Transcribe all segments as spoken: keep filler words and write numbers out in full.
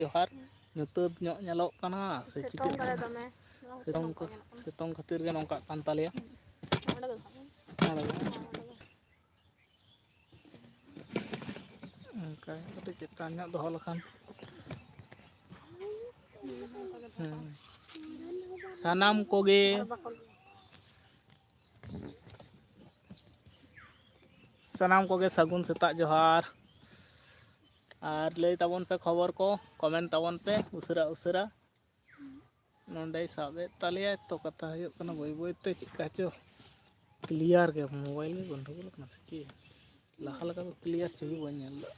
ᱡᱚᱦᱟᱨ᱾ ᱧᱩᱛᱟᱹᱛ ᱧᱚᱜ ᱧᱮᱞᱚᱜ ᱠᱟᱱᱟ ᱥᱮ ᱥᱤᱛᱩᱝ ᱪᱤᱠᱟᱹᱜ ᱠᱟᱫᱟᱭ ᱠᱟᱱᱟ? ᱫᱚᱢᱮ᱾ ᱥᱤᱛᱩᱝ ᱠᱚ, ᱥᱤᱛᱩᱝ ᱠᱷᱟᱹᱛᱤᱨ ᱜᱮ ᱱᱚᱝᱠᱟᱜ ᱠᱟᱱ ᱛᱟᱞᱮᱭᱟ᱾ ᱚᱸᱰᱮ ᱫᱚ ᱥᱟᱵ ᱢᱮ᱾ ᱚᱸᱰᱮ ᱫᱚ᱾ ᱚᱱᱠᱟ ᱠᱟᱹᱴᱤᱡ ᱪᱮᱛᱟᱱ ᱧᱚᱜ ᱫᱚᱦᱚ ᱞᱮᱠᱷᱟᱱ᱾ ᱦᱮᱸ᱾ ᱥᱟᱱᱟᱢ ᱠᱚᱜᱮ, ᱥᱟᱱᱟᱢ ᱠᱚᱜᱮ ᱥᱟᱹᱜᱩᱱ ᱥᱮᱛᱟᱜ ᱡᱚᱦᱟᱨ᱾ ᱟᱨ ᱞᱟᱹᱭ ᱛᱟᱵᱚᱱ ᱯᱮ ᱠᱷᱚᱵᱚᱨ ᱠᱚ, comment ᱛᱟᱵᱚᱱ ᱯᱮ ᱩᱥᱟᱹᱨᱟ ᱩᱥᱟᱹᱨᱟ᱾ ᱱᱚᱸᱰᱮᱭ ᱥᱟᱵ ᱮᱫ ᱛᱟᱞᱮᱭᱟᱭ ᱛᱚ, ᱠᱟᱛᱷᱟ ᱦᱩᱭᱩᱜ ᱠᱟᱱᱟ ᱵᱟᱹᱭ ᱵᱟᱹᱭ ᱛᱮ ᱪᱮᱫᱠᱟ ᱪᱚ clear ᱜᱮ, mobile ᱜᱮ ᱜᱚᱱᱰᱚᱜᱳᱞ ᱠᱟᱱᱟ ᱥᱮ ᱪᱮᱫ? ᱞᱟᱦᱟ ᱞᱮᱠᱟ ᱫᱚ clear ᱪᱷᱚᱵᱤ ᱵᱟᱹᱧ ᱧᱮᱞ ᱮᱫᱟ᱾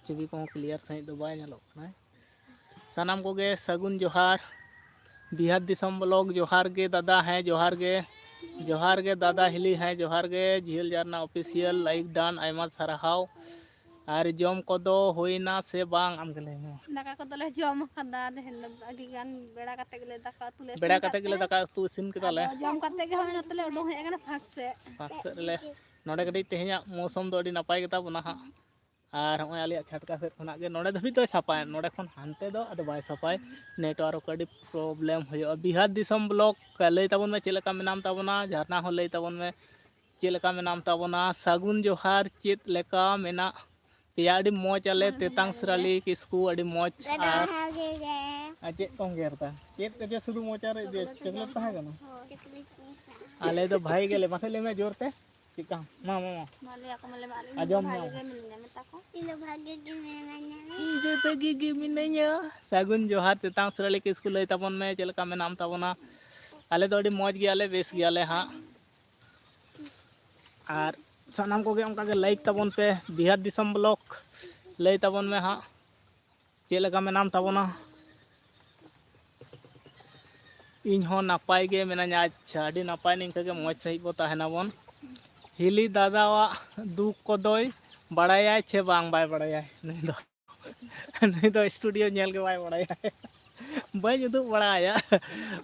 ᱪᱷᱚᱵᱤ ᱠᱚᱦᱚᱸ clear ᱥᱟᱺᱦᱤᱡ ᱫᱚ ᱵᱟᱭ ᱧᱮᱞᱚᱜ ᱠᱟᱱᱟ᱾ ᱥᱟᱱᱟᱢ ᱠᱚᱜᱮ ᱥᱟᱹᱜᱩᱱ ᱡᱚᱦᱟᱨ᱾ ᱵᱤᱦᱟᱨ ᱫᱤᱥᱚᱢ vlog ᱡᱚᱦᱟᱨ ᱜᱮ ᱫᱟᱫᱟ, ᱦᱮᱸ ᱡᱚᱦᱟᱨ ᱜᱮ, ᱡᱚᱦᱟᱨ ᱜᱮ ᱫᱟᱫᱟ ᱦᱤᱞᱤ, ᱦᱮᱸ ᱡᱚᱦᱟᱨ ᱜᱮ᱾ ᱡᱷᱤᱭᱟᱹᱞ ᱡᱷᱟᱨᱱᱟ official like done, ᱟᱭᱢᱟ ᱥᱟᱨᱦᱟᱣ᱾ ᱟᱨ ᱡᱚᱢ ᱠᱚᱫᱚ ᱦᱩᱭᱱᱟ ᱥᱮ ᱵᱟᱝ? ᱟᱢ ᱜᱮ ᱞᱟᱹᱭ ᱢᱮ᱾ ᱫᱟᱠᱟ ᱠᱚᱫᱚᱞᱮ ᱡᱚᱢ ᱟᱠᱟᱫᱟ, ᱛᱮᱦᱮᱧ ᱫᱚ ᱟᱹᱰᱤ ᱜᱟᱱ ᱵᱮᱲᱟ ᱠᱟᱛᱮ ᱜᱮᱞᱮ ᱫᱟᱠᱟ ᱩᱛᱩ ᱞᱮ ᱤᱥᱤᱱ ᱵᱮᱲᱟ ᱠᱟᱛᱮ ᱠᱟᱫ ᱜᱮᱞᱮ ᱛᱮ᱾ ᱫᱟᱠᱟ ᱩᱛᱩ ᱤᱥᱤᱱ ᱠᱮᱫᱟᱞᱮ᱾ ᱟᱫᱚ ᱡᱚᱢ ᱠᱟᱛᱮ ᱜᱮ ᱦᱚᱸᱜᱼᱚᱭ ᱱᱚᱛᱮ ᱞᱮ ᱩᱰᱩᱝ ᱦᱮᱡ ᱟᱠᱟᱱᱟ ᱯᱷᱟᱸᱠ ᱥᱮᱫ᱾ ᱯᱷᱟᱸᱠ ᱥᱮᱫ ᱨᱮᱞᱮ, ᱱᱚᱰᱮ ᱠᱟᱹᱴᱤᱡ ᱛᱮᱦᱮᱧᱟᱜ ᱢᱳᱥᱚᱢ ᱫᱚ ᱟᱹᱰᱤ ᱱᱟᱯᱟᱭ ᱜᱮᱛᱟ ᱵᱚᱱᱟ ᱦᱟᱸᱜ᱾ ᱟᱨ ᱦᱚᱸᱜᱼᱚᱭ ᱟᱞᱮᱭᱟᱜ ᱪᱷᱟᱴᱠᱟ ᱥᱮᱫ ᱠᱷᱚᱱᱟᱜ ᱜᱮ ᱱᱚᱰᱮ ᱫᱷᱟᱹᱵᱤᱡ ᱫᱚᱭ ᱥᱟᱯᱷᱟᱭᱟ, ᱱᱚᱰᱮ ᱠᱷᱚᱱ ᱦᱟᱱᱛᱮ ᱫᱚ ᱟᱫᱚ ᱵᱟᱭ ᱥᱟᱯᱷᱟᱭ, network ᱟᱹᱰᱤ problem ᱦᱩᱭᱩᱜᱼᱟ᱾ ᱵᱤᱦᱟᱨ ᱫᱤᱥᱚᱢ vlog ᱞᱟᱹᱭ ᱛᱟᱵᱚᱱ ᱢᱮ ᱪᱮᱫ ᱞᱮᱠᱟ ᱢᱮᱱᱟᱢ ᱛᱟᱵᱚᱱᱟ, ᱡᱷᱟᱨᱱᱟ ᱦᱚᱸ ᱞᱟᱹᱭ ᱛᱟᱵᱚᱱ ᱢᱮ ᱪᱮᱫ ᱞᱮᱠᱟ ᱢᱮᱱᱟᱢ ᱛᱟᱵᱚᱱᱟ᱾ ᱥᱟᱹᱜᱩᱱ ᱡᱚᱦᱟᱨ, ᱪᱮᱫ ᱞᱮᱠᱟ ᱢᱮᱱᱟᱜ ᱯᱮᱭᱟ? ᱟᱹᱰᱤ ᱢᱚᱡᱽ ᱟᱞᱮ ᱦᱩᱸ, ᱛᱮᱛᱟᱝ ᱦᱩᱸ, ᱥᱨᱟᱞᱤ ᱠᱤᱥᱠᱩ, ᱟᱹᱰᱤ ᱢᱚᱡᱽ᱾ ᱟᱨ, ᱟᱨ ᱪᱮᱫ ᱠᱚᱢ ᱜᱮᱨ ᱫᱟ? ᱪᱮᱫ ᱠᱚᱪᱚ ᱥᱩᱫᱷᱩ ᱢᱚᱪᱟ ᱨᱮ ᱡᱮ ᱪᱚᱠᱞᱮᱴ ᱛᱟᱦᱮᱸ ᱠᱟᱱᱟ? ᱟᱞᱮ ᱫᱚ ᱵᱷᱟᱜᱮ ᱜᱮᱞᱮ, ᱢᱟᱥᱮ ᱞᱟᱹᱭ ᱢᱮ ᱡᱳᱨ ᱛᱮ᱾ ᱪᱮᱫᱠᱟ? ᱢᱟ, ᱢᱟ, ᱢᱟ᱾ ᱢᱟ ᱞᱟᱹᱭ ᱟᱠᱚ ᱢᱮ, ᱞᱟᱹᱭ ᱢᱮ, ᱟᱞᱮ ᱤᱧ ᱫᱚ ᱟᱸᱡᱚᱢ ᱵᱷᱟᱜᱮ ᱧᱟᱢ᱾ ᱜᱮ ᱢᱤᱱᱟᱹᱧᱟ, ᱢᱮᱛᱟ ᱠᱚ᱾ ᱤᱧ ᱫᱚ ᱵᱷᱟᱜᱮ ᱜᱮ ᱢᱤᱱᱟᱹᱧᱟ᱾ ᱤᱧ ᱫᱚ ᱵᱷᱟᱜᱮ ᱜᱮ ᱢᱤᱱᱟᱹᱧᱟ᱾ ᱥᱟᱹᱜᱩᱱ ᱡᱚᱦᱟᱨ, ᱛᱮᱛᱟᱝ ᱥᱨᱟᱞᱤ ᱠᱤᱥᱠᱩ, ᱞᱟᱹᱭ ᱛᱟᱵᱚᱱ ᱢᱮ ᱪᱮᱫ ᱞᱮᱠᱟ ᱢᱮᱱᱟᱢ ᱛᱟᱵᱚᱱᱟ? ᱟᱞᱮ ᱫᱚ ᱟᱹᱰᱤ ᱢᱚᱡᱽ ᱜᱮᱭᱟᱞᱮ, ᱵᱮᱥ ᱜᱮᱭᱟᱞᱮ ᱦᱟᱸᱜ᱾ ᱟᱨ ᱥᱟᱱᱟᱢ ᱠᱚᱜᱮ ᱚᱱᱠᱟ ᱜᱮ like ᱛᱟᱵᱚᱱ ᱯᱮ, ᱵᱤᱦᱟᱨ ᱫᱤᱥᱚᱢ vlog ᱞᱟᱹᱭ ᱛᱟᱵᱚᱱ ᱢᱮ ᱦᱟᱸᱜ᱾ ᱪᱮᱫ ᱞᱮᱠᱟ ᱢᱮᱱᱟᱢ ᱛᱟᱵᱚᱱᱟ? ᱤᱧ ᱦᱚᱸ ᱱᱟᱯᱟᱭ ᱜᱮ ᱢᱮᱱᱟᱹᱧᱟ᱾ ᱟᱪᱪᱷᱟ, ᱟᱹᱰᱤ ᱱᱟᱯᱟᱭ, ᱱᱤᱝᱠᱟᱹ ᱜᱮ ᱢᱚᱡᱽ ᱥᱟᱺᱦᱤᱡ ᱵᱚ ᱛᱟᱦᱮᱱᱟᱵᱚᱱ᱾ ᱦᱤᱞᱤ ᱫᱟᱫᱟᱣᱟᱜ ᱫᱩᱠ ᱠᱚᱫᱚᱭ ᱵᱟᱲᱟᱭᱟᱭ ᱪᱮ ᱵᱟᱝ? ᱵᱟᱭ ᱵᱟᱲᱟᱭᱟ ᱱᱩᱭ ᱫᱚ᱾ ᱱᱩᱭ ᱫᱚ studio ᱧᱮᱞ ᱜᱮ ᱵᱟᱭ ᱵᱟᱲᱟᱭᱟ᱾ ᱵᱟᱹᱧ ᱩᱫᱩᱜ ᱵᱟᱲᱟ ᱟᱭᱟ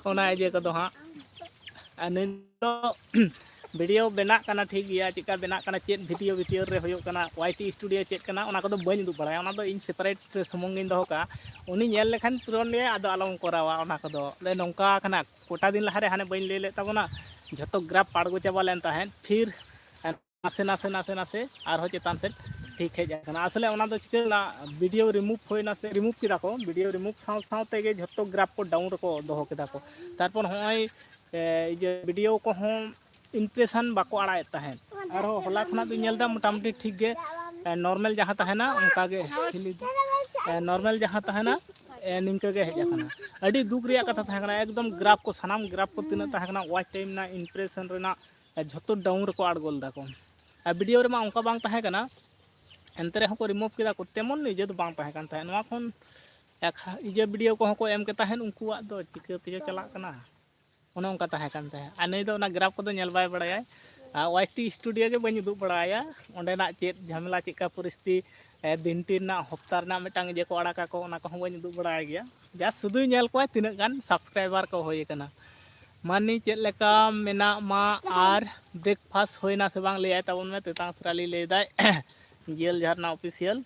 ᱚᱱᱟ ᱤᱭᱟᱹ ᱠᱚᱫᱚ ᱦᱟᱸᱜ᱾ ᱟᱨ ᱱᱩᱭ ᱫᱚ ᱵᱷᱤᱰᱤᱭᱳ ᱵᱮᱱᱟᱜ ᱠᱟᱱᱟ ᱴᱷᱤᱠ ᱜᱮᱭᱟ, ᱪᱮᱫᱠᱟ ᱵᱮᱱᱟᱜ ᱠᱟᱱᱟ, ᱪᱮᱫ ᱵᱷᱤᱰᱤᱭᱳ ᱵᱷᱤᱛᱤᱨ ᱨᱮ ᱦᱩᱭᱩᱜ ᱠᱟᱱᱟ, ᱳᱣᱟᱭ ᱴᱤ ᱥᱴᱩᱰᱤᱭᱳ ᱪᱮᱫ ᱠᱟᱱᱟ, ᱚᱱᱟ ᱠᱚᱫᱚ ᱵᱟᱹᱧ ᱩᱫᱩᱜ ᱵᱟᱲᱟᱭᱟ᱾ ᱚᱱᱟ ᱫᱚ ᱤᱧ ᱥᱮᱯᱟᱨᱮᱴ ᱥᱩᱢᱩᱝ ᱜᱤᱧ ᱫᱚᱦᱚ ᱠᱟᱜᱼᱟ᱾ ᱩᱱᱤ ᱧᱮᱞ ᱞᱮᱠᱷᱟᱱ ᱛᱩᱨᱚᱱᱛ ᱞᱟᱹᱭᱟ, "ᱟᱫᱚ ᱟᱞᱚᱢ ᱠᱚᱨᱟᱣᱟ ᱚᱱᱟ ᱠᱚᱫᱚ᱾" ᱞᱮ ᱱᱚᱝᱠᱟ ᱠᱟᱱᱟ, ᱠᱚᱴᱟ ᱫᱤᱱ ᱞᱟᱦᱟᱨᱮ ᱦᱟᱱᱮ ᱵᱟᱹᱧ ᱞᱟᱹᱭ ᱞᱮᱫ ᱛᱟᱵᱚᱱᱟ, ᱡᱷᱚᱛᱚ ᱜᱨᱟᱯ ᱟᱬᱜᱚ ᱪᱟᱵᱟ ᱞᱮᱱ ᱛᱟᱦᱮᱸᱫ, ᱯᱷᱤᱨ ᱱᱟᱥᱮ ᱱᱟᱥᱮ ᱱᱟᱥᱮ ᱱᱟᱥᱮ ᱟᱨᱦᱚᱸ ᱪᱮᱛᱟᱱ ᱥᱮᱫ ᱴᱷᱤᱠ ᱦᱮᱡ ᱟᱠᱟᱱᱟ᱾ ᱟᱥᱚᱞᱮ ᱚᱱᱟ ᱫᱚ ᱪᱤᱠᱟᱹ ᱞᱮᱱᱟ, ᱵᱷᱤᱰᱤᱭᱳ ᱨᱤᱢᱩᱵᱷ ᱦᱩᱭᱱᱟ ᱥᱮ ᱨᱤᱢᱩᱵᱷ ᱠᱮᱫᱟ ᱠᱚ, ᱵᱷᱤᱰᱤᱭᱳ ᱨᱤᱢᱩᱵᱷ ᱥᱟᱶ ᱥᱟᱶ ᱛᱮᱜᱮ ᱡᱷᱚᱛᱚ ᱜᱨᱟᱯ ᱠᱚ ᱰᱟᱣᱩᱱ ᱨᱮᱠᱚ ᱫᱚᱦᱚ ᱠᱮᱫᱟ ᱠᱚ᱾ ᱛᱟᱨᱯᱚᱨ ᱦᱚᱸᱜᱼᱚᱭ ᱮ, ᱤᱭᱟᱹ ᱵᱷᱤᱰᱤᱭᱳ ᱠᱚᱦᱚᱸ ᱤᱢᱯᱨᱮᱥᱚᱱ ᱵᱟᱠᱚ ᱟᱲᱟᱜᱮᱫ ᱛᱟᱦᱮᱸᱫ᱾ ᱟᱨᱦᱚᱸ ᱦᱚᱞᱟ ᱠᱷᱚᱱᱟᱜ ᱫᱚᱧ ᱧᱮᱞ ᱮᱫᱟ ᱢᱚᱴᱟᱢᱩᱴᱤ ᱴᱷᱤᱠ ᱜᱮ, ᱮ, ᱱᱚᱨᱢᱟᱞ ᱡᱟᱦᱟᱸ ᱛᱟᱦᱮᱱᱟ ᱚᱱᱠᱟ ᱜᱮ, ᱮ, ᱱᱚᱨᱢᱟᱞ ᱡᱟᱦᱟᱸ ᱛᱟᱦᱮᱱᱟ, ᱮ, ᱱᱤᱝᱠᱟᱹ ᱜᱮ ᱦᱮᱡ ᱟᱠᱟᱱᱟ᱾ ᱟᱹᱰᱤ ᱫᱩᱠ ᱨᱮᱭᱟᱜ ᱠᱟᱛᱷᱟ ᱛᱟᱦᱮᱸ ᱠᱟᱱᱟ, ᱮᱠᱫᱚᱢ ᱜᱨᱟᱯ ᱠᱚ, ᱥᱟᱱᱟᱢ ᱜᱨᱟᱯ ᱠᱚ ᱛᱤᱱᱟᱹᱜ ᱛᱟᱦᱮᱸ ᱠᱟᱱᱟ, ᱳᱣᱟᱪ ᱴᱟᱭᱤᱢ ᱨᱮᱱᱟᱜ, ᱤᱢᱯᱨᱮᱥᱚᱱ ᱨᱮᱱᱟᱜ, ᱮ, ᱡᱷᱚᱛᱚ ᱰᱟᱣᱩᱱ ᱨᱮᱠᱚ ᱟᱬᱜᱚ ᱞᱮᱫᱟ ᱠᱚ᱾ ᱟᱨ ᱵᱷᱤᱰᱤᱭᱳ ᱨᱮᱢᱟ ᱚᱱᱠᱟ ᱵᱟᱝ ᱛᱟᱦᱮᱸ ᱠᱟᱱᱟ, ᱮᱱᱛᱮ ᱨᱮᱦᱚᱸ ᱠᱚ ᱨᱤᱢᱩᱵᱷ ᱠᱮᱫᱟ ᱠᱚ, ᱛᱮᱢᱚᱱ ᱱᱤᱡᱮ ᱫᱚ ᱵᱟᱝ ᱛᱟᱦᱮᱸ ᱠᱟᱱ ᱛᱟᱦᱮᱸᱫ᱾ ᱱᱚᱣᱟ ᱠᱷᱚᱱ ᱮᱠ-, ᱤᱭᱟᱹ ᱵᱷᱤᱰᱤᱭᱳ ᱠᱚᱦᱚᱸ ᱠᱚ ᱮᱢ ᱠᱮᱫ ᱛᱟᱦᱮᱸᱫ, ᱩᱱᱠᱩᱣᱟᱜ ᱫᱚ ᱪᱤᱠᱟᱹ ᱛᱮᱪᱚ ᱪᱟᱞᱟᱜ ᱠᱟᱱᱟ᱾ ᱚᱱᱮ ᱚᱱᱠᱟ ᱛᱟᱦᱮᱸ ᱠᱟᱱ ᱛᱟᱦᱮᱸᱫ᱾ ᱟᱨ ᱱᱩᱭ ᱫᱚ ᱚᱱᱟ ᱜᱨᱟᱯ ᱠᱚᱫᱚ ᱧᱮᱞ ᱵᱟᱭ ᱵᱟᱲᱟᱭᱟ᱾ ᱟᱨ ᱳᱣᱟᱭ ᱴᱤ ᱥᱴᱩᱰᱤᱭᱳ ᱜᱮ ᱵᱟᱹᱧ ᱩᱫᱩᱜ ᱵᱟᱲᱟᱭᱟ, ᱚᱸᱰᱮᱱᱟᱜ ᱪᱮᱫ ᱡᱷᱟᱢᱮᱞᱟ, ᱪᱮᱫᱠᱟ ᱯᱚᱨᱤᱥᱛᱷᱤᱛᱤ, ᱮ, ᱵᱤᱱᱴᱤ ᱨᱮᱱᱟᱜ ᱦᱚᱯᱛᱟ ᱨᱮᱱᱟᱜ ᱢᱤᱫᱴᱟᱝ ᱤᱭᱟᱹ ᱠᱚ ᱟᱲᱟᱜᱟ ᱠᱚ, ᱚᱱᱟ ᱠᱚᱦᱚᱸ ᱵᱟᱹᱧ ᱩᱫᱩᱜ ᱵᱟᱲᱟᱭ ᱜᱮᱭᱟ᱾ ᱡᱟ ᱥᱩᱫᱷᱩᱭ ᱧᱮᱞ ᱠᱚᱣᱟ ᱛᱤᱱᱟᱹᱜ ᱜᱟᱱ ᱥᱟᱵᱥᱠᱨᱟᱭᱵᱟᱨ ᱠᱚ ᱦᱩᱭ ᱟᱠᱟᱱᱟ᱾ ᱢᱟᱹᱱᱤ ᱪᱮᱫ ᱞᱮᱠᱟ ᱢᱮᱱᱟᱜ ᱢᱟ ᱟᱨ ᱵᱨᱮᱠᱯᱷᱟᱥᱴ ᱦᱩᱭᱱᱟ ᱥᱮ ᱵᱟᱝ ᱞᱟᱹᱭᱟᱭ ᱛᱟᱵᱚᱱ ᱢᱮ, ᱛᱮᱛᱟᱝ ᱥᱨᱟᱞᱤ ᱞᱟᱹᱭᱫᱟᱭ᱾ ᱡᱤᱭᱟᱹᱞ ᱡᱷᱟᱨᱱᱟ ᱚᱯᱷᱤᱥᱤᱭᱟᱞ᱾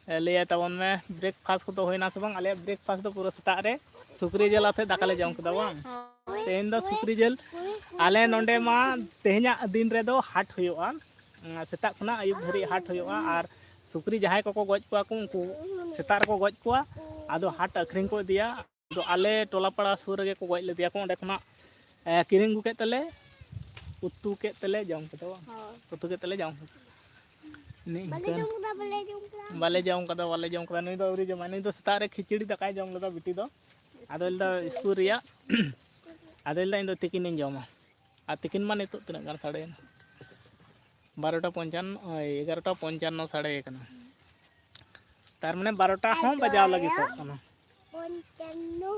ᱮ, ᱞᱟᱹᱭᱟᱭ ᱛᱟᱵᱚᱱ ᱢᱮ, ᱵᱨᱮᱠᱯᱷᱟᱥᱴ ᱠᱚᱫᱚ ᱦᱩᱭᱱᱟ ᱥᱮ ᱵᱟᱝ? ᱟᱞᱮᱭᱟᱜ ᱵᱨᱮᱠᱯᱷᱟᱥᱴ ᱫᱚ ᱯᱩᱨᱟᱹ ᱥᱮᱛᱟᱜ ᱨᱮ ᱥᱩᱠᱨᱤ ᱡᱤᱞ ᱟᱛᱮ ᱫᱟᱠᱟ ᱞᱮ ᱡᱚᱢ ᱠᱮᱫᱟ ᱵᱟᱝ? ᱛᱮᱦᱮᱧ ᱫᱚ ᱥᱩᱠᱨᱤ ᱡᱤᱞ, ᱟᱞᱮ ᱱᱚᱸᱰᱮ ᱢᱟ ᱛᱮᱦᱮᱧᱟᱜ ᱫᱤᱱ ᱨᱮᱫᱚ ᱦᱟᱴ ᱦᱩᱭᱩᱜᱼᱟ᱾ ᱩᱸ, ᱥᱮᱛᱟᱜ ᱠᱷᱚᱱᱟᱜ ᱟᱹᱭᱩᱵ ᱫᱷᱟᱹᱨᱤᱡ ᱦᱟᱴ ᱦᱩᱭᱩᱜᱼᱟ᱾ ᱟᱨ ᱥᱩᱠᱨᱤ ᱡᱟᱦᱟᱸᱭ ᱠᱚᱠᱚ ᱜᱚᱡ ᱠᱚᱣᱟ ᱠᱚ, ᱩᱱᱠᱩ ᱥᱮᱛᱟᱜ ᱨᱮᱠᱚ ᱜᱚᱡ ᱠᱚᱣᱟ, ᱟᱫᱚ ᱦᱟᱴ ᱟᱹᱠᱷᱨᱤᱧ ᱠᱚ ᱤᱫᱤᱭᱟ᱾ ᱟᱫᱚ ᱟᱞᱮ ᱴᱚᱞᱟ ᱯᱟᱲᱟ ᱥᱩᱨ ᱨᱮᱜᱮ ᱠᱚ ᱜᱚᱡ ᱞᱮᱫᱮᱭᱟ ᱠᱚ, ᱚᱸᱰᱮ ᱠᱷᱚᱱᱟᱜ, ᱮ, ᱠᱤᱨᱤᱧ ᱟᱹᱜᱩ ᱠᱮᱫ ᱛᱮᱞᱮ ᱩᱛᱩ ᱠᱮᱫ ᱛᱮᱞᱮ ᱡᱚᱢ ᱠᱮᱫᱟ ᱵᱟᱝ? ᱦᱳᱭ᱾ ᱩᱛᱩ ᱠᱮᱫ ᱛᱮᱞᱮ ᱡᱚᱢ ᱠᱮᱫᱟ᱾ ᱱᱤᱝᱠᱟᱹᱱ ᱵᱟᱞᱮ ᱡᱚᱢ ᱠᱟᱫᱟ, ᱵᱟᱞᱮ ᱡᱚᱢ ᱠᱟᱫᱟ᱾ ᱵᱟᱞᱮ ᱡᱚᱢ ᱠᱟᱫᱟ, ᱵᱟᱞᱮ ᱡᱚᱢ ᱠᱟᱫᱟ᱾ ᱱᱩᱭ ᱫᱚ ᱟᱹᱣᱨᱤ ᱡᱚᱢᱟᱭ᱾ ᱱᱩᱭ ᱫᱚ ᱥᱮᱛᱟᱜ ᱨᱮ ᱠᱷᱤᱪᱲᱤ ᱫᱟᱠᱟᱭ ᱡᱚᱢ ᱞᱮᱫᱟ ᱵᱤᱴᱤ ᱫᱚ᱾ ᱟᱫᱚ ᱞᱟᱹᱭᱫᱟ ᱥᱠᱩᱞ ᱨᱮᱭᱟᱜ, ᱟᱫᱚ ᱞᱟᱹᱭᱫᱟ ᱤᱧ ᱫᱚ ᱛᱤᱠᱤᱱᱤᱧ ᱡᱚᱢᱟ᱾ ᱟᱨ ᱛᱤᱠᱤᱱ ᱢᱟ ᱱᱤᱛᱚᱜ ᱛᱤᱱᱟᱹᱜ ᱜᱟᱱ ᱥᱟᱰᱮᱭᱮᱱᱟ? ᱵᱟᱨᱚᱴᱟ ᱯᱚᱧᱪᱟᱱᱱᱚ, ᱳᱭ, ᱮᱜᱟᱨᱚᱴᱟ ᱯᱚᱧᱪᱟᱱᱱᱚ ᱥᱟᱰᱮ ᱠᱟᱱᱟ᱾ ᱛᱟᱨ ᱢᱟᱱᱮ ᱵᱟᱨᱚᱴᱟ ᱦᱚᱸ ᱵᱟᱡᱟᱣ ᱞᱟᱹᱜᱤᱫᱚᱜ ᱠᱟᱱᱟ᱾ ᱯᱚᱧᱪᱟᱱᱱᱚ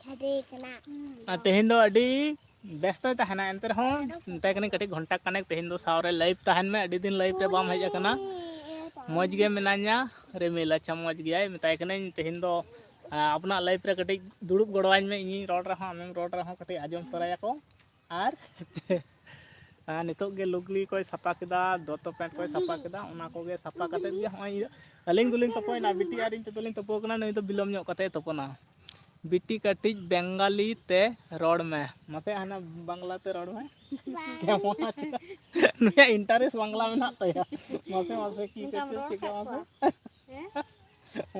ᱥᱟᱰᱮ ᱠᱟᱱᱟ᱾ ᱟᱨ ᱛᱮᱦᱮᱧ ᱫᱚ ᱟᱹᱰᱤ ᱵᱮᱥᱛᱚᱭ ᱛᱟᱦᱮᱱᱟ, ᱮᱱᱛᱮ ᱨᱮᱦᱚᱸ ᱢᱮᱛᱟᱭ ᱠᱟᱹᱱᱟᱹᱧ ᱠᱟᱹᱴᱤᱡ ᱜᱷᱚᱱᱴᱟ ᱠᱷᱟᱱᱮᱠ ᱛᱮᱦᱮᱧ ᱫᱚ ᱥᱟᱶ ᱨᱮ ᱞᱟᱭᱤᱵᱷ ᱛᱟᱦᱮᱱ ᱢᱮ, ᱟᱹᱰᱤ ᱫᱤᱱ ᱞᱟᱭᱤᱵᱷ ᱨᱮ ᱵᱟᱢ ᱦᱮᱡ ᱟᱠᱟᱱᱟ᱾ ᱢᱚᱡᱽ ᱜᱮ ᱢᱮᱱᱟᱧᱟ ᱨᱤᱢᱤᱞ, ᱟᱪᱪᱷᱟ ᱢᱚᱡᱽ ᱜᱮᱭᱟᱭ᱾ ᱢᱮᱛᱟᱭ ᱠᱟᱹᱱᱟᱹᱧ ᱛᱮᱦᱮᱧ ᱫᱚ, ᱟ, ᱟᱵᱚᱱᱟᱜ ᱞᱟᱭᱤᱵᱷ ᱨᱮ ᱠᱟᱹᱴᱤᱡ ᱫᱩᱲᱩᱵ ᱜᱚᱲᱚᱣᱟᱹᱧ ᱢᱮ, ᱤᱧᱤᱧ ᱨᱚᱲ ᱨᱮᱦᱚᱸ ᱟᱢᱮᱢ ᱨᱚᱲ ᱨᱮᱦᱚᱸ ᱠᱟᱹᱴᱤᱡ ᱟᱸᱡᱚᱢ ᱛᱚᱨᱟᱭᱟᱠᱚ᱾ ᱟᱨ ᱟᱨ ᱱᱤᱛᱚᱜ ᱜᱮ ᱞᱩᱜᱽᱲᱤ ᱠᱚᱭ ᱥᱟᱯᱷᱟ ᱠᱮᱫᱟ, ᱫᱚᱛᱚ ᱯᱮᱱᱴ ᱠᱚᱭ ᱥᱟᱯᱷᱟ ᱠᱮᱫᱟ, ᱚᱱᱟ ᱠᱚᱜᱮ ᱥᱟᱯᱷᱟ ᱠᱟᱛᱮᱫ ᱜᱮ ᱦᱚᱸᱜᱼᱚᱭ ᱤᱭᱟᱹ ᱟᱹᱞᱤᱧ ᱫᱚᱞᱤᱧ ᱛᱩᱯᱩᱭᱮᱱᱟ, ᱵᱤᱴᱤ ᱟᱨ ᱤᱧ ᱛᱮᱫᱚᱞᱤᱧ ᱛᱩᱯᱩ ᱟᱠᱟᱱᱟ᱾ ᱱᱩᱭ ᱫᱚ ᱵᱤᱞᱚᱢ ᱧᱚᱜ ᱠᱟᱛᱮᱫ ᱮ ᱛᱩᱯᱩᱱᱟ᱾ ᱵᱤᱴᱤ ᱠᱟᱹᱴᱤᱡ ᱵᱮᱝᱜᱟᱞᱤ ᱛᱮ ᱨᱚᱲ ᱢᱮ, ᱢᱟᱥᱮ ᱦᱟᱱᱟ ᱵᱟᱝᱞᱟ ᱛᱮ ᱨᱚᱲ ᱢᱮ᱾ ᱠᱮᱢᱚᱱ ᱟᱪᱷᱮ? ᱱᱩᱭᱟᱜ ᱤᱱᱴᱟᱨᱮᱥᱴ ᱵᱟᱝᱞᱟ ᱢᱮᱱᱟᱜ ᱛᱟᱭᱟ᱾ ᱢᱟᱥᱮ ᱢᱟᱥᱮ ᱠᱤ ᱱᱚᱝᱠᱟᱢ ᱠᱟᱪᱚ ᱨᱚᱲ ᱪᱮᱫ ᱠᱟᱜ ᱢᱟᱥᱮ? ᱠᱚᱣᱟ? ᱦᱮᱸ?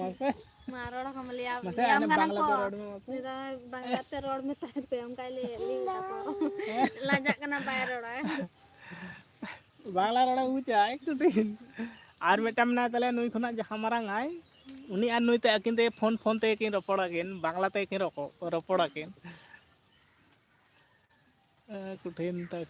ᱢᱟᱥᱮ ᱢᱟ ᱨᱚᱲ ᱦᱚᱸ ᱞᱟᱹᱭᱟ-, ᱢᱟᱥᱮ ᱞᱟᱹᱭᱟᱢ ᱦᱟᱱᱮ ᱠᱟᱱᱟ ᱵᱟᱝᱞᱟ ᱠᱚ᱾ ᱛᱮ ᱨᱚᱲ ᱢᱮ ᱢᱟᱥᱮ᱾ ᱩᱱᱤ ᱫᱚ ᱵᱟᱝᱞᱟ ᱛᱮ ᱨᱚᱲ ᱢᱮᱛᱟᱭ ᱯᱮ, ᱚᱱᱠᱟᱭ ᱞᱟᱹᱭ, ᱞᱟᱹᱭ ᱠᱟᱫᱟ ᱠᱚ᱾ ᱞᱟᱡᱟᱜ ᱠᱟᱱᱟ, ᱵᱟᱭ ᱨᱚᱲᱟ᱾ ᱵᱟᱝᱞᱟ ᱨᱚᱲᱮ ᱵᱩᱡᱟ ᱮᱠᱴᱩ ᱫᱤᱱ᱾ ᱟᱨ ᱢᱤᱫᱴᱟᱝ ᱢᱮᱱᱟᱭ ᱛᱟᱞᱮᱭᱟ, ᱱᱩᱭ ᱠᱷᱚᱱᱟᱜ ᱡᱟᱦᱟᱸ ᱢᱟᱨᱟᱝ ᱟᱭ, ᱩᱱᱤ ᱟᱨ ᱱᱩᱭ ᱛᱮ ᱟᱹᱠᱤᱱ ᱛᱮ ᱯᱷᱳᱱ ᱯᱷᱳᱱ ᱛᱮᱜᱮ ᱠᱤᱱ ᱨᱚᱯᱚᱲᱟ ᱠᱤᱱ, ᱵᱟᱝᱞᱟ ᱛᱮᱜᱮ ᱠᱤᱱ ᱨᱚᱯᱚ-, ᱨᱚᱯᱚᱲᱟ ᱠᱤᱱ᱾ ᱮ, ᱠᱚᱴᱷᱤᱱ ᱛᱟᱠ᱾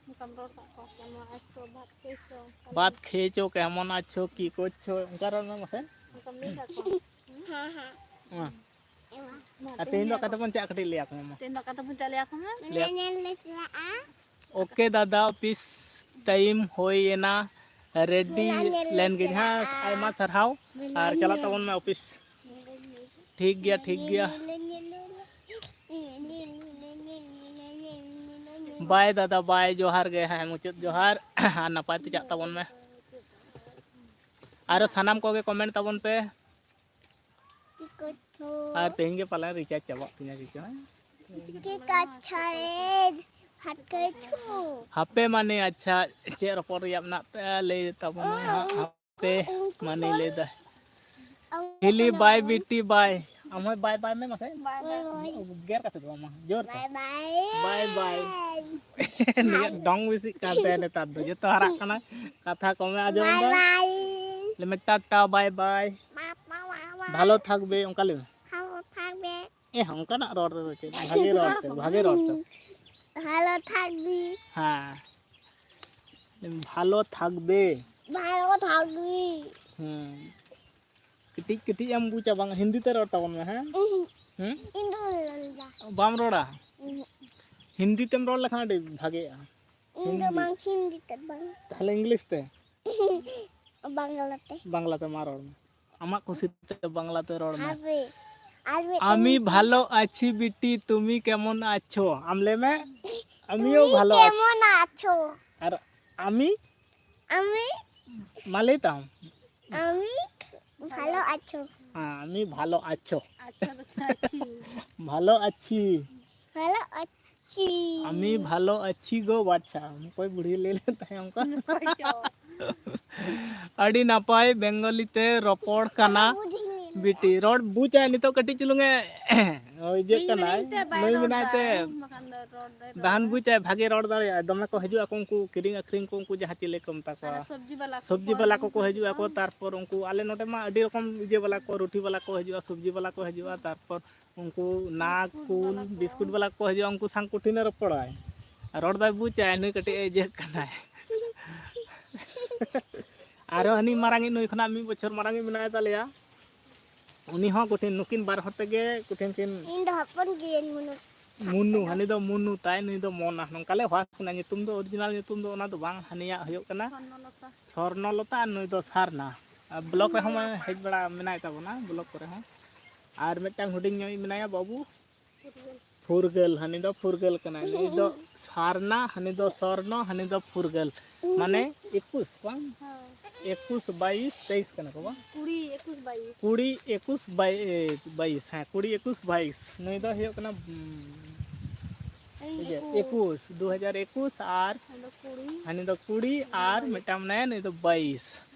ᱚᱱᱠᱟᱢ ᱨᱚᱲ ᱠᱟᱜ ᱠᱚᱣᱟ, ᱠᱮᱢᱚᱱ ᱟᱪᱷᱚ, ᱵᱷᱟᱛ ᱠᱷᱮᱭᱪᱚ, ᱚᱱᱠᱟ ᱵᱟᱛ ᱠᱷᱮᱭᱪᱚ, ᱠᱮᱢᱚᱱ ᱟᱪᱷᱚ, ᱠᱤ ᱠᱚᱪᱪᱷᱚ, ᱚᱱᱠᱟ ᱨᱚᱲ ᱢᱮ ᱢᱟᱥᱮ᱾ ᱚᱱᱠᱟᱢ ᱞᱟᱹᱭ ᱠᱟᱜ ᱠᱚᱣᱟ᱾ ᱦᱮᱸ, ᱦᱮᱸ᱾ ᱢᱟ᱾ ᱢᱟ, ᱟᱨ ᱛᱮᱦᱮᱧ ᱫᱚ ᱚᱠᱟ ᱛᱮᱵᱚᱱ ᱪᱟᱜ ᱠᱟᱹᱴᱤᱡ ᱞᱟᱹᱭ ᱟᱠᱚ ᱢᱮ ᱢᱟ᱾ ᱛᱮᱦᱮᱧ ᱫᱚ ᱚᱠᱟ ᱛᱮᱵᱚᱱ ᱪᱟᱜ ᱞᱟᱹᱭ ᱟᱠᱚ ᱢᱮ᱾ ᱞᱟᱹᱭ ᱟᱠᱚ᱾ ᱧᱮᱞ ᱞᱮ ᱪᱟᱞᱟᱜᱼᱟ᱾ ᱳᱠᱮ ᱫᱟᱫᱟ, ᱚᱯᱷᱤᱥ ᱴᱟᱭᱤᱢ ᱦᱩᱭ ᱮᱱᱟ, ᱨᱮᱰᱤ ᱢᱮᱞᱟ ᱧᱮᱞ ᱞᱮᱱ ᱜᱤᱧ ᱦᱟᱸᱜ᱾ ᱪᱟᱞᱟᱜᱼᱟ᱾ ᱟᱭᱢᱟ ᱥᱟᱨᱦᱟᱣ᱾ ᱢᱮᱞᱟ ᱟᱨ ᱪᱟᱞᱟᱜ ᱧᱮᱞ᱾ ᱛᱟᱵᱚᱱ ᱢᱮ ᱚᱯᱷᱤᱥ᱾ ᱢᱮᱞᱟ ᱧᱮᱞ᱾ ᱴᱷᱤᱠ ᱜᱮᱭᱟ, ᱴᱷᱤᱠ ᱜᱮᱭᱟ᱾ ᱢᱮᱞᱟ ᱧᱮᱞ᱾ ᱵᱟᱭ ᱫᱟᱫᱟ, ᱵᱟᱭ, ᱡᱚᱦᱟᱨ ᱜᱮ, ᱦᱮᱸ, ᱢᱩᱪᱟᱹᱫ ᱡᱚᱦᱟᱨ᱾ ᱟᱨ ᱱᱟᱯᱟᱭ ᱛᱮ ᱪᱟᱜ ᱛᱟᱵᱚᱱ ᱢᱮ᱾ ᱟᱨᱚ ᱥᱟᱱᱟᱢ ᱠᱚᱜᱮ ᱠᱚᱢᱮᱱᱴ ᱛᱟᱵᱚᱱ ᱯᱮ᱾ ᱠᱤ ᱠᱚᱪᱪᱷᱚ? ᱟᱨ ᱛᱮᱦᱮᱧ ᱜᱮ ᱯᱟᱞᱮᱱ ᱨᱤᱪᱟᱨᱡᱽ ᱪᱟᱵᱟᱜ ᱛᱤᱧᱟ ᱪᱤᱠᱟᱹ᱾ ᱠᱤ ᱠᱚᱪᱪᱷᱚ ᱨᱮ ᱦᱟᱛ ᱠᱚᱪᱪᱷᱚ᱾ ᱦᱟᱯᱮ ᱢᱟᱱᱮ, ᱟᱪᱪᱷᱟ, ᱪᱮᱫ ᱨᱚᱯᱚᱲ ᱨᱮᱭᱟᱜ ᱢᱮᱱᱟᱜ ᱯᱮᱭᱟ ᱞᱟᱹᱭ ᱛᱟᱵᱚᱱᱟ ᱦᱟᱸᱜ᱾ ᱦᱟᱯᱮ ᱢᱟᱱᱮ ᱞᱟᱹᱭ ᱫᱟ᱾ ᱦᱤᱞᱤ ᱵᱟᱭ, ᱵᱤᱴᱤ ᱵᱟᱭ᱾ ᱟᱢ ᱦᱚᱸ ᱵᱟᱭ ᱵᱟᱭ ᱢᱮ ᱢᱟᱥᱮ᱾ ᱵᱟᱭ ᱵᱟᱭ᱾ ᱜᱮᱨ ᱠᱟᱛᱮ ᱫᱚ ᱵᱟᱝ, ᱡᱳᱨ ᱛᱮ᱾ ᱵᱟᱭ ᱵᱟᱭ᱾ ᱵᱟᱭ ᱵᱟᱭ᱾ ᱱᱤᱭᱟᱹ ᱰᱚᱝ ᱵᱮᱥᱤᱜ ᱠᱟᱱ ᱛᱟᱭᱟ ᱱᱮᱛᱟᱨ ᱫᱚ᱾ ᱡᱚᱛᱚ ᱦᱟᱨᱟᱜ ᱠᱟᱱᱟ᱾ ᱠᱟᱛᱷᱟ ᱠᱚᱢᱮ ᱟᱸᱡᱚᱢ ᱮᱫᱟ᱾ ᱵᱟᱭ ᱵᱟᱭ᱾ ᱞᱟᱹᱭ ᱢᱮ, ᱴᱟᱴᱟ, ᱵᱟᱭ ᱵᱟᱭ᱾ ᱵᱟᱭ ᱵᱟᱭ᱾ ᱵᱷᱟᱞᱚ ᱛᱷᱟᱠᱵᱮ, ᱚᱱᱠᱟ ᱞᱟᱹᱭ ᱢᱮ᱾ ᱵᱷᱟᱞᱚ ᱛᱷᱟᱠᱵᱮ᱾ ᱮ, ᱚᱱᱠᱟᱱᱟᱜ ᱨᱚᱲ ᱛᱮᱫᱚ ᱪᱮᱫ? ᱵᱷᱟᱜᱮ ᱨᱚᱲ ᱛᱮ, ᱵᱷᱟᱜᱮ ᱨᱚᱲ ᱛᱮ᱾ ᱵᱷᱟᱞᱚ ᱛᱷᱟᱠᱵᱮ᱾ ᱦᱮᱸ᱾ ᱵᱷᱟᱞᱚ ᱛᱷᱟᱠᱵᱮ᱾ ᱵᱷᱟᱞᱚ ᱛᱷᱟᱠᱵᱮ᱾ ᱦᱮᱸ᱾ ᱠᱟᱹᱴᱤᱡ ᱠᱟᱹᱴᱤᱡ ᱮᱢ ᱵᱩᱡᱟ ᱵᱟᱝ? ᱦᱤᱱᱫᱤ ᱛᱮ ᱨᱚᱲ ᱛᱟᱵᱚᱱ ᱢᱮ, ᱦᱮᱸ? ᱩᱦᱩᱸ᱾ ᱦᱮᱸ? ᱤᱧ ᱫᱚ ᱵᱟᱹᱧ ᱨᱚᱲ ᱫᱟ᱾ ᱵᱟᱢ ᱨᱚᱲᱟ? ᱩᱦᱩᱸ᱾ ᱦᱤᱱᱫᱤ ᱛᱮᱢ ᱨᱚᱲ ᱞᱮᱠᱷᱟᱱ ᱟᱹᱰᱤ ᱵᱷᱟᱜᱮᱜᱼᱟ᱾ ᱤᱧ ᱫᱚ ᱦᱤᱱᱫᱤ᱾ ᱵᱟᱝ, ᱦᱤᱱᱫᱤ ᱛᱮ ᱵᱟᱝ᱾ ᱛᱟᱦᱞᱮ ᱤᱝᱞᱤᱥ ᱛᱮ? ᱵᱟᱝᱞᱟ ᱛᱮ᱾ ᱵᱟᱝᱞᱟ ᱛᱮ ᱢᱟ ᱨᱚᱲ ᱢᱮ᱾ ᱟᱢᱟᱜ ᱠᱩᱥᱤ ᱛᱮ ᱵᱟᱝᱞᱟ ᱛᱮ ᱨᱚᱲ ᱢᱮ᱾ ᱦᱟᱯᱮ, ᱟᱨ ᱢᱤᱫᱴᱮᱱ ᱟᱢᱤ ᱵᱷᱟᱞᱚ ᱟᱪᱷᱤ ᱵᱤᱴᱤ, ᱛᱩᱢᱤ ᱠᱮᱢᱚᱱ ᱟᱪᱷᱚ? ᱟᱢ ᱞᱟᱹᱭ ᱢᱮ᱾ ᱟᱢᱤᱭᱳ ᱛᱩᱢᱤ ᱵᱷᱟᱞᱚ ᱟᱪᱷᱤ᱾ ᱠᱮᱢᱚᱱ ᱟᱪᱷᱚ? ᱟᱨ ᱟᱢᱤ? ᱟᱢᱤ? ᱢᱟ ᱞᱟᱹᱭ ᱛᱟᱢ᱾ ᱟᱢᱤ ᱵᱷᱟᱞᱚ ᱟᱪᱷᱚ? ᱦᱮᱸ, ᱟᱢᱤ ᱵᱷᱟᱞᱚ ᱟᱪᱷᱚ᱾ ᱟᱪᱷᱚ ᱫᱚ ᱟᱪᱷᱤ᱾ ᱵᱷᱟᱞᱚ ᱟᱪᱷᱤ᱾ ᱵᱷᱟᱞᱚ ᱟᱪᱷᱤ᱾ ᱟᱢᱤ ᱵᱷᱟᱞᱚ ᱟᱪᱷᱤ ᱜᱳ ᱵᱟᱪᱷᱟ᱾ ᱚᱠᱚᱭ ᱵᱩᱲᱦᱤ ᱞᱟᱹᱭ ᱞᱮᱱ ᱛᱟᱦᱮᱸ ᱚᱱᱠᱟ? ᱚᱠᱚᱭ ᱪᱚ? ᱟᱹᱰᱤ ᱱᱟᱯᱟᱭ ᱵᱮᱝᱜᱚᱞᱤ ᱛᱮ ᱨᱚᱯᱚᱲ ᱠᱟᱱᱟ ᱵᱤᱴᱤ᱾ ᱨᱚᱲ ᱵᱩᱡᱟᱭ ᱱᱤᱛᱚᱜ ᱠᱟᱹᱴᱤᱡ ᱪᱩᱞᱩᱝ ᱮ ᱤᱭᱟᱹᱜ ᱤᱧ ᱠᱟᱱᱟᱭ᱾ ᱢᱤᱱᱟᱹᱧ ᱛᱮ ᱵᱟᱭ ᱱᱩᱭ ᱨᱚᱲ ᱢᱮᱱᱟᱭ ᱫᱟ, ᱛᱮ ᱵᱟᱠᱷᱟᱱ ᱫᱚ ᱨᱚᱲ ᱫᱚᱭ ᱫᱟᱦᱟᱱ ᱨᱚᱲᱟ᱾ ᱵᱩᱡᱟᱭ, ᱵᱷᱟᱜᱮ ᱨᱚᱲ ᱫᱟᱲᱮᱭᱟᱜᱼᱟ᱾ ᱫᱚᱢᱮ ᱠᱚ ᱦᱤᱡᱩᱜ ᱟᱠᱚ ᱩᱱᱠᱩ ᱠᱤᱨᱤᱧ ᱟᱹᱠᱷᱨᱤᱧ ᱠᱚ, ᱩᱱᱠᱩ ᱡᱟᱦᱟᱸ ᱪᱤᱞᱤ ᱠᱚ ᱢᱮᱛᱟ ᱠᱚᱣᱟ᱾ ᱟᱨ ᱥᱚᱵᱽᱡᱤ ᱵᱟᱞᱟ ᱠᱚ ᱥᱚᱵᱽᱡᱤ ᱠᱚ ᱵᱟᱞᱟ ᱦᱤᱡᱩᱜ ᱠᱚᱠᱚ ᱟᱠᱚ᱾ ᱦᱤᱡᱩᱜ ᱟᱠᱚ, ᱛᱟᱨᱯᱚᱨ ᱩᱱᱠᱩ ᱟᱞᱮ ᱱᱚᱰᱮ ᱢᱟ ᱟᱹᱰᱤ ᱨᱚᱠᱚᱢ ᱤᱭᱟᱹ ᱵᱟᱞᱟ ᱠᱚ, ᱨᱩᱴᱤ ᱵᱟᱞᱟ ᱠᱚ ᱦᱤᱡᱩᱜᱼᱟ, ᱥᱚᱵᱽᱡᱤ ᱵᱟᱞᱟ ᱠᱚ ᱦᱤᱡᱩᱜᱼᱟ, ᱛᱟᱨᱯᱚᱨ ᱩᱱᱠᱩ ᱱᱟᱜᱽ ᱵᱤᱥᱠᱩᱴ ᱠᱩᱞ ᱵᱟᱞᱟ ᱠᱚ᱾ ᱵᱤᱥᱠᱩᱴ ᱵᱟᱞᱟ ᱠᱚ ᱦᱤᱡᱩᱜᱼᱟ, ᱩᱱᱠᱩ ᱥᱟᱶ ᱠᱚᱴᱷᱤᱱᱮ ᱨᱚᱯᱚᱲᱟᱭ᱾ ᱟᱨ ᱨᱚᱲ ᱫᱚᱭ ᱵᱩᱡᱟᱭ, ᱱᱩᱭ ᱠᱟᱹᱴᱤᱡ ᱮ ᱤᱭᱟᱹᱜ ᱠᱟᱱᱟᱭ᱾ ᱟᱨᱚ ᱦᱟᱹᱱᱤ ᱢᱟᱨᱟᱝᱤᱡ, ᱱᱩᱭ ᱠᱷᱚᱱᱟᱜ ᱢᱤᱫ ᱵᱚᱪᱷᱚᱨ ᱢᱟᱨᱟᱝᱤᱡ ᱢᱮᱱᱟᱭ ᱛᱟᱞᱮᱭᱟ, ᱩᱱᱤ ᱦᱚᱸ ᱠᱚᱴᱷᱤᱱ, ᱱᱩᱠᱤᱱ ᱵᱟᱨ ᱦᱚᱲ ᱛᱮᱜᱮ ᱠᱚᱴᱷᱤᱱ ᱠᱤᱱ᱾ ᱤᱧ ᱫᱚ ᱦᱚᱯᱚᱱ ᱜᱤᱭᱟᱹᱧ ᱢᱩᱱᱩ᱾ ᱢᱩᱱᱩ, ᱦᱟᱹᱱᱤ ᱫᱚ ᱢᱩᱱᱩ ᱛᱟᱭ, ᱱᱩᱭ ᱫᱚ ᱢᱚᱱᱟ, ᱱᱚᱝᱠᱟ ᱞᱮ ᱦᱚᱦᱚ ᱟᱠᱤᱱᱟ᱾ ᱧᱩᱛᱩᱢ ᱫᱚ original ᱧᱩᱛᱩᱢ ᱫᱚ ᱚᱱᱟ ᱫᱚ ᱵᱟᱝ, ᱦᱟᱹᱱᱤᱭᱟᱜ ᱦᱩᱭᱩᱜ ᱠᱟᱱᱟ ᱥᱚᱨᱱᱚᱞᱚᱛᱟ᱾ ᱥᱚᱨᱱᱚᱞᱚᱛᱟ ᱟᱨ ᱱᱩᱭ ᱫᱚ ᱥᱟᱨᱱᱟ᱾ ᱟᱨ ᱵᱞᱚᱠ ᱨᱮᱦᱚᱸ ᱢᱟ ᱦᱮᱡ ᱵᱟᱲᱟ ᱢᱮᱱᱟᱭ ᱛᱟᱵᱚᱱᱟ, ᱵᱞᱚᱠ ᱠᱚᱨᱮ ᱦᱚᱸ᱾ ᱟᱨ ᱢᱤᱫᱴᱟᱝ ᱦᱩᱰᱤᱧ ᱧᱚᱜ ᱢᱮᱱᱟᱭᱟ ᱵᱟᱹᱵᱩ, ᱯᱷᱩᱨᱜᱟᱹᱞ᱾ ᱯᱷᱩᱨᱜᱟᱹᱞ, ᱦᱟᱹᱱᱤ ᱫᱚ ᱯᱷᱩᱨᱜᱟᱹᱞ ᱠᱟᱱᱟᱭ, ᱱᱩᱭ ᱫᱚ ᱥᱟᱨᱱᱟ, ᱦᱟᱹᱱᱤ ᱫᱚ ᱥᱚᱨᱱᱚ, ᱦᱟᱹᱱᱤ ᱫᱚ ᱯᱷᱩᱨᱜᱟᱹᱞ᱾ ᱢᱟᱱᱮ ᱮᱠᱩᱥ ᱵᱟᱝ? ᱦᱳᱭ᱾ ᱮᱠᱩᱥ, ᱵᱟᱭᱤᱥ, ᱛᱮᱭᱤᱥ ᱠᱟᱱᱟ ᱠᱚ ᱵᱟᱝ? ᱠᱩᱲᱤ ᱮᱠᱩᱥ ᱵᱟᱭᱤᱥ᱾ ᱠᱩᱲᱤ ᱮᱠᱩᱥ ᱵᱟᱭ-, ᱮ, ᱵᱟᱭᱤᱥ, ᱦᱮᱸ, ᱠᱩᱲᱤ ᱮᱠᱩᱥ ᱵᱟᱭᱤᱥ᱾ ᱱᱩᱭ ᱫᱚ ᱦᱩᱭᱩᱜ ᱠᱟᱱᱟ, ᱩᱸ, ᱤᱧ ᱤᱭᱟᱹ, ᱮᱠᱩᱥ᱾ ᱮᱠᱩᱥ, ᱫᱩ ᱦᱟᱡᱟᱨ ᱮᱠᱩᱥ, ᱟᱨ ᱟᱫᱚ ᱠᱩᱲᱤ᱾ ᱦᱟᱹᱱᱤ ᱫᱚ ᱠᱩᱲᱤ, ᱟᱨ ᱢᱤᱫᱴᱟᱝ ᱢᱮᱱᱟᱭᱟ, ᱱᱩᱭ ᱫᱚ ᱵᱟᱭᱤᱥ᱾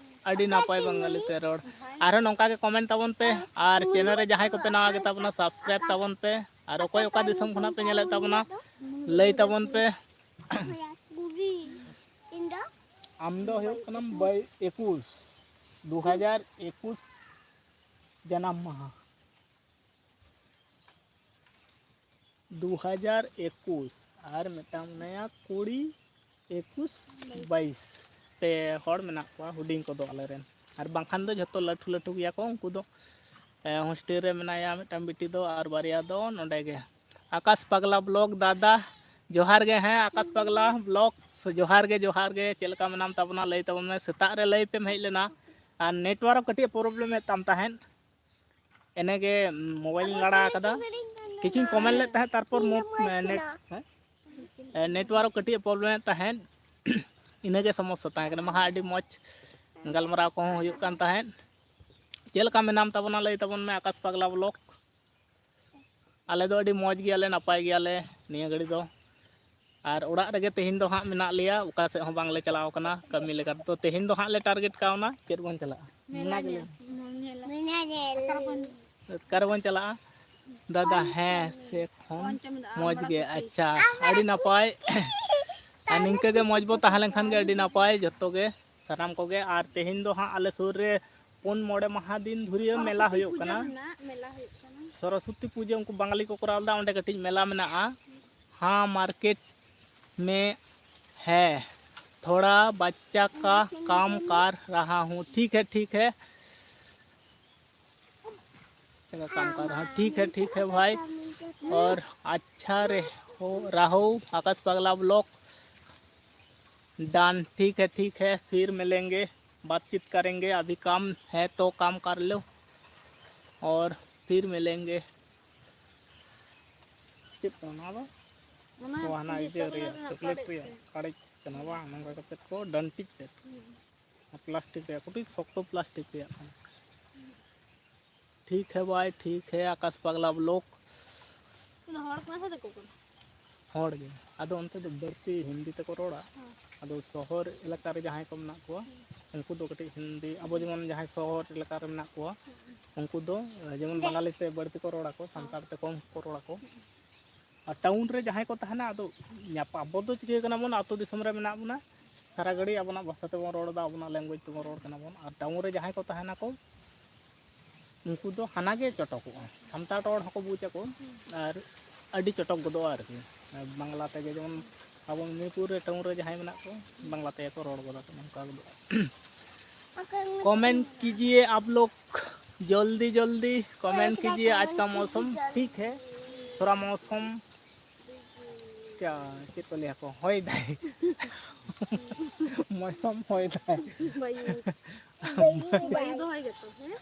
ᱟᱹᱰᱤ ᱱᱟᱯᱟᱭ ᱵᱟᱝᱜᱟᱞᱤ ᱛᱮ ᱨᱚᱲ᱾ ᱟᱨᱦᱚᱸ ᱱᱚᱝᱠᱟ ᱜᱮ comment ᱛᱟᱵᱚᱱ ᱯᱮ, ᱟᱨ channel ᱨᱮ ᱡᱟᱦᱟᱸᱭ ᱠᱚᱯᱮ ᱱᱟᱣᱟ ᱜᱮᱛᱟ ᱵᱚᱱᱟ, subscribe ᱛᱟᱵᱚᱱ ᱯᱮ, ᱟᱨ ᱚᱠᱚᱭ ᱚᱠᱟ ᱫᱤᱥᱚᱢ ᱠᱷᱚᱱᱟᱜ ᱯᱮ ᱧᱮᱞᱮᱫ ᱛᱟᱵᱚᱱᱟ, ᱞᱟᱹᱭ ᱛᱟᱵᱚᱱ ᱯᱮ᱾ ᱠᱩᱲᱤ᱾ ᱤᱧ ᱫᱚ? ᱟᱢ ᱫᱚ ᱦᱩᱭᱩᱜ ᱠᱟᱱᱟᱢ ᱵᱟᱭ-, ᱮᱠᱩᱥ, ᱫᱩ ᱦᱟᱡᱟᱨ ᱮᱠᱩᱥ ᱡᱟᱱᱟᱢ ᱢᱟᱦᱟ᱾ ᱫᱩ ᱦᱟᱡᱟᱨ ᱮᱠᱩᱥ᱾ ᱟᱨ ᱢᱤᱫᱴᱟᱝ ᱢᱮᱱᱟᱭᱟ ᱠᱩᱲᱤ ᱮᱠᱩᱥ ᱵᱟᱭᱤᱥ᱾ ᱯᱮ ᱦᱚᱲ ᱢᱮᱱᱟᱜ ᱠᱚᱣᱟ, ᱦᱩᱰᱤᱧ ᱠᱚᱫᱚ ᱟᱞᱮᱨᱮᱱ᱾ ᱟᱨ ᱵᱟᱝᱠᱷᱟᱱ ᱫᱚ ᱡᱷᱚᱛᱚ ᱞᱟᱹᱴᱩ ᱞᱟᱹᱴᱩ ᱜᱮᱭᱟ ᱠᱚ᱾ ᱩᱱᱠᱩ ᱫᱚ, ᱮ, hostel ᱨᱮ ᱢᱮᱱᱟᱭᱟ ᱢᱤᱫᱴᱟᱝ ᱵᱤᱴᱤ ᱫᱚ, ᱟᱨ ᱵᱟᱨᱭᱟ ᱫᱚ ᱱᱚᱸᱰᱮ ᱜᱮ᱾ ᱟᱠᱟᱥ ᱯᱟᱜᱽᱞᱟ vlog ᱫᱟᱫᱟ, ᱡᱚᱦᱟᱨ ᱜᱮ᱾ ᱦᱮᱸ, ᱟᱠᱟᱥ ᱯᱟᱜᱽᱞᱟ vlog, ᱡᱚᱦᱟᱨ ᱜᱮ, ᱡᱚᱦᱟᱨ ᱜᱮ᱾ ᱪᱮᱫ ᱞᱮᱠᱟ ᱢᱮᱱᱟᱢ ᱛᱟᱵᱚᱱᱟ? ᱞᱟᱹᱭ ᱛᱟᱵᱚᱱ ᱢᱮ᱾ ᱥᱮᱛᱟᱜ ᱨᱮ live ᱮᱢ ᱦᱮᱡ ᱞᱮᱱᱟ, ᱟᱨ network ᱠᱟᱹᱴᱤᱡ problem ᱮᱫ ᱛᱟᱢ ᱛᱟᱦᱮᱸᱫ᱾ ᱮᱱᱮᱜᱮ ᱢᱳᱵᱟᱭᱤᱞ ᱤᱧ ᱞᱟᱲᱟ ᱟᱠᱟᱫᱟ᱾ ᱠᱤᱪᱷᱩᱧ ᱠᱚᱢᱮᱱᱴ ᱞᱮᱫ ᱛᱟᱦᱮᱸᱫ, ᱛᱟᱨᱯᱚᱨ ᱢᱳ-, ᱱᱮᱴ, ᱦᱮᱸ? ᱮ, ᱱᱮᱴᱣᱟᱨᱠ ᱠᱟᱹᱴᱤᱡ ᱮ ᱯᱨᱚᱵᱞᱮᱢᱮᱫ ᱛᱟᱦᱮᱸᱫ᱾ ᱤᱱᱟᱹᱜᱮ ᱥᱚᱢᱚᱥᱥᱟ ᱛᱟᱦᱮᱸ ᱠᱟᱱᱟ᱾ ᱢᱟ ᱦᱟᱸᱜ, ᱟᱹᱰᱤ ᱢᱚᱡᱽ ᱜᱟᱞᱢᱟᱨᱟᱣ ᱠᱚᱦᱚᱸ ᱦᱩᱭᱩᱜ ᱠᱟᱱ ᱛᱟᱦᱮᱸᱫ᱾ ᱪᱮᱫ ᱞᱮᱠᱟ ᱢᱮᱱᱟᱢ ᱛᱟᱵᱚᱱᱟ, ᱞᱟᱹᱭ ᱛᱟᱵᱚᱱ ᱢᱮ, ᱟᱠᱟᱥ ᱯᱟᱜᱽᱞᱟ ᱵᱞᱚᱜᱽ᱾ ᱟᱞᱮ ᱫᱚ ᱟᱹᱰᱤ ᱢᱚᱡᱽ ᱜᱮᱭᱟᱞᱮ, ᱱᱟᱯᱟᱭ ᱜᱮᱭᱟᱞᱮ ᱱᱤᱭᱟᱹ ᱜᱷᱟᱹᱲᱤ ᱫᱚ᱾ ᱟᱨ ᱚᱲᱟᱜ ᱨᱮᱜᱮ ᱛᱮᱦᱮᱧ ᱫᱚ ᱦᱟᱸᱜ ᱢᱮᱱᱟᱜ ᱞᱮᱭᱟ, ᱚᱠᱟ ᱥᱮᱫ ᱦᱚᱸ ᱵᱟᱝᱞᱮ ᱪᱟᱞᱟᱣ ᱠᱟᱱᱟ ᱠᱟᱹᱢᱤ ᱞᱮᱠᱟ ᱛᱮᱫᱚ᱾ ᱛᱮᱦᱮᱧ ᱫᱚ ᱦᱟᱸᱜ ᱞᱮ ᱴᱟᱨᱜᱮᱴ ᱠᱟᱣᱱᱟ, ᱪᱮᱫ ᱵᱚᱱ ᱪᱟᱞᱟᱜᱼᱟ? ᱢᱮᱞᱟ ᱧᱮᱞ᱾ ᱢᱮᱞᱟ ᱧᱮᱞ᱾ ᱚᱠᱟ ᱨᱮᱵᱚᱱ ᱪᱟᱞᱟᱜᱼᱟ? ᱫᱟᱫᱟ, ᱦᱮᱸ, ᱥᱮ ᱠᱷᱚᱱ ᱢᱚᱡᱽ ᱜᱮ᱾ ᱟᱪᱪᱷᱟ, ᱟᱹᱰᱤ ᱱᱟᱯᱟᱭ᱾ ᱟᱨ ᱱᱤᱝᱠᱟᱹ ᱜᱮ ᱢᱚᱡᱽ ᱵᱚ ᱛᱟᱦᱮᱸ ᱞᱮᱱᱠᱷᱟᱱ ᱜᱮ ᱟᱹᱰᱤ ᱱᱟᱯᱟᱭ ᱡᱚᱛᱚ ᱜᱮ, ᱥᱟᱱᱟᱢ ᱠᱚᱜᱮ᱾ ᱟᱨ ᱛᱮᱦᱮᱧ ᱫᱚ ᱦᱟᱸᱜ ᱟᱞᱮ ᱥᱩᱨ ᱨᱮ ᱯᱩᱱ ᱢᱚᱬᱮ ᱢᱟᱦᱟ ᱫᱤᱱ ᱫᱷᱩᱨᱤᱭᱟᱹ ᱢᱮᱞᱟ ᱦᱩᱭᱩᱜ ᱠᱟᱱᱟ᱾ ᱥᱚᱨᱚᱥᱚᱛᱤ ᱯᱩᱡᱟᱹ ᱩᱱᱠᱩ ᱵᱟᱝᱜᱟᱞᱤ ᱠᱚ ᱠᱚᱨᱟᱣ ᱞᱮᱫᱟ, ᱚᱸᱰᱮ ᱠᱟᱹᱴᱤᱡ ᱢᱮᱞᱟ ᱢᱮᱱᱟᱜᱼᱟ᱾ ᱦᱟᱸ, ᱢᱟᱨᱠᱮᱴ ᱢᱮ ᱦᱮ, ᱛᱷᱚᱲᱟ ᱵᱟᱪᱪᱟ ᱠᱟ ᱠᱟᱢ ᱠᱟᱨ ᱨᱟᱦᱟ ᱦᱩᱸ, ᱴᱷᱤᱠ ᱦᱮ, ᱴᱷᱤᱠ ᱦᱮ᱾ चंगा काम कर रहा हूँ। ठीक है, ठीक है भाई। और अच्छा रहो, रहो आकाश पगला ब्लॉग। डन, ठीक है, ठीक है, फिर मिलेंगे, बातचीत करेंगे। अभी काम है तो काम कर लो और फिर मिलेंगे। ᱪᱮᱫ ᱠᱟᱱᱟ ᱱᱚᱣᱟ ᱫᱚ? ᱚᱱᱟ ᱚ, ᱦᱟᱱᱟ ᱤᱭᱟᱹ ᱤᱭᱟᱹ ᱠᱟᱱᱟ, ᱨᱮᱭᱟᱜ, ᱚᱱᱟ ᱪᱚᱠᱞᱮᱴ ᱠᱟᱲᱮᱡ ᱨᱮᱭᱟᱜ ᱠᱟᱱᱟ᱾ ᱠᱟᱲᱮᱡ ᱠᱟᱱᱟ ᱵᱟᱝ? ᱱᱚᱝᱠᱟ ᱠᱟᱛᱮ ᱠᱚ ᱰᱟᱹᱱᱴᱤᱡ ᱛᱮ᱾ ᱦᱩᱸ᱾ ᱯᱞᱟᱥᱴᱤᱠ ᱨᱮᱭᱟᱜ, ᱠᱟᱹᱴᱤᱡ ᱥᱚᱠᱛᱚ ᱯᱞᱟᱥᱴᱤᱠ ᱨᱮᱭᱟᱜ ᱠᱟᱱᱟ᱾ ठीक है भाई, ठीक है, आकाश पगला ब्लॉग। ᱤᱧ ᱫᱚ ᱦᱚᱲ ᱠᱟᱱᱟ ᱥᱮ ᱫᱤᱠᱩ ᱠᱟᱱᱟ? ᱦᱚᱲ ᱜᱮ᱾ ᱟᱫᱚ ᱚᱱᱛᱮ ᱫᱚ ᱵᱟᱹᱲᱛᱤ ᱦᱤᱱᱫᱤ ᱛᱮᱠᱚ ᱨᱚᱲᱟ᱾ ᱦᱮᱸ᱾ ᱟᱫᱚ ᱥᱚᱦᱚᱨ ᱮᱞᱟᱠᱟ ᱨᱮ ᱡᱟᱦᱟᱸᱭ ᱠᱚ ᱢᱮᱱᱟᱜ ᱠᱚᱣᱟ, ᱦᱮᱸ᱾ ᱩᱱᱠᱩ ᱫᱚ ᱠᱟᱹᱴᱤᱡ ᱦᱤᱱᱫᱤ, ᱟᱵᱚ ᱡᱮᱢᱚᱱ ᱡᱟᱦᱟᱸᱭ ᱥᱚᱦᱚᱨ ᱮᱞᱟᱠᱟ ᱨᱮ ᱢᱮᱱᱟᱜ ᱠᱚᱣᱟ, ᱦᱮᱸ᱾ ᱩᱱᱠᱩ ᱫᱚ, ᱮ, ᱡᱮᱢᱚᱱ ᱵᱟᱝᱜᱟᱞᱤ ᱛᱮ ᱵᱟᱹᱲᱛᱤ ᱠᱚ ᱨᱚᱲᱟ ᱠᱚ, ᱦᱮᱸ᱾ ᱥᱟᱱᱛᱟᱲ ᱛᱮ ᱠᱚᱢ ᱠᱚ ᱨᱚᱲᱟ ᱠᱚ᱾ ᱦᱮᱸ᱾ ᱟᱨ ᱴᱟᱣᱩᱱ ᱨᱮ ᱡᱟᱦᱟᱸᱭ ᱠᱚ ᱛᱟᱦᱮᱱᱟ, ᱟᱫᱚ ᱧᱟᱯᱟᱢ, ᱟᱵᱚ ᱫᱚ ᱪᱤᱠᱟᱹ ᱠᱟᱱᱟ ᱵᱚᱱ, ᱟᱹᱛᱩ ᱫᱤᱥᱚᱢ ᱨᱮ ᱢᱮᱱᱟᱜ ᱵᱚᱱᱟ, ᱥᱟᱨᱟ ᱜᱷᱟᱹᱲᱤᱡ ᱟᱵᱚᱱᱟᱜ ᱵᱷᱟᱥᱟ ᱛᱮᱵᱚᱱ ᱨᱚᱲ ᱮᱫᱟ, ᱟᱵᱚᱱᱟᱜ ᱞᱮᱝᱜᱩᱭᱮᱡᱽ ᱛᱮᱵᱚᱱ ᱨᱚᱲ ᱠᱟᱱᱟ ᱵᱚᱱ᱾ ᱟᱨ ᱴᱟᱣᱩᱱ ᱨᱮ ᱡᱟᱦᱟᱸᱭ ᱠᱚ ᱛᱟᱦᱮᱱᱟᱠᱚ, ᱩᱱᱠᱩ ᱫᱚ ᱦᱟᱱᱟ ᱜᱮ ᱪᱚᱴᱚᱠᱚᱜᱼᱟ, ᱥᱟᱱᱛᱟᱲ ᱨᱚᱲ ᱦᱚᱸᱠᱚ ᱵᱩᱡᱽ ᱟᱠᱚ ᱟᱨ ᱟᱹᱰᱤ ᱪᱚᱴᱚᱠ ᱜᱚᱫᱚᱜᱼᱟ ᱟᱨᱠᱤ᱾ ᱵᱟᱝᱞᱟ ᱛᱮᱜᱮ, ᱡᱮᱢᱚᱱ ᱟᱵᱚ ᱢᱚᱱᱤᱯᱩᱨ ᱨᱮ ᱴᱟᱣᱩᱱ ᱨᱮ ᱡᱟᱦᱟᱸᱭ ᱢᱮᱱᱟᱜ ᱠᱚ, ᱵᱟᱝᱞᱟ ᱛᱮᱜᱮ ᱠᱚ ᱨᱚᱲ ᱜᱚᱫᱟ, ᱱᱚᱝᱠᱟ ᱜᱚᱫᱚᱜᱼᱟ᱾ कमेंट कीजिए आप लोग, जल्दी जल्दी कमेंट कीजिए। आज का मौसम ठीक है, थोड़ा मौसम क्या, ᱪᱮᱫ ᱠᱚ ᱞᱟᱹᱭᱟ ᱠᱚ, ᱦᱚᱭ ᱫᱟᱭ᱾ ᱢᱚᱭᱥᱚᱢ ᱦᱚᱭ ᱫᱟᱭ᱾ ᱵᱟᱭᱩ᱾ ᱵᱟᱭᱩ ᱫᱚ ᱦᱚᱭ ᱜᱮᱛᱚ, ᱦᱮᱸ?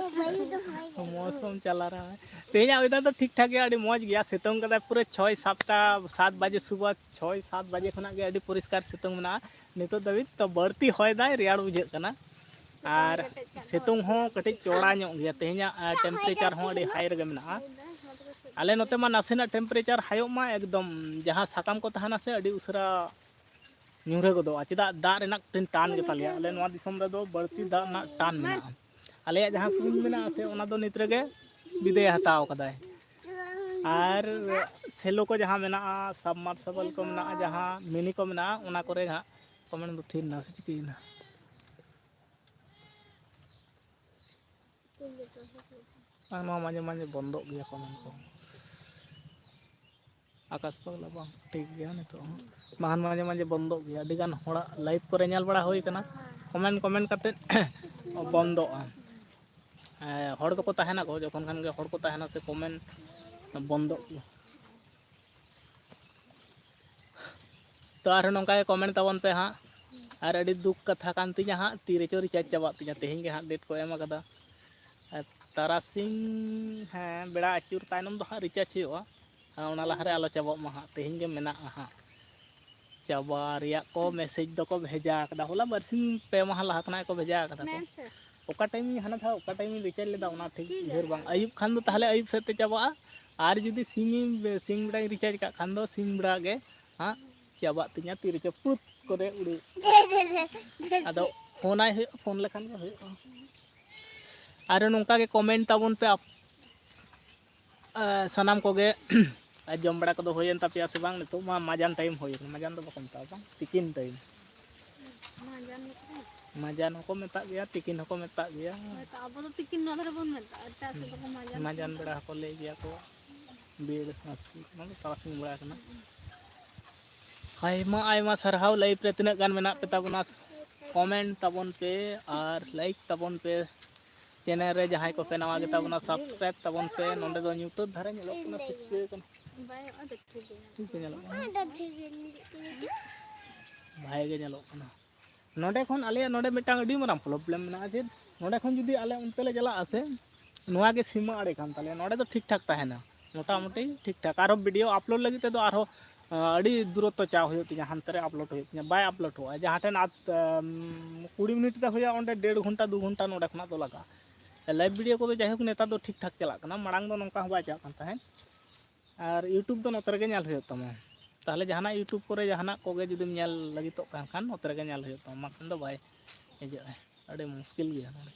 ᱢᱚᱣᱥᱚᱢ ᱪᱟᱞᱟ ᱨᱟᱦᱟ ᱦᱟᱭ᱾ ᱛᱮᱦᱮᱧᱟᱜ ᱚᱭᱮᱫᱟᱨ ᱫᱚ ᱴᱷᱤᱠ ᱴᱷᱟᱠ ᱜᱮᱭᱟ, ᱟᱹᱰᱤ ᱢᱚᱡᱽ ᱜᱮᱭᱟ᱾ ᱥᱤᱛᱩᱝ ᱠᱟᱫᱟᱭ ᱯᱩᱨᱟᱹ ᱪᱷᱚᱭ ᱥᱟᱛᱴᱟ, ᱥᱟᱛ ᱵᱟᱡᱮ ᱥᱩᱵᱟ ᱪᱷᱚᱭ ᱥᱟᱛ ᱵᱟᱡᱮ ᱠᱷᱚᱱᱟᱜ ᱜᱮ ᱟᱹᱰᱤ ᱯᱚᱨᱤᱥᱠᱟᱨ ᱥᱤᱛᱩᱝ ᱢᱮᱱᱟᱜᱼᱟ᱾ ᱱᱤᱛᱚᱜ ᱫᱷᱟᱹᱵᱤᱡ ᱛᱚ ᱵᱟᱹᱲᱛᱤ ᱦᱚᱭ ᱫᱟᱭ, ᱨᱮᱭᱟᱲ ᱵᱩᱡᱷᱟᱹᱜ ᱠᱟᱱᱟ᱾ ᱟᱨ ᱥᱤᱛᱩᱝ ᱦᱚᱸ ᱠᱟᱹᱴᱤᱡ ᱪᱚᱲᱟ ᱧᱚᱜ ᱜᱮᱭᱟ᱾ ᱛᱮᱦᱮᱧᱟᱜ, ᱟᱸ, temperature ᱦᱚᱸ ᱟᱹᱰᱤ high ᱨᱮᱜᱮ ᱢᱮᱱᱟᱜᱼᱟ᱾ ᱟᱞᱮ ᱱᱚᱛᱮ ᱢᱟ ᱱᱟᱥᱮᱱᱟᱜ temperature ᱦᱟᱭᱚᱜ ᱢᱟ, ᱮᱠᱫᱚᱢ ᱡᱟᱦᱟᱸ ᱥᱟᱠᱟᱢ ᱠᱚ ᱛᱟᱦᱮᱱᱟ ᱥᱮ, ᱟᱹᱰᱤ ᱩᱥᱟᱹᱨᱟ ᱧᱩᱨᱦᱟᱹ ᱜᱚᱫᱚᱜᱼᱟ᱾ ᱪᱮᱫᱟᱜ? ᱫᱟᱜ ᱨᱮᱱᱟᱜ ᱢᱤᱫᱴᱮᱱ ᱴᱟᱱ ᱜᱮᱛᱟ ᱞᱮᱭᱟ᱾ ᱟᱞᱮ ᱱᱚᱣᱟ ᱫᱤᱥᱚᱢ ᱨᱮᱫᱚ ᱵᱟᱹᱲᱛᱤ ᱫᱟᱜ ᱨᱮᱱᱟᱜ ᱴᱟᱱ ᱢᱮᱱᱟᱜᱼᱟ᱾ ᱟᱞᱮᱭᱟᱜ ᱡᱟᱦᱟᱸ ᱠᱩᱧ ᱢᱮᱱᱟᱜᱼᱟ ᱥᱮ, ᱚᱱᱟ ᱫᱚ ᱱᱤᱛ ᱨᱮᱜᱮ ᱵᱤᱫᱟᱹᱭ ᱦᱟᱛᱟᱣ ᱠᱟᱫᱟᱭ᱾ ᱟᱨ ᱥᱮᱞᱚ ᱠᱚ ᱡᱟᱦᱟᱸ ᱢᱮᱱᱟᱜᱼᱟ, submersible ᱠᱚ ᱢᱮᱱᱟᱜᱼᱟ, ᱡᱟᱦᱟᱸ ᱢᱤᱱᱤ ᱠᱚ ᱢᱮᱱᱟᱜᱼᱟ, ᱚᱱᱟ ᱠᱚᱨᱮ ᱦᱟᱸᱜ comment ᱫᱚ ᱛᱷᱤᱨ ᱮᱱᱟ ᱥᱮ ᱪᱤᱠᱟᱹᱭᱮᱱᱟ? ᱟᱨ ᱱᱚᱣᱟ ᱢᱟᱡᱷᱮ ᱢᱟᱡᱷᱮ ᱵᱚᱱᱫᱚᱜ ᱜᱮᱭᱟ comment ᱠᱚ᱾ ᱟᱠᱟᱥ ᱯᱟᱜᱽᱞᱟ ᱵᱟᱝ ᱴᱷᱤᱠ ᱜᱮᱭᱟ ᱱᱤᱛᱚᱜ ᱦᱚᱸ᱾ ᱵᱟᱠᱷᱟᱱ ᱢᱟᱡᱷᱮ ᱢᱟᱡᱷᱮ ᱵᱚᱱᱫᱚᱜ ᱜᱮᱭᱟ᱾ ᱟᱹᱰᱤᱜᱟᱱ ᱦᱚᱲᱟᱜ live ᱠᱚᱨᱮ ᱧᱮᱞ ᱵᱟᱲᱟ ᱦᱩᱭ ᱠᱟᱱᱟ, comment comment ᱠᱟᱛᱮᱫ ᱵᱚᱱᱫᱚᱜᱼᱟ᱾ ᱮᱸ, ᱦᱚᱲ ᱫᱚᱠᱚ ᱛᱟᱦᱮᱱᱟᱠᱚ, ᱡᱚᱠᱷᱚᱱ ᱠᱷᱟᱱ ᱜᱮ ᱦᱚᱲ ᱠᱚ ᱛᱟᱦᱮᱱᱟ ᱥᱮ comment ᱵᱚᱱᱫᱚᱜ ᱜᱮᱭᱟ᱾ ᱛᱚ ᱟᱨᱦᱚᱸ ᱱᱚᱝᱠᱟ ᱜᱮ comment ᱛᱟᱵᱚᱱ ᱯᱮ ᱦᱟᱸᱜ᱾ ᱟᱨ ᱟᱹᱰᱤ ᱫᱩᱠ ᱠᱟᱛᱷᱟ ᱠᱟᱱ ᱛᱤᱧᱟᱹ ᱦᱟᱸᱜ, ᱛᱤ ᱨᱮᱪᱚ recharge ᱪᱟᱵᱟᱜ ᱛᱤᱧᱟᱹ᱾ ᱛᱮᱦᱮᱧ ᱜᱮ ᱦᱟᱸᱜ date ᱠᱚ ᱮᱢ ᱟᱠᱟᱫᱟ᱾ ᱟᱨ ᱛᱟᱨᱟᱥᱤᱧ, ᱦᱮᱸ, ᱵᱮᱲᱟ ᱟᱹᱪᱩᱨ ᱛᱟᱭᱱᱚᱢ ᱫᱚ ᱦᱟᱸᱜ recharge ᱦᱩᱭᱩᱜᱼᱟ᱾ ᱟᱨ ᱚᱱᱟ ᱞᱟᱦᱟᱨᱮ ᱟᱞᱚ ᱪᱟᱵᱟᱜ ᱢᱟ ᱦᱟᱸᱜ, ᱛᱮᱦᱮᱧ ᱜᱮ ᱢᱮᱱᱟᱜᱼᱟ ᱦᱟᱸᱜ᱾ ᱪᱟᱵᱟ ᱨᱮᱭᱟᱜ ᱠᱚ message ᱫᱚᱠᱚ ᱵᱷᱮᱡᱟ ᱟᱠᱟᱫᱟ, ᱦᱚᱞᱟ ᱵᱟᱨᱥᱤᱧ ᱯᱮ ᱢᱟᱦᱟ ᱞᱟᱦᱟ ᱠᱷᱚᱱᱟᱜ ᱜᱮᱠᱚ ᱵᱷᱮᱡᱟ ᱟᱠᱟᱫᱟ ᱠᱚ᱾ ᱢᱮᱱ ᱥᱮ᱾ ᱚᱠᱟ time ᱤᱧ ᱦᱟᱱᱟ ᱫᱷᱟᱣ, ᱚᱠᱟ time ᱤᱧ recharge ᱞᱮᱫᱟ, ᱚᱱᱟ ᱴᱷᱤᱠ ᱴᱷᱤᱠ ᱩᱭᱦᱟᱹᱨ ᱜᱮᱭᱟ᱾ ᱵᱟᱝ᱾ ᱟᱹᱭᱩᱵ ᱠᱷᱟᱱ ᱫᱚ ᱛᱟᱦᱚᱞᱮ ᱟᱹᱭᱩᱵ ᱥᱮᱫ ᱛᱮ ᱪᱟᱵᱟᱜᱼᱟ, ᱟᱨ ᱡᱩᱫᱤ ᱥᱤᱧ, ᱥᱤᱧ ᱵᱮᱲᱟᱧ recharge ᱠᱟᱜ ᱠᱷᱟᱱ ᱫᱚ ᱥᱤᱧ ᱵᱮᱲᱟ ᱜᱮ ᱦᱟᱸᱜ ᱪᱟᱵᱟᱜ ᱛᱤᱧᱟ, ᱛᱤ ᱨᱮᱪᱚ ᱯᱩᱛ ᱠᱚᱨᱮ ᱩᱲᱩ᱾ ᱟᱫᱚ ᱯᱷᱳᱱ ᱟᱭ ᱦᱩᱭᱩᱜᱼᱟ, ᱯᱷᱳᱱ ᱞᱮᱠᱷᱟᱱ ᱜᱮ ᱦᱩᱭᱩᱜᱼᱟ᱾ ᱟᱨ ᱱᱚᱝᱠᱟ ᱜᱮ comment ᱛᱟᱵᱚᱱ ᱯᱮ ᱟᱯ-, ᱮ, ᱥᱟᱱᱟᱢ ᱠᱚᱜᱮ᱾ ᱟᱨ ᱡᱚᱢ ᱵᱟᱲᱟ ᱠᱚᱫᱚ ᱦᱩᱭᱮᱱ ᱛᱟᱯᱮᱭᱟ ᱥᱮ ᱵᱟᱝ? ᱱᱤᱛᱚᱜ ᱢᱟ ᱢᱟᱡᱟᱱ time ᱦᱩᱭ ᱟᱠᱟᱱᱟ, ᱢᱟᱡᱟᱱ ᱫᱚ ᱵᱟᱠᱚ ᱢᱮᱛᱟᱜᱼᱟ, ᱵᱟᱝ, ᱛᱤᱠᱤᱱ time᱾ ᱢᱟᱡᱟᱱ ᱜᱮᱛᱚ᱾ ᱢᱟᱡᱟᱱ ᱦᱚᱸᱠᱚ ᱢᱮᱛᱟᱜ ᱜᱮᱭᱟ, ᱛᱤᱠᱤᱱ ᱦᱚᱸᱠᱚ ᱢᱮᱛᱟᱜ ᱜᱮᱭᱟ᱾ ᱦᱳᱭ ᱛᱚ, ᱟᱵᱚ ᱫᱚ ᱛᱤᱠᱤᱱ ᱱᱚᱣᱟ ᱫᱷᱟᱨᱮ ᱵᱚᱱ ᱢᱮᱛᱟᱜᱼᱟ, ᱮᱴᱟᱜ ᱥᱮᱫ ᱫᱚᱠᱚ ᱢᱟᱡᱟᱱ ᱠᱚ ᱢᱟᱡᱟᱱ ᱢᱮᱛᱟᱜᱼᱟ᱾ ᱵᱮᱲᱟ ᱦᱚᱸᱠᱚ ᱞᱟᱹᱭ ᱜᱮᱭᱟ ᱠᱚ, ᱵᱮᱲ ᱦᱟᱸᱥᱩᱨ, ᱚᱱᱟ ᱫᱚ ᱛᱟᱨᱟᱥᱤᱧ ᱵᱮᱲᱟ ᱠᱟᱱᱟ᱾ ᱟᱭᱢᱟ ᱟᱭᱢᱟ ᱥᱟᱨᱦᱟᱣ, live ᱨᱮ ᱛᱤᱱᱟᱹᱜ ᱜᱟᱱ ᱢᱮᱱᱟᱜ ᱯᱮ ᱛᱟᱵᱚᱱᱟ, comment ᱛᱟᱵᱚᱱ ᱯᱮ ᱟᱨ like ᱛᱟᱵᱚᱱ ᱯᱮ᱾ Channel ᱨᱮ ᱡᱟᱦᱟᱸᱭ ᱠᱚᱯᱮ ᱱᱟᱣᱟ ᱜᱮᱛᱟ ᱵᱚᱱᱟ, subscribe ᱛᱟᱵᱚᱱ ᱯᱮ᱾ ᱱᱚᱸᱰᱮ ᱫᱚ ᱧᱩᱛᱟᱹᱛ ᱫᱷᱟᱨᱟ ᱧᱮᱞᱚᱜ ᱠᱟᱱᱟ ᱥᱮ ᱪᱤᱠᱟᱹ ᱠᱟᱱᱟ? ᱵᱟᱭ, ᱚᱸᱰᱮ ᱴᱷᱤᱠ ᱜᱮ ᱧᱮᱞᱚᱜ ᱴᱷᱤᱠ ᱜᱮ ᱧᱮᱞᱚᱜ ᱠᱟᱱᱟ᱾ ᱚᱸᱰᱮ ᱴᱷᱤᱠ ᱜᱮ ᱧᱮᱞᱚᱜ ᱠᱟᱱᱟ᱾ ᱵᱷᱟᱜᱮ ᱜᱮ ᱧᱮᱞᱚᱜ ᱠᱟᱱᱟ᱾ ᱱᱚᱸᱰᱮ ᱠᱷᱚᱱ ᱟᱞᱮᱭᱟᱜ ᱱᱚᱸᱰᱮ ᱢᱤᱫᱴᱟᱝ ᱟᱹᱰᱤ ᱢᱟᱨᱟᱝ problem ᱢᱮᱱᱟᱜᱼᱟ, ᱪᱮᱫ? ᱱᱚᱰᱮ ᱠᱷᱚᱱ ᱡᱩᱫᱤ ᱟᱞᱮ ᱚᱱᱛᱮ ᱞᱮ ᱪᱟᱞᱟᱜᱼᱟ ᱥᱮ, ᱱᱚᱣᱟ ᱜᱮ ᱥᱤᱢᱟᱹ ᱟᱲᱮ ᱠᱟᱱ ᱛᱟᱞᱮᱭᱟ᱾ ᱱᱚᱰᱮ ᱫᱚ ᱴᱷᱤᱠ ᱴᱷᱟᱠ ᱛᱟᱦᱮᱱᱟ ᱢᱚᱴᱟᱢᱩᱴᱤ ᱴᱷᱤᱠ ᱴᱷᱟᱠ᱾ ᱟᱨᱦᱚᱸ ᱵᱷᱤᱰᱤᱭᱳ ᱟᱯᱞᱳᱰ ᱞᱟᱹᱜᱤᱫ ᱛᱮᱫᱚ ᱟᱨᱦᱚᱸ ᱟᱹᱰᱤ ᱫᱩᱨᱚᱛᱛᱚ ᱪᱟᱣ ᱦᱩᱭᱩᱜ ᱛᱤᱧᱟ, ᱦᱟᱱᱛᱮ ᱨᱮ ᱟᱯᱞᱳᱰ ᱦᱩᱭᱩᱜ ᱛᱤᱧᱟ, ᱵᱟᱭ ᱟᱯᱞᱳᱰᱚᱜᱼᱟ᱾ ᱡᱟᱦᱟᱸ ᱴᱷᱮᱱ ᱟᱫ ᱠᱩᱲᱤ ᱢᱤᱱᱤᱴ ᱛᱮ ᱦᱩᱭᱩᱜᱼᱟ, ᱚᱸᱰᱮ ᱰᱮᱲ ᱜᱷᱚᱱᱴᱟ ᱫᱩ ᱜᱷᱚᱱᱴᱟ ᱱᱚᱰᱮ ᱠᱷᱚᱱᱟᱜ ᱫᱚ ᱞᱟᱜᱟᱜᱼᱟ᱾ ᱞᱟᱭᱤᱵᱷ ᱵᱷᱤᱰᱤᱭᱳ ᱠᱚᱫᱚ ᱡᱟᱭᱦᱳᱠ ᱱᱮᱛᱟᱨ ᱫᱚ ᱴᱷᱤᱠ ᱴᱷᱟᱠ ᱪᱟᱞᱟᱜ ᱠᱟᱱᱟ, ᱢᱟᱲᱟᱝ ᱫᱚ ᱱᱚᱝᱠᱟ ᱦᱚᱸ ᱵᱟᱭ ᱪᱟᱞᱟᱜ ᱠᱟᱱ ᱛᱟᱦᱮᱸᱫ᱾ ᱟᱨ ᱤᱭᱩᱴᱩᱵᱽ ᱫᱚ ᱱᱚᱛᱮ ᱨᱮᱜᱮ ᱧᱮᱞ ᱦᱩᱭᱩᱜ ᱛᱟᱢᱟ᱾ ᱛᱟᱦᱚᱞᱮ ᱡᱟᱦᱟᱱᱟᱜ ᱤᱭᱩᱴᱩᱵᱽ ᱠᱚᱨᱮ ᱡᱟᱦᱟᱱᱟᱜ ᱠᱚᱜᱮ ᱡᱩᱫᱤᱢ ᱧᱮᱞ ᱞᱟᱹᱜᱤᱫᱚᱜ ᱠᱟᱱ ᱠᱷᱟᱱ ᱱᱚᱛᱮ ᱨᱮᱜᱮ ᱧᱮᱞ ᱦᱩᱭᱩᱜ ᱛᱟᱢᱟ, ᱵᱟᱝᱠᱷᱟᱱ ᱫᱚ ᱵᱟᱭ ᱦᱤᱡᱩᱜᱼᱟ᱾ ᱟᱹᱰᱤ ᱢᱩᱥᱠᱤᱞ ᱜᱮᱭᱟ ᱱᱚᱰᱮ᱾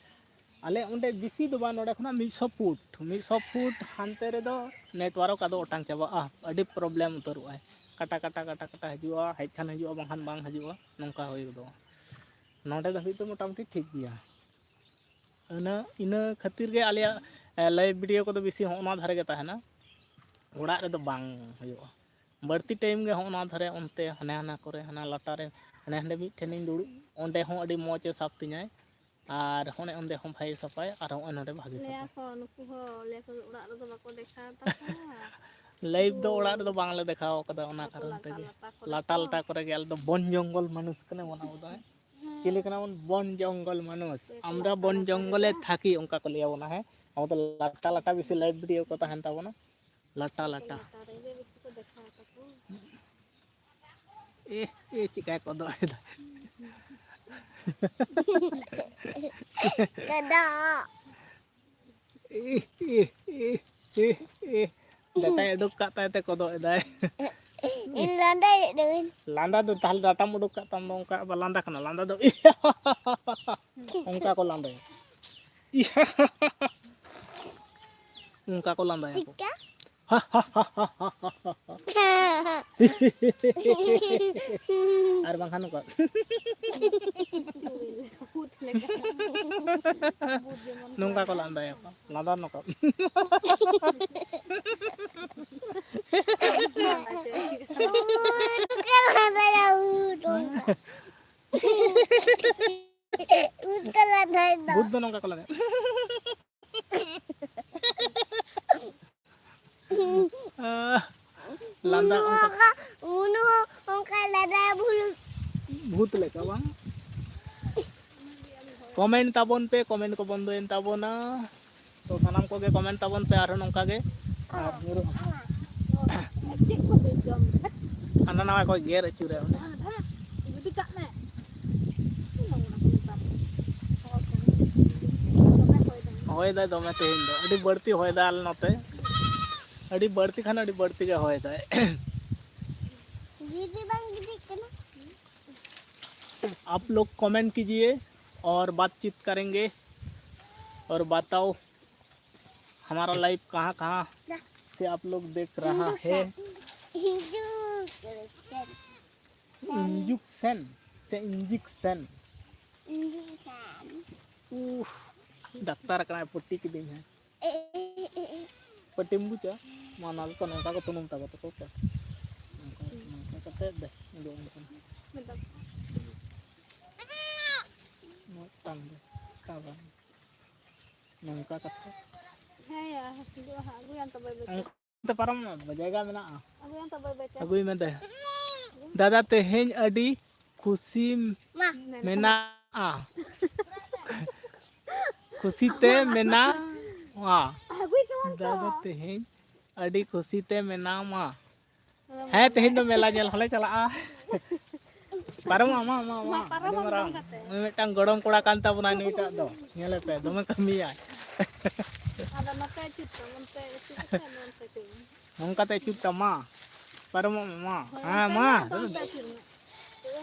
ᱟᱞᱮ ᱚᱸᱰᱮ ᱵᱮᱥᱤ ᱫᱚ ᱵᱟᱝ, ᱱᱚᱰᱮ ᱠᱷᱚᱱᱟᱜ ᱢᱤᱫ ᱥᱚ ᱯᱷᱩᱴ, ᱢᱤᱫ ᱥᱚ ᱯᱷᱩᱴ ᱦᱟᱱᱛᱮ ᱨᱮᱫᱚ ᱱᱮᱴᱣᱟᱨᱠ ᱟᱫᱚ ᱚᱴᱟᱝ ᱪᱟᱵᱟᱜᱼᱟ, ᱟᱹᱰᱤ ᱯᱨᱚᱵᱞᱮᱢ ᱩᱛᱟᱹᱨᱚᱜᱼᱟᱭ᱾ ᱠᱟᱴᱟ ᱠᱟᱴᱟ ᱠᱟᱴᱟ ᱠᱟᱴᱟ ᱦᱤᱡᱩᱜᱼᱟ, ᱦᱮᱡ ᱠᱷᱟᱱ ᱦᱤᱡᱩᱜᱼᱟ, ᱵᱟᱝᱠᱷᱟᱱ ᱵᱟᱝ ᱦᱤᱡᱩᱜᱼᱟ, ᱱᱚᱝᱠᱟ ᱦᱩᱭ ᱜᱚᱫᱚᱜᱼᱟ᱾ ᱱᱚᱰᱮ ᱫᱷᱟᱹᱵᱤᱡ ᱫᱚ ᱢᱚᱴᱟᱢᱩᱴᱤ ᱴᱷᱤᱠ ᱜᱮᱭᱟ᱾ ᱤᱱᱟᱹ ᱤᱱᱟᱹ ᱠᱷᱟᱹᱛᱤᱨ ᱜᱮ ᱟᱞᱮᱭᱟᱜ ᱞᱟᱭᱤᱵᱷ ᱵᱷᱤᱰᱤᱭᱳ ᱠᱚᱫᱚ ᱵᱮᱥᱤ ᱦᱚᱸᱜᱼᱚ ᱱᱚᱣᱟ ᱫᱷᱟᱨᱮ ᱜᱮ ᱛᱟᱦᱮᱱᱟ, ᱚᱲᱟᱜ ᱨᱮᱫᱚ ᱵᱟᱝ ᱦᱩᱭᱩᱜᱼᱟ᱾ ᱵᱟᱹᱲᱛᱤ ᱴᱟᱭᱤᱢ ᱜᱮ ᱦᱚᱸᱜᱼᱚ ᱱᱚᱣᱟ ᱫᱷᱟᱨᱮ, ᱚᱱᱛᱮ ᱦᱟᱱᱮ ᱦᱟᱱᱟ ᱠᱚᱨᱮ, ᱦᱟᱱᱟ ᱞᱟᱴᱟ ᱨᱮ, ᱦᱟᱸᱰᱮ ᱦᱟᱸᱰᱮ ᱢᱤᱫ ᱴᱷᱮᱱᱤᱧ ᱫᱩᱲᱩᱵ, ᱚᱸᱰᱮ ᱦᱚᱸ ᱟᱹᱰᱤ ᱢᱚᱡᱽ ᱮ ᱥᱟᱵ ᱛᱤᱧᱟᱭ᱾ ᱟᱨ ᱦᱚᱸᱜᱼᱚᱭ ᱚᱸᱰᱮ ᱦᱚᱸ ᱵᱷᱟᱜᱮ ᱥᱟᱯᱷᱟᱭᱟ, ᱟᱨ ᱦᱚᱸᱜᱼᱚᱭ ᱱᱚᱸᱰᱮ ᱵᱷᱟᱜᱮ ᱞᱟᱹᱭᱟ ᱥᱟᱯᱷᱟᱭᱟ᱾ ᱠᱚ ᱱᱩᱠᱩ ᱦᱚᱸ, ᱞᱟᱹᱭᱟ ᱠᱚ ᱚᱲᱟᱜ ᱨᱮᱫᱚ ᱵᱟᱠᱚ ᱫᱮᱠᱷᱟᱣ ᱛᱟᱠᱚᱣᱟ᱾ ᱞᱟᱭᱤᱵᱷ ᱫᱚ ᱩᱱᱠᱩ ᱚᱲᱟᱜ ᱨᱮᱫᱚ ᱵᱟᱝᱞᱮ ᱫᱮᱠᱷᱟᱣ ᱠᱟᱫᱟ, ᱚᱱᱟ ᱵᱟᱠᱚ ᱠᱟᱨᱚᱱ ᱞᱟᱴᱟ ᱛᱮᱜᱮ᱾ ᱞᱟᱴᱟ ᱠᱚᱨᱮ ᱞᱟᱴᱟ ᱠᱚ᱾ ᱞᱟᱴᱟ ᱠᱚᱨᱮ ᱜᱮ, ᱟᱞᱮ ᱫᱚ ᱵᱚᱱ ᱡᱚᱝᱜᱚᱞ ᱢᱟᱱᱩᱥ ᱠᱟᱱᱟ ᱵᱚᱱ ᱟᱵᱚ ᱫᱚ, ᱦᱮᱸ᱾ ᱪᱤᱞᱤ ᱠᱟᱱᱟ ᱵᱚᱱ? ᱵᱚᱱ ᱡᱚᱝᱜᱚᱞ ᱢᱟᱱᱩᱥ᱾ ᱞᱟᱴᱟ ᱟᱢᱨᱟ ᱵᱚᱱ ᱞᱟᱴᱟ ᱡᱚᱝᱜᱚᱞᱮ ᱨᱮᱫᱚ ᱛᱷᱟᱠᱤ, ᱚᱱᱠᱟ ᱠᱚ ᱞᱟᱹᱭᱟ ᱵᱚᱱᱟ, ᱦᱮᱸ᱾ ᱟᱵᱚ ᱫᱚ ᱞᱟᱴᱟ ᱞᱟᱴᱟ ᱵᱮᱥᱤ ᱞᱟᱭᱤᱵᱷ ᱵᱷᱤᱰᱤᱭᱳ ᱠᱚ ᱛᱟᱦᱮᱱ ᱛᱟᱵᱚᱱᱟ᱾ ᱞᱟᱴᱟ ᱞᱟᱴᱟ᱾ ᱞᱟᱴᱟ ᱨᱮᱜᱮ ᱵᱮᱥᱤ ᱠᱚ ᱫᱮᱠᱷᱟᱣ ᱛᱟᱠᱚ᱾ ᱮ, ᱮ, ᱪᱮᱫᱠᱟᱭ ᱠᱚᱫᱚᱜ ᱮᱫᱟ᱾ ᱠᱚᱫᱚᱜ᱾ ᱮ, ᱮ, ᱮ, ᱮ, ᱮ᱾ ᱰᱟᱴᱟᱭ ᱩᱰᱩᱠ ᱠᱟᱜ ᱛᱟᱭ ᱛᱮ ᱠᱚᱫᱚᱜ ᱮᱫᱟᱭ᱾ ᱤᱧ ᱞᱟᱸᱫᱟᱭᱮᱫ ᱫᱚᱧ᱾ ᱞᱟᱸᱫᱟ ᱫᱚ ᱛᱟᱦᱞᱮ ᱰᱟᱴᱟᱢ ᱩᱰᱩᱠ ᱠᱟᱜ ᱛᱟᱢ ᱫᱚ, ᱚᱱᱠᱟ ᱟᱵᱟᱨ ᱞᱟᱸᱫᱟ ᱠᱟᱱᱟ, ᱞᱟᱸᱫᱟ ᱫᱚ᱾ ᱚᱱᱠᱟ ᱠᱚ ᱞᱟᱸᱫᱟᱭᱟ᱾ ᱚᱱᱠᱟ ᱠᱚ ᱞᱟᱸᱫᱟᱭᱟ ᱠᱚ᱾ ᱪᱤᱠᱟ? ᱟᱨ ᱵᱟᱝᱠᱷᱟᱱ ᱱᱚᱝᱠᱟ᱾ ᱵᱷᱩᱛ ᱞᱮᱠᱟ᱾ ᱵᱷᱩᱛ ᱡᱮᱢᱚᱱ ᱱᱚᱝᱠᱟ ᱠᱚ ᱞᱟᱸᱫᱟᱭᱟ᱾ ᱞᱟᱸᱫᱟ ᱱᱚᱝᱠᱟ᱾ ᱞᱟᱸᱫᱟ ᱪᱮᱫ? ᱵᱷᱩᱛ ᱠᱚ ᱞᱟᱸᱫᱟᱭᱮᱫᱟ᱾ ᱵᱷᱩᱛ ᱫᱚ ᱱᱚᱝᱠᱟ ᱠᱚ ᱞᱟᱸᱫᱟᱭᱟ᱾ ᱟᱦ, ᱞᱟᱸᱫᱟ ᱚᱱᱠᱟ᱾ ᱚᱱᱠᱟ, ᱩᱱᱤ ᱦᱚᱸ ᱚᱱᱠᱟ ᱞᱟᱸᱫᱟ ᱵᱷᱩᱞ᱾ ᱵᱷᱩᱛ ᱞᱮᱠᱟ ᱵᱟᱝ? ᱠᱚᱢᱮᱱᱴ ᱛᱟᱵᱚᱱ ᱯᱮ, ᱠᱚᱢᱮᱱᱴ ᱠᱚ ᱵᱚᱱᱫᱚᱭᱮᱱ ᱛᱟᱵᱚᱱᱟ᱾ ᱛᱚ ᱥᱟᱱᱟᱢ ᱠᱚᱜᱮ ᱠᱚᱢᱮᱱᱴ ᱛᱟᱵᱚᱱ ᱯᱮ ᱟᱨᱦᱚᱸ ᱱᱚᱝᱠᱟ ᱜᱮ᱾ ᱟᱨ ᱧᱩᱨᱩᱜ ᱦᱟᱱᱟ ᱱᱟᱣᱟ ᱠᱚ ᱜᱮᱨ ᱟᱹᱪᱩᱨᱟ ᱩᱱᱤ᱾ ᱦᱚᱭ ᱫᱟᱭ ᱫᱚᱢᱮ ᱛᱮᱦᱮᱧ ᱫᱚ, ᱟᱹᱰᱤ ᱵᱟᱹᱲᱛᱤ ᱦᱚᱭ ᱫᱟᱭ ᱟᱞᱮ ᱱᱚᱛᱮ, ᱟᱹᱰᱤ ᱵᱟᱹᱲᱛᱤ ᱠᱷᱟᱱ ᱟᱹᱰᱤ ᱵᱟᱹᱲᱛᱤ ᱜᱮ ᱦᱚᱭ ᱫᱟᱭ᱾ ᱜᱤᱫᱤ ᱵᱟᱝ ᱜᱤᱫᱤᱜ ᱠᱟᱱᱟ᱾ आप लोग कमेंट कीजिए और बातचीत करेंगे और बताओ हमारा लाइव कहाँ कहाँ से आप लोग देख रहा है। इंजेक्शन से इंजेक्शन। ᱩᱯᱷ, ᱰᱟᱠᱛᱟᱨ ᱠᱟᱱᱟᱭ, ᱯᱚᱴᱤ ᱠᱤᱫᱤᱧ ᱦᱮᱸ᱾ ᱯᱟᱹᱴᱤᱢ ᱵᱩᱡᱟ? ᱢᱟ ᱱᱚᱣᱟ ᱠᱚ ᱱᱚᱝᱠᱟ ᱠᱚ ᱛᱩᱱᱩᱢ ᱛᱟᱠᱚ ᱛᱟᱠᱚ ᱯᱮ᱾ ᱱᱚᱝᱠᱟ, ᱱᱚᱝᱠᱟ ᱠᱟᱛᱮ ᱫᱮ, ᱩᱰᱩᱠ ᱮᱱ ᱠᱷᱟᱱ᱾ ᱢᱤᱫᱴᱟᱝ ᱫᱚ ᱚᱠᱟ ᱵᱟᱝ? ᱱᱚᱝᱠᱟ ᱠᱟᱛᱮ᱾ ᱦᱮᱸ ᱭᱟ, ᱦᱤᱡᱩᱜᱼᱟ ᱦᱟᱸᱜ, ᱟᱹᱜᱩᱭᱟᱢ ᱛᱚ ᱵᱟᱹᱭ ᱵᱟᱹᱭ ᱛᱮ᱾ ᱚᱱᱠᱟ ᱛᱮ ᱯᱟᱨᱚᱢ ᱢᱮ, ᱡᱟᱭᱜᱟ ᱢᱮᱱᱟᱜᱼᱟ᱾ ᱟᱹᱜᱩᱭᱟᱢ ᱛᱚ ᱵᱟᱹᱭ ᱵᱟᱹᱭ ᱛᱮ᱾ ᱟᱹᱜᱩᱭ ᱢᱮ ᱫᱮ᱾ ᱫᱟᱫᱟ, ᱛᱮᱦᱮᱧ ᱟᱹᱰᱤ ᱠᱷᱩᱥᱤ ᱢᱟ᱾ ᱢᱮᱱᱟᱜᱼᱟ᱾ ᱠᱷᱩᱥᱤ ᱛᱮ ᱢᱮᱱᱟᱜᱼᱟ᱾ ᱟᱹᱜᱩᱭ ᱛᱟᱵᱚᱱ ᱛᱚ᱾ ᱫᱟᱫᱟ, ᱛᱮᱦᱮᱧ ᱟᱹᱰᱤ ᱠᱷᱩᱥᱤ ᱛᱮ ᱢᱮᱱᱟᱢᱟ᱾ ᱦᱮᱸ, ᱛᱮᱦᱮᱧ ᱫᱚ ᱢᱮᱞᱟ ᱧᱮᱞ ᱦᱚᱸᱞᱮ ᱪᱟᱞᱟᱜᱼᱟ᱾ ᱯᱟᱨᱚᱢᱚᱜ ᱢᱟ, ᱢᱟ, ᱢᱟ, ᱢᱟ, ᱟᱹᱰᱤ ᱯᱟᱨᱚᱢᱚᱜ ᱢᱟᱨᱟᱝ᱾ ᱫᱚᱱ ᱠᱟᱛᱮ᱾ ᱩᱱᱤ ᱢᱤᱫᱴᱟᱝ ᱜᱚᱲᱚᱢ ᱠᱚᱲᱟ ᱠᱟᱱ ᱛᱟᱵᱚᱱᱟᱭ ᱱᱩᱭᱴᱟᱜ ᱫᱚ᱾ ᱧᱮᱞᱮ ᱯᱮ, ᱫᱚᱢᱮ ᱠᱟᱹᱢᱤᱭᱟᱭ᱾ ᱟᱫᱚ ᱱᱚᱛᱮ ᱟᱹᱪᱩᱨ ᱛᱟᱢ, ᱚᱱᱛᱮ ᱟᱹᱪᱩᱨ ᱠᱟᱛᱮ ᱱᱚᱱᱛᱮ ᱟᱹᱪᱩᱨ ᱢᱮ᱾ ᱱᱚᱝᱠᱟᱛᱮ ᱟᱹᱪᱩᱨ ᱛᱟᱢ, ᱢᱟ᱾ ᱯᱟᱨᱚᱢᱚᱜ ᱢᱮ, ᱢᱟ᱾ ᱦᱳᱭ, ᱦᱮᱸ, ᱚᱱᱛᱮ ᱢᱟ, ᱢᱟ᱾ ᱚᱱᱛᱮ ᱟᱹᱪᱩᱨ ᱢᱮ᱾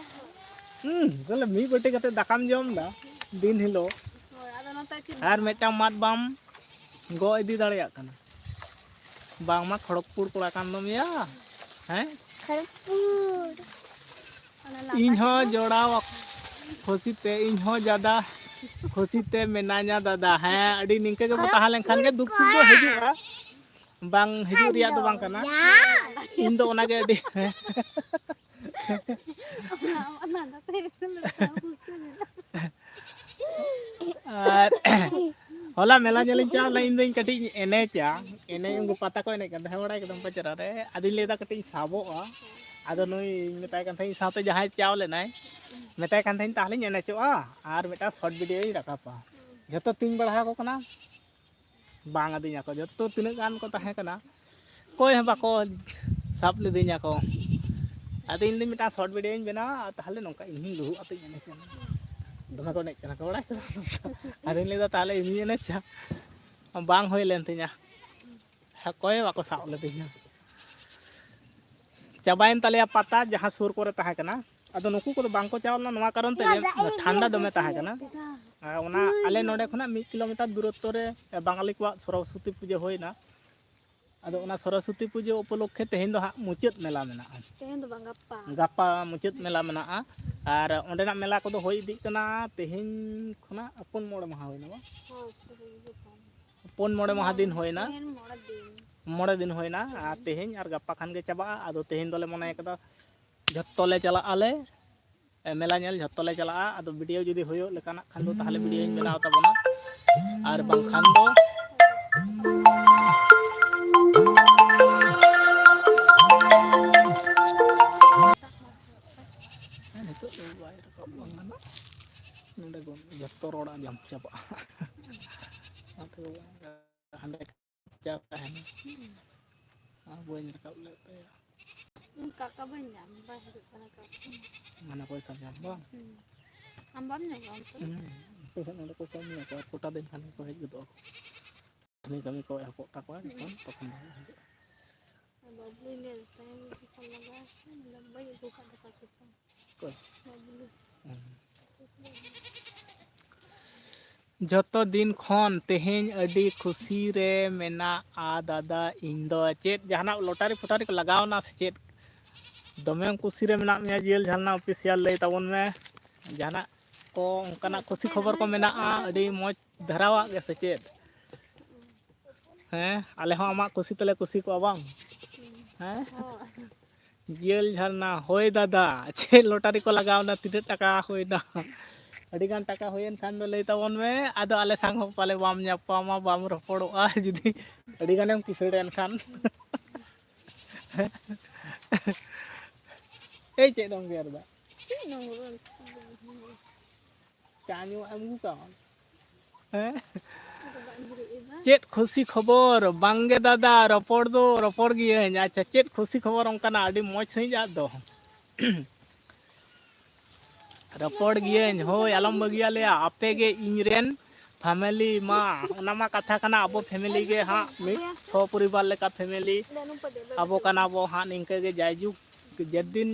ᱦᱩᱸ, ᱛᱟᱦᱞᱮ ᱢᱤᱫ ᱵᱟᱹᱴᱤ ᱠᱟᱛᱮ ᱫᱟᱠᱟᱢ ᱡᱚᱢ ᱫᱟ ᱫᱤᱱ ᱦᱤᱞᱳᱜ᱾ ᱦᱳᱭ, ᱟᱫᱚ ᱱᱚᱛᱮ ᱟᱹᱪᱩᱨ ᱢᱮ᱾ ᱟᱨ ᱢᱤᱫᱴᱟᱝ ᱢᱟᱫ ᱵᱟᱢ ᱜᱚᱜ ᱤᱫᱤ ᱫᱟᱲᱮᱭᱟᱜ ᱠᱟᱱᱟ᱾ ᱵᱟᱝᱢᱟ ᱠᱷᱚᱲᱚᱜᱽᱯᱩᱨ ᱠᱚᱲᱟ ᱠᱟᱱ ᱫᱚᱢ ᱭᱟ, ᱦᱮᱸ? ᱠᱷᱚᱲᱚᱜᱽᱯᱩᱨ᱾ ᱚᱱᱟ ᱞᱟᱸᱫᱟ ᱤᱧ ᱦᱚᱸ ᱠᱮᱫ ᱫᱚ᱾ ᱡᱚᱲᱟᱣ ᱟᱠ-, ᱠᱷᱩᱥᱤ ᱛᱮ ᱤᱧ ᱦᱚᱸ ᱡᱟᱫᱟ ᱠᱷᱩᱥᱤ ᱛᱮ ᱢᱮᱱᱟᱧᱟ ᱫᱟᱫᱟ᱾ ᱦᱮᱸ, ᱟᱹᱰᱤ ᱱᱤᱝᱠᱟᱹ ᱜᱮᱵᱚ ᱛᱟᱦᱮᱸ ᱞᱮᱱᱠᱷᱟᱱ ᱜᱮ ᱫᱩᱠ ᱥᱩᱠ ᱫᱚ ᱦᱤᱡᱩᱜᱼᱟ᱾ ᱵᱟᱝ ᱦᱤᱡᱩᱜ ᱨᱮᱭᱟᱜ ᱫᱚ ᱵᱟᱝ ᱠᱟᱱᱟ᱾ ᱤᱧ ᱫᱚ ᱚᱱᱟᱜᱮ ᱟᱹᱰᱤ ᱚᱱᱟ, ᱚᱱᱟ ᱫᱚ ᱛᱟᱦᱮᱸ ᱠᱟᱱᱟ᱾ ᱟᱨ ᱦᱚᱞᱟ ᱢᱮᱞᱟ ᱧᱮᱞᱤᱧ ᱪᱟᱞᱟᱣ ᱞᱮᱱᱟ, ᱤᱧ ᱫᱚᱧ ᱠᱟᱹᱴᱤᱡ ᱤᱧ ᱮᱱᱮᱡᱟ, ᱮᱱᱮᱡ ᱩᱱᱠᱩ ᱯᱟᱛᱟ ᱠᱚ ᱮᱱᱮᱡ ᱠᱟᱱ ᱛᱟᱦᱮᱸᱫ, ᱵᱟᱲᱟᱭ ᱠᱮᱫᱟᱢ ᱯᱟᱪᱮᱨᱟ ᱨᱮ, ᱟᱫᱚᱧ ᱞᱟᱹᱭᱫᱟ ᱠᱟᱹᱴᱤᱡ ᱤᱧ ᱥᱟᱵᱚᱜᱼᱟ᱾ ᱟᱫᱚ ᱱᱩᱭ ᱢᱮᱛᱟᱭ ᱠᱟᱱ ᱛᱟᱦᱮᱸᱫ, ᱤᱧ ᱥᱟᱶᱛᱮ ᱡᱟᱦᱟᱸᱭ ᱪᱟᱣ ᱞᱮᱱᱟᱭ, ᱢᱮᱛᱟᱭ ᱠᱟᱱ ᱛᱟᱦᱮᱸᱫ, "ᱛᱟᱦᱞᱮᱧ ᱮᱱᱮᱡᱚᱜᱼᱟ ᱟᱨ ᱢᱤᱫᱴᱟᱝ ᱥᱚᱨᱴ ᱵᱷᱤᱰᱤᱭᱳᱧ ᱨᱟᱠᱟᱵᱟ᱾" ᱡᱷᱚᱛᱚ ᱛᱩᱧ ᱵᱟᱲᱟ ᱟᱠᱚ ᱠᱟᱱᱟ, ᱵᱟᱝ ᱟᱹᱫᱤᱧᱟ ᱠᱚ᱾ ᱡᱷᱚᱛᱚ ᱛᱤᱱᱟᱹᱜ ᱜᱟᱱ ᱠᱚ ᱛᱟᱦᱮᱸ ᱠᱟᱱᱟ, ᱚᱠᱚᱭ ᱦᱚᱸ ᱵᱟᱠᱚ ᱥᱟᱵ ᱞᱤᱫᱤᱧᱟ ᱠᱚ᱾ ᱟᱫᱚ ᱤᱧ ᱫᱚ ᱢᱤᱫᱴᱟᱝ ᱥᱚᱨᱴ ᱵᱷᱤᱰᱤᱭᱳᱧ ᱵᱮᱱᱟᱣᱟ, ᱟᱨ ᱛᱟᱦᱞᱮ ᱱᱚᱝᱠᱟ ᱤᱧ ᱦᱚᱸᱧ ᱞᱩᱦᱩᱠ ᱟᱛᱮᱧ ᱮᱱᱮᱡᱟ᱾ ᱫᱚᱢᱮ ᱠᱚ ᱮᱱᱮᱡ ᱠᱟᱱᱟ ᱠᱚ, ᱵᱟᱲᱟᱭ ᱠᱮᱫᱟ᱾ ᱟᱫᱚᱧ ᱞᱟᱹᱭᱫᱟ, "ᱛᱟᱦᱞᱮ ᱤᱧ ᱦᱚᱸᱧ ᱮᱱᱮᱡᱟ᱾" ᱵᱟᱝ ᱦᱩᱭ ᱞᱮᱱ ᱛᱤᱧᱟ, ᱚᱠᱚᱭ ᱦᱚᱸ ᱵᱟᱠᱚ ᱥᱟᱵ ᱞᱤᱫᱤᱧᱟ᱾ ᱪᱟᱵᱟᱭᱮᱱ ᱛᱟᱞᱮᱭᱟ ᱯᱟᱛᱟ, ᱡᱟᱦᱟᱸ ᱥᱩᱨ ᱠᱚᱨᱮ ᱛᱟᱦᱮᱸ ᱠᱟᱱᱟ᱾ ᱟᱫᱚ ᱱᱩᱠᱩ ᱠᱚᱫᱚ ᱵᱟᱝ ᱠᱚ ᱪᱟᱣ ᱞᱮᱱᱟ, ᱱᱚᱣᱟ ᱠᱟᱨᱚᱱ ᱛᱮ ᱡᱮ ᱴᱷᱟᱱᱰᱟ ᱫᱚᱢᱮ ᱛᱟᱦᱮᱸ ᱠᱟᱱᱟ᱾ ᱟᱨ ᱚᱱᱟ ᱟᱞᱮ ᱱᱚᱰᱮ ᱠᱷᱚᱱᱟᱜ ᱢᱤᱫ ᱠᱤᱞᱳᱢᱤᱴᱟᱨ ᱫᱩᱨᱚᱛᱛᱚ ᱨᱮ ᱵᱟᱝᱟᱞᱤ ᱠᱚᱣᱟᱜ ᱥᱚᱨᱚᱥᱚᱛᱤ ᱯᱩᱡᱟᱹ ᱦᱩᱭᱱᱟ᱾ ᱟᱫᱚ ᱚᱱᱟ ᱥᱚᱨᱚᱥᱚᱛᱤ ᱯᱩᱡᱟᱹ ᱩᱯᱚᱞᱚᱠᱠᱷᱮ ᱛᱮᱦᱮᱧ ᱫᱚ ᱦᱟᱸᱜ ᱢᱩᱪᱟᱹᱫ ᱢᱮᱞᱟ ᱢᱮᱱᱟᱜᱼᱟ᱾ ᱛᱮᱦᱮᱧ ᱫᱚ ᱵᱟᱝ, ᱜᱟᱯᱟ᱾ ᱜᱟᱯᱟ ᱢᱩᱪᱟᱹᱫ ᱢᱮᱞᱟ ᱢᱮᱱᱟᱜᱼᱟ᱾ ᱟᱨ ᱚᱸᱰᱮᱱᱟᱜ ᱢᱮᱞᱟ ᱠᱚᱫᱚ ᱦᱩᱭ ᱤᱫᱤᱜ ᱠᱟᱱᱟ, ᱛᱮᱦᱮᱧ ᱠᱷᱚᱱᱟᱜ ᱯᱩᱱ ᱢᱚᱬᱮ ᱢᱟᱦᱟ ᱦᱩᱭᱱᱟ ᱵᱟᱝ? ᱦᱳᱭ, ᱥᱩᱨᱩ ᱦᱤᱡᱩᱜ ᱠᱟᱱ᱾ ᱯᱩᱱ ᱢᱚᱬᱮ ᱢᱟᱦᱟ ᱫᱤᱱ ᱦᱩᱭᱱᱟ᱾ ᱛᱮᱦᱮᱧ ᱢᱚᱬᱮ ᱫᱤᱱ᱾ ᱢᱚᱬᱮ ᱫᱤᱱ ᱦᱩᱭᱱᱟ, ᱟᱨ ᱛᱮᱦᱮᱧ ᱟᱨ ᱜᱟᱯᱟ ᱠᱷᱟᱱ ᱜᱮ ᱪᱟᱵᱟᱜᱼᱟ᱾ ᱟᱫᱚ ᱛᱮᱦᱮᱧ ᱫᱚᱞᱮ ᱢᱚᱱᱮ ᱠᱟᱫᱟ, ᱡᱷᱚᱛᱚ ᱞᱮ ᱪᱟᱞᱟᱜ ᱟᱞᱮ, ᱮ, ᱢᱮᱞᱟ ᱧᱮᱞ ᱡᱷᱚᱛᱚ ᱞᱮ ᱪᱟᱞᱟᱜᱼᱟ᱾ ᱟᱫᱚ ᱵᱷᱤᱰᱤᱭᱳ ᱡᱩᱫᱤ ᱦᱩᱭᱩᱜ ᱞᱮᱠᱟᱱᱟᱜ ᱠᱷᱟᱱ ᱫᱚ ᱛᱟᱦᱞᱮ ᱵᱷᱤᱰᱤᱭᱳᱧ ᱵᱮᱱᱟᱣ ᱛᱟᱵᱚᱱᱟ, ᱟᱨ ᱵᱟᱝᱠᱷᱟᱱ ᱫᱚ ᱦᱮᱸ, ᱱᱤᱛᱚᱜ ᱫᱚ ᱵᱟᱭ ᱨᱟᱠᱟᱵ ᱵᱟᱝ ᱜᱟᱱᱚᱜ᱾ ᱱᱚᱰᱮ ᱫᱚ ᱡᱚᱛᱚ ᱨᱚᱲ ᱟᱸᱡᱚᱢ ᱪᱟᱵᱟᱜᱼᱟ᱾ ᱚᱱᱟᱛᱮ ᱦᱟᱸᱰᱮ ᱪᱟᱯ ᱛᱟᱦᱮᱱᱟ᱾ ᱟᱨ ᱵᱟᱹᱧ ᱨᱟᱠᱟᱵ ᱞᱮᱫ ᱛᱟᱭᱟ᱾ ᱤᱧ ᱠᱟᱠᱟ ᱵᱟᱹᱧ ᱧᱟᱢ, ᱵᱟᱭ ᱦᱤᱡᱩᱜ ᱠᱟᱱᱟ ᱠᱟᱠᱟ᱾ ᱢᱟᱱᱮ ᱯᱚᱭᱥᱟ ᱧᱟᱢ ᱵᱟᱝ? ᱦᱩᱸ᱾ ᱟᱢ ᱵᱟᱢ ᱧᱟᱢᱟ ᱚᱱᱛᱮ? ᱦᱩᱸ᱾ ᱟᱯᱮ ᱥᱮᱫ ᱱᱚᱰᱮ ᱠᱚ ᱠᱟᱹᱢᱤᱭᱟ ᱠᱚ, ᱟᱨ ᱠᱚᱴᱟ ᱫᱤᱱ ᱠᱷᱟᱱ ᱜᱮᱠᱚ ᱦᱮᱡ ᱜᱚᱫᱚᱜ ᱟᱠᱚ᱾ ᱠᱟᱹᱢᱤ, ᱠᱟᱹᱢᱤ ᱠᱚ ᱮᱦᱚᱵᱚᱜ ᱛᱟᱠᱚᱣᱟ ᱡᱚᱠᱷᱚᱱ, ᱛᱚᱠᱷᱚᱱ ᱫᱚ ᱦᱤᱡᱩᱜᱼᱟ᱾ ᱵᱟᱹᱵᱞᱩᱭ ᱞᱟᱹᱭ ᱫᱟ, ᱛᱮᱦᱮᱧ ᱡᱚᱠᱷᱚᱱ ᱞᱟᱜᱟᱣ ᱠᱟᱱᱟ, ᱵᱟᱹᱧ ᱟᱹᱜᱩ ᱠᱟᱜ ᱫᱟᱠᱟ ᱪᱚᱯᱚᱱ᱾ ᱚᱠᱚᱭ? ᱵᱟᱹᱵᱞᱩ᱾ ᱦᱩᱸ᱾ ᱡᱚᱛᱚ ᱫᱤᱱ ᱠᱷᱚᱱ ᱛᱮᱦᱮᱧ ᱟᱹᱰᱤ ᱠᱷᱩᱥᱤ ᱨᱮ ᱢᱮᱱᱟᱜᱼᱟ ᱫᱟᱫᱟ ᱤᱧ ᱫᱚ᱾ ᱪᱮᱫ ᱡᱟᱦᱟᱱᱟᱜ ᱞᱚᱴᱟᱨᱤ ᱯᱷᱚᱴᱟᱨᱤ ᱠᱚ ᱞᱟᱜᱟᱣᱱᱟ ᱥᱮ ᱪᱮᱫ? ᱫᱚᱢᱮᱢ ᱠᱩᱥᱤ ᱨᱮ ᱢᱮᱱᱟᱜ ᱢᱮᱭᱟ, ᱡᱤᱭᱟᱹᱞ ᱡᱷᱟᱨᱱᱟ ᱚᱯᱷᱤᱥᱤᱭᱟᱞ, ᱞᱟᱹᱭ ᱛᱟᱵᱚᱱ ᱢᱮ ᱡᱟᱦᱟᱱᱟᱜ ᱠᱚ, ᱚᱱᱠᱟᱱᱟᱜ ᱠᱷᱩᱥᱤ ᱠᱷᱚᱵᱚᱨ ᱠᱚ ᱢᱮᱱᱟᱜᱼᱟ ᱟᱹᱰᱤ ᱢᱚᱡᱽ ᱫᱷᱟᱨᱟᱣᱟᱜ ᱜᱮ ᱥᱮ ᱪᱮᱫ? ᱦᱮᱸ, ᱟᱞᱮ ᱦᱚᱸ ᱟᱢᱟᱜ ᱠᱩᱥᱤ ᱛᱮᱞᱮ ᱠᱩᱥᱤ ᱠᱚᱜᱼᱟ ᱵᱟᱝ? ᱦᱮᱸ? ᱦᱳᱭ᱾ ᱡᱤᱭᱟᱹᱞ ᱡᱷᱟᱨᱱᱟ, ᱦᱳᱭ ᱫᱟᱫᱟ, ᱪᱮᱫ ᱞᱚᱴᱟᱨᱤ ᱠᱚ ᱞᱟᱜᱟᱣᱱᱟ, ᱛᱤᱱᱟᱹᱜ ᱴᱟᱠᱟ ᱦᱩᱭᱱᱟ? ᱟᱹᱰᱤ ᱜᱟᱱ ᱴᱟᱠᱟ ᱦᱩᱭᱮᱱ ᱠᱷᱟᱱ ᱫᱚ ᱞᱟᱹᱭ ᱛᱟᱵᱚᱱ ᱢᱮ, ᱟᱫᱚ ᱟᱞᱮ ᱥᱟᱝ ᱦᱚᱸ ᱯᱟᱞᱮ ᱵᱟᱢ ᱧᱟᱯᱟᱢᱟ, ᱵᱟᱢ ᱨᱚᱯᱚᱲᱚᱜᱼᱟ ᱡᱩᱫᱤ ᱟᱹᱰᱤ ᱜᱟᱱᱮᱢ ᱠᱤᱥᱟᱹᱬ ᱮᱱ ᱠᱷᱟᱱ᱾ ᱮᱭ, ᱪᱮᱫ ᱮᱢ ᱜᱮᱨ ᱮᱫᱟ? ᱪᱮᱫ ᱱᱚᱝᱨᱟ? ᱪᱟ ᱧᱩᱣᱟᱜ ᱮᱢ ᱟᱹᱜᱩ ᱠᱟᱣᱟ? ᱦᱮᱸ? ᱟᱫᱚ ᱵᱟᱝ ᱦᱤᱨᱤᱡ ᱮᱫᱟ᱾ ᱪᱮᱫ ᱠᱷᱩᱥᱤ ᱠᱷᱚᱵᱚᱨ? ᱵᱟᱝᱜᱮ ᱫᱟᱫᱟ, ᱨᱚᱯᱚᱲ ᱫᱚ ᱨᱚᱯᱚᱲ ᱜᱤᱭᱟᱹᱧ᱾ ᱟᱪᱪᱷᱟ, ᱪᱮᱫ ᱠᱷᱩᱥᱤ ᱠᱷᱚᱵᱚᱨ ᱚᱱᱠᱟᱱᱟᱜ ᱟᱹᱰᱤ ᱢᱚᱡᱽ ᱥᱟᱺᱦᱤᱡ ᱟᱫ ᱫᱚ? ᱨᱚᱯᱚᱲ ᱜᱤᱭᱟᱹᱧ, ᱦᱳᱭ, ᱟᱞᱚᱢ ᱵᱟᱹᱜᱤᱭᱟᱞᱮᱭᱟ᱾ ᱟᱯᱮ ᱜᱮ ᱤᱧ ᱨᱮᱱ family ᱢᱟ, ᱚᱱᱟ ᱢᱟ ᱠᱟᱛᱷᱟ ᱠᱟᱱᱟ᱾ ᱟᱵᱚ family ᱜᱮ ᱦᱟᱸᱜ ᱢᱤᱫ ᱥᱚᱯᱚᱨᱤᱵᱟᱨ ᱞᱮᱠᱟ family ᱟᱵᱚ ᱠᱟᱱᱟ ᱵᱚ ᱦᱟᱸᱜ᱾ ᱱᱤᱝᱠᱟᱹ ᱜᱮ ᱡᱟᱭᱡᱩᱜᱽ ᱡᱮᱫᱤᱱ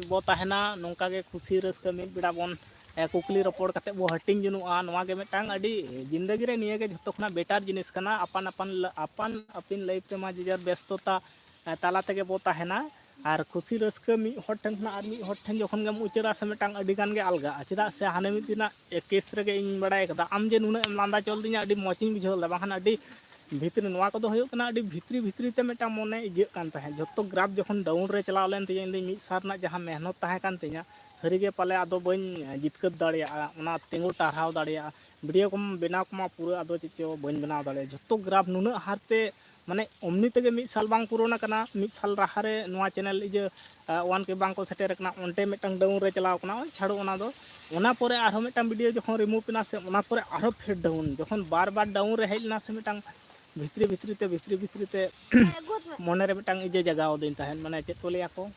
ᱵᱚ ᱛᱟᱦᱮᱱᱟ, ᱱᱚᱝᱠᱟ ᱜᱮ ᱠᱷᱩᱥᱤ ᱨᱟᱹᱥᱠᱟᱹ ᱢᱤᱫ ᱵᱮᱲᱟ ᱵᱚᱱ, ᱮ, ᱠᱩᱠᱞᱤ ᱨᱚᱯᱚᱲ ᱠᱟᱛᱮ ᱵᱚ ᱦᱟᱹᱴᱤᱧ ᱡᱚᱱᱚᱜᱼᱟ᱾ ᱱᱚᱣᱟ ᱜᱮ ᱢᱤᱫᱴᱟᱝ ᱟᱹᱰᱤ ᱡᱤᱱᱫᱮᱜᱤ ᱨᱮ ᱱᱤᱭᱟᱹ ᱜᱮ ᱡᱷᱚᱛᱚ ᱠᱷᱚᱱᱟᱜ better ᱡᱤᱱᱤᱥ ᱠᱟᱱᱟ᱾ ᱟᱯᱟᱱ ᱟᱯᱟᱱ, ᱟᱯᱟᱱ ᱟᱹᱯᱤᱱ life ᱨᱮᱢᱟ ᱡᱮ ᱡᱟᱨ ᱵᱮᱥᱛᱚᱛᱟ ᱮ, ᱛᱟᱞᱟ ᱛᱮᱜᱮ ᱵᱚ ᱛᱟᱦᱮᱱᱟ᱾ ᱟᱨ ᱠᱷᱩᱥᱤ ᱨᱟᱹᱥᱠᱟᱹ ᱢᱤᱫ ᱦᱚᱲ ᱴᱷᱮᱱ ᱠᱷᱚᱱᱟᱜ ᱟᱨ ᱢᱤᱫ ᱦᱚᱲ ᱴᱷᱮᱱ ᱡᱚᱠᱷᱚᱱ ᱜᱮᱢ ᱩᱪᱟᱹᱲᱟ ᱥᱮ, ᱢᱤᱫᱴᱟᱝ ᱟᱹᱰᱤ ᱜᱟᱱ ᱜᱮ ᱟᱞᱜᱟᱜᱼᱟ᱾ ᱪᱮᱫᱟᱜ ᱥᱮ ᱦᱟᱱᱮ ᱢᱤᱫ ᱫᱤᱱᱟᱜ case ᱨᱮᱜᱮ ᱤᱧ ᱵᱟᱲᱟᱭ ᱠᱟᱫᱟ, ᱟᱢ ᱡᱮ ᱱᱩᱱᱟᱹᱜ ᱮᱢ ᱞᱟᱸᱫᱟ ᱪᱚ ᱞᱤᱫᱤᱧᱟ, ᱟᱹᱰᱤ ᱢᱚᱡᱽ ᱤᱧ ᱵᱩᱡᱷᱟᱹᱣ ᱞᱮᱫᱟ᱾ ᱵᱟᱝᱠᱷᱟᱱ ᱟᱹᱰᱤ ᱵᱷᱤᱛᱨᱤ, ᱱᱚᱣᱟ ᱠᱚᱫᱚ ᱦᱩᱭᱩᱜ ᱠᱟᱱᱟ, ᱟᱹᱰᱤ ᱵᱷᱤᱛᱨᱤ ᱵᱷᱤᱛᱨᱤ ᱛᱮ ᱢᱤᱫᱴᱟᱝ ᱢᱚᱱᱮ ᱤᱭᱟᱹᱜ ᱠᱟᱱ ᱛᱟᱦᱮᱸᱫ᱾ ᱡᱷᱚᱛᱚ graph ᱡᱚᱠᱷᱚᱱ down ᱨᱮ ᱪᱟᱞᱟᱣ ᱞᱮᱱ ᱛᱤᱧᱟᱹ, ᱤᱧ ᱫᱚ ᱢᱤᱫ ᱥᱟᱞ ᱨᱮᱱᱟᱜ ᱡᱟᱦᱟᱸ ᱢᱮᱦᱱᱚᱛ ᱛᱟᱦᱮᱸ ᱠᱟᱱ ᱛᱤᱧᱟᱹ, ᱥᱟᱹᱨᱤᱜᱮ ᱯᱟᱞᱮ ᱟᱫᱚ ᱵᱟᱹᱧ ᱡᱤᱛᱠᱟᱹᱨ ᱫᱟᱲᱮᱭᱟᱜᱼᱟ, ᱚᱱᱟ ᱛᱤᱸᱜᱩ ᱴᱟᱨᱦᱟᱣ ᱫᱟᱲᱮᱭᱟᱜᱼᱟ᱾ video ᱠᱚᱢ ᱵᱮᱱᱟᱣ ᱠᱚᱢᱟ, ᱯᱩᱨᱟᱹ ᱟᱫᱚ ᱪᱮᱫ ᱪᱚ ᱵᱟᱹᱧ ᱵᱮᱱᱟᱣ ᱫᱟᱲᱮᱭᱟᱜᱼᱟ᱾ ᱡᱷᱚᱛᱚ graph ᱱᱩᱱᱟᱹᱜ ᱦᱟᱨᱛᱮ, ᱢᱟᱱᱮ ᱚᱢᱱᱤ ᱛᱮᱜᱮ ᱢᱤᱫ ᱥᱟᱞ ᱵᱟᱝ ᱯᱩᱨᱚᱱ ᱟᱠᱟᱱᱟ᱾ ᱢᱤᱫ ᱥᱟᱞ ᱞᱟᱦᱟᱨᱮ ᱱᱚᱣᱟ channel ᱤᱭᱟᱹ, ᱟ, one K ᱵᱟᱝ ᱠᱚ ᱥᱮᱴᱮᱨ ᱟᱠᱟᱱᱟ, ᱚᱱᱛᱮ ᱢᱤᱫᱴᱟᱝ down ᱨᱮ ᱪᱟᱞᱟᱣ ᱟᱠᱟᱱᱟ᱾ ᱳᱭ ᱪᱷᱟᱲᱚ ᱚᱱᱟ ᱫᱚ, ᱚᱱᱟ ᱯᱚᱨᱮ ᱟᱨᱦᱚᱸ ᱢᱤᱫᱴᱟᱝ video ᱡᱚᱠᱷᱚᱱ remove ᱮᱱᱟ ᱥᱮ, ᱚᱱᱟ ᱯᱚᱨᱮ ᱟᱨᱦᱚᱸ ᱯᱷᱮᱨ down, ᱡᱚᱠᱷᱚᱱ ᱵᱟᱨ ᱵᱟᱨ down ᱨᱮ ᱦᱮᱡ ᱞᱮᱱᱟ ᱥᱮ, ᱢᱤᱫᱴᱟᱝ ᱵᱷᱤᱛᱨᱤ ᱵᱷᱤᱛᱨᱤ ᱛᱮ, ᱵᱷᱤᱛᱨᱤ ᱵᱷᱤᱛᱨᱤ ᱛᱮ ᱢᱚᱱᱮᱨᱮ ᱢᱤᱫᱴᱟᱝ ᱤᱭᱟᱹ ᱡᱟᱜᱟᱣ ᱟᱹᱫᱤᱧ ᱛᱟᱦᱮᱸᱫ, ᱢᱟᱱᱮ ᱪᱮᱫ ᱠᱚ ᱞᱟᱹᱭᱟ ᱠᱚ,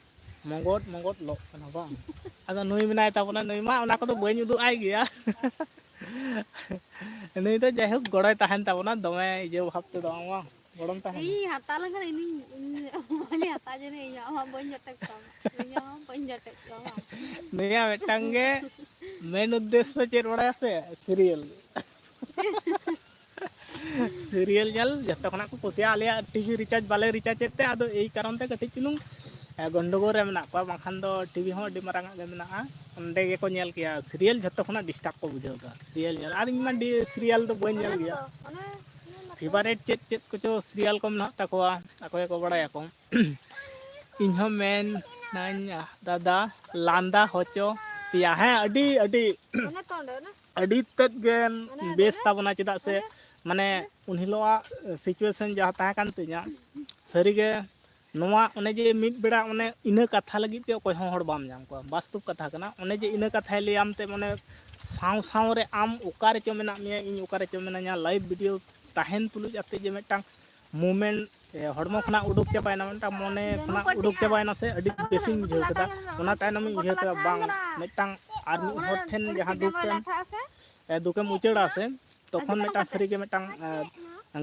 ᱢᱚᱜᱚᱫ ᱢᱚᱜᱚᱫ ᱞᱚᱜ ᱠᱟᱱᱟ ᱵᱟᱝ? ᱟᱫᱚ ᱱᱩᱭ ᱢᱮᱱᱟᱭ ᱛᱟᱵᱚᱱᱟ, ᱱᱩᱭ ᱢᱟ ᱚᱱᱟ ᱠᱚᱫᱚ ᱵᱟᱹᱧ ᱩᱫᱩᱜ ᱟᱭ ᱜᱮᱭᱟ᱾ ᱱᱩᱭ ᱫᱚ ᱡᱟᱭᱦᱳᱠ ᱜᱚᱲᱚᱭ ᱛᱟᱦᱮᱱ ᱛᱟᱵᱚᱱᱟ, ᱫᱚᱢᱮ ᱤᱭᱟᱹ ᱵᱷᱟᱵ ᱛᱮᱫᱚ ᱵᱟᱝ, ᱵᱟᱝ ᱜᱚᱲᱚᱢ ᱛᱟᱦᱮᱱᱟ᱾ ᱤᱧ ᱦᱟᱛᱟᱣ ᱞᱮᱠᱷᱟᱱ ᱤᱧᱤᱧ, ᱤᱧ ᱵᱟᱹᱧ ᱦᱟᱛᱟᱣ ᱡᱟᱹᱱᱤᱡ, ᱤᱧᱟᱹᱜ ᱦᱚᱸ ᱵᱟᱹᱧ ᱡᱚᱴᱮᱫ ᱛᱟᱢᱟ, ᱤᱧᱟᱹᱜ ᱦᱚᱸ ᱵᱟᱹᱧ ᱡᱚᱴᱮᱫ ᱛᱟᱢᱟ᱾ ᱱᱩᱭᱟᱜ ᱢᱤᱫᱴᱟᱝ ᱜᱮ main ᱩᱫᱽᱫᱮᱥᱥᱚ ᱪᱮᱫ ᱵᱟᱲᱟᱭᱟ ᱯᱮ? Serial᱾ Serial ᱧᱮᱞ ᱡᱚᱛᱚ ᱠᱷᱚᱱᱟᱜ ᱠᱚ ᱠᱩᱥᱤᱭᱟᱜᱼᱟ᱾ ᱟᱞᱮᱭᱟᱜ TV recharge ᱵᱟᱞᱮ recharge ᱮᱫ ᱛᱮ, ᱟᱫᱚ ᱮᱭ ᱠᱟᱨᱚᱱ ᱛᱮ ᱠᱟᱹᱴᱤᱡ ᱪᱩᱞᱩᱝ, ᱮ, ᱜᱚᱱᱰᱚᱜᱳᱞ ᱨᱮ ᱢᱮᱱᱟᱜ ᱠᱚᱣᱟ, ᱵᱟᱝᱠᱷᱟᱱ ᱫᱚ TV ᱦᱚᱸ ᱟᱹᱰᱤ ᱢᱟᱨᱟᱝ ᱟᱜ ᱜᱮ ᱢᱮᱱᱟᱜᱼᱟ, ᱚᱸᱰᱮ ᱜᱮᱠᱚ ᱧᱮᱞ ᱠᱮᱭᱟ᱾ Serial ᱡᱷᱚᱛᱚ ᱠᱷᱚᱱᱟᱜ disturb ᱠᱚ ᱵᱩᱡᱷᱟᱹᱣ ᱮᱫᱟ, serial ᱧᱮᱞ᱾ ᱟᱨ ᱤᱧ ᱢᱟ ᱰᱤ-, serial ᱫᱚ ᱵᱟᱹᱧ ᱧᱮᱞ ᱜᱮᱭᱟ᱾ Favourite ᱪᱮᱫ ᱪᱮᱫ ᱠᱚᱪᱚ serial ᱠᱚ ᱢᱮᱱᱟᱜ ᱛᱟᱠᱚᱣᱟ, ᱟᱠᱚ ᱜᱮᱠᱚ ᱵᱟᱲᱟᱭᱟᱠᱚ᱾ ᱤᱧ ᱦᱚᱸ ᱢᱮᱱᱟᱹᱧ ᱫᱟᱫᱟ, ᱞᱟᱸᱫᱟ ᱦᱚᱪᱚ ᱯᱮᱭᱟ᱾ ᱦᱮᱸ, ᱟᱹᱰᱤ, ᱟᱹᱰᱤ, ᱚᱱᱮ ᱛᱚ ᱚᱸᱰᱮ, ᱚᱱᱮ᱾ ᱟᱹᱰᱤ ᱛᱮᱫ ᱜᱮ ᱚᱱᱮ, ᱵᱮᱥ ᱚᱱᱮ᱾ ᱛᱟᱵᱚᱱᱟ, ᱪᱮᱫᱟᱜ ᱥᱮ, ᱚᱱᱮ᱾ ᱢᱟᱱᱮ, ᱩᱱ ᱦᱤᱞᱳᱜᱟᱜ situation ᱡᱟᱦᱟᱸ ᱛᱟᱦᱮᱸ ᱠᱟᱱ ᱛᱤᱧᱟᱹ, ᱥᱟᱹᱨᱤᱜᱮ ᱱᱚᱣᱟ ᱚᱱᱮ ᱡᱮ ᱢᱤᱫ ᱵᱮᱲᱟ ᱚᱱᱮ ᱤᱱᱟᱹ ᱠᱟᱛᱷᱟ ᱞᱟᱹᱜᱤᱫ ᱜᱮ ᱚᱠᱚᱭ ᱦᱚᱸ ᱦᱚᱲ ᱵᱟᱢ ᱧᱟᱢ ᱠᱚᱣᱟ, ᱵᱟᱥᱛᱚᱵ ᱠᱟᱛᱷᱟ ᱠᱟᱱᱟ᱾ ᱚᱱᱮ ᱡᱮ ᱤᱱᱟᱹ ᱠᱟᱛᱷᱟᱭ ᱞᱟᱹᱭᱟᱢ ᱛᱮ ᱢᱟᱱᱮ ᱥᱟᱶ ᱥᱟᱶ ᱨᱮ ᱟᱢ ᱚᱠᱟ ᱨᱮᱪᱚ ᱢᱮᱱᱟᱜ ᱢᱮᱭᱟ, ᱤᱧ ᱚᱠᱟ ᱨᱮᱪᱚ ᱢᱮᱱᱟᱹᱧᱟ, live video ᱛᱟᱦᱮᱱ ᱛᱩᱞᱩᱡ ᱟᱛᱮ ᱡᱮ ᱢᱤᱫᱴᱟᱝ moment ᱦᱚᱲᱢᱚ ᱠᱷᱚᱱᱟᱜ ᱩᱰᱩᱠ ᱪᱟᱵᱟᱭᱮᱱᱟ, ᱢᱤᱫᱴᱟᱝ ᱢᱚᱱᱮ ᱠᱷᱚᱱᱟᱜ ᱩᱰᱩᱠ ᱪᱟᱵᱟᱭᱮᱱᱟ ᱥᱮ, ᱟᱹᱰᱤ ᱵᱮᱥᱤᱧ ᱵᱩᱡᱷᱟᱹᱣ ᱠᱮᱫᱟ᱾ ᱚᱱᱟ ᱛᱟᱭᱱᱚᱢᱤᱧ ᱩᱭᱦᱟᱹᱨ ᱠᱮᱫᱟ, ᱵᱟᱝ, ᱢᱤᱫᱴᱟᱝ ᱟᱨ ᱢᱤᱫ ᱦᱚᱲ ᱴᱷᱮᱱ ᱡᱟᱦᱟᱸ ᱫᱩᱠ ᱮᱢ, ᱫᱩᱠᱮᱢ ᱩᱪᱟᱹᱲᱟ ᱥᱮ, ᱛᱚᱠᱷᱚᱱ ᱢᱤᱫᱴᱟᱝ ᱥᱟᱹᱨᱤᱜᱮ ᱢᱤᱫᱴᱟᱝ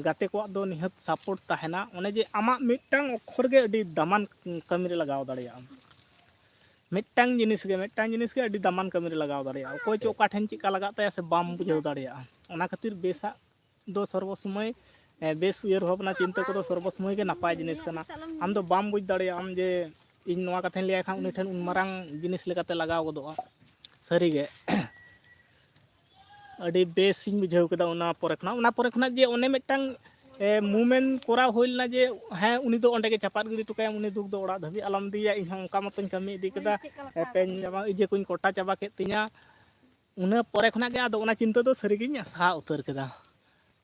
ᱜᱟᱛᱮ ᱠᱚᱣᱟᱜ ᱫᱚ ᱱᱤᱦᱟᱹᱛ support ᱛᱟᱦᱮᱱᱟ᱾ ᱚᱱᱮ ᱡᱮ ᱟᱢᱟᱜ ᱢᱤᱫᱴᱟᱝ ᱚᱠᱠᱷᱚᱨ ᱜᱮ ᱟᱹᱰᱤ ᱫᱟᱢᱟᱱ ᱠᱟᱹᱢᱤ ᱨᱮ ᱞᱟᱜᱟᱣ ᱫᱟᱲᱮᱭᱟᱜᱼᱟ᱾ ᱢᱤᱫᱴᱟᱝ ᱡᱤᱱᱤᱥ ᱜᱮ, ᱢᱤᱫᱴᱟᱝ ᱡᱤᱱᱤᱥ ᱜᱮ ᱟᱹᱰᱤ ᱫᱟᱢᱟᱱ ᱠᱟᱹᱢᱤ ᱨᱮ ᱞᱟᱜᱟᱣ ᱫᱟᱲᱮᱭᱟᱜᱼᱟ᱾ ᱚᱠᱚᱭ ᱪᱚ ᱚᱠᱟ ᱴᱷᱮᱱ ᱪᱮᱫᱠᱟ ᱞᱟᱜᱟᱜ ᱛᱟᱭᱟ ᱥᱮ ᱵᱟᱢ ᱵᱩᱡᱷᱟᱹᱣ ᱫᱟᱲᱮᱭᱟᱜᱼᱟ᱾ ᱚᱱᱟ ᱠᱷᱟᱹᱛᱤᱨ ᱵᱮᱥᱟᱜ ᱫᱚ ᱥᱚᱨᱵᱚ ᱥᱚᱢᱚᱭ, ᱮ, ᱵᱮᱥ ᱩᱭᱦᱟᱹᱨ ᱵᱷᱟᱵᱽᱱᱟ ᱪᱤᱱᱛᱟᱹ ᱠᱚᱫᱚ ᱥᱚᱨᱵᱚ ᱥᱚᱢᱚᱭ ᱜᱮ ᱱᱟᱯᱟᱭ ᱡᱤᱱᱤᱥ ᱠᱟᱱᱟ᱾ ᱟᱢ ᱫᱚ ᱵᱟᱢ ᱵᱩᱡᱽ ᱫᱟᱲᱮᱭᱟᱜᱼᱟ ᱟᱢ ᱡᱮ ᱤᱧ ᱱᱚᱣᱟ ᱠᱟᱛᱷᱟᱧ ᱞᱟᱹᱭᱟᱭ ᱠᱷᱟᱱ ᱩᱱᱤ ᱴᱷᱮᱱ ᱩᱱ ᱢᱟᱨᱟᱝ ᱡᱤᱱᱤᱥ ᱞᱮᱠᱟᱛᱮ ᱞᱟᱜᱟᱣ ᱜᱚᱫᱚᱜᱼᱟ᱾ ᱥᱟᱹᱨᱤᱜᱮ ᱟᱹᱰᱤ ᱵᱮᱥᱤᱧ ᱵᱩᱡᱷᱟᱹᱣ ᱠᱮᱫᱟ ᱚᱱᱟ ᱯᱚᱨᱮ ᱠᱷᱚᱱᱟᱜ᱾ ᱚᱱᱟ ᱯᱚᱨᱮ ᱠᱷᱚᱱᱟᱜ ᱡᱮ ᱚᱱᱮ ᱢᱤᱫᱴᱟᱝ, ᱮ, moment ᱠᱚᱨᱟᱣ ᱦᱩᱭ ᱞᱮᱱᱟ ᱡᱮ ᱦᱮᱸ, ᱩᱱᱤ ᱫᱚ ᱚᱸᱰᱮ ᱜᱮ ᱪᱟᱯᱟᱫ ᱜᱤᱰᱤ ᱦᱚᱴᱚ ᱠᱟᱭᱟᱢ, ᱩᱱᱤ ᱫᱩᱠ ᱫᱚ ᱚᱲᱟᱜ ᱫᱷᱟᱹᱵᱤᱡ ᱟᱞᱚᱢ ᱤᱫᱤᱭᱟ᱾ ᱤᱧ ᱦᱚᱸ ᱚᱱᱠᱟ ᱢᱚᱛᱚᱧ ᱠᱟᱹᱢᱤ ᱤᱫᱤ ᱠᱮᱫᱟ, ᱮ, ᱯᱮᱱ ᱡᱟᱢᱟ ᱤᱭᱟᱹ ᱠᱚᱧ ᱠᱚᱴᱟ ᱪᱟᱵᱟ ᱠᱮᱫ ᱛᱤᱧᱟ᱾ ᱤᱱᱟᱹ ᱯᱚᱨᱮ ᱠᱷᱚᱱᱟᱜ ᱜᱮ ᱟᱫᱚ ᱚᱱᱟ ᱪᱤᱱᱛᱟᱹ ᱫᱚ ᱥᱟᱹᱨᱤᱜᱤᱧ ᱥᱟᱦᱟ ᱩᱛᱟᱹᱨ ᱠᱮᱫᱟ᱾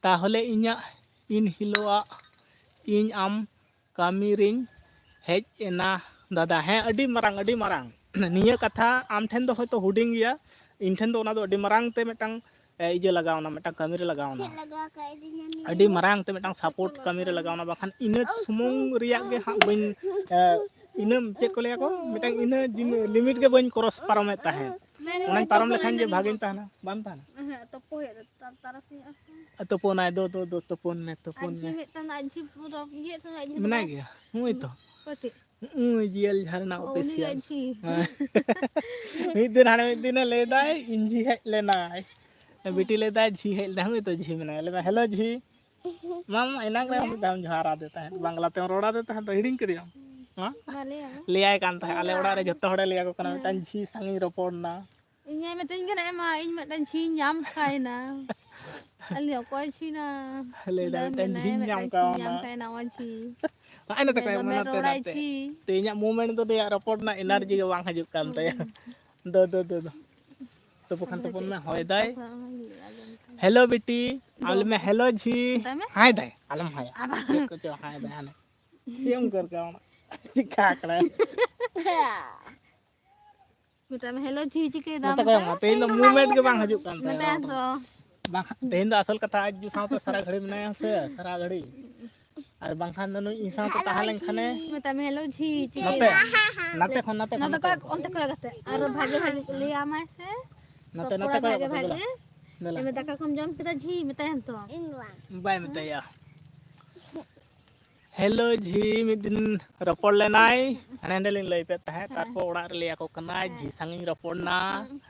ᱛᱟᱦᱚᱞᱮ ᱤᱧᱟᱹᱜ ᱤᱱ ᱦᱤᱞᱳᱜᱟᱜ ᱤᱧ ᱟᱢ ᱠᱟᱹᱢᱤ ᱨᱤᱧ ᱦᱮᱡ ᱮᱱᱟ ᱫᱟᱫᱟ᱾ ᱦᱮᱸ, ᱟᱹᱰᱤ ᱢᱟᱨᱟᱝ, ᱟᱹᱰᱤ ᱢᱟᱨᱟᱝ᱾ ᱱᱤᱭᱟᱹ ᱠᱟᱛᱷᱟ ᱟᱢ ᱴᱷᱮᱱ ᱫᱚ ᱦᱚᱭᱛᱳ ᱦᱩᱰᱤᱧ ᱜᱮᱭᱟ, ᱤᱧ ᱴᱷᱮᱱ ᱫᱚ ᱚᱱᱟ ᱫᱚ ᱟᱹᱰᱤ ᱢᱟᱨᱟᱝ ᱛᱮ ᱢᱤᱫᱴᱟᱝ, ᱮ, ᱤᱭᱟᱹ ᱞᱟᱜᱟᱣᱱᱟ, ᱢᱤᱫᱴᱟᱝ ᱠᱟᱹᱢᱤ ᱨᱮ ᱞᱟᱜᱟᱣᱱᱟ᱾ ᱟᱹᱰᱤ ᱢᱟᱨᱟᱝ ᱛᱮ ᱢᱤᱫᱴᱟᱝ support ᱠᱟᱹᱢᱤ ᱨᱮ ᱞᱟᱜᱟᱣᱱᱟ, ᱵᱟᱠᱷᱟᱱ ᱤᱱᱟᱹ ᱥᱩᱢᱩᱝ ᱨᱮᱭᱟᱜ ᱜᱮ ᱦᱟᱸᱜ ᱵᱟᱹᱧ, ᱮ, ᱤᱱᱟᱹ ᱪᱮᱫ ᱠᱚ ᱞᱟᱹᱭᱟ ᱠᱚ, ᱢᱤᱫᱴᱟᱝ ᱤᱱᱟᱹ ᱡᱤᱱ-, limit ᱜᱮ ᱵᱟᱹᱧ cross ᱯᱟᱨᱚᱢᱮᱫ ᱛᱟᱦᱮᱸᱫ᱾ ᱚᱱᱟᱧ ᱯᱟᱨᱚᱢ ᱞᱮᱠᱷᱟᱱ ᱡᱮ ᱵᱷᱟᱜᱮᱧ ᱛᱟᱦᱮᱱᱟ, ᱵᱟᱢ ᱛᱟᱦᱮᱱᱟ᱾ ᱦᱮᱸ, ᱛᱩᱯᱩ ᱦᱩᱭᱩᱜ ᱫᱚ ᱛᱟᱨ-, ᱛᱟᱨᱟᱥᱤᱧ ᱟᱨ ᱛᱩᱯᱩᱱᱟᱭ, ᱫᱚ, ᱫᱚ, ᱫᱚ, ᱛᱩᱯᱩᱱ ᱢᱮ, ᱛᱩᱯᱩᱱ ᱟᱨ ᱡᱷᱤ ᱢᱮ᱾ ᱢᱤᱫᱴᱟᱝ ᱫᱚ ᱟᱡ ᱡᱷᱤ ᱯᱩᱨᱟᱹ ᱤᱭᱟᱹ ᱛᱟᱦᱮᱸ, ᱟᱡ ᱡᱷᱤ ᱢᱮᱱᱟᱭ ᱫᱚ ᱜᱮᱭᱟ, ᱱᱩᱭ ᱛᱚ᱾ ᱚᱠᱚᱭ ᱴᱷᱮᱡ? ᱱᱩᱭ ᱡᱤᱭᱟᱹᱞ ᱡᱷᱟᱨᱱᱟ ᱚ, ᱩᱱᱤ ᱜᱮ official᱾ ᱟᱡ ᱡᱷᱤ᱾ ᱦᱮᱸ᱾ ᱢᱤᱫ ᱫᱤᱱ ᱦᱟᱱᱮ ᱢᱤᱫ ᱫᱤᱱᱮ ᱞᱟᱹᱭ ᱫᱟᱭ, "ᱤᱧ ᱡᱷᱤ ᱦᱮᱡ ᱞᱮᱱᱟᱭ᱾" ᱵᱤᱴᱤ ᱞᱟᱹᱭ ᱫᱟᱭ, "ᱡᱷᱤ ᱦᱮᱡ ᱞᱮᱱᱟᱭ᱾" ᱦᱩᱭ ᱛᱚ ᱡᱷᱤ ᱢᱮᱱᱟᱭᱟ᱾ ᱞᱟᱹᱭ ᱫᱟᱭ, "Hello ᱡᱷᱤ᱾" ᱢᱟ, ᱢᱟ, ᱮᱱᱟᱝ ᱨᱮ ᱢᱤᱫ ᱫᱷᱟᱣ ᱮᱢ ᱡᱚᱦᱟᱨ ᱟᱫᱮ ᱛᱟᱦᱮᱸᱫ, ᱵᱟᱝᱞᱟ ᱛᱮᱢ ᱨᱚᱲ ᱟᱫᱮ ᱛᱟᱦᱮᱸᱫ ᱫᱚ, ᱦᱤᱲᱤᱧ ᱠᱮᱫᱮᱭᱟᱢ? ᱦᱮᱸ? ᱢᱟ ᱞᱟᱹᱭ ᱢᱮ᱾ ᱞᱟᱹᱭᱟᱭ ᱠᱟᱱ ᱛᱟᱦᱮᱸᱫ, ᱟᱞᱮ ᱚᱲᱟᱜ ᱨᱮ ᱡᱚᱛᱚ ᱦᱚᱲᱮ ᱞᱟᱹᱭ ᱟᱠᱚ ᱠᱟᱱᱟ, ᱦᱮᱸ᱾ "ᱢᱤᱫᱴᱟᱝ ᱡᱷᱤ ᱥᱟᱝ ᱤᱧ ᱨᱚᱯᱚᱲ ᱮᱱᱟ᱾" ᱤᱧ ᱟᱭ ᱢᱤᱛᱟᱹᱧ ᱠᱟᱱᱟ, "ᱮ ᱢᱟ, ᱤᱧ ᱢᱤᱫᱴᱟᱝ ᱡᱷᱤᱧ ᱧᱟᱢ ᱠᱷᱟᱭ ᱱᱟ᱾" ᱟᱹᱞᱤᱧ, "ᱚᱠᱚᱭ ᱡᱷᱤ ᱱᱟ?" ᱞᱟᱹᱭ ᱫᱟ, ᱢᱮᱱᱫᱟᱭ, ᱢᱤᱫᱴᱟᱝ ᱡᱷᱤᱧ ᱢᱮᱱᱟᱭᱟ, ᱧᱟᱢ ᱢᱤᱫᱴᱟᱝ ᱡᱷᱤᱧ ᱠᱟᱣᱱᱟ᱾ ᱧᱟᱢ ᱠᱟᱭ ᱱᱟ, ᱱᱟᱣᱟ ᱡᱷᱤ᱾ ᱱᱚᱜᱼᱚᱭ ᱱᱚᱛᱮ ᱢᱮᱱᱫᱟᱭ, ᱠᱚᱭᱚᱜ ᱢᱮ, ᱫᱚᱢᱮ ᱱᱚᱛᱮ, ᱨᱚᱲᱟᱭ ᱱᱚᱛᱮ᱾ ᱡᱷᱤ᱾ ᱛᱮᱦᱮᱧᱟᱜ moment ᱫᱚ ᱱᱩᱭᱟᱜ ᱨᱚᱯᱚᱲ ᱨᱮᱱᱟᱜ energy ᱜᱮ ᱵᱟᱝ ᱦᱤᱡᱩᱜ ᱠᱟᱱ ᱛᱟᱭᱟ᱾ ᱦᱩᱸ᱾ ᱫᱚ, ᱫᱚ, ᱫᱚ, ᱫᱚ᱾ ᱛᱩᱯᱩ ᱠᱷᱟᱱ ᱟᱫᱚ ᱛᱩᱯᱩᱱ ᱪᱮᱫ ᱢᱮ, ᱠᱚ ᱦᱚᱭ ᱫᱟᱭ᱾ ᱠᱟᱛᱷᱟ ᱦᱚᱸ ᱦᱩᱭᱩᱜᱼᱟ, ᱟᱫᱚ ᱮᱱᱠᱷᱟᱱ᱾ Hello ᱵᱤᱴᱤ, ᱟᱢ ᱫᱚ ᱞᱟᱹᱭ ᱢᱮ, "Hello ᱡᱷᱤ᱾" ᱢᱮᱛᱟᱭ ᱢᱮ᱾ ᱦᱟᱭ ᱫᱟᱭ, ᱟᱞᱚᱢ ᱦᱟᱭᱟ᱾ ᱟᱵᱟᱨ᱾ ᱪᱮᱫ ᱠᱚᱪᱚ ᱦᱟᱭ ᱫᱟᱭ ᱦᱟᱱᱮ᱾ ᱪᱮᱫ ᱮᱢ ᱩᱭᱦᱟᱹᱨ ᱠᱟᱜᱼᱟ ᱚᱱᱟ? ᱪᱤᱠᱟ ᱠᱟᱱᱟ? ᱢᱮᱛᱟᱭ ᱢᱮ, "ᱦᱮᱞᱳ ᱡᱷᱤ, ᱪᱤᱠᱟᱹᱭ ᱫᱟᱢ?" ᱱᱚᱛᱮ ᱠᱷᱚᱱ ᱢᱮᱛᱟᱭ ᱢᱮ, ᱛᱮᱦᱮᱧ ᱫᱚ movement ᱜᱮ ᱵᱟᱝ ᱦᱤᱡᱩᱜ ᱠᱟᱱ ᱛᱟᱭᱟ᱾ ᱢᱮᱛᱟᱭ ᱛᱚ᱾ ᱵᱟᱝ, ᱛᱮᱦᱮᱧ ᱫᱚ ᱟᱥᱚᱞ ᱠᱟᱛᱷᱟ ᱟᱡ ᱡᱩ ᱥᱟᱶᱛᱮ ᱥᱟᱨᱟ ᱜᱷᱟᱹᱲᱤ ᱢᱮᱱᱟᱭᱟ ᱥᱮ, ᱥᱟᱨᱟ ᱜᱷᱟᱹᱲᱤ᱾ ᱟᱨ ᱵᱟᱝᱠᱷᱟᱱ ᱫᱚ ᱱᱩᱭ ᱤᱧ ᱥᱟᱶᱛᱮ ᱛᱟᱦᱮᱸ ᱞᱮᱱᱠᱷᱟᱱᱮ ᱢᱮᱛᱟᱭ ᱢᱮ, "ᱦᱮᱞᱳ ᱡᱷᱤ, ᱪᱤᱠᱟᱹᱭ ᱱᱚᱛᱮ, ᱫᱟᱢ?" ᱱᱟᱛᱮ ᱠᱷᱚᱱ, ᱱᱟᱛᱮ ᱠᱷᱚᱱ, ᱱᱚᱛᱮ ᱱᱟᱛᱮ ᱠᱷᱚᱱ, ᱠᱷᱚᱱ᱾ ᱚᱱᱛᱮ ᱠᱷᱚᱱ ᱠᱟᱛᱮ ᱟᱨᱚ ᱵᱷᱟᱜᱮ ᱵᱷᱟᱜᱮ ᱞᱟᱹᱭ ᱟᱢᱟᱭ ᱥᱮ᱾ ᱱᱟᱛᱮ, ᱨᱚᱯᱚᱲ ᱱᱟᱛᱮ ᱠᱷᱚᱱ ᱵᱷᱟᱜᱮ ᱠᱟᱛᱮ, ᱵᱷᱟᱜᱮ᱾ ᱫᱮᱞᱟ᱾ ᱫᱮᱞᱟ᱾ ᱮ ᱢᱮ, "ᱫᱟᱠᱟ ᱠᱚᱢ ᱡᱚᱢ ᱠᱮᱫᱟ ᱡᱷᱤ?" ᱢᱮᱛᱟᱭᱟᱢ ᱛᱚ᱾ ᱵᱟᱭ ᱢᱮᱛᱟᱭᱟ᱾ ᱦᱮᱞᱳ ᱡᱷᱤ ᱢᱤᱫ ᱫᱤᱱ ᱨᱚᱯᱚᱲ ᱞᱮᱱᱟᱭ, ᱦᱟᱸᱰᱮ ᱱᱟᱸᱰᱮ ᱞᱤᱧ ᱞᱟᱹᱭ ᱯᱮᱫ ᱛᱟᱦᱮᱸᱫ, ᱦᱮᱸ᱾ ᱛᱟᱨᱯᱚᱨ ᱚᱲᱟᱜ ᱨᱮ ᱞᱟᱹᱭ ᱟᱠᱚ ᱠᱟᱱᱟᱭ, ᱦᱮᱸ᱾ ᱡᱷᱤ ᱥᱟᱝ ᱤᱧ ᱨᱚᱯᱚᱲ ᱱᱟ᱾ ᱦᱮᱸ᱾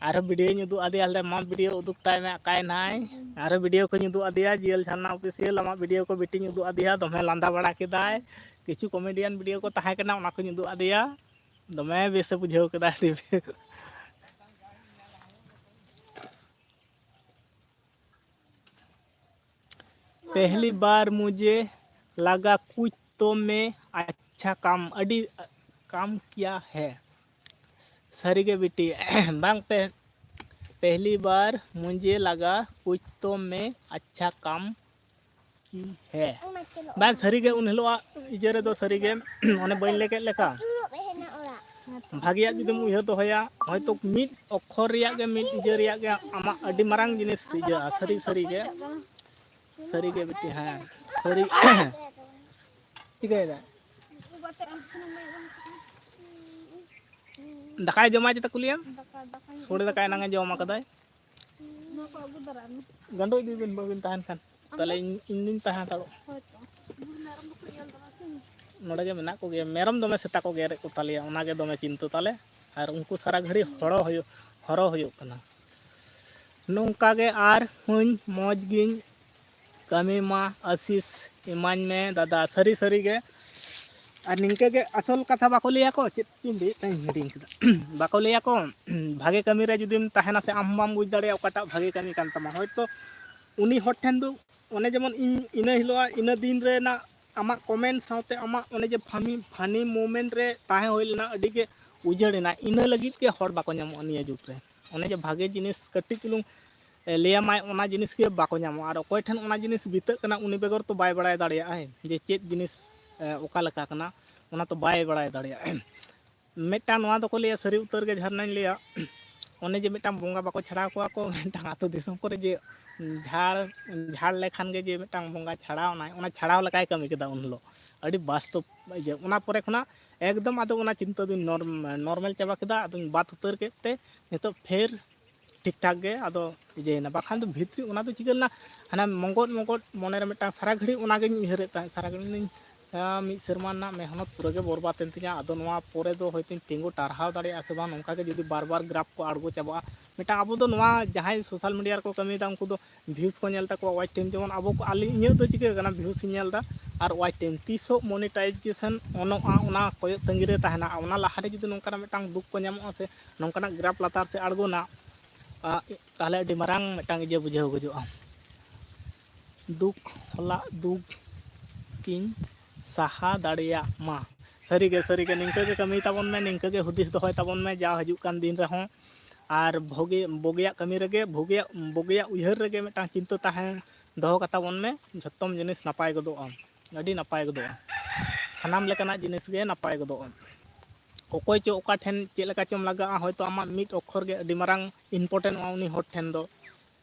ᱟᱨᱦᱚᱸ video ᱤᱧ ᱩᱫᱩᱜ ᱟᱫᱮᱭᱟ, ᱞᱟᱹᱭ ᱫᱟ, "ᱢᱟ video ᱩᱫᱩᱜ ᱛᱟᱭ ᱢᱮ, ᱚᱠᱟᱭ ᱱᱟᱭ?" ᱦᱮᱸ᱾ ᱟᱨᱦᱚᱸ video ᱠᱚᱧ ᱩᱫᱩᱜ ᱟᱫᱮᱭᱟ, ᱡᱤᱭᱟᱹᱞ ᱡᱷᱟᱨᱱᱟ official, ᱟᱢᱟᱜ video ᱠᱚ ᱵᱤᱴᱤᱧ ᱩᱫᱩᱜ ᱟᱫᱮᱭᱟ, ᱫᱚᱢᱮ ᱞᱟᱸᱫᱟ ᱵᱟᱲᱟ ᱠᱮᱫᱟᱭ᱾ ᱠᱤᱪᱷᱩ comedian video ᱠᱚ ᱛᱟᱦᱮᱸ ᱠᱟᱱᱟ, ᱚᱱᱟ ᱠᱚᱧ ᱩᱫᱩᱜ ᱟᱫᱮᱭᱟ, ᱫᱚᱢᱮ ᱵᱮᱥᱮ ᱵᱩᱡᱷᱟᱹᱣ ᱠᱮᱫᱟ, ᱟᱹᱰᱤ ᱵᱮᱥ᱾ पहली बार मुझे लगा कुछ तो मैं अच्छा काम, ᱟᱹᱰᱤ, काम किया है। ᱥᱟᱹᱨᱤᱜᱮ ᱵᱤᱴᱤ, ᱵᱟᱝ ᱯᱮ, पहली बार मुझे लगा कुछ तो मैं अच्छा काम की है। ᱵᱟᱝ, ᱥᱟᱹᱨᱤᱜᱮ ᱩᱱ ᱦᱤᱞᱳᱜ ᱤᱭᱟᱹ ᱨᱮᱫᱚ ᱥᱟᱹᱨᱤᱜᱮ ᱚᱱᱮ ᱵᱟᱹᱧ ᱞᱟᱹᱭ ᱠᱮᱫ ᱞᱮᱠᱟ, ᱵᱷᱟᱜᱮᱭᱟᱜ ᱡᱩᱫᱤᱢ ᱩᱭᱦᱟᱹᱨ ᱫᱚᱦᱚᱭᱟ, ᱦᱚᱭᱛᱳ ᱢᱤᱫ ᱚᱠᱠᱷᱚᱨ ᱨᱮᱭᱟᱜ ᱜᱮ, ᱢᱤᱫ ᱤᱭᱟᱹ ᱨᱮᱭᱟᱜ ᱜᱮ ᱟᱢᱟᱜ ᱟᱹᱰᱤ ᱢᱟᱨᱟᱝ ᱡᱤᱱᱤᱥ ᱤᱭᱟᱹᱜᱼᱟ, ᱥᱟᱹᱨᱤ, ᱥᱟᱹᱨᱤ ᱜᱮ, ᱥᱟᱹᱨᱤ ᱜᱮ ᱵᱤᱴᱤ, ᱦᱮᱸ, ᱥᱟᱹᱨᱤ᱾ ᱪᱤᱠᱟᱹᱭᱮᱫᱟ? ᱫᱟᱠᱟᱭ ᱡᱚᱢᱟ ᱪᱮᱛᱟ ᱠᱩᱞᱤᱭᱮᱢ? ᱫᱟᱠᱟ, ᱫᱟᱠᱟᱧ ᱥᱚᱲᱮ ᱫᱟᱠᱟ ᱮᱱᱟᱝ ᱮ ᱡᱚᱢ ᱟᱠᱟᱫᱟᱭ᱾ ᱱᱚᱣᱟ ᱠᱚ ᱟᱹᱜᱩ ᱫᱟᱨᱟᱭ ᱢᱮ᱾ ᱜᱟᱸᱰᱳ ᱤᱫᱤ ᱵᱤᱱ, ᱵᱟᱹᱵᱤᱱ ᱛᱟᱦᱮᱱ ᱠᱷᱟᱱ᱾ ᱟᱢ ᱛᱟᱦᱞᱮ ᱫᱚ? ᱤᱧ, ᱤᱧ ᱫᱩᱧ ᱛᱟᱦᱮᱸ ᱦᱟᱛᱟᱲᱚᱜᱼᱟ᱾ ᱦᱳᱭ ᱛᱚ᱾ ᱵᱩᱨᱩ ᱢᱮᱨᱚᱢ ᱫᱚᱠᱚ ᱧᱮᱞ ᱫᱟ ᱵᱟᱝ ᱥᱮ? ᱱᱚᱰᱮ ᱜᱮ ᱢᱮᱱᱟᱜ ᱠᱚᱜᱮᱭᱟ, ᱢᱮᱨᱚᱢ ᱫᱚᱢᱮ ᱥᱮᱛᱟ ᱠᱚ ᱜᱮᱨᱮᱫ ᱠᱚ ᱛᱟᱞᱮᱭᱟ, ᱚᱱᱟᱜᱮ ᱫᱚᱢᱮ ᱪᱤᱱᱛᱟᱹ ᱛᱟᱞᱮ᱾ ᱟᱨ ᱩᱱᱠᱩ ᱥᱟᱨᱟ ᱜᱷᱟᱹᱲᱤ ᱦᱚᱨᱚ ᱦᱩᱭᱩᱜ, ᱦᱚᱨᱚ ᱦᱩᱭᱩᱜ ᱠᱟᱱᱟ᱾ ᱱᱚᱝᱠᱟ ᱜᱮ ᱟᱨ ᱦᱚᱸᱧ ᱢᱚᱡᱽ ᱜᱤᱧ ᱠᱟᱹᱢᱤ ᱢᱟ, ᱟᱥᱤᱥ ᱤᱢᱟᱹᱧ ᱢᱮ ᱫᱟᱫᱟ᱾ ᱥᱟᱹᱨᱤ ᱥᱟᱹᱨᱤ ᱜᱮ᱾ ᱟᱨ ᱱᱤᱝᱠᱟᱹ ᱜᱮ ᱟᱥᱚᱞ ᱠᱟᱛᱷᱟ ᱵᱟᱠᱚ ᱞᱟᱹᱭᱟ ᱠᱚ, ᱪᱮᱫ ᱪᱚᱧ ᱞᱟᱹᱭᱮᱫ ᱛᱟᱦᱮᱸᱧ ᱦᱤᱲᱤᱧ ᱠᱮᱫᱟ᱾ ᱵᱟᱠᱚ ᱞᱟᱹᱭᱟ ᱠᱚ, ᱵᱷᱟᱜᱮ ᱠᱟᱹᱢᱤ ᱨᱮ ᱡᱩᱫᱤᱢ ᱛᱟᱦᱮᱱᱟ ᱥᱮ, ᱟᱢ ᱦᱚᱸ ᱵᱟᱢ ᱵᱩᱡᱽ ᱫᱟᱲᱮᱭᱟᱜᱼᱟ ᱚᱠᱟᱴᱟᱜ ᱵᱷᱟᱜᱮ ᱠᱟᱹᱢᱤ ᱠᱟᱱ ᱛᱟᱢᱟ᱾ ᱦᱚᱭᱛᱳ ᱩᱱᱤ ᱦᱚᱲ ᱴᱷᱮᱱ ᱫᱚ ᱚᱱᱮ ᱡᱮᱢᱚᱱ ᱤᱧ ᱤᱱᱟᱹ ᱦᱤᱞᱳᱜ, ᱤᱱᱟᱹ ᱫᱤᱱ ᱨᱮᱱᱟᱜ ᱟᱢᱟᱜ comment ᱥᱟᱶᱛᱮ ᱟᱢᱟᱜ ᱚᱱᱮ ᱡᱮ funny, funny moment ᱨᱮ ᱛᱟᱦᱮᱸ ᱦᱩᱭ ᱞᱮᱱᱟ, ᱟᱹᱰᱤ ᱜᱮ ᱩᱡᱟᱹᱲ ᱮᱱᱟ᱾ ᱤᱱᱟᱹ ᱞᱟᱹᱜᱤᱫ ᱜᱮ ᱦᱚᱲ ᱵᱟᱠᱚ ᱧᱟᱢᱚᱜᱼᱟ ᱱᱤᱭᱟᱹ ᱡᱩᱜᱽ ᱨᱮ᱾ ᱚᱱᱮ ᱡᱮ ᱵᱷᱟᱜᱮ ᱡᱤᱱᱤᱥ ᱠᱟᱹᱴᱤᱡ ᱪᱩᱞᱩᱝ ᱮ, ᱞᱟᱹᱭᱟᱢᱟᱭ, ᱚᱱᱟ ᱡᱤᱱᱤᱥ ᱜᱮ ᱵᱟᱠᱚ ᱧᱟᱢᱚᱜᱼᱟ᱾ ᱟᱨ ᱚᱠᱚᱭ ᱴᱷᱮᱱ ᱚᱱᱟ ᱡᱤᱱᱤᱥ ᱵᱤᱛᱟᱹᱜ ᱠᱟᱱᱟ, ᱩᱱᱤ ᱵᱮᱜᱚᱨ ᱛᱚ ᱵᱟᱭ ᱵᱟᱲᱟᱭ ᱫᱟᱲᱮᱭᱟᱜᱼᱟᱭ ᱡᱮ ᱪᱮᱫ ᱡᱤᱱᱤᱥ ᱚᱠᱟ ᱞᱮᱠᱟ ᱠᱟᱱᱟ, ᱚᱱᱟ ᱛᱚ ᱵᱟᱭ ᱵᱟᱲᱟᱭ ᱫᱟᱲᱮᱭᱟᱜᱼᱟ᱾ ᱢᱤᱫᱴᱟᱝ ᱱᱚᱣᱟ ᱫᱚᱠᱚ ᱞᱟᱹᱭᱟ, ᱥᱟᱹᱨᱤ ᱩᱛᱟᱹᱨ ᱜᱮ ᱡᱷᱟᱨᱱᱟᱧ ᱞᱟᱹᱭᱟ, ᱚᱱᱮ ᱡᱮ ᱢᱤᱫᱴᱟᱝ ᱵᱚᱸᱜᱟ ᱵᱟᱠᱚ ᱪᱷᱟᱲᱟᱣ ᱠᱚᱣᱟ ᱠᱚ ᱢᱤᱫᱴᱟᱝ ᱟᱹᱛᱩ ᱫᱤᱥᱚᱢ ᱠᱚᱨᱮ, ᱡᱮ ᱡᱷᱟᱲ ᱡᱷᱟᱲ ᱞᱮᱠᱷᱟᱱ ᱜᱮ ᱡᱮ ᱢᱤᱫᱴᱟᱝ ᱵᱚᱸᱜᱟ ᱪᱷᱟᱲᱟᱣ ᱮᱱᱟᱭ, ᱚᱱᱟ ᱪᱷᱟᱲᱟᱣ ᱞᱮᱠᱟᱭ ᱠᱟᱹᱢᱤ ᱠᱮᱫᱟ ᱩᱱ ᱦᱤᱞᱳᱜ᱾ ᱟᱹᱰᱤ ᱵᱟᱥᱛᱚᱵ ᱤᱭᱟᱹ᱾ ᱚᱱᱟ ᱯᱚᱨᱮ ᱠᱷᱚᱱᱟᱜ ᱮᱠᱫᱚᱢ ᱟᱫᱚ ᱚᱱᱟ ᱪᱤᱱᱛᱟᱹ ᱫᱚᱧ ᱱᱚᱨᱢᱮᱞ ᱪᱟᱵᱟ ᱠᱮᱫᱟ, ᱟᱫᱚᱧ ᱵᱟᱫ ᱩᱛᱟᱹᱨ ᱠᱮᱫ ᱛᱮ ᱱᱤᱛᱚᱜ ᱯᱷᱮᱨ ᱴᱷᱤᱠ ᱴᱷᱟᱠ ᱜᱮ ᱟᱫᱚ ᱤᱭᱟᱹᱭᱮᱱᱟ᱾ ᱵᱟᱠᱷᱟᱱ ᱫᱚ ᱵᱷᱤᱛᱨᱤ ᱚᱱᱟ ᱫᱚ ᱪᱤᱠᱟᱹ ᱞᱮᱱᱟ, ᱦᱟᱱᱟ ᱢᱚᱸᱜᱚᱫ ᱢᱚᱸᱜᱚᱫ ᱢᱚᱱᱮᱨᱮ ᱢᱤᱫᱴᱟᱝ ᱥᱟᱨᱟ ᱜᱷᱟᱹᱲᱤᱡ ᱚᱱᱟᱜᱤᱧ ᱩᱭᱦᱟᱹᱨᱮᱫ ᱛᱟᱦᱮᱸᱫ, ᱥᱟᱨᱟ ᱜᱷᱟᱹᱲᱤᱡ ᱤᱧ ᱢᱤᱫ ᱥᱮᱨᱢᱟ ᱨᱮᱱᱟᱜ ᱢᱮᱦᱱᱚᱛ ᱯᱩᱨᱟᱹ ᱜᱮ ᱵᱚᱨᱵᱟᱫ ᱮᱱ ᱛᱤᱧᱟ᱾ ᱟᱫᱚ ᱱᱚᱣᱟ ᱯᱚᱨᱮ ᱫᱚ ᱦᱚᱭᱛᱳᱧ ᱛᱤᱸᱜᱩ ᱴᱟᱨᱦᱟᱣ ᱫᱟᱲᱮᱭᱟᱜᱼᱟ ᱥᱮ ᱵᱟᱝ, ᱱᱚᱝᱠᱟ ᱜᱮ ᱡᱩᱫᱤ ᱵᱟᱨ ᱵᱟᱨ ᱜᱨᱟᱯ ᱠᱚ ᱟᱬᱜᱚ ᱪᱟᱵᱟᱜᱼᱟ᱾ ᱢᱤᱫᱴᱟᱝ ᱟᱵᱚ ᱫᱚ ᱱᱚᱣᱟ ᱡᱟᱦᱟᱸᱭ ᱥᱳᱥᱟᱞ ᱢᱤᱰᱤᱭᱟ ᱨᱮᱠᱚ ᱠᱟᱹᱢᱤᱭᱮᱫᱟ, ᱩᱱᱠᱩ ᱫᱚ ᱵᱷᱤᱭᱩᱥ ᱠᱚ ᱧᱮᱞ ᱛᱟᱠᱚᱣᱟ, ᱣᱟᱪ ᱴᱟᱭᱤᱢ᱾ ᱡᱮᱢᱚᱱ ᱟᱵᱚ ᱠᱚ, ᱟᱹᱞᱤᱧ, ᱤᱧᱟᱹᱜ ᱫᱚ ᱪᱤᱠᱟᱹ ᱠᱟᱱᱟ, ᱵᱷᱤᱭᱩᱥ ᱤᱧ ᱧᱮᱞ ᱮᱫᱟ ᱟᱨ ᱣᱟᱪ ᱴᱟᱭᱤᱢ, ᱛᱤᱥᱚᱜ ᱢᱚᱱᱤᱴᱟᱭᱡᱮᱥᱚᱱ ᱚᱱᱚᱜᱼᱟ, ᱚᱱᱟ ᱠᱚᱭᱚᱜ ᱛᱟᱺᱜᱤ ᱨᱮ ᱛᱟᱦᱮᱱᱟ᱾ ᱚᱱᱟ ᱞᱟᱦᱟᱨᱮ ᱡᱩᱫᱤ ᱱᱚᱝᱠᱟᱱᱟᱜ ᱢᱤᱫᱴᱟᱝ ᱫᱩᱠ ᱠᱚ ᱧᱟᱢᱚᱜᱼᱟ ᱥᱮ ᱱᱚᱝᱠᱟᱱᱟᱜ ᱜᱨᱟᱯ ᱞᱟᱛᱟᱨ ᱥᱮᱫ ᱟᱬᱜᱚᱱᱟ, ᱟ, ᱛᱟᱦᱚᱞᱮ ᱟᱹᱰᱤ ᱢᱟᱨᱟᱝ ᱢᱤᱫᱴᱟᱝ ᱤᱭᱟᱹ ᱵᱩᱡᱷᱟᱹᱣ ᱜᱚᱡᱚᱜᱼᱟ᱾ ᱫᱩᱠ ᱦᱚᱞᱟ ᱫᱩᱠ ᱠᱤᱧ ᱥᱟᱦᱟ ᱫᱟᱲᱮᱭᱟᱜ ᱢᱟ᱾ ᱥᱟᱹᱨᱤᱜᱮ, ᱥᱟᱹᱨᱤᱜᱮ ᱱᱤᱝᱠᱟᱹ ᱜᱮ ᱠᱟᱹᱢᱤ ᱛᱟᱵᱚᱱ ᱢᱮ, ᱱᱤᱝᱠᱟᱹ ᱜᱮ ᱦᱩᱫᱤᱥ ᱫᱚᱦᱚᱭ ᱛᱟᱵᱚᱱ ᱢᱮ ᱡᱟ ᱦᱤᱡᱩᱜ ᱠᱟᱱ ᱫᱤᱱ ᱨᱮᱦᱚᱸ᱾ ᱟᱨ ᱵᱷᱳᱜᱮ-, ᱵᱩᱜᱤᱭᱟᱜ ᱠᱟᱹᱢᱤ ᱨᱮᱜᱮ, ᱵᱷᱳᱜᱮᱭᱟᱜ, ᱵᱩᱜᱤᱭᱟᱜ ᱩᱭᱦᱟᱹᱨ ᱨᱮᱜᱮ ᱢᱤᱫᱴᱟᱝ ᱪᱤᱱᱛᱟᱹ ᱛᱟᱦᱮᱸ ᱫᱚᱦᱚ ᱠᱟᱛᱟ ᱵᱚᱱ ᱢᱮ, ᱡᱷᱚᱛᱚᱢ ᱡᱤᱱᱤᱥ ᱱᱟᱯᱟᱭ ᱜᱚᱫᱚᱜᱼᱟ, ᱟᱹᱰᱤ ᱱᱟᱯᱟᱭ ᱜᱚᱫᱚᱜᱼᱟ, ᱥᱟᱱᱟᱢ ᱞᱮᱠᱟᱱᱟᱜ ᱡᱤᱱᱤᱥ ᱜᱮ ᱱᱟᱯᱟᱭ ᱜᱚᱫᱚᱜᱼᱟ᱾ ᱚᱠᱚᱭ ᱪᱚ ᱚᱠᱟ ᱴᱷᱮᱱ ᱪᱮᱫ ᱞᱮᱠᱟ ᱪᱚᱢ ᱞᱟᱜᱟᱜᱼᱟ, ᱦᱚᱭᱛᱳ ᱟᱢᱟᱜ ᱢᱤᱫ ᱚᱠᱠᱷᱚᱨ ᱜᱮ ᱟᱹᱰᱤ ᱢᱟᱨᱟᱝ ᱤᱢᱯᱚᱨᱴᱮᱱᱴᱚᱜᱼᱟ ᱩᱱᱤ ᱦᱚᱲ ᱴᱷᱮᱱ ᱫᱚ᱾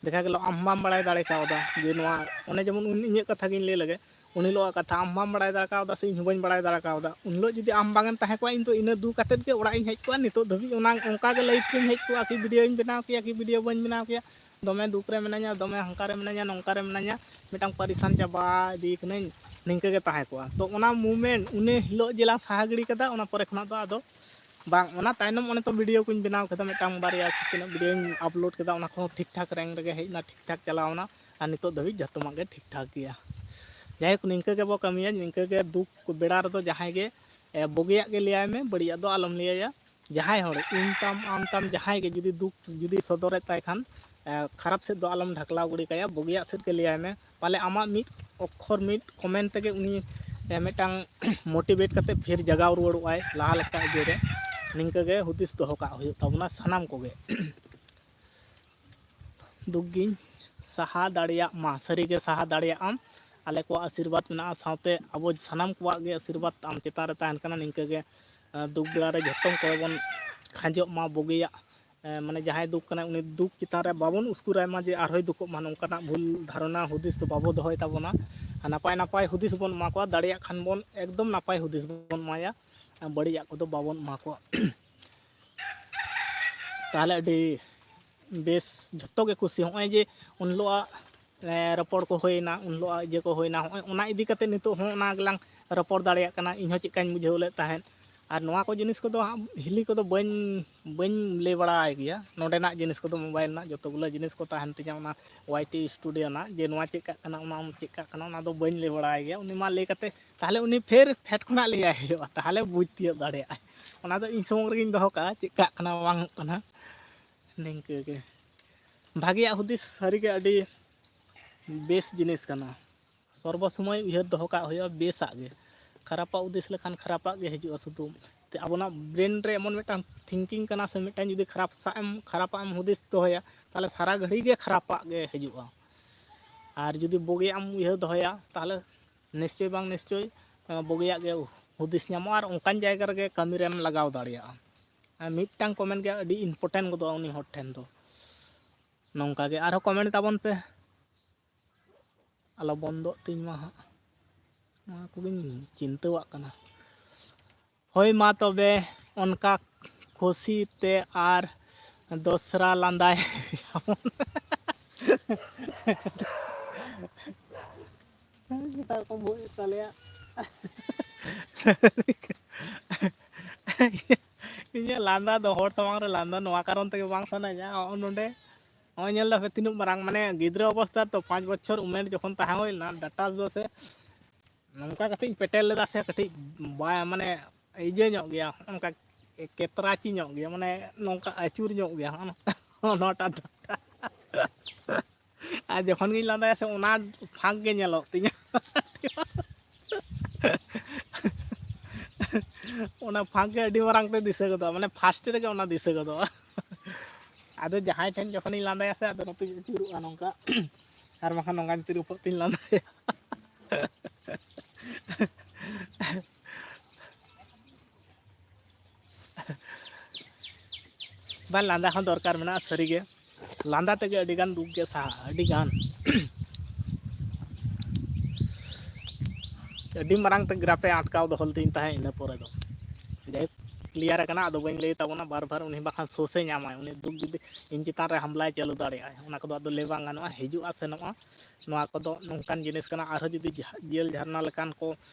ᱫᱮᱠᱷᱟ ᱜᱮᱞᱚ ᱟᱢ ᱵᱟᱢ ᱵᱟᱲᱟᱭ ᱫᱟᱲᱮ ᱠᱟᱣᱫᱟ ᱡᱮ ᱱᱚᱣᱟ, ᱚᱱᱮ ᱡᱮᱢᱚᱱ ᱩᱱᱤ, ᱤᱧᱟᱹᱜ ᱠᱟᱛᱷᱟ ᱜᱤᱧ ᱞᱟᱹᱭ ᱞᱮᱜᱮ, ᱩᱱ ᱦᱤᱞᱳᱜ ᱟᱜ ᱠᱟᱛᱷᱟ ᱟᱢ ᱵᱟᱢ ᱵᱟᱲᱟᱭ ᱫᱟᱲᱮ ᱠᱟᱣᱫᱟ ᱥᱮ ᱤᱧ ᱦᱚᱸ ᱵᱟᱹᱧ ᱵᱟᱲᱟᱭ ᱫᱟᱲᱮ ᱠᱟᱣᱫᱟ᱾ ᱩᱱ ᱦᱤᱞᱳᱜ ᱡᱩᱫᱤ ᱟᱢ ᱵᱟᱝ ᱮᱢ ᱛᱟᱦᱮᱸ ᱠᱚᱜᱼᱟ, ᱤᱧ ᱫᱚ ᱤᱱᱟᱹ ᱫᱩᱠ ᱠᱟᱛᱮᱫ ᱜᱮ ᱚᱲᱟᱜ ᱤᱧ ᱦᱮᱡ ᱠᱚᱜᱼᱟ᱾ ᱱᱤᱛᱚᱜ ᱫᱷᱟᱹᱵᱤᱡ ᱚᱱᱟ, ᱚᱱᱠᱟ ᱜᱮ ᱞᱟᱭᱤᱯᱷ ᱨᱤᱧ ᱦᱮᱡ ᱠᱚᱜᱼᱟ, ᱠᱤ ᱵᱷᱤᱰᱤᱭᱳᱧ ᱵᱮᱱᱟᱣ ᱠᱮᱭᱟ, ᱠᱤ ᱵᱷᱤᱰᱤᱭᱳ ᱵᱟᱹᱧ ᱵᱮᱱᱟᱣ ᱠᱮᱭᱟ, ᱫᱚᱢᱮ ᱫᱩᱠ ᱨᱮ ᱢᱤᱱᱟᱹᱧᱟ, ᱫᱚᱢᱮ ᱦᱟᱱᱠᱟ ᱨᱮ ᱢᱤᱱᱟᱹᱧᱟ, ᱱᱚᱝᱠᱟ ᱨᱮ ᱢᱤᱱᱟᱹᱧᱟ, ᱢᱤᱫᱴᱟᱝ ᱯᱟᱨᱤᱥᱟᱱ ᱪᱟᱵᱟ ᱤᱫᱤ ᱠᱟᱹᱱᱟᱹᱧ, ᱱᱤᱝᱠᱟᱹ ᱜᱮ ᱛᱟᱦᱮᱸ ᱠᱚᱜᱼᱟ᱾ ᱛᱚ ᱚᱱᱟ ᱢᱩᱢᱮᱱᱴ ᱩᱱᱟᱹ ᱦᱤᱞᱳᱜ ᱡᱮ ᱞᱟᱝ ᱥᱟᱦᱟ ᱜᱤᱰᱤ ᱠᱟᱫᱟ, ᱚᱱᱟ ᱯᱚᱨᱮ ᱠᱷᱚᱱᱟᱜ ᱫᱚ ᱟᱫᱚ ᱵᱟᱝ, ᱚᱱᱟ ᱛᱟᱭᱱᱚᱢ ᱚᱱᱮ ᱛᱚ ᱵᱷᱤᱰᱤᱭᱳ ᱠᱚᱧ ᱵᱮᱱᱟᱣ ᱠᱮᱫᱟ, ᱢᱤᱫᱴᱟᱝ ᱵᱟᱨᱭᱟ ᱥᱮ ᱛᱤᱱᱟᱹᱜ ᱵᱷᱤᱰᱤᱭᱳᱧ ᱟᱯᱞᱳᱰ ᱠᱮᱫᱟ, ᱚᱱᱟ ᱠᱚᱦᱚᱸ ᱴᱷᱤᱠ ᱴᱷᱟᱠ ᱨᱮᱝᱠ ᱨᱮᱜᱮ ᱦᱮᱡ ᱮᱱᱟ, ᱴᱷᱤᱠ ᱴᱷᱟᱠ ᱪᱟᱞᱟᱣ ᱮᱱᱟ, ᱟᱨ ᱱᱤᱛᱚᱜ ᱫᱷᱟᱹᱵᱤᱡ ᱡᱷᱚᱛᱚᱢᱟᱜ ᱜᱮ ᱴᱷᱤᱠ ᱴᱷᱟᱠ ᱜᱮᱭᱟ᱾ ᱡᱟᱭᱦᱳᱠ, ᱱᱤᱝᱠᱟᱹ ᱜᱮᱵᱚ ᱠᱟᱹᱢᱤᱭᱟ, ᱱᱤᱝᱠᱟᱹ ᱜᱮ ᱫᱩᱠ ᱵᱮᱲᱟ ᱨᱮᱫᱚ ᱡᱟᱦᱟᱸᱭ ᱜᱮ, ᱮ, ᱵᱩᱜᱤᱭᱟᱜ ᱜᱮ ᱞᱟᱹᱭᱟᱭ ᱢᱮ, ᱵᱟᱹᱲᱤᱡᱟᱜ ᱫᱚ ᱟᱞᱚᱢ ᱞᱟᱹᱭᱟᱭᱟ᱾ ᱡᱟᱦᱟᱸᱭ ᱦᱚᱲ ᱤᱧ ᱛᱟᱢ, ᱟᱢ ᱛᱟᱢ, ᱡᱟᱦᱟᱸᱭ ᱜᱮ ᱡᱩᱫᱤ ᱫᱩᱠ ᱡᱩᱫᱤ ᱥᱚᱫᱚᱨᱮᱫ ᱛᱟᱭ ᱠᱷᱟᱱ, ᱮ, ᱠᱷᱟᱨᱟᱯ ᱥᱮᱫ ᱫᱚ ᱟᱞᱚᱢ ᱰᱷᱟᱠᱞᱟᱣ ᱜᱤᱰᱤ ᱠᱟᱭᱟ, ᱵᱩᱜᱤᱭᱟᱜ ᱥᱮᱫ ᱜᱮ ᱞᱟᱹᱭᱟᱭ ᱢᱮ᱾ ᱯᱟᱞᱮ ᱟᱢᱟᱜ ᱢᱤᱫ ᱚᱠᱠᱷᱚᱨ, ᱢᱤᱫ ᱠᱚᱢᱮᱱᱴ ᱛᱮᱜᱮ ᱩᱱᱤ, ᱮ, ᱢᱤᱫᱴᱟᱝ ᱢᱳᱴᱤᱵᱷᱮᱴ ᱠᱟᱛᱮ ᱯᱷᱤᱨ ᱡᱟᱜᱟᱣ ᱨᱩᱣᱟᱹᱲᱚᱜᱼᱟᱭ ᱞᱟᱦᱟ ᱞᱮᱠᱟ ᱤᱭᱟᱹ ᱨᱮ᱾ ᱱᱤᱝᱠᱟᱹ ᱜᱮ ᱦᱩᱫᱤᱥ ᱫᱚᱦᱚ ᱠᱟᱜ ᱦᱩᱭᱩᱜ ᱛᱟᱵᱚᱱᱟ ᱥᱟᱱᱟᱢ ᱠᱚᱜᱮ᱾ ᱫᱩᱠ ᱜᱤᱧ ᱥᱟᱦᱟ ᱫᱟᱲᱮᱭᱟᱜ ᱢᱟ, ᱥᱟᱹᱨᱤᱜᱮ ᱥᱟᱦᱟ ᱫᱟᱲᱮᱭᱟᱜ ᱟᱢ᱾ ᱟᱞᱮ ᱠᱚᱣᱟᱜ ᱟᱥᱤᱨᱵᱟᱫᱽ ᱢᱮᱱᱟᱜᱼᱟ, ᱥᱟᱶᱛᱮ ᱟᱵᱚ ᱥᱟᱱᱟᱢ ᱠᱚᱣᱟᱜ ᱜᱮ ᱟᱥᱤᱨᱵᱟᱫᱽ ᱟᱢ ᱪᱮᱛᱟᱱ ᱨᱮ ᱛᱟᱦᱮᱱ ᱠᱟᱱᱟ᱾ ᱱᱤᱝᱠᱟᱹ ᱜᱮ ᱫᱩᱠ ᱵᱮᱲᱟ ᱨᱮ ᱡᱷᱚᱛᱚᱢ ᱠᱚ ᱵᱚᱱ ᱠᱷᱟᱸᱡᱚᱜ ᱢᱟ, ᱵᱩᱜᱤᱭᱟᱜ ᱢᱟᱱᱮ ᱡᱟᱦᱟᱸᱭ ᱫᱩᱠ ᱠᱟᱱᱟᱭ ᱩᱱᱤ ᱫᱩᱠ ᱪᱮᱛᱟᱱ ᱨᱮ ᱵᱟᱵᱚᱱ ᱩᱥᱠᱩᱨᱟᱭ ᱢᱟ ᱡᱮ ᱟᱨᱦᱚᱸᱭ ᱫᱩᱠᱚᱜ ᱢᱟ, ᱱᱚᱝᱠᱟᱱᱟᱜ ᱵᱷᱩᱞ ᱫᱷᱟᱨᱚᱱᱟ ᱦᱩᱫᱤᱥ ᱫᱚ ᱵᱟᱵᱚ ᱫᱚᱦᱚᱭ ᱛᱟᱵᱚᱱᱟ᱾ ᱟᱨ ᱱᱟᱯᱟᱭ ᱱᱟᱯᱟᱭ ᱦᱩᱫᱤᱥ ᱵᱚᱱ ᱮᱢᱟ ᱠᱚᱣᱟ, ᱫᱟᱲᱮᱭᱟᱜ ᱠᱷᱟᱱ ᱵᱚᱱ ᱮᱠᱫᱚᱢ ᱱᱟᱯᱟᱭ ᱦᱩᱫᱤᱥ ᱵᱚᱱ ᱮᱢᱟᱭᱟ, ᱵᱟᱹᱲᱤᱡᱟᱜ ᱠᱚᱫᱚ ᱵᱟᱵᱚᱱ ᱮᱢᱟ ᱠᱚᱣᱟ᱾ ᱛᱟᱦᱚᱞᱮ ᱟᱹᱰᱤ ᱵᱮᱥ, ᱡᱷᱚᱛᱚ ᱜᱮ ᱠᱩᱥᱤ᱾ ᱦᱚᱸᱜᱼᱚᱭ ᱡᱮ ᱩᱱ ᱦᱤᱞᱳᱜᱟᱜ ᱨᱚᱯᱚᱲ ᱠᱚ ᱦᱩᱭᱱᱟ, ᱩᱱ ᱦᱤᱞᱳᱜᱟᱜ ᱤᱭᱟᱹ ᱠᱚ ᱦᱩᱭᱱᱟ, ᱦᱚᱸᱜᱼᱚᱭ ᱚᱱᱟ ᱤᱫᱤ ᱠᱟᱛᱮ ᱱᱤᱛᱚᱜ ᱦᱚᱸ ᱚᱱᱟ ᱜᱮᱞᱟᱝ ᱨᱚᱯᱚᱲ ᱫᱟᱲᱮᱭᱟᱜ ᱠᱟᱱᱟ᱾ ᱤᱧ ᱦᱚᱸ ᱪᱮᱫᱠᱟᱧ ᱵᱩᱡᱷᱟᱹᱣ ᱞᱮᱫ ᱛᱟᱦᱮᱸᱫ᱾ ᱟᱨ ᱱᱚᱣᱟ ᱠᱚ ᱡᱤᱱᱤᱥ ᱠᱚᱫᱚ ᱦᱟᱸᱜ ᱦᱤᱞᱤ ᱠᱚᱫᱚ ᱵᱟᱹᱧ ᱵᱟᱹᱧ ᱞᱟᱹᱭ ᱵᱟᱲᱟᱭ ᱜᱮᱭᱟ, ᱱᱚᱰᱮᱱᱟᱜ ᱡᱤᱱᱤᱥ ᱠᱚᱫᱚ, ᱢᱳᱵᱟᱭᱤᱞ ᱨᱮᱱᱟᱜ ᱡᱚᱛᱚ ᱜᱩᱞᱟᱹ ᱡᱤᱱᱤᱥ ᱠᱚ ᱛᱟᱦᱮᱱ ᱛᱤᱧᱟ, ᱚᱱᱟ ᱣᱟᱭ ᱴᱤ ᱥᱴᱩᱰᱤᱭᱳ ᱨᱮᱱᱟᱜ, ᱡᱮ ᱱᱚᱣᱟ ᱪᱮᱫ ᱠᱟᱜ ᱠᱟᱱᱟ, ᱚᱱᱟ ᱪᱮᱫ ᱠᱟᱜ ᱠᱟᱱᱟ, ᱚᱱᱟ ᱫᱚ ᱵᱟᱹᱧ ᱞᱟᱹᱭ ᱵᱟᱲᱟᱭ ᱜᱮᱭᱟ᱾ ᱩᱱᱤ ᱢᱟ ᱞᱟᱹᱭ ᱠᱟᱛᱮ ᱛᱟᱦᱚᱞᱮ ᱩᱱᱤ ᱯᱷᱮᱨ ᱯᱷᱮᱰ ᱠᱷᱚᱱᱟᱜ ᱞᱟᱹᱭᱟᱭ ᱦᱩᱭᱩᱜᱼᱟ, ᱛᱟᱦᱚᱞᱮ ᱵᱩᱡᱽ ᱛᱤᱭᱳᱜ ᱫᱟᱲᱮᱭᱟᱜᱼᱟᱭ᱾ ᱚᱱᱟ ᱫᱚ ᱤᱧ ᱥᱩᱢᱩᱝ ᱨᱮᱜᱮᱧ ᱫᱚᱦᱚ ᱠᱟᱜᱼᱟ, ᱪᱮᱫ ᱠᱟᱜ ᱠᱟᱱᱟ ᱵᱟᱝ ᱠᱟᱱᱟ᱾ ᱱᱤᱝᱠᱟᱹ ᱜᱮ ᱵᱷᱟᱜᱮᱭᱟᱜ ᱦᱩᱫᱤᱥ ᱥᱟᱹᱨᱤᱜᱮ ᱟᱹᱰᱤ ᱵᱮᱥ ᱡᱤᱱᱤᱥ ᱠᱟᱱᱟ᱾ ᱥᱚᱨᱵᱚ ᱥᱚᱢᱚᱭ ᱩᱭᱦᱟᱹᱨ ᱫᱚᱦᱚ ᱠᱟᱜ ᱦᱩᱭᱩᱜᱼᱟ ᱵᱮᱥᱟᱜ ᱜᱮ᱾ ᱠᱷᱟᱨᱟᱯᱟᱜ ᱦᱩᱫᱤᱥ ᱞᱮᱠᱷᱟᱱ ᱠᱷᱟᱨᱟᱯᱟᱜ ᱜᱮ ᱦᱤᱡᱩᱜᱼᱟ᱾ ᱥᱩᱫᱷᱩ ᱛᱮ ᱟᱵᱚᱱᱟᱜ ᱵᱨᱮᱱ ᱨᱮ ᱮᱢᱚᱱ ᱢᱤᱫᱴᱟᱝ ᱛᱷᱤᱝᱠᱤᱝ ᱠᱟᱱᱟ ᱥᱮ, ᱢᱤᱫᱴᱟᱝ ᱡᱩᱫᱤ ᱠᱷᱟᱨᱟᱯ ᱥᱟᱜ ᱮᱢ ᱠᱷᱟᱨᱟᱯᱟᱜ ᱮᱢ ᱦᱩᱫᱤᱥ ᱫᱚᱦᱚᱭᱟ, ᱛᱟᱦᱚᱞᱮ ᱥᱟᱨᱟ ᱜᱷᱟᱹᱲᱤ ᱜᱮ ᱠᱷᱟᱨᱟᱯᱟᱜ ᱜᱮ ᱦᱤᱡᱩᱜᱼᱟ᱾ ᱟᱨ ᱡᱩᱫᱤ ᱵᱩᱜᱤᱭᱟᱜ ᱮᱢ ᱩᱭᱦᱟᱹᱨ ᱫᱚᱦᱚᱭᱟ, ᱛᱟᱦᱚᱞᱮ ᱱᱤᱥᱪᱳᱭ ᱵᱟᱝ ᱱᱤᱥᱪᱳᱭ ᱵᱩᱜᱤᱭᱟᱜ ᱜᱮ ᱦᱩᱫᱤᱥ ᱧᱟᱢᱚᱜᱼᱟ᱾ ᱟᱨ ᱚᱱᱠᱟᱱ ᱡᱟᱭᱜᱟ ᱨᱮᱜᱮ ᱠᱟᱹᱢᱤ ᱨᱮᱢ ᱞᱟᱜᱟᱣ ᱫᱟᱲᱮᱭᱟᱜᱼᱟ᱾ ᱟᱨ ᱢᱤᱫᱴᱟᱝ ᱠᱚᱢᱮᱱᱴ ᱜᱮ ᱟᱹᱰᱤ ᱤᱢᱯᱚᱨᱴᱮᱱᱴ ᱜᱚᱫᱚᱜᱼᱟ ᱩᱱᱤ ᱦᱚᱲ ᱴᱷᱮᱱ ᱫᱚ᱾ ᱱᱚᱝᱠᱟ ᱜᱮ ᱟᱨᱦᱚᱸ ᱠᱚᱢᱮᱱᱴ ᱛᱟᱵᱚᱱ ᱯᱮ, ᱟᱞᱚ ᱵᱚᱱᱫᱚᱜ ᱛᱤᱧ ᱢᱟ ᱦᱟᱸᱜ᱾ ᱱᱚᱣᱟ ᱠᱚᱜᱮᱧ ᱪᱤᱱᱛᱟᱹᱣᱟᱜ ᱠᱟᱱᱟ᱾ ᱦᱳᱭ ᱢᱟ ᱛᱚᱵᱮ, ᱚᱱᱠᱟ ᱠᱩᱥᱤ ᱛᱮ ᱟᱨ ᱫᱚᱥᱨᱟ ᱞᱟᱸᱫᱟᱭ ᱢᱮᱛᱟ ᱠᱚ ᱵᱷᱩᱜ ᱛᱟᱞᱮᱭᱟ᱾ ᱤᱧᱟᱹᱜ ᱞᱟᱸᱫᱟ ᱫᱚ, ᱦᱚᱲ ᱥᱟᱢᱟᱝ ᱨᱮ ᱞᱟᱸᱫᱟ ᱱᱚᱣᱟ ᱠᱟᱨᱚᱱ ᱛᱮᱜᱮ ᱵᱟᱝ ᱥᱟᱱᱟᱧᱟ᱾ ᱦᱚᱸᱜᱼᱚ ᱱᱚᱰᱮ, ᱱᱚᱜᱼᱚᱭ ᱧᱮᱞ ᱫᱟᱯᱮ ᱛᱤᱱᱟᱹᱜ ᱢᱟᱨᱟᱝ, ᱢᱟᱱᱮ ᱜᱤᱫᱽᱨᱟᱹ ᱚᱵᱚᱥᱛᱟ ᱛᱚ, ᱯᱟᱸᱪ ᱵᱚᱪᱷᱚᱨ ᱩᱢᱮᱨ ᱡᱚᱠᱷᱚᱱ ᱛᱟᱦᱮᱸ ᱦᱩᱭ ᱞᱮᱱᱟ, ᱰᱟᱴᱟ ᱫᱚ ᱥᱮ ᱱᱚᱝᱠᱟ ᱠᱟᱛᱮᱧ ᱯᱮᱴᱮᱨ ᱞᱮᱫᱟ ᱥᱮ, ᱠᱟᱹᱴᱤᱡ ᱵᱟᱭ, ᱢᱟᱱᱮ ᱤᱭᱟᱹ ᱧᱚᱜ ᱜᱮᱭᱟ, ᱚᱱᱠᱟ ᱠᱮᱛᱨᱟᱪᱤ ᱧᱚᱜ ᱜᱮᱭᱟ, ᱢᱟᱱᱮ ᱱᱚᱝᱠᱟ ᱟᱹᱪᱩᱨ ᱧᱚᱜ ᱜᱮᱭᱟ ᱱᱚᱣᱟᱴᱟᱜ ᱰᱟᱴᱟ᱾ ᱟᱨ ᱡᱚᱠᱷᱚᱱ ᱜᱤᱧ ᱞᱟᱸᱫᱟᱭᱟ ᱥᱮ, ᱚᱱᱟ ᱯᱷᱟᱸᱠ ᱜᱮ ᱧᱮᱞᱚᱜ ᱛᱤᱧᱟ᱾ ᱚᱱᱟ ᱯᱷᱟᱸᱠ ᱜᱮ ᱟᱹᱰᱤ ᱢᱟᱨᱟᱝ ᱛᱮ ᱫᱤᱥᱟᱹ ᱜᱚᱫᱚᱜᱼᱟ, ᱢᱟᱱᱮ ᱯᱷᱟᱥᱴ ᱨᱮᱜᱮ ᱚᱱᱟ ᱫᱤᱥᱟᱹ ᱜᱚᱫᱚᱜᱼᱟ᱾ ᱟᱫᱚ ᱡᱟᱦᱟᱸᱭ ᱴᱷᱮᱱ ᱡᱚᱠᱷᱚᱱᱤᱧ ᱞᱟᱸᱫᱟᱭᱟ ᱥᱮ, ᱟᱫᱚ ᱱᱚᱛᱮᱧ ᱟᱹᱪᱩᱨᱚᱜᱼᱟ ᱱᱚᱝᱠᱟ, ᱟᱨ ᱵᱟᱝᱠᱷᱟᱱ ᱱᱚᱝᱠᱟᱧ ᱛᱤᱨᱩᱯᱚᱜ ᱛᱤᱧ ᱞᱟᱸᱫᱟᱭᱟ᱾ ᱵᱟᱝ, ᱞᱟᱸᱫᱟ ᱦᱚᱸ ᱫᱚᱨᱠᱟᱨ ᱢᱮᱱᱟᱜᱼᱟ ᱥᱟᱹᱨᱤᱜᱮ᱾ ᱞᱟᱸᱫᱟ ᱛᱮᱜᱮ ᱟᱹᱰᱤᱜᱟᱱ ᱫᱩᱠ ᱜᱮ ᱥᱟᱦᱟᱜᱼᱟ, ᱟᱹᱰᱤᱜᱟᱱ᱾ ᱟᱹᱰᱤ ᱢᱟᱨᱟᱝ ᱛᱮ ᱜᱨᱟᱯᱷ ᱮ ᱟᱴᱠᱟᱣ ᱫᱚᱦᱚ ᱞᱤᱫᱤᱧ ᱛᱟᱦᱮᱸᱫ ᱤᱱᱟᱹ ᱯᱚᱨᱮ ᱫᱚ᱾ ᱡᱟᱭᱦᱳᱠ, ᱠᱞᱤᱭᱟᱨ ᱟᱠᱟᱱᱟ, ᱟᱫᱚ ᱵᱟᱹᱧ ᱞᱟᱹᱭ ᱛᱟᱵᱚᱱᱟ ᱵᱟᱨ ᱵᱟᱨ, ᱩᱱᱤ ᱵᱟᱠᱷᱟᱱ ᱥᱳᱥ ᱮ ᱧᱟᱢᱟᱭ, ᱩᱱᱤ ᱫᱩᱠ ᱡᱩᱫᱤ ᱤᱧ ᱪᱮᱛᱟᱱ ᱨᱮ ᱦᱟᱢᱞᱟᱭ ᱪᱟᱹᱞᱩ ᱫᱟᱲᱮᱭᱟᱜᱼᱟᱭ, ᱚᱱᱟ ᱠᱚᱫᱚ ᱟᱫᱚ ᱞᱟᱹᱭ ᱵᱟᱝ ᱜᱟᱱᱚᱜᱼᱟ, ᱦᱤᱡᱩᱜᱼᱟ ᱥᱮᱱᱚᱜᱼᱟ᱾ ᱱᱚᱣᱟ ᱠᱚᱫᱚ ᱱᱚᱝᱠᱟᱱ ᱡᱤᱱᱤᱥ ᱠᱟᱱᱟ, ᱟᱨᱦᱚᱸ ᱡᱩᱫᱤ ᱡᱟᱦᱟᱸ ᱡᱤᱭᱟᱹᱞ ᱡᱷᱟᱨᱱᱟ ᱞᱮᱠᱟᱱ ᱠᱚ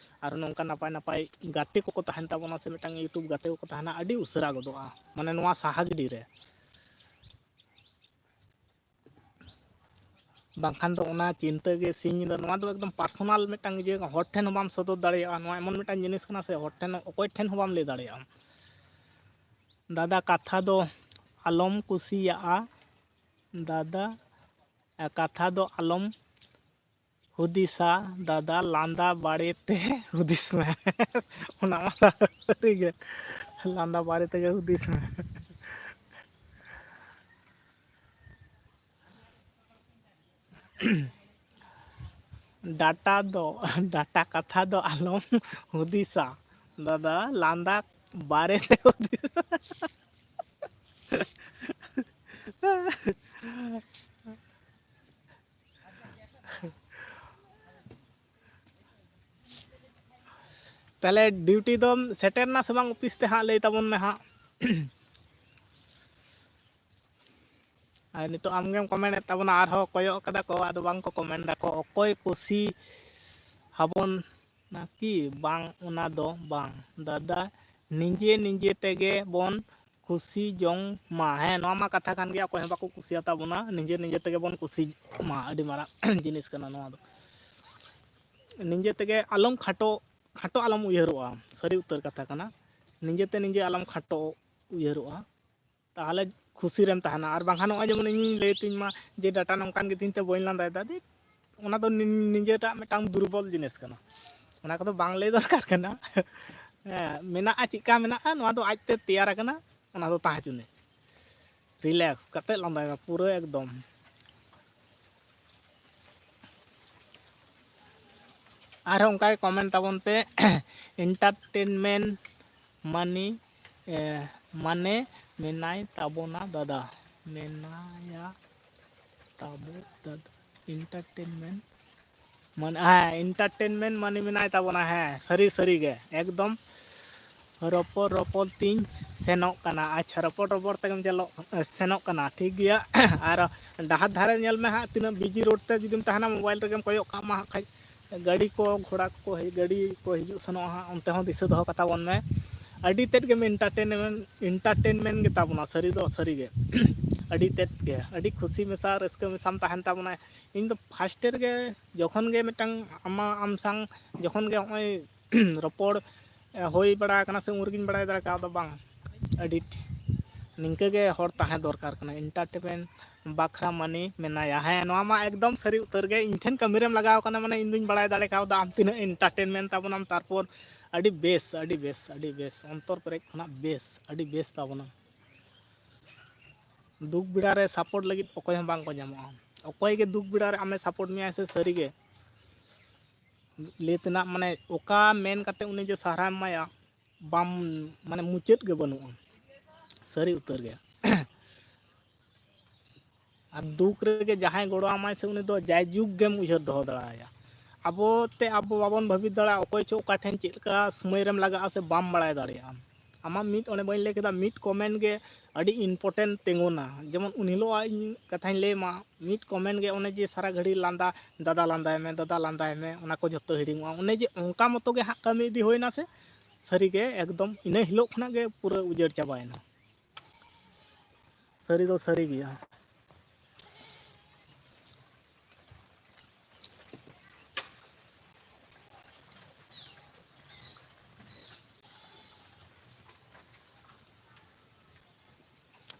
ᱟᱨ ᱱᱚᱝᱠᱟ ᱱᱟᱯᱟᱭ ᱱᱟᱯᱟᱭ ᱜᱟᱛᱮ ᱠᱚᱠᱚ ᱛᱟᱦᱮᱱ ᱛᱟᱵᱚᱱᱟ, ᱥᱮ ᱢᱤᱫᱴᱟᱝ YouTube ᱜᱟᱛᱮ ᱠᱚᱠᱚ ᱛᱟᱦᱮᱱᱟ, ᱟᱹᱰᱤ ᱩᱥᱟᱹᱨᱟ ᱜᱚᱫᱚᱜᱼᱟ, ᱢᱟᱱᱮ ᱱᱚᱣᱟ ᱥᱟᱦᱟ ᱜᱤᱰᱤ ᱨᱮ᱾ ᱵᱟᱝᱠᱷᱟᱱ ᱫᱚ ᱚᱱᱟ ᱪᱤᱱᱛᱟᱹ ᱜᱮ ᱥᱤᱧ ᱧᱤᱫᱟᱹ, ᱱᱚᱣᱟ ᱫᱚ ᱮᱠᱫᱚᱢ ᱯᱟᱨᱥᱚᱱᱟᱞ ᱢᱤᱫᱴᱟᱝ ᱤᱭᱟᱹ, ᱦᱚᱲ ᱴᱷᱮᱱ ᱦᱚᱸ ᱵᱟᱢ ᱥᱚᱫᱚᱨ ᱫᱟᱲᱮᱭᱟᱜᱼᱟ᱾ ᱱᱚᱣᱟ ᱮᱢᱚᱱ ᱢᱤᱫᱴᱟᱝ ᱡᱤᱱᱤᱥ ᱠᱟᱱᱟ ᱥᱮ, ᱦᱚᱲ ᱴᱷᱮᱱ ᱚᱠᱚᱭ ᱴᱷᱮᱱ ᱦᱚᱸ ᱵᱟᱢ ᱞᱟᱹᱭ ᱫᱟᱲᱮᱭᱟᱜᱼᱟ᱾ ᱫᱟᱫᱟ, ᱠᱟᱛᱷᱟ ᱫᱚ ᱟᱞᱚᱢ ᱠᱩᱥᱤᱭᱟᱜᱼᱟ᱾ ᱫᱟᱫᱟ, ᱠᱟᱛᱷᱟ ᱫᱚ ᱟᱞᱚᱢ ᱦᱩᱫᱤᱥᱟ᱾ ᱫᱟᱫᱟ, ᱞᱟᱸᱫᱟ ᱵᱟᱨᱮᱛᱮ ᱦᱩᱫᱤᱥ ᱢᱮ᱾ ᱚᱱᱟ ᱢᱟ ᱥᱟᱹᱨᱤ ᱜᱮ, ᱞᱟᱸᱫᱟ ᱵᱟᱨᱮ ᱛᱮᱜᱮ ᱦᱩᱫᱤᱥ ᱢᱮ᱾ ᱰᱟᱴᱟ ᱫᱚ, ᱰᱟᱴᱟ ᱠᱟᱛᱷᱟ ᱫᱚ ᱟᱞᱚᱢ ᱦᱩᱫᱤᱥᱟ᱾ ᱫᱟᱫᱟ, ᱞᱟᱸᱫᱟ ᱵᱟᱨᱮ ᱛᱮ ᱦᱩᱫᱤᱥ ᱢᱮ᱾ ᱛᱟᱦᱚᱞᱮ ᱰᱤᱭᱩᱴᱤ ᱫᱚᱢ ᱥᱮᱴᱮᱨ ᱱᱟ ᱥᱮ ᱵᱟᱝ ᱚᱯᱷᱤᱥ ᱛᱮ ᱦᱟᱸᱜ? ᱞᱟᱹᱭ ᱛᱟᱵᱚᱱ ᱢᱮ ᱦᱟᱸᱜ᱾ ᱟᱨ ᱱᱤᱛᱚᱜ ᱟᱢᱜᱮᱢ ᱠᱚᱢᱮᱱᱴ ᱮᱫ ᱛᱟᱵᱚᱱᱟ, ᱟᱨᱦᱚᱸ ᱠᱚᱭᱚᱜ ᱠᱟᱫᱟ ᱠᱚ, ᱟᱫᱚ ᱵᱟᱝ ᱠᱚ ᱠᱚᱢᱮᱱᱴ ᱫᱟᱠᱚ᱾ ᱚᱠᱚᱭ ᱠᱩᱥᱤ ᱦᱟᱵᱚᱱ ᱱᱟᱠᱤ ᱵᱟᱝ, ᱚᱱᱟ ᱫᱚ ᱵᱟᱝ ᱫᱟᱫᱟ, ᱱᱤᱡᱮ ᱱᱤᱡᱮ ᱛᱮᱜᱮ ᱵᱚᱱ ᱠᱩᱥᱤ ᱡᱚᱝ ᱢᱟ᱾ ᱦᱮᱸ, ᱱᱚᱣᱟ ᱢᱟ ᱠᱟᱛᱷᱟ ᱠᱟᱱ ᱜᱮᱭᱟ, ᱚᱠᱚᱭ ᱦᱚᱸ ᱵᱟᱠᱚ ᱠᱩᱥᱤᱭᱟᱛᱟ ᱵᱚᱱᱟ, ᱱᱤᱡᱮ ᱱᱤᱡᱮ ᱛᱮᱜᱮ ᱵᱚᱱ ᱠᱩᱥᱤ ᱢᱟ᱾ ᱟᱹᱰᱤ ᱢᱟᱨᱟᱝ ᱡᱤᱱᱤᱥ ᱠᱟᱱᱟ ᱱᱚᱣᱟ ᱫᱚ᱾ ᱱᱤᱡᱮ ᱛᱮᱜᱮ ᱟᱞᱚᱢ ᱠᱷᱟᱴᱚ, ᱠᱷᱟᱴᱚ ᱟᱞᱚᱢ ᱩᱭᱦᱟᱹᱨᱚᱜᱼᱟ, ᱥᱟᱹᱨᱤ ᱩᱛᱟᱹᱨ ᱠᱟᱛᱷᱟ ᱠᱟᱱᱟ᱾ ᱱᱤᱡᱮᱛᱮ ᱱᱤᱡᱮ ᱟᱞᱚᱢ ᱠᱷᱟᱴᱚ ᱩᱭᱦᱟᱹᱨᱚᱜᱼᱟ, ᱛᱟᱦᱚᱞᱮ ᱠᱷᱩᱥᱤ ᱨᱮᱢ ᱛᱟᱦᱮᱱᱟ᱾ ᱟᱨ ᱵᱟᱝᱠᱷᱟᱱ ᱱᱚᱜᱼᱚᱭ ᱡᱮᱢᱚᱱ ᱤᱧᱤᱧ ᱞᱟᱹᱭ ᱛᱤᱧ ᱢᱟ ᱡᱮ ᱰᱟᱴᱟ ᱱᱚᱝᱠᱟᱱ ᱜᱮᱛᱤᱧ ᱛᱮ ᱵᱟᱹᱧ ᱞᱟᱸᱫᱟᱭᱮᱫᱟ, ᱫᱮ, ᱚᱱᱟ ᱫᱚ ᱱᱤ-, ᱱᱤᱡᱮᱨᱟᱜ ᱢᱤᱫᱴᱟᱝ ᱫᱩᱨᱵᱚᱞ ᱡᱤᱱᱤᱥ ᱠᱟᱱᱟ᱾ ᱚᱱᱟ ᱠᱚᱫᱚ ᱵᱟᱝ ᱞᱟᱹᱭ ᱫᱚᱨᱠᱟᱨ ᱠᱟᱱᱟ᱾ ᱦᱮᱸ, ᱢᱮᱱᱟᱜᱼᱟ, ᱪᱮᱫᱠᱟ ᱢᱮᱱᱟᱜᱼᱟ, ᱱᱚᱣᱟ ᱫᱚ ᱟᱡᱛᱮ ᱛᱮᱭᱟᱨ ᱟᱠᱟᱱᱟ, ᱚᱱᱟ ᱫᱚ ᱛᱟᱦᱮᱸ ᱦᱚᱪᱚᱱᱤᱡ᱾ ᱨᱤᱞᱮᱠᱥ ᱠᱟᱛᱮ ᱞᱟᱸᱫᱟᱭ ᱢᱮ ᱯᱩᱨᱟᱹ ᱮᱠᱫᱚᱢ᱾ ᱟᱨᱦᱚᱸ ᱚᱱᱠᱟ ᱜᱮ comment ᱛᱟᱵᱚᱱ ᱯᱮ᱾ Entertainment ᱢᱟᱱᱤ, ᱮ, ᱢᱟᱱᱮ ᱢᱮᱱᱟᱭ ᱛᱟᱵᱚᱱᱟ ᱫᱟᱫᱟ, ᱢᱮᱱᱟᱭᱟ ᱛᱟᱵᱚ ᱫᱟᱫᱟ᱾ Entertainment ᱢᱟᱱᱮ, ᱦᱮᱸ, entertainment ᱢᱟᱱᱮ ᱢᱮᱱᱟᱭ ᱛᱟᱵᱚᱱᱟ᱾ ᱦᱮᱸ, ᱥᱟᱹᱨᱤ ᱥᱟᱹᱨᱤ ᱜᱮ ᱮᱠᱫᱚᱢ᱾ ᱨᱚᱯᱚᱲ ᱨᱚᱯᱚᱲ ᱛᱤᱧ ᱥᱮᱱᱚᱜ ᱠᱟᱱᱟ᱾ ᱟᱪᱪᱷᱟ, ᱨᱚᱯᱚᱲ ᱨᱚᱯᱚᱲ ᱛᱮᱜᱮᱢ ᱪᱟᱞᱚᱜ, ᱥᱮᱱᱚᱜ ᱠᱟᱱᱟ, ᱴᱷᱤᱠ ᱜᱮᱭᱟ᱾ ᱟᱨ ᱰᱟᱦᱟᱨ ᱫᱷᱟᱨᱮ ᱧᱮᱞ ᱢᱮ ᱦᱟᱸᱜ, ᱛᱤᱱᱟᱹᱜ busy road ᱛᱮ ᱡᱩᱫᱤᱢ ᱛᱟᱦᱮᱱᱟ, mobile ᱨᱮᱜᱮᱢ ᱠᱚᱭᱚᱜ ᱠᱟᱜ ᱢᱟ ᱦᱟᱸᱜ ᱠᱷᱟᱡ, ᱜᱟᱹᱰᱤ ᱠᱚ, ᱜᱷᱚᱲᱟ ᱠᱚ, ᱦᱮᱡ, ᱜᱟᱹᱰᱤ ᱠᱚ ᱦᱤᱡᱩᱜ ᱥᱮᱱᱚᱜᱼᱟ ᱦᱟᱸᱜ, ᱚᱱᱛᱮ ᱦᱚᱸ ᱫᱤᱥᱟᱹ ᱫᱚᱦᱚ ᱠᱟᱛᱟ ᱵᱚᱱ ᱢᱮ᱾ ᱟᱹᱰᱤ ᱛᱮᱫ ᱜᱮᱢ entertainment, entertainment ᱜᱮ ᱛᱟᱵᱚᱱᱟ, ᱥᱟᱹᱨᱤ ᱫᱚ ᱥᱟᱹᱨᱤ ᱜᱮ᱾ ᱟᱹᱰᱤ ᱛᱮᱫ ᱜᱮ, ᱟᱹᱰᱤ ᱠᱷᱩᱥᱤ ᱢᱮᱥᱟ, ᱨᱟᱹᱥᱠᱟᱹ ᱢᱮᱥᱟᱢ ᱛᱟᱦᱮᱱ ᱛᱟᱵᱚᱱᱟ᱾ ᱤᱧ ᱫᱚ first ᱨᱮᱜᱮ ᱡᱚᱠᱷᱚᱱ ᱜᱮ ᱢᱤᱫᱴᱟᱝ ᱟᱢᱟ-, ᱟᱢ ᱥᱟᱝ ᱡᱚᱠᱷᱚᱱ ᱜᱮ ᱦᱚᱸᱜᱼᱚᱭ ᱨᱚᱯᱚᱲ, ᱮ, ᱦᱩᱭ ᱵᱟᱲᱟ ᱟᱠᱟᱱᱟ ᱥᱮ, ᱩᱱ ᱨᱮᱜᱤᱧ ᱵᱟᱲᱟᱭ ᱫᱟᱲᱮ ᱠᱟᱣᱫᱟ, ᱵᱟᱝ, ᱟᱹᱰᱤ ᱴᱷᱤᱠ᱾ ᱱᱤᱝᱠᱟᱹ ᱜᱮ ᱦᱚᱲ ᱛᱟᱦᱮᱸ ᱫᱚᱨᱠᱟᱨ ᱠᱟᱱᱟ, entertainment ᱵᱟᱠᱷᱨᱟ ᱢᱟᱹᱱᱤ ᱢᱮᱱᱟᱭᱟ᱾ ᱦᱮᱸ, ᱱᱚᱣᱟ ᱢᱟ ᱮᱠᱫᱚᱢ ᱥᱟᱹᱨᱤ ᱩᱛᱟᱹᱨ ᱜᱮ᱾ ᱤᱧ ᱴᱷᱮᱱ ᱠᱟᱹᱢᱤ ᱨᱮᱢ ᱞᱟᱜᱟᱣ ᱠᱟᱱᱟ, ᱢᱟᱱᱮ ᱤᱧ ᱫᱩᱧ ᱵᱟᱲᱟᱭ ᱫᱟᱲᱮ ᱠᱟᱣᱫᱟ ᱟᱢ ᱛᱤᱱᱟᱹᱜ entertainment ᱛᱟᱵᱚᱱᱟᱢ᱾ ᱛᱟᱨᱯᱚᱨ ᱟᱹᱰᱤ ᱵᱮᱥ, ᱟᱹᱰᱤ ᱵᱮᱥ, ᱟᱹᱰᱤ ᱵᱮᱥ, ᱚᱱᱛᱚᱨ ᱯᱮᱨᱮᱡ ᱠᱷᱚᱱᱟᱜ ᱵᱮᱥ, ᱟᱹᱰᱤ ᱵᱮᱥ ᱛᱟᱵᱚᱱᱟᱢ᱾ ᱫᱩᱠ ᱵᱮᱲᱟ ᱨᱮ support ᱞᱟᱹᱜᱤᱫ ᱚᱠᱚᱭ ᱦᱚᱸ ᱵᱟᱝ ᱠᱚ ᱧᱟᱢᱚᱜᱼᱟ᱾ ᱚᱠᱚᱭ ᱜᱮ ᱫᱩᱠ ᱵᱮᱲᱟ ᱨᱮ ᱟᱢᱮ support ᱢᱮᱭᱟᱭ ᱥᱮ, ᱥᱟᱹᱨᱤ ᱜᱮ ᱞᱟᱹᱭ ᱛᱮᱱᱟᱜ, ᱢᱟᱱᱮ, ᱚᱠᱟ ᱢᱮᱱ ᱠᱟᱛᱮ ᱩᱱᱤ ᱡᱮ ᱥᱟᱨᱦᱟᱣᱮᱢ ᱮᱢᱟᱭᱟ, ᱵᱟᱢ, ᱢᱟᱱᱮ, ᱢᱩᱪᱟᱹᱫ ᱜᱮ ᱵᱟᱹᱱᱩᱜᱼᱟ, ᱥᱟᱹᱨᱤ ᱩᱛᱟᱹᱨ ᱜᱮ᱾ ᱟᱨ ᱫᱩᱠ ᱨᱮᱜᱮ ᱡᱟᱦᱟᱸᱭ ᱜᱚᱲᱚ ᱟᱢᱟᱭ ᱥᱮ, ᱩᱱᱤ ᱫᱚ ᱡᱟᱭᱡᱩᱜᱽ ᱜᱮᱢ ᱩᱭᱦᱟᱹᱨ ᱫᱚᱦᱚ ᱫᱟᱲᱮᱭᱟᱭᱟ᱾ ᱟᱵᱚ ᱛᱮ ᱟᱵᱚ ᱵᱟᱵᱚᱱ ᱵᱷᱟᱹᱵᱤᱛ ᱫᱟᱲᱮᱭᱟᱜᱼᱟ, ᱚᱠᱚᱭ ᱪᱚ ᱚᱠᱟ ᱴᱷᱮᱱ ᱪᱮᱫ ᱞᱮᱠᱟ ᱥᱚᱢᱚᱭ ᱨᱮᱢ ᱞᱟᱜᱟᱜᱼᱟ ᱥᱮ ᱵᱟᱢ ᱵᱟᱲᱟᱭ ᱫᱟᱲᱮᱭᱟᱜᱼᱟ᱾ ᱟᱢᱟᱜ ᱢᱤᱫ, ᱚᱱᱮ ᱵᱟᱹᱧ ᱞᱟᱹᱭ ᱠᱮᱫᱟ, ᱢᱤᱫ comment ᱜᱮ ᱟᱹᱰᱤ important ᱛᱤᱸᱜᱩᱱᱟ᱾ ᱡᱮᱢᱚᱱ ᱩᱱ ᱦᱤᱞᱳᱜ ᱤᱧ ᱠᱟᱛᱷᱟᱧ ᱞᱟᱹᱭ ᱢᱟ, ᱢᱤᱫ comment ᱜᱮ ᱚᱱᱮ ᱡᱮ ᱥᱟᱨᱟ ᱜᱷᱟᱹᱲᱤ ᱞᱟᱸᱫᱟ, "ᱫᱟᱫᱟ ᱞᱟᱸᱫᱟᱭ ᱢᱮ, ᱫᱟᱫᱟ ᱞᱟᱸᱫᱟᱭ ᱢᱮ", ᱚᱱᱟ ᱠᱚ ᱡᱷᱚᱛᱚ ᱦᱤᱲᱤᱧᱚᱜᱼᱟ᱾ ᱚᱱᱮ ᱡᱮ ᱚᱱᱠᱟ ᱢᱚᱛᱚ ᱜᱮ ᱦᱟᱸᱜ ᱠᱟᱹᱢᱤ ᱤᱫᱤ ᱦᱩᱭᱱᱟ ᱥᱮ, ᱥᱟᱹᱨᱤ ᱜᱮ ᱮᱠᱫᱚᱢ ᱤᱱᱟᱹ ᱦᱤᱞᱳᱜ ᱠᱷᱚᱱᱟᱜ ᱜᱮ ᱯᱩᱨᱟᱹ ᱩᱡᱟᱹᱲ ᱪᱟᱵᱟᱭᱮᱱᱟ᱾ ᱥᱟᱹᱨᱤ ᱫᱚ ᱥᱟᱹᱨᱤ ᱜᱮᱭᱟ᱾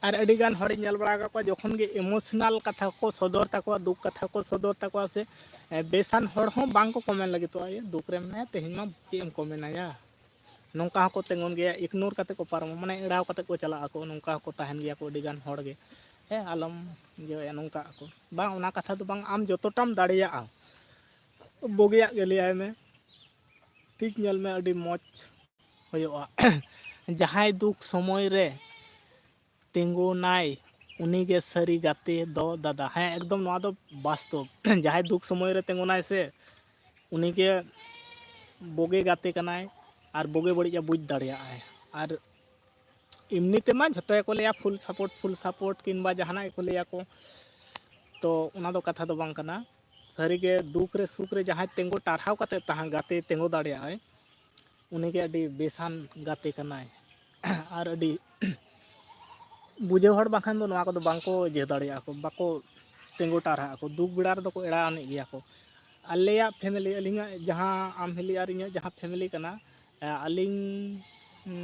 ᱟᱨ ᱟᱹᱰᱤ ᱜᱟᱱ ᱦᱚᱲᱤᱧ ᱧᱮᱞ ᱵᱟᱲᱟ ᱟᱠᱟᱫ ᱠᱚᱣᱟ, ᱡᱚᱠᱷᱚᱱ ᱜᱮ emotional ᱠᱟᱛᱷᱟ ᱠᱚ ᱥᱚᱫᱚᱨ ᱛᱟᱠᱚᱣᱟ, ᱫᱩᱠ ᱠᱟᱛᱷᱟ ᱠᱚ ᱥᱚᱫᱚᱨ ᱛᱟᱠᱚᱣᱟ ᱥᱮ, ᱮ, ᱵᱮᱥᱟᱱ ᱦᱚᱲ ᱦᱚᱸ ᱵᱟᱝ ᱠᱚ comment ᱞᱟᱹᱜᱤᱫᱚᱜᱼᱟ᱾ ᱤᱭᱟᱹ, ᱫᱩᱠ ᱨᱮ ᱢᱮᱱᱟᱭᱟ, ᱛᱮᱦᱮᱧ ᱢᱟ ᱪᱮᱫ ᱮᱢ comment ᱟᱭᱟ? ᱱᱚᱝᱠᱟ ᱦᱚᱸᱠᱚ ᱛᱤᱸᱜᱩᱱ ᱜᱮᱭᱟ, ignore ᱠᱟᱛᱮ ᱠᱚ ᱯᱟᱨᱚᱢᱟ, ᱢᱟᱱᱮ ᱮᱲᱟᱣ ᱠᱟᱛᱮ ᱠᱚ ᱪᱟᱞᱟᱜ ᱟᱠᱚ᱾ ᱱᱚᱝᱠᱟ ᱦᱚᱸᱠᱚ ᱛᱟᱦᱮᱱ ᱜᱮᱭᱟ ᱠᱚ ᱟᱹᱰᱤ ᱜᱟᱱ ᱦᱚᱲ ᱜᱮ᱾ ᱦᱮᱸ, ᱟᱞᱚᱢ ᱤᱭᱟᱹᱭᱟ, ᱱᱚᱝᱠᱟᱜ ᱟᱠᱚ᱾ ᱵᱟᱝ, ᱚᱱᱟ ᱠᱟᱛᱷᱟ ᱫᱚ ᱵᱟᱝ, ᱟᱢ ᱡᱚᱛᱚᱴᱟᱢ ᱫᱟᱲᱮᱭᱟᱜᱼᱟ, ᱵᱩᱜᱤᱭᱟᱜ ᱜᱮ ᱞᱟᱹᱭᱟᱭ ᱢᱮ᱾ ᱴᱷᱤᱠ ᱧᱮᱞ ᱢᱮ, ᱟᱹᱰᱤ ᱢᱚᱡᱽ ᱦᱩᱭᱩᱜᱼᱟ᱾ ᱡᱟᱦᱟᱸᱭ ᱫᱩᱠ ᱥᱚᱢᱚᱭ ᱨᱮ ᱛᱤᱸᱜᱩᱱᱟᱭ, ᱩᱱᱤᱜᱮ ᱥᱟᱹᱨᱤ ᱜᱟᱛᱮ ᱫᱚ ᱫᱟᱫᱟ᱾ ᱦᱮᱸ, ᱮᱠᱫᱚᱢ ᱱᱚᱣᱟ ᱫᱚ ᱵᱟᱥᱛᱚᱵ᱾ ᱡᱟᱦᱟᱸᱭ ᱫᱩᱠ ᱥᱚᱢᱚᱭ ᱨᱮ ᱛᱤᱸᱜᱩᱱᱟᱭ ᱥᱮ, ᱩᱱᱤᱜᱮ ᱵᱩᱜᱤ ᱜᱟᱛᱮ ᱠᱟᱱᱟᱭ ᱟᱨ ᱵᱩᱜᱤ ᱵᱟᱹᱲᱤᱡ ᱮ ᱵᱩᱡᱽ ᱫᱟᱲᱮᱭᱟᱜᱼᱟᱭ᱾ ᱟᱨ ᱮᱢᱱᱤ ᱛᱮᱢᱟ ᱡᱷᱚᱛᱚ ᱜᱮᱠᱚ ᱞᱟᱹᱭᱟ full support, full support ᱠᱤᱝᱵᱟ ᱡᱟᱦᱟᱱᱟᱜ ᱜᱮᱠᱚ ᱞᱟᱹᱭᱟᱠᱚ, ᱛᱚ ᱚᱱᱟ ᱫᱚ ᱠᱟᱛᱷᱟ ᱫᱚ ᱵᱟᱝ ᱠᱟᱱᱟ᱾ ᱥᱟᱹᱨᱤᱜᱮ ᱫᱩᱠ ᱨᱮ ᱥᱩᱠ ᱨᱮ ᱡᱟᱦᱟᱸᱭ ᱛᱤᱸᱜᱩ ᱴᱟᱨᱦᱟᱣ ᱠᱟᱛᱮ ᱛᱟᱦᱮᱸ ᱜᱟᱛᱮ ᱛᱤᱸᱜᱩ ᱫᱟᱲᱮᱭᱟᱜᱼᱟᱭ, ᱩᱱᱤᱜᱮ ᱟᱹᱰᱤ ᱵᱮᱥᱟᱱ ᱜᱟᱛᱮ ᱠᱟᱱᱟᱭ᱾ ᱟᱨ ᱟᱹᱰᱤ ᱵᱩᱡᱷᱟᱹᱣ ᱦᱚᱲ ᱵᱟᱝᱠᱷᱟᱱ ᱫᱚ ᱱᱚᱣᱟ ᱠᱚᱫᱚ ᱵᱟᱝᱠᱚ ᱤᱭᱟᱹ ᱫᱟᱲᱮᱭᱟᱜᱼᱟ ᱠᱚ, ᱵᱟᱠᱚ ᱛᱤᱸᱜᱩ ᱴᱟᱨᱦᱟᱜ ᱟᱠᱚ᱾ ᱫᱩᱠ ᱵᱮᱲᱟ ᱨᱮᱫᱚ ᱠᱚ ᱮᱲᱟᱣ ᱟᱹᱱᱤᱡ ᱜᱮᱭᱟ ᱠᱚ᱾ ᱟᱞᱮᱭᱟᱜ family, ᱟᱹᱞᱤᱧᱟᱜ ᱡᱟᱦᱟᱸ ᱟᱢ ᱦᱤᱞᱤ ᱟᱨ ᱤᱧᱟᱹᱜ ᱡᱟᱦᱟᱸ family ᱠᱟᱱᱟ, ᱮ, ᱟᱹᱞᱤᱧ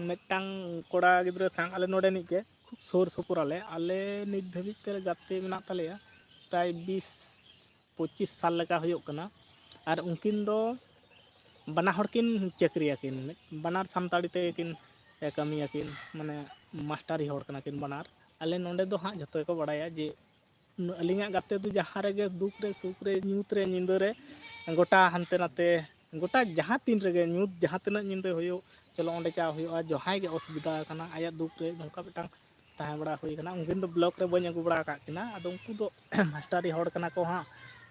ᱢᱤᱫᱴᱟᱝ ᱠᱚᱲᱟ ᱜᱤᱫᱽᱨᱟᱹ ᱥᱟᱶ ᱟᱞᱮ ᱱᱚᱰᱮᱱᱤᱡ ᱜᱮ ᱠᱷᱩᱵ ᱥᱩᱨ ᱥᱩᱯᱩᱨ ᱟᱞᱮ, ᱟᱞᱮ ᱱᱤᱛ ᱫᱷᱟᱹᱵᱤᱡ ᱛᱮ ᱜᱟᱛᱮ ᱢᱮᱱᱟᱜ ᱛᱟᱞᱮᱭᱟ ᱯᱨᱟᱭ ᱵᱤᱥ ᱯᱚᱸᱪᱤᱥ ᱥᱟᱞ ᱞᱮᱠᱟ ᱦᱩᱭᱩᱜ ᱠᱟᱱᱟ᱾ ᱟᱨ ᱩᱱᱠᱤᱱ ᱫᱚ ᱵᱟᱱᱟ ᱦᱚᱲ ᱠᱤᱱ ᱪᱟᱹᱠᱨᱤᱭᱟᱠᱤᱱ, ᱢᱤᱫ, ᱵᱟᱱᱟᱨ ᱥᱟᱱᱛᱟᱲᱤ ᱛᱮᱜᱮ ᱠᱤᱱ, ᱮ, ᱠᱟᱹᱢᱤᱭᱟᱠᱤᱱ, ᱢᱟᱱᱮ ᱢᱟᱥᱴᱟᱨᱤ ᱦᱚᱲ ᱠᱟᱱᱟ ᱠᱤᱱ ᱵᱟᱱᱟᱨ᱾ ᱟᱞᱮ ᱱᱚᱰᱮ ᱫᱚ ᱦᱟᱸᱜ ᱡᱷᱚᱛᱚ ᱜᱮᱠᱚ ᱵᱟᱲᱟᱭᱟ ᱡᱮ ᱟᱹᱞᱤᱧᱟᱜ ᱜᱟᱛᱮ ᱫᱚ ᱡᱟᱦᱟᱸ ᱨᱮᱜᱮ ᱫᱩᱠ ᱨᱮ, ᱥᱩᱠ ᱨᱮ, ᱧᱩᱛ ᱨᱮ, ᱧᱤᱫᱟᱹ ᱨᱮ, ᱜᱚᱴᱟ ᱦᱟᱱᱛᱮ ᱱᱟᱛᱮ, ᱜᱚᱴᱟ ᱡᱟᱦᱟᱸ ᱛᱤᱱ ᱨᱮᱜᱮ ᱧᱩᱛ, ᱡᱟᱦᱟᱸ ᱛᱤᱱᱟᱹᱜ ᱧᱤᱫᱟᱹ ᱦᱩᱭᱩᱜ, ᱪᱚᱞᱚ ᱚᱸᱰᱮ ᱪᱟ ᱦᱩᱭᱩᱜᱼᱟ, ᱡᱟᱦᱟᱸᱭ ᱜᱮ ᱚᱥᱩᱵᱤᱫᱷᱟ ᱟᱠᱟᱱᱟ, ᱟᱭᱟᱜ ᱫᱩᱠ ᱨᱮ ᱱᱚᱝᱠᱟ ᱢᱤᱫᱴᱟᱝ ᱛᱟᱦᱮᱸ ᱵᱟᱲᱟ ᱦᱩᱭ ᱠᱟᱱᱟ᱾ ᱩᱱᱠᱤᱱ ᱫᱚ block ᱨᱮ ᱵᱟᱹᱧ ᱟᱹᱜᱩ ᱵᱟᱲᱟ ᱟᱠᱟᱫ ᱠᱤᱱᱟ, ᱟᱫᱚ ᱩᱱᱠᱩ ᱫᱚ ᱢᱟᱥᱴᱟᱨᱤ ᱦᱚᱲ ᱠᱟᱱᱟ ᱠᱚ ᱦᱟᱸᱜ᱾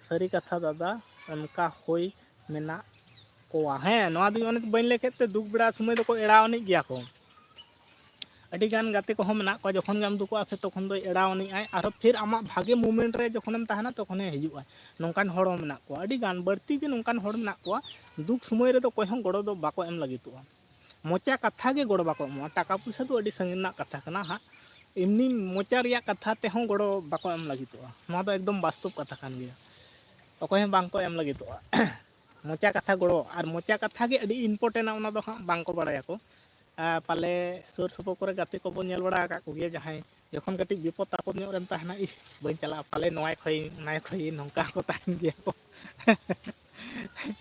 ᱥᱟᱹᱨᱤ ᱠᱟᱛᱷᱟ ᱫᱟᱫᱟ, ᱚᱱᱠᱟ ᱦᱩᱭ ᱢᱮᱱᱟᱜ ᱠᱚᱣᱟ᱾ ᱦᱮᱸ, ᱱᱚᱣᱟ ᱫᱚ ᱚᱱᱮ ᱵᱟᱹᱧ ᱞᱟᱹᱭ ᱠᱮᱫ ᱛᱮ, ᱫᱩᱠ ᱵᱮᱲᱟ ᱥᱚᱢᱚᱭ ᱫᱚᱠᱚ ᱮᱲᱟᱣ ᱟᱹᱱᱤᱡ ᱜᱮᱭᱟ ᱠᱚ᱾ ᱟᱹᱰᱤ ᱜᱟᱱ ᱜᱟᱛᱮ ᱠᱚᱦᱚᱸ ᱢᱮᱱᱟᱜ ᱠᱚᱣᱟ, ᱡᱚᱠᱷᱚᱱ ᱜᱮᱢ ᱫᱩᱠᱩᱜᱼᱟ ᱥᱮ ᱛᱚᱠᱷᱚᱱ ᱫᱚᱭ ᱮᱲᱟᱣ ᱟᱹᱱᱤᱡᱼᱟᱭ, ᱟᱨᱦᱚᱸ ᱯᱷᱤᱨ ᱟᱢᱟᱜ ᱵᱷᱟᱜᱮ moment ᱨᱮ ᱡᱚᱠᱷᱚᱱᱮᱢ ᱛᱟᱦᱮᱱᱟ ᱛᱚᱠᱷᱚᱱᱮ ᱦᱤᱡᱩᱜᱼᱟ᱾ ᱱᱚᱝᱠᱟᱱ ᱦᱚᱲ ᱦᱚᱸ ᱢᱮᱱᱟᱜ ᱠᱚᱣᱟ, ᱟᱹᱰᱤ ᱜᱟᱱ ᱵᱟᱹᱲᱛᱤ ᱜᱮ ᱱᱚᱝᱠᱟᱱ ᱦᱚᱲ ᱢᱮᱱᱟᱜ ᱠᱚᱣᱟ, ᱫᱩᱠ ᱥᱚᱢᱚᱭ ᱨᱮᱫᱚ ᱚᱠᱚᱭ ᱦᱚᱸ ᱜᱚᱲᱚ ᱫᱚ ᱵᱟᱠᱚ ᱮᱢ ᱞᱟᱹᱜᱤᱫᱚᱜᱼᱟ᱾ ᱢᱚᱪᱟ ᱠᱟᱛᱷᱟ ᱜᱮ ᱜᱚᱲᱚ ᱵᱟᱠᱚ ᱮᱢᱚᱜᱼᱟ᱾ ᱴᱟᱠᱟ ᱯᱚᱭᱥᱟ ᱫᱚ ᱟᱹᱰᱤ ᱥᱟᱺᱜᱤᱧ ᱨᱮᱱᱟᱜ ᱠᱟᱛᱷᱟ ᱠᱟᱱᱟ ᱦᱟᱸᱜ, ᱮᱢᱱᱤ ᱢᱚᱪᱟ ᱨᱮᱭᱟᱜ ᱠᱟᱛᱷᱟ ᱛᱮᱦᱚᱸ ᱜᱚᱲᱚ ᱵᱟᱠᱚ ᱮᱢ ᱞᱟᱹᱜᱤᱫᱚᱜᱼᱟ᱾ ᱱᱚᱣᱟ ᱫᱚ ᱮᱠᱫᱚᱢ ᱵᱟᱥᱛᱚᱵ ᱠᱟᱛᱷᱟ ᱠᱟᱱ ᱜᱮᱭᱟ, ᱚᱠᱚᱭ ᱦᱚᱸ ᱵᱟᱝᱠᱚ ᱮᱢ ᱞᱟᱹᱜᱤᱫᱚᱜᱼᱟ᱾ ᱢᱚᱪᱟ ᱠᱟᱛᱷᱟ ᱜᱚᱲᱚ ᱟᱨ ᱢᱚᱪᱟ ᱠᱟᱛᱷᱟ ᱜᱮ ᱟᱹᱰᱤ important ᱟ, ᱚᱱᱟ ᱫᱚ ᱦᱟᱸᱜ ᱵᱟᱝᱠᱚ ᱵᱟᱲᱟᱭᱟᱠᱚ᱾ ᱟᱨ ᱯᱟᱞᱮ ᱥᱩᱨ ᱥᱩᱯᱩᱨ ᱠᱚᱨᱮ ᱜᱟᱛᱮ ᱠᱚᱵᱚᱱ ᱧᱮᱞ ᱵᱟᱲᱟ ᱟᱠᱟᱫ ᱠᱚᱜᱮᱭᱟ, ᱡᱟᱦᱟᱸᱭ ᱡᱚᱠᱷᱚᱱ ᱠᱟᱹᱴᱤᱡ ᱵᱤᱯᱚᱫ ᱟᱯᱚᱫ ᱧᱚᱜ ᱨᱮᱢ ᱛᱟᱦᱮᱱᱟ, ᱤᱦ, ᱵᱟᱹᱧ ᱪᱟᱞᱟᱜᱼᱟ, ᱯᱟᱞᱮ ᱱᱚᱣᱟᱭ ᱠᱷᱚᱭ, ᱚᱱᱟᱭ ᱠᱷᱚᱭ, ᱱᱚᱝᱠᱟ ᱦᱚᱸᱠᱚ ᱛᱟᱦᱮᱱ ᱜᱮᱭᱟ ᱠᱚ᱾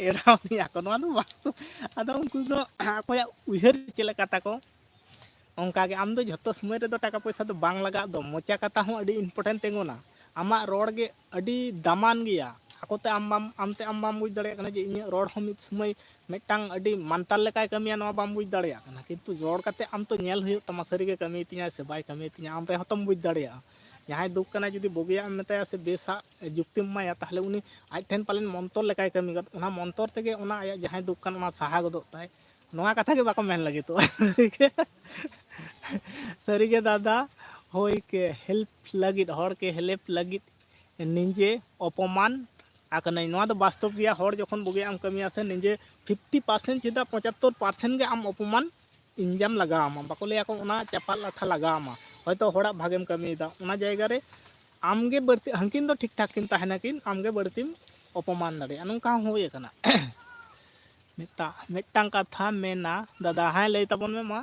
ᱮᱲᱟᱣ ᱢᱮᱭᱟ ᱠᱚ, ᱱᱚᱣᱟ ᱫᱚ ᱵᱟᱥᱛᱚᱵ᱾ ᱟᱫᱚ ᱩᱱᱠᱩ ᱫᱚ ᱟᱠᱚᱭᱟᱜ ᱩᱭᱦᱟᱹᱨ ᱪᱮᱫ ᱞᱮᱠᱟ ᱛᱟᱠᱚ, ᱚᱱᱠᱟ ᱜᱮ᱾ ᱟᱢ ᱫᱚ ᱡᱷᱚᱛᱚ ᱥᱚᱢᱚᱭ ᱨᱮᱫᱚ ᱴᱟᱠᱟ ᱯᱚᱭᱥᱟ ᱫᱚ ᱵᱟᱝ ᱞᱟᱜᱟᱜ ᱫᱚ, ᱢᱚᱪᱟ ᱠᱟᱛᱷᱟ ᱦᱚᱸ ᱟᱹᱰᱤ important ᱛᱤᱸᱜᱩᱱᱟ᱾ ᱟᱢᱟᱜ ᱨᱚᱲ ᱜᱮ ᱟᱹᱰᱤ ᱫᱟᱢᱟᱱ ᱜᱮᱭᱟ᱾ ᱟᱠᱚᱛᱮ ᱟᱢ ᱵᱟᱢ, ᱟᱢᱛᱮ ᱟᱢ ᱵᱟᱢ ᱵᱩᱡᱽ ᱫᱟᱲᱮᱭᱟᱜ ᱠᱟᱱᱟ ᱡᱮ ᱤᱧᱟᱹᱜ ᱨᱚᱲ ᱦᱚᱸ ᱢᱤᱫ ᱥᱚᱢᱚᱭ ᱢᱤᱫᱴᱟᱝ ᱟᱹᱰᱤ ᱢᱟᱱᱛᱟᱨ ᱞᱮᱠᱟᱭ ᱠᱟᱹᱢᱤᱭᱟ, ᱱᱚᱣᱟ ᱵᱟᱢ ᱵᱩᱡᱽ ᱫᱟᱲᱮᱭᱟᱜ ᱠᱟᱱᱟ᱾ ᱠᱤᱱᱛᱩ ᱨᱚᱲ ᱠᱟᱛᱮ ᱟᱢ ᱛᱚ ᱧᱮᱞ ᱦᱩᱭᱩᱜ ᱛᱟᱢᱟ, ᱥᱟᱹᱨᱤᱜᱮ ᱠᱟᱹᱢᱤᱭ ᱛᱤᱧᱟᱭ ᱥᱮ ᱵᱟᱭ ᱠᱟᱹᱢᱤᱭ ᱛᱤᱧᱟ, ᱟᱢ ᱨᱮᱦᱚᱸ ᱛᱚᱢ ᱵᱩᱡᱽ ᱫᱟᱲᱮᱭᱟᱜᱼᱟ᱾ ᱡᱟᱦᱟᱸᱭ ᱫᱩᱠ ᱠᱟᱱᱟᱭ, ᱡᱩᱫᱤ ᱵᱩᱜᱤᱭᱟᱜ ᱮᱢ ᱢᱮᱛᱟᱭᱟ ᱥᱮ ᱵᱮᱥᱟᱜ ᱡᱩᱠᱛᱤᱢ ᱮᱢᱟᱭᱟ, ᱛᱟᱦᱚᱞᱮ ᱩᱱᱤ ᱟᱡ ᱴᱷᱮᱱ ᱯᱟᱞᱮᱱ ᱢᱚᱱᱛᱚᱨ ᱞᱮᱠᱟᱭ ᱠᱟᱹᱢᱤ ᱜᱚᱫ᱾ ᱚᱱᱟ ᱢᱚᱱᱛᱚᱨ ᱛᱮᱜᱮ ᱚᱱᱟ ᱟᱭᱟᱜ ᱡᱟᱦᱟᱸᱭ ᱫᱩᱠ ᱠᱟᱱ, ᱚᱱᱟ ᱥᱟᱦᱟ ᱜᱚᱫᱚᱜ ᱛᱟᱭ᱾ ᱱᱚᱣᱟ ᱠᱟᱛᱷᱟ ᱜᱮ ᱵᱟᱠᱚ ᱢᱮᱱ ᱞᱟᱹᱜᱤᱫᱚᱜᱼᱟ᱾ ᱥᱟᱹᱨᱤᱜᱮ, ᱥᱟᱹᱨᱤᱜᱮ ᱫᱟᱫᱟ, ᱦᱳᱭ ᱠᱮ ᱦᱮᱞᱯ ᱞᱟᱹᱜᱤᱫ, ᱦᱚᱲ ᱠᱮ ᱦᱮᱞᱯ ᱞᱟᱹᱜᱤᱫ ᱱᱤᱡᱮ ᱚᱯᱚᱢᱟᱱ ᱟᱠᱟᱱᱟᱹᱧ᱾ ᱱᱚᱣᱟ ᱫᱚ ᱵᱟᱥᱛᱚᱵ ᱜᱮᱭᱟ᱾ ᱦᱚᱲ ᱡᱚᱠᱷᱚᱱ ᱵᱩᱜᱤᱭᱟᱜ ᱮᱢ ᱠᱟᱹᱢᱤᱭᱟ ᱥᱮ, ᱱᱤᱡᱮ ᱯᱷᱤᱯᱴᱤ ᱯᱟᱨᱥᱮᱱᱴ ᱪᱮᱫᱟᱜ ᱯᱚᱸᱪᱟᱛᱛᱳᱨ ᱯᱟᱨᱥᱮᱱᱴ ᱜᱮ ᱟᱢ ᱚᱯᱚᱢᱟᱱ ᱤᱧᱡᱟᱢ ᱞᱟᱜᱟᱣ ᱟᱢᱟ᱾ ᱵᱟᱠᱚ ᱞᱟᱹᱭᱟ ᱠᱚ ᱚᱱᱟ ᱪᱟᱯᱟᱫ ᱞᱟᱴᱷᱟ ᱞᱟᱜᱟᱣ ᱟᱢᱟ᱾ ᱦᱚᱭᱛᱳ ᱦᱚᱲᱟᱜ ᱵᱷᱟᱜᱮᱢ ᱠᱟᱹᱢᱤᱭᱮᱫᱟ, ᱚᱱᱟ ᱡᱟᱭᱜᱟ ᱨᱮ ᱟᱢᱜᱮ ᱵᱟᱹᱲᱛᱤ, ᱦᱟᱹᱱᱠᱤᱱ ᱫᱚ ᱴᱷᱤᱠ ᱴᱷᱟᱠ ᱠᱤᱱ ᱛᱟᱦᱮᱱᱟ ᱠᱤᱱ, ᱟᱢᱜᱮ ᱵᱟᱹᱲᱛᱤᱢ ᱚᱯᱚᱢᱟᱱ ᱫᱟᱲᱮᱭᱟᱜᱼᱟ᱾ ᱱᱚᱝᱠᱟ ᱦᱚᱸ ᱦᱩᱭ ᱟᱠᱟᱱᱟ᱾ ᱢᱤᱫᱴᱟᱝ, ᱢᱤᱫᱴᱟᱝ ᱠᱟᱛᱷᱟ ᱢᱮᱱᱟ ᱫᱟᱫᱟ, ᱦᱮᱸ ᱞᱟᱹᱭ ᱛᱟᱵᱚᱱ ᱢᱮ ᱢᱟ᱾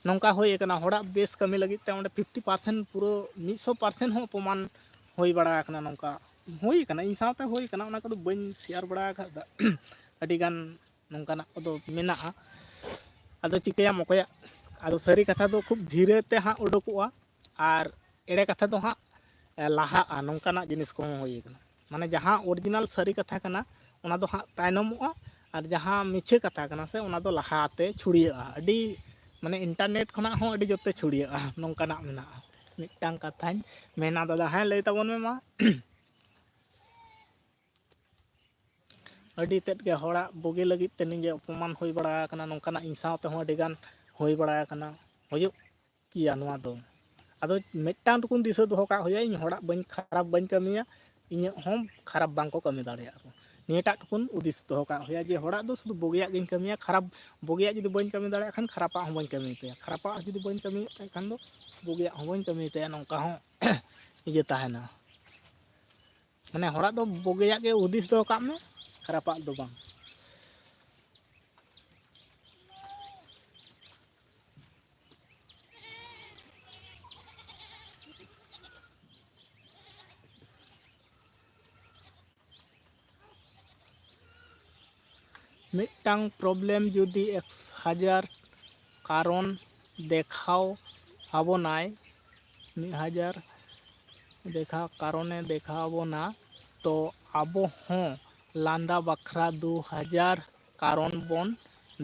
ᱱᱚᱝᱠᱟ ᱦᱩᱭ ᱟᱠᱟᱱᱟ, ᱦᱚᱲᱟᱜ ᱵᱮᱥ ᱠᱟᱹᱢᱤ ᱞᱟᱹᱜᱤᱫ ᱛᱮ ᱚᱸᱰᱮ ᱯᱷᱤᱯᱴᱤ ᱯᱟᱨᱥᱮᱱᱴ, ᱯᱩᱨᱟᱹ ᱢᱤᱫ ᱥᱚ ᱯᱟᱨᱥᱮᱱᱴ ᱦᱚᱸ ᱚᱯᱚᱢᱟᱱ ᱦᱩᱭ ᱵᱟᱲᱟ ᱟᱠᱟᱱᱟ᱾ ᱱᱚᱝᱠᱟ ᱦᱩᱭ ᱟᱠᱟᱱᱟ, ᱤᱧ ᱥᱟᱶᱛᱮ ᱦᱩᱭ ᱟᱠᱟᱱᱟ, ᱚᱱᱟ ᱠᱚᱫᱚ ᱵᱟᱹᱧ ᱥᱮᱭᱟᱨ ᱵᱟᱲᱟ ᱟᱠᱟᱫᱟ᱾ ᱟᱹᱰᱤᱜᱟᱱ ᱱᱚᱝᱠᱟᱱᱟᱜ ᱠᱚᱫᱚ ᱢᱮᱱᱟᱜᱼᱟ᱾ ᱟᱫᱚ ᱪᱤᱠᱟᱹᱭᱟᱢ, ᱚᱠᱚᱭᱟᱜ, ᱟᱫᱚ ᱥᱟᱹᱨᱤ ᱠᱟᱛᱷᱟ ᱫᱚ ᱠᱷᱩᱵ ᱫᱷᱤᱨᱮ ᱛᱮ ᱦᱟᱸᱜ ᱩᱰᱩᱠᱚᱜᱼᱟ, ᱟᱨ ᱮᱲᱮ ᱠᱟᱛᱷᱟ ᱫᱚ ᱦᱟᱸᱜ ᱞᱟᱦᱟᱜᱼᱟ᱾ ᱱᱚᱝᱠᱟᱱᱟᱜ ᱡᱤᱱᱤᱥ ᱠᱚᱦᱚᱸ ᱦᱩᱭ ᱟᱠᱟᱱᱟ᱾ ᱢᱟᱱᱮ ᱡᱟᱦᱟᱸ ᱚᱨᱤᱡᱤᱱᱟᱞ ᱥᱟᱹᱨᱤ ᱠᱟᱛᱷᱟ ᱠᱟᱱᱟ, ᱚᱱᱟ ᱫᱚ ᱦᱟᱸᱜ ᱛᱟᱭᱱᱚᱢᱚᱜᱼᱟ, ᱟᱨ ᱡᱟᱦᱟᱸ ᱢᱤᱪᱷᱟᱹ ᱠᱟᱛᱷᱟ ᱠᱟᱱᱟ ᱥᱮ, ᱚᱱᱟ ᱫᱚ ᱞᱟᱦᱟᱛᱮ ᱪᱷᱩᱲᱭᱟᱹᱜᱼᱟ᱾ ᱟᱹᱰᱤ, ᱢᱟᱱᱮ ᱤᱱᱴᱟᱨᱱᱮᱴ ᱠᱷᱚᱱᱟᱜ ᱦᱚᱸ ᱟᱹᱰᱤ ᱡᱳᱨᱛᱮ ᱪᱷᱩᱲᱭᱟᱹᱜᱼᱟ, ᱱᱚᱝᱠᱟᱱᱟᱜ ᱢᱮᱱᱟᱜᱼᱟ᱾ ᱢᱤᱫᱴᱟᱝ ᱠᱟᱛᱷᱟᱧ ᱢᱮᱱᱟ ᱫᱟᱫᱟ, ᱦᱮᱸ ᱞᱟᱹᱭ ᱛᱟᱵᱚᱱ ᱢᱮ ᱢᱟ᱾ ᱟᱹᱰᱤ ᱛᱮᱫ ᱜᱮ ᱦᱚᱲᱟᱜ ᱵᱩᱜᱤ ᱞᱟᱹᱜᱤᱫ ᱛᱮ ᱱᱤᱡᱮ ᱚᱯᱚᱢᱟᱱ ᱦᱩᱭ ᱵᱟᱲᱟ ᱟᱠᱟᱱᱟ, ᱱᱚᱝᱠᱟᱱᱟᱜ ᱤᱧ ᱥᱟᱶ ᱛᱮᱦᱚᱸ ᱟᱹᱰᱤ ᱜᱟᱱ ᱦᱩᱭ ᱵᱟᱲᱟ ᱟᱠᱟᱱᱟ, ᱦᱩᱭᱩᱜ ᱜᱮᱭᱟ ᱱᱚᱣᱟ ᱫᱚ᱾ ᱟᱫᱚ ᱢᱤᱫᱴᱟᱝ ᱴᱩᱠᱩᱱ ᱫᱤᱥᱟᱹ ᱫᱚᱦᱚ ᱠᱟᱜ ᱦᱩᱭᱩᱜᱼᱟ, ᱤᱧ ᱦᱚᱲᱟᱜ ᱵᱟᱹᱧ ᱠᱷᱟᱨᱟᱯ ᱵᱟᱹᱧ ᱠᱟᱹᱢᱤᱭᱟ, ᱤᱧᱟᱹᱜ ᱦᱚᱸ ᱠᱷᱟᱨᱟᱯ ᱵᱟᱝ ᱠᱚ ᱠᱟᱹᱢᱤ ᱫᱟᱲᱮᱭᱟᱜᱼᱟ ᱠᱚ᱾ ᱱᱤᱭᱟᱹᱴᱟᱜ ᱴᱩᱠᱩᱱ ᱦᱩᱫᱤᱥ ᱫᱚᱦᱚ ᱠᱟᱜ ᱦᱩᱭᱩᱜᱼᱟ ᱡᱮ ᱦᱚᱲᱟᱜ ᱫᱚ ᱥᱩᱫᱷᱩ ᱵᱩᱜᱤᱭᱟᱜ ᱜᱤᱧ ᱠᱟᱹᱢᱤᱭᱟ, ᱠᱷᱟᱨᱟᱯ, ᱵᱩᱜᱤᱭᱟᱜ ᱡᱩᱫᱤ ᱵᱟᱹᱧ ᱠᱟᱹᱢᱤ ᱫᱟᱲᱮᱭᱟᱜ ᱠᱷᱟᱱ ᱠᱷᱟᱨᱟᱯᱟᱜ ᱦᱚᱸ ᱵᱟᱹᱧ ᱠᱟᱹᱢᱤ ᱛᱟᱭᱟ, ᱠᱷᱟᱨᱟᱯᱟᱜ ᱡᱩᱫᱤ ᱵᱟᱹᱧ ᱠᱟᱹᱢᱤᱭᱮᱫ ᱛᱟᱭ ᱠᱷᱟᱱ ᱫᱚ ᱵᱩᱜᱤᱭᱟᱜ ᱦᱚᱸ ᱵᱟᱹᱧ ᱠᱟᱹᱢᱤ ᱛᱟᱭᱟ, ᱱᱚᱝᱠᱟ ᱦᱚᱸ ᱤᱭᱟᱹ ᱛᱟᱦᱮᱱᱟ᱾ ᱢᱟᱱᱮ ᱦᱚᱲᱟᱜ ᱫᱚ ᱵᱩᱜᱤᱭᱟᱜ ᱜᱮ ᱦᱩᱫᱤᱥ ᱫᱚᱦᱚ ᱠᱟᱜ ᱢᱮ, ᱠᱷᱟᱨᱟᱯᱟᱜ ᱫᱚ ᱵᱟᱝ᱾ ᱢᱤᱫᱴᱟᱝ ᱯᱨᱚᱵᱞᱮᱢ ᱡᱩᱫᱤ ᱮᱠᱥ ᱦᱟᱡᱟᱨ ᱠᱟᱨᱚᱱ ᱫᱮᱠᱷᱟᱣ ᱟᱵᱚᱱᱟᱭ, ᱢᱤᱫ ᱦᱟᱡᱟᱨ ᱫᱮᱠᱷᱟᱣ, ᱠᱟᱨᱚᱱᱮ ᱫᱮᱠᱷᱟᱣ ᱟᱵᱚᱱᱟ, ᱛᱚ ᱟᱵᱚ ᱦᱚᱸ ᱞᱟᱸᱫᱟ ᱵᱟᱠᱷᱨᱟ ᱫᱩ ᱦᱟᱡᱟᱨ ᱠᱟᱨᱚᱱ ᱵᱚᱱ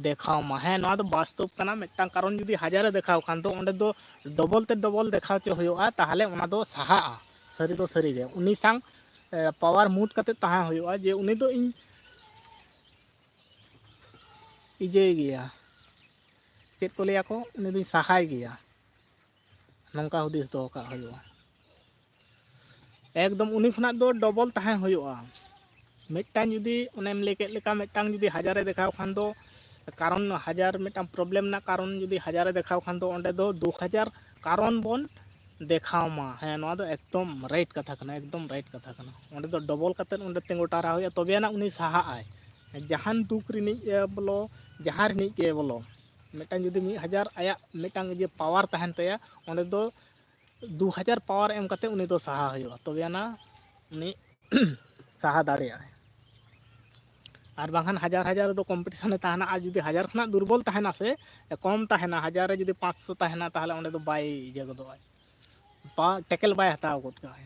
ᱫᱮᱠᱷᱟᱣ ᱢᱟ᱾ ᱦᱮᱸ, ᱱᱚᱣᱟ ᱫᱚ ᱵᱟᱥᱛᱚᱵ ᱠᱟᱱᱟ᱾ ᱢᱤᱫᱴᱟᱝ ᱠᱟᱨᱚᱱ ᱡᱩᱫᱤ ᱦᱟᱡᱟᱨᱮ ᱫᱮᱠᱷᱟᱣ ᱠᱷᱟᱱ ᱫᱚ, ᱚᱸᱰᱮ ᱫᱚ ᱰᱚᱵᱚᱞ ᱛᱮ ᱰᱚᱵᱚᱞ ᱫᱮᱠᱷᱟᱣ ᱦᱚᱪᱚ ᱦᱩᱭᱩᱜᱼᱟ, ᱛᱟᱦᱚᱞᱮ ᱚᱱᱟ ᱫᱚ ᱥᱟᱦᱟᱜᱼᱟ᱾ ᱥᱟᱹᱨᱤ ᱫᱚ ᱥᱟᱹᱨᱤ ᱜᱮ, ᱩᱱᱤ ᱥᱟᱶ ᱯᱟᱣᱟᱨ ᱢᱩᱴ ᱠᱟᱛᱮ ᱛᱟᱦᱮᱸ ᱦᱩᱭᱩᱜᱼᱟ, ᱡᱮ ᱩᱱᱤ ᱫᱚ ᱤᱧ ᱤᱡᱟᱹᱭ ᱜᱮᱭᱟ, ᱪᱮᱫ ᱠᱚ ᱞᱟᱹᱭᱟ ᱠᱚ, ᱩᱱᱤ ᱫᱚᱧ ᱥᱟᱦᱟᱭ ᱜᱮᱭᱟ, ᱱᱚᱝᱠᱟ ᱦᱩᱫᱤᱥ ᱫᱚᱦᱚ ᱠᱟᱜ ᱦᱩᱭᱩᱜᱼᱟ᱾ ᱮᱠᱫᱚᱢ ᱩᱱᱤ ᱠᱷᱚᱱᱟᱜ ᱫᱚ ᱰᱚᱵᱚᱞ ᱛᱟᱦᱮᱸ ᱦᱩᱭᱩᱜᱼᱟ᱾ ᱢᱤᱫᱴᱟᱝ ᱡᱩᱫᱤ ᱚᱱᱮᱢ ᱞᱟᱹᱭ ᱠᱮᱫ ᱞᱮᱠᱟ, ᱢᱤᱫᱴᱟᱝ ᱡᱩᱫᱤ ᱦᱟᱡᱟᱨᱮ ᱫᱮᱠᱷᱟᱣ ᱠᱷᱟᱱ ᱫᱚ, ᱠᱟᱨᱚᱱ ᱦᱟᱡᱟᱨ, ᱢᱤᱫᱴᱟᱝ ᱯᱨᱚᱵᱞᱮᱢ ᱨᱮᱱᱟᱜ ᱠᱟᱨᱚᱱ ᱡᱩᱫᱤ ᱦᱟᱡᱟᱨᱮ ᱫᱮᱠᱷᱟᱣ ᱠᱷᱟᱱ ᱫᱚ, ᱚᱸᱰᱮ ᱫᱚ ᱫᱩ ᱦᱟᱡᱟᱨ ᱠᱟᱨᱚᱱ ᱵᱚᱱ ᱫᱮᱠᱷᱟᱣ ᱢᱟ᱾ ᱦᱮᱸ, ᱱᱚᱣᱟ ᱫᱚ ᱮᱠᱫᱚᱢ ᱨᱟᱭᱤᱴ ᱠᱟᱛᱷᱟ ᱠᱟᱱᱟ, ᱮᱠᱫᱚᱢ ᱨᱟᱭᱤᱴ ᱠᱟᱛᱷᱟ ᱠᱟᱱᱟ᱾ ᱚᱸᱰᱮ ᱫᱚ ᱰᱚᱵᱚᱞ ᱠᱟᱛᱮᱫ ᱚᱸᱰᱮ ᱛᱤᱸᱜᱩ ᱴᱟᱨᱦᱟᱣ ᱦᱩᱭᱩᱜᱼᱟ, ᱛᱚᱵᱮ ᱟᱱᱟᱜ ᱩᱱᱤ ᱥᱟᱦᱟᱜ ᱟᱭ᱾ ᱡᱟᱦᱟᱱ ᱫᱩᱠ ᱨᱤᱱᱤᱡ ᱮ ᱵᱚᱞᱚ, ᱡᱟᱦᱟᱸ ᱨᱤᱱᱤᱡ ᱜᱮ ᱵᱚᱞᱚ, ᱢᱤᱫᱴᱟᱝ ᱡᱩᱫᱤ ᱢᱤᱫ ᱦᱟᱡᱟᱨ ᱟᱭᱟᱜ ᱢᱤᱫᱴᱟᱝ ᱤᱭᱟᱹ ᱯᱟᱣᱟᱨ ᱛᱟᱦᱮᱱ ᱛᱟᱭᱟ, ᱚᱸᱰᱮ ᱫᱚ ᱫᱩ ᱦᱟᱡᱟᱨ ᱯᱟᱣᱟᱨ ᱮᱢ ᱠᱟᱛᱮ ᱩᱱᱤ ᱫᱚ ᱥᱟᱦᱟ ᱦᱩᱭᱩᱜᱼᱟ, ᱛᱚᱵᱮ ᱟᱱᱟ ᱩᱱᱤ ᱥᱟᱦᱟ ᱫᱟᱲᱮᱭᱟᱜᱼᱟᱭ᱾ ᱟᱨ ᱵᱟᱝᱠᱷᱟᱱ ᱦᱟᱡᱟᱨ ᱦᱟᱡᱟᱨ ᱨᱮᱫᱚ ᱠᱚᱢᱯᱤᱴᱤᱥᱚᱱᱮ ᱛᱟᱦᱮᱱᱟ, ᱟᱨ ᱡᱩᱫᱤ ᱦᱟᱡᱟᱨ ᱠᱷᱚᱱᱟᱜ ᱫᱩᱨᱵᱚᱞ ᱛᱟᱦᱮᱱᱟ ᱥᱮ, ᱠᱚᱢ ᱛᱟᱦᱮᱱᱟ, ᱦᱟᱡᱟᱨ ᱨᱮ ᱡᱩᱫᱤ ᱯᱟᱸᱪᱥᱚ ᱛᱟᱦᱮᱱᱟ, ᱛᱟᱦᱚᱞᱮ ᱚᱸᱰᱮ ᱫᱚ ᱵᱟᱭ ᱤᱭᱟᱹ ᱜᱚᱫᱚᱜᱼᱟᱭ, ᱵᱟ ᱴᱮᱠᱮᱞ ᱵᱟᱭ ᱦᱟᱛᱟᱣ ᱜᱚᱫ ᱠᱟᱜᱼᱟᱭ᱾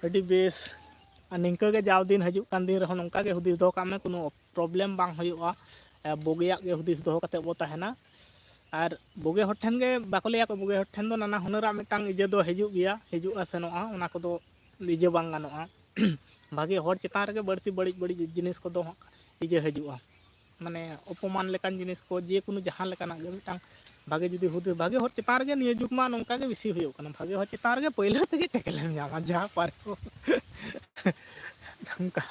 ᱟᱹᱰᱤ ᱵᱮᱥ᱾ ᱟᱨ ᱱᱤᱝᱠᱟᱹ ᱜᱮ ᱡᱟᱣ ᱫᱤᱱ ᱦᱤᱡᱩᱜ ᱠᱟᱱ ᱫᱤᱱ ᱨᱮᱦᱚᱸ ᱱᱚᱝᱠᱟ ᱜᱮ ᱦᱩᱫᱤᱥ ᱫᱚᱦᱚ ᱠᱟᱜ ᱢᱮ, ᱠᱳᱱᱳ ᱯᱨᱚᱵᱞᱮᱢ ᱵᱟᱝ ᱦᱩᱭᱩᱜᱼᱟ᱾ ᱮ, ᱵᱩᱜᱤᱭᱟᱜ ᱜᱮ ᱦᱩᱫᱤᱥ ᱫᱚᱦᱚ ᱠᱟᱛᱮ ᱵᱚ ᱛᱟᱦᱮᱱᱟ᱾ ᱟᱨ ᱵᱩᱜᱤ ᱦᱚᱲ ᱴᱷᱮᱱ ᱜᱮ ᱵᱟᱠᱚ ᱞᱟᱹᱭᱟ ᱠᱚ, ᱵᱩᱜᱤ ᱦᱚᱲ ᱴᱷᱮᱱ ᱫᱚ ᱱᱟᱱᱟ ᱦᱩᱱᱟᱹᱨᱟᱜ ᱢᱤᱫᱴᱟᱝ ᱤᱭᱟᱹ ᱫᱚ ᱦᱤᱡᱩᱜ ᱜᱮᱭᱟ, ᱦᱤᱡᱩᱜᱼᱟ ᱥᱮᱱᱚᱜᱼᱟ, ᱚᱱᱟ ᱠᱚᱫᱚ ᱤᱭᱟᱹ ᱵᱟᱝ ᱜᱟᱱᱚᱜᱼᱟ᱾ ᱵᱷᱟᱜᱮ ᱦᱚᱲ ᱪᱮᱛᱟᱱ ᱨᱮᱜᱮ ᱵᱟᱹᱲᱛᱤ ᱵᱟᱹᱲᱤᱡ ᱵᱟᱹᱲᱤᱡ ᱡᱤᱱᱤᱥ ᱠᱚᱫᱚ ᱦᱟᱸᱜ ᱤᱭᱟᱹ ᱦᱤᱡᱩᱜᱼᱟ, ᱢᱟᱱᱮ ᱚᱯᱚᱢᱟᱱ ᱞᱮᱠᱟᱱ ᱡᱤᱱᱤᱥ ᱠᱚ, ᱡᱮ ᱠᱳᱱᱳ ᱡᱟᱦᱟᱸ ᱞᱮᱠᱟᱱᱟᱜ ᱜᱮ ᱢᱤᱫᱴᱟᱝ ᱵᱷᱟᱜᱮ ᱡᱩᱫᱤ ᱦᱩᱫᱤᱥ, ᱵᱷᱟᱜᱮ ᱦᱚᱲ ᱪᱮᱛᱟᱱ ᱨᱮᱜᱮ ᱱᱤᱭᱟᱹ ᱡᱩᱜᱽ ᱢᱟ ᱱᱚᱝᱠᱟ ᱜᱮ ᱵᱮᱥᱤ ᱦᱩᱭᱩᱜ ᱠᱟᱱᱟ, ᱵᱷᱟᱜᱮ ᱦᱚᱲ ᱪᱮᱛᱟᱱ ᱨᱮᱜᱮ ᱯᱟᱹᱭᱞᱟᱹ ᱛᱮᱜᱮ ᱴᱮᱠᱮᱞᱮᱢ ᱧᱟᱢᱟ, ᱡᱟ ᱯᱟᱨᱠᱚᱢ ᱱᱚᱝᱠᱟ᱾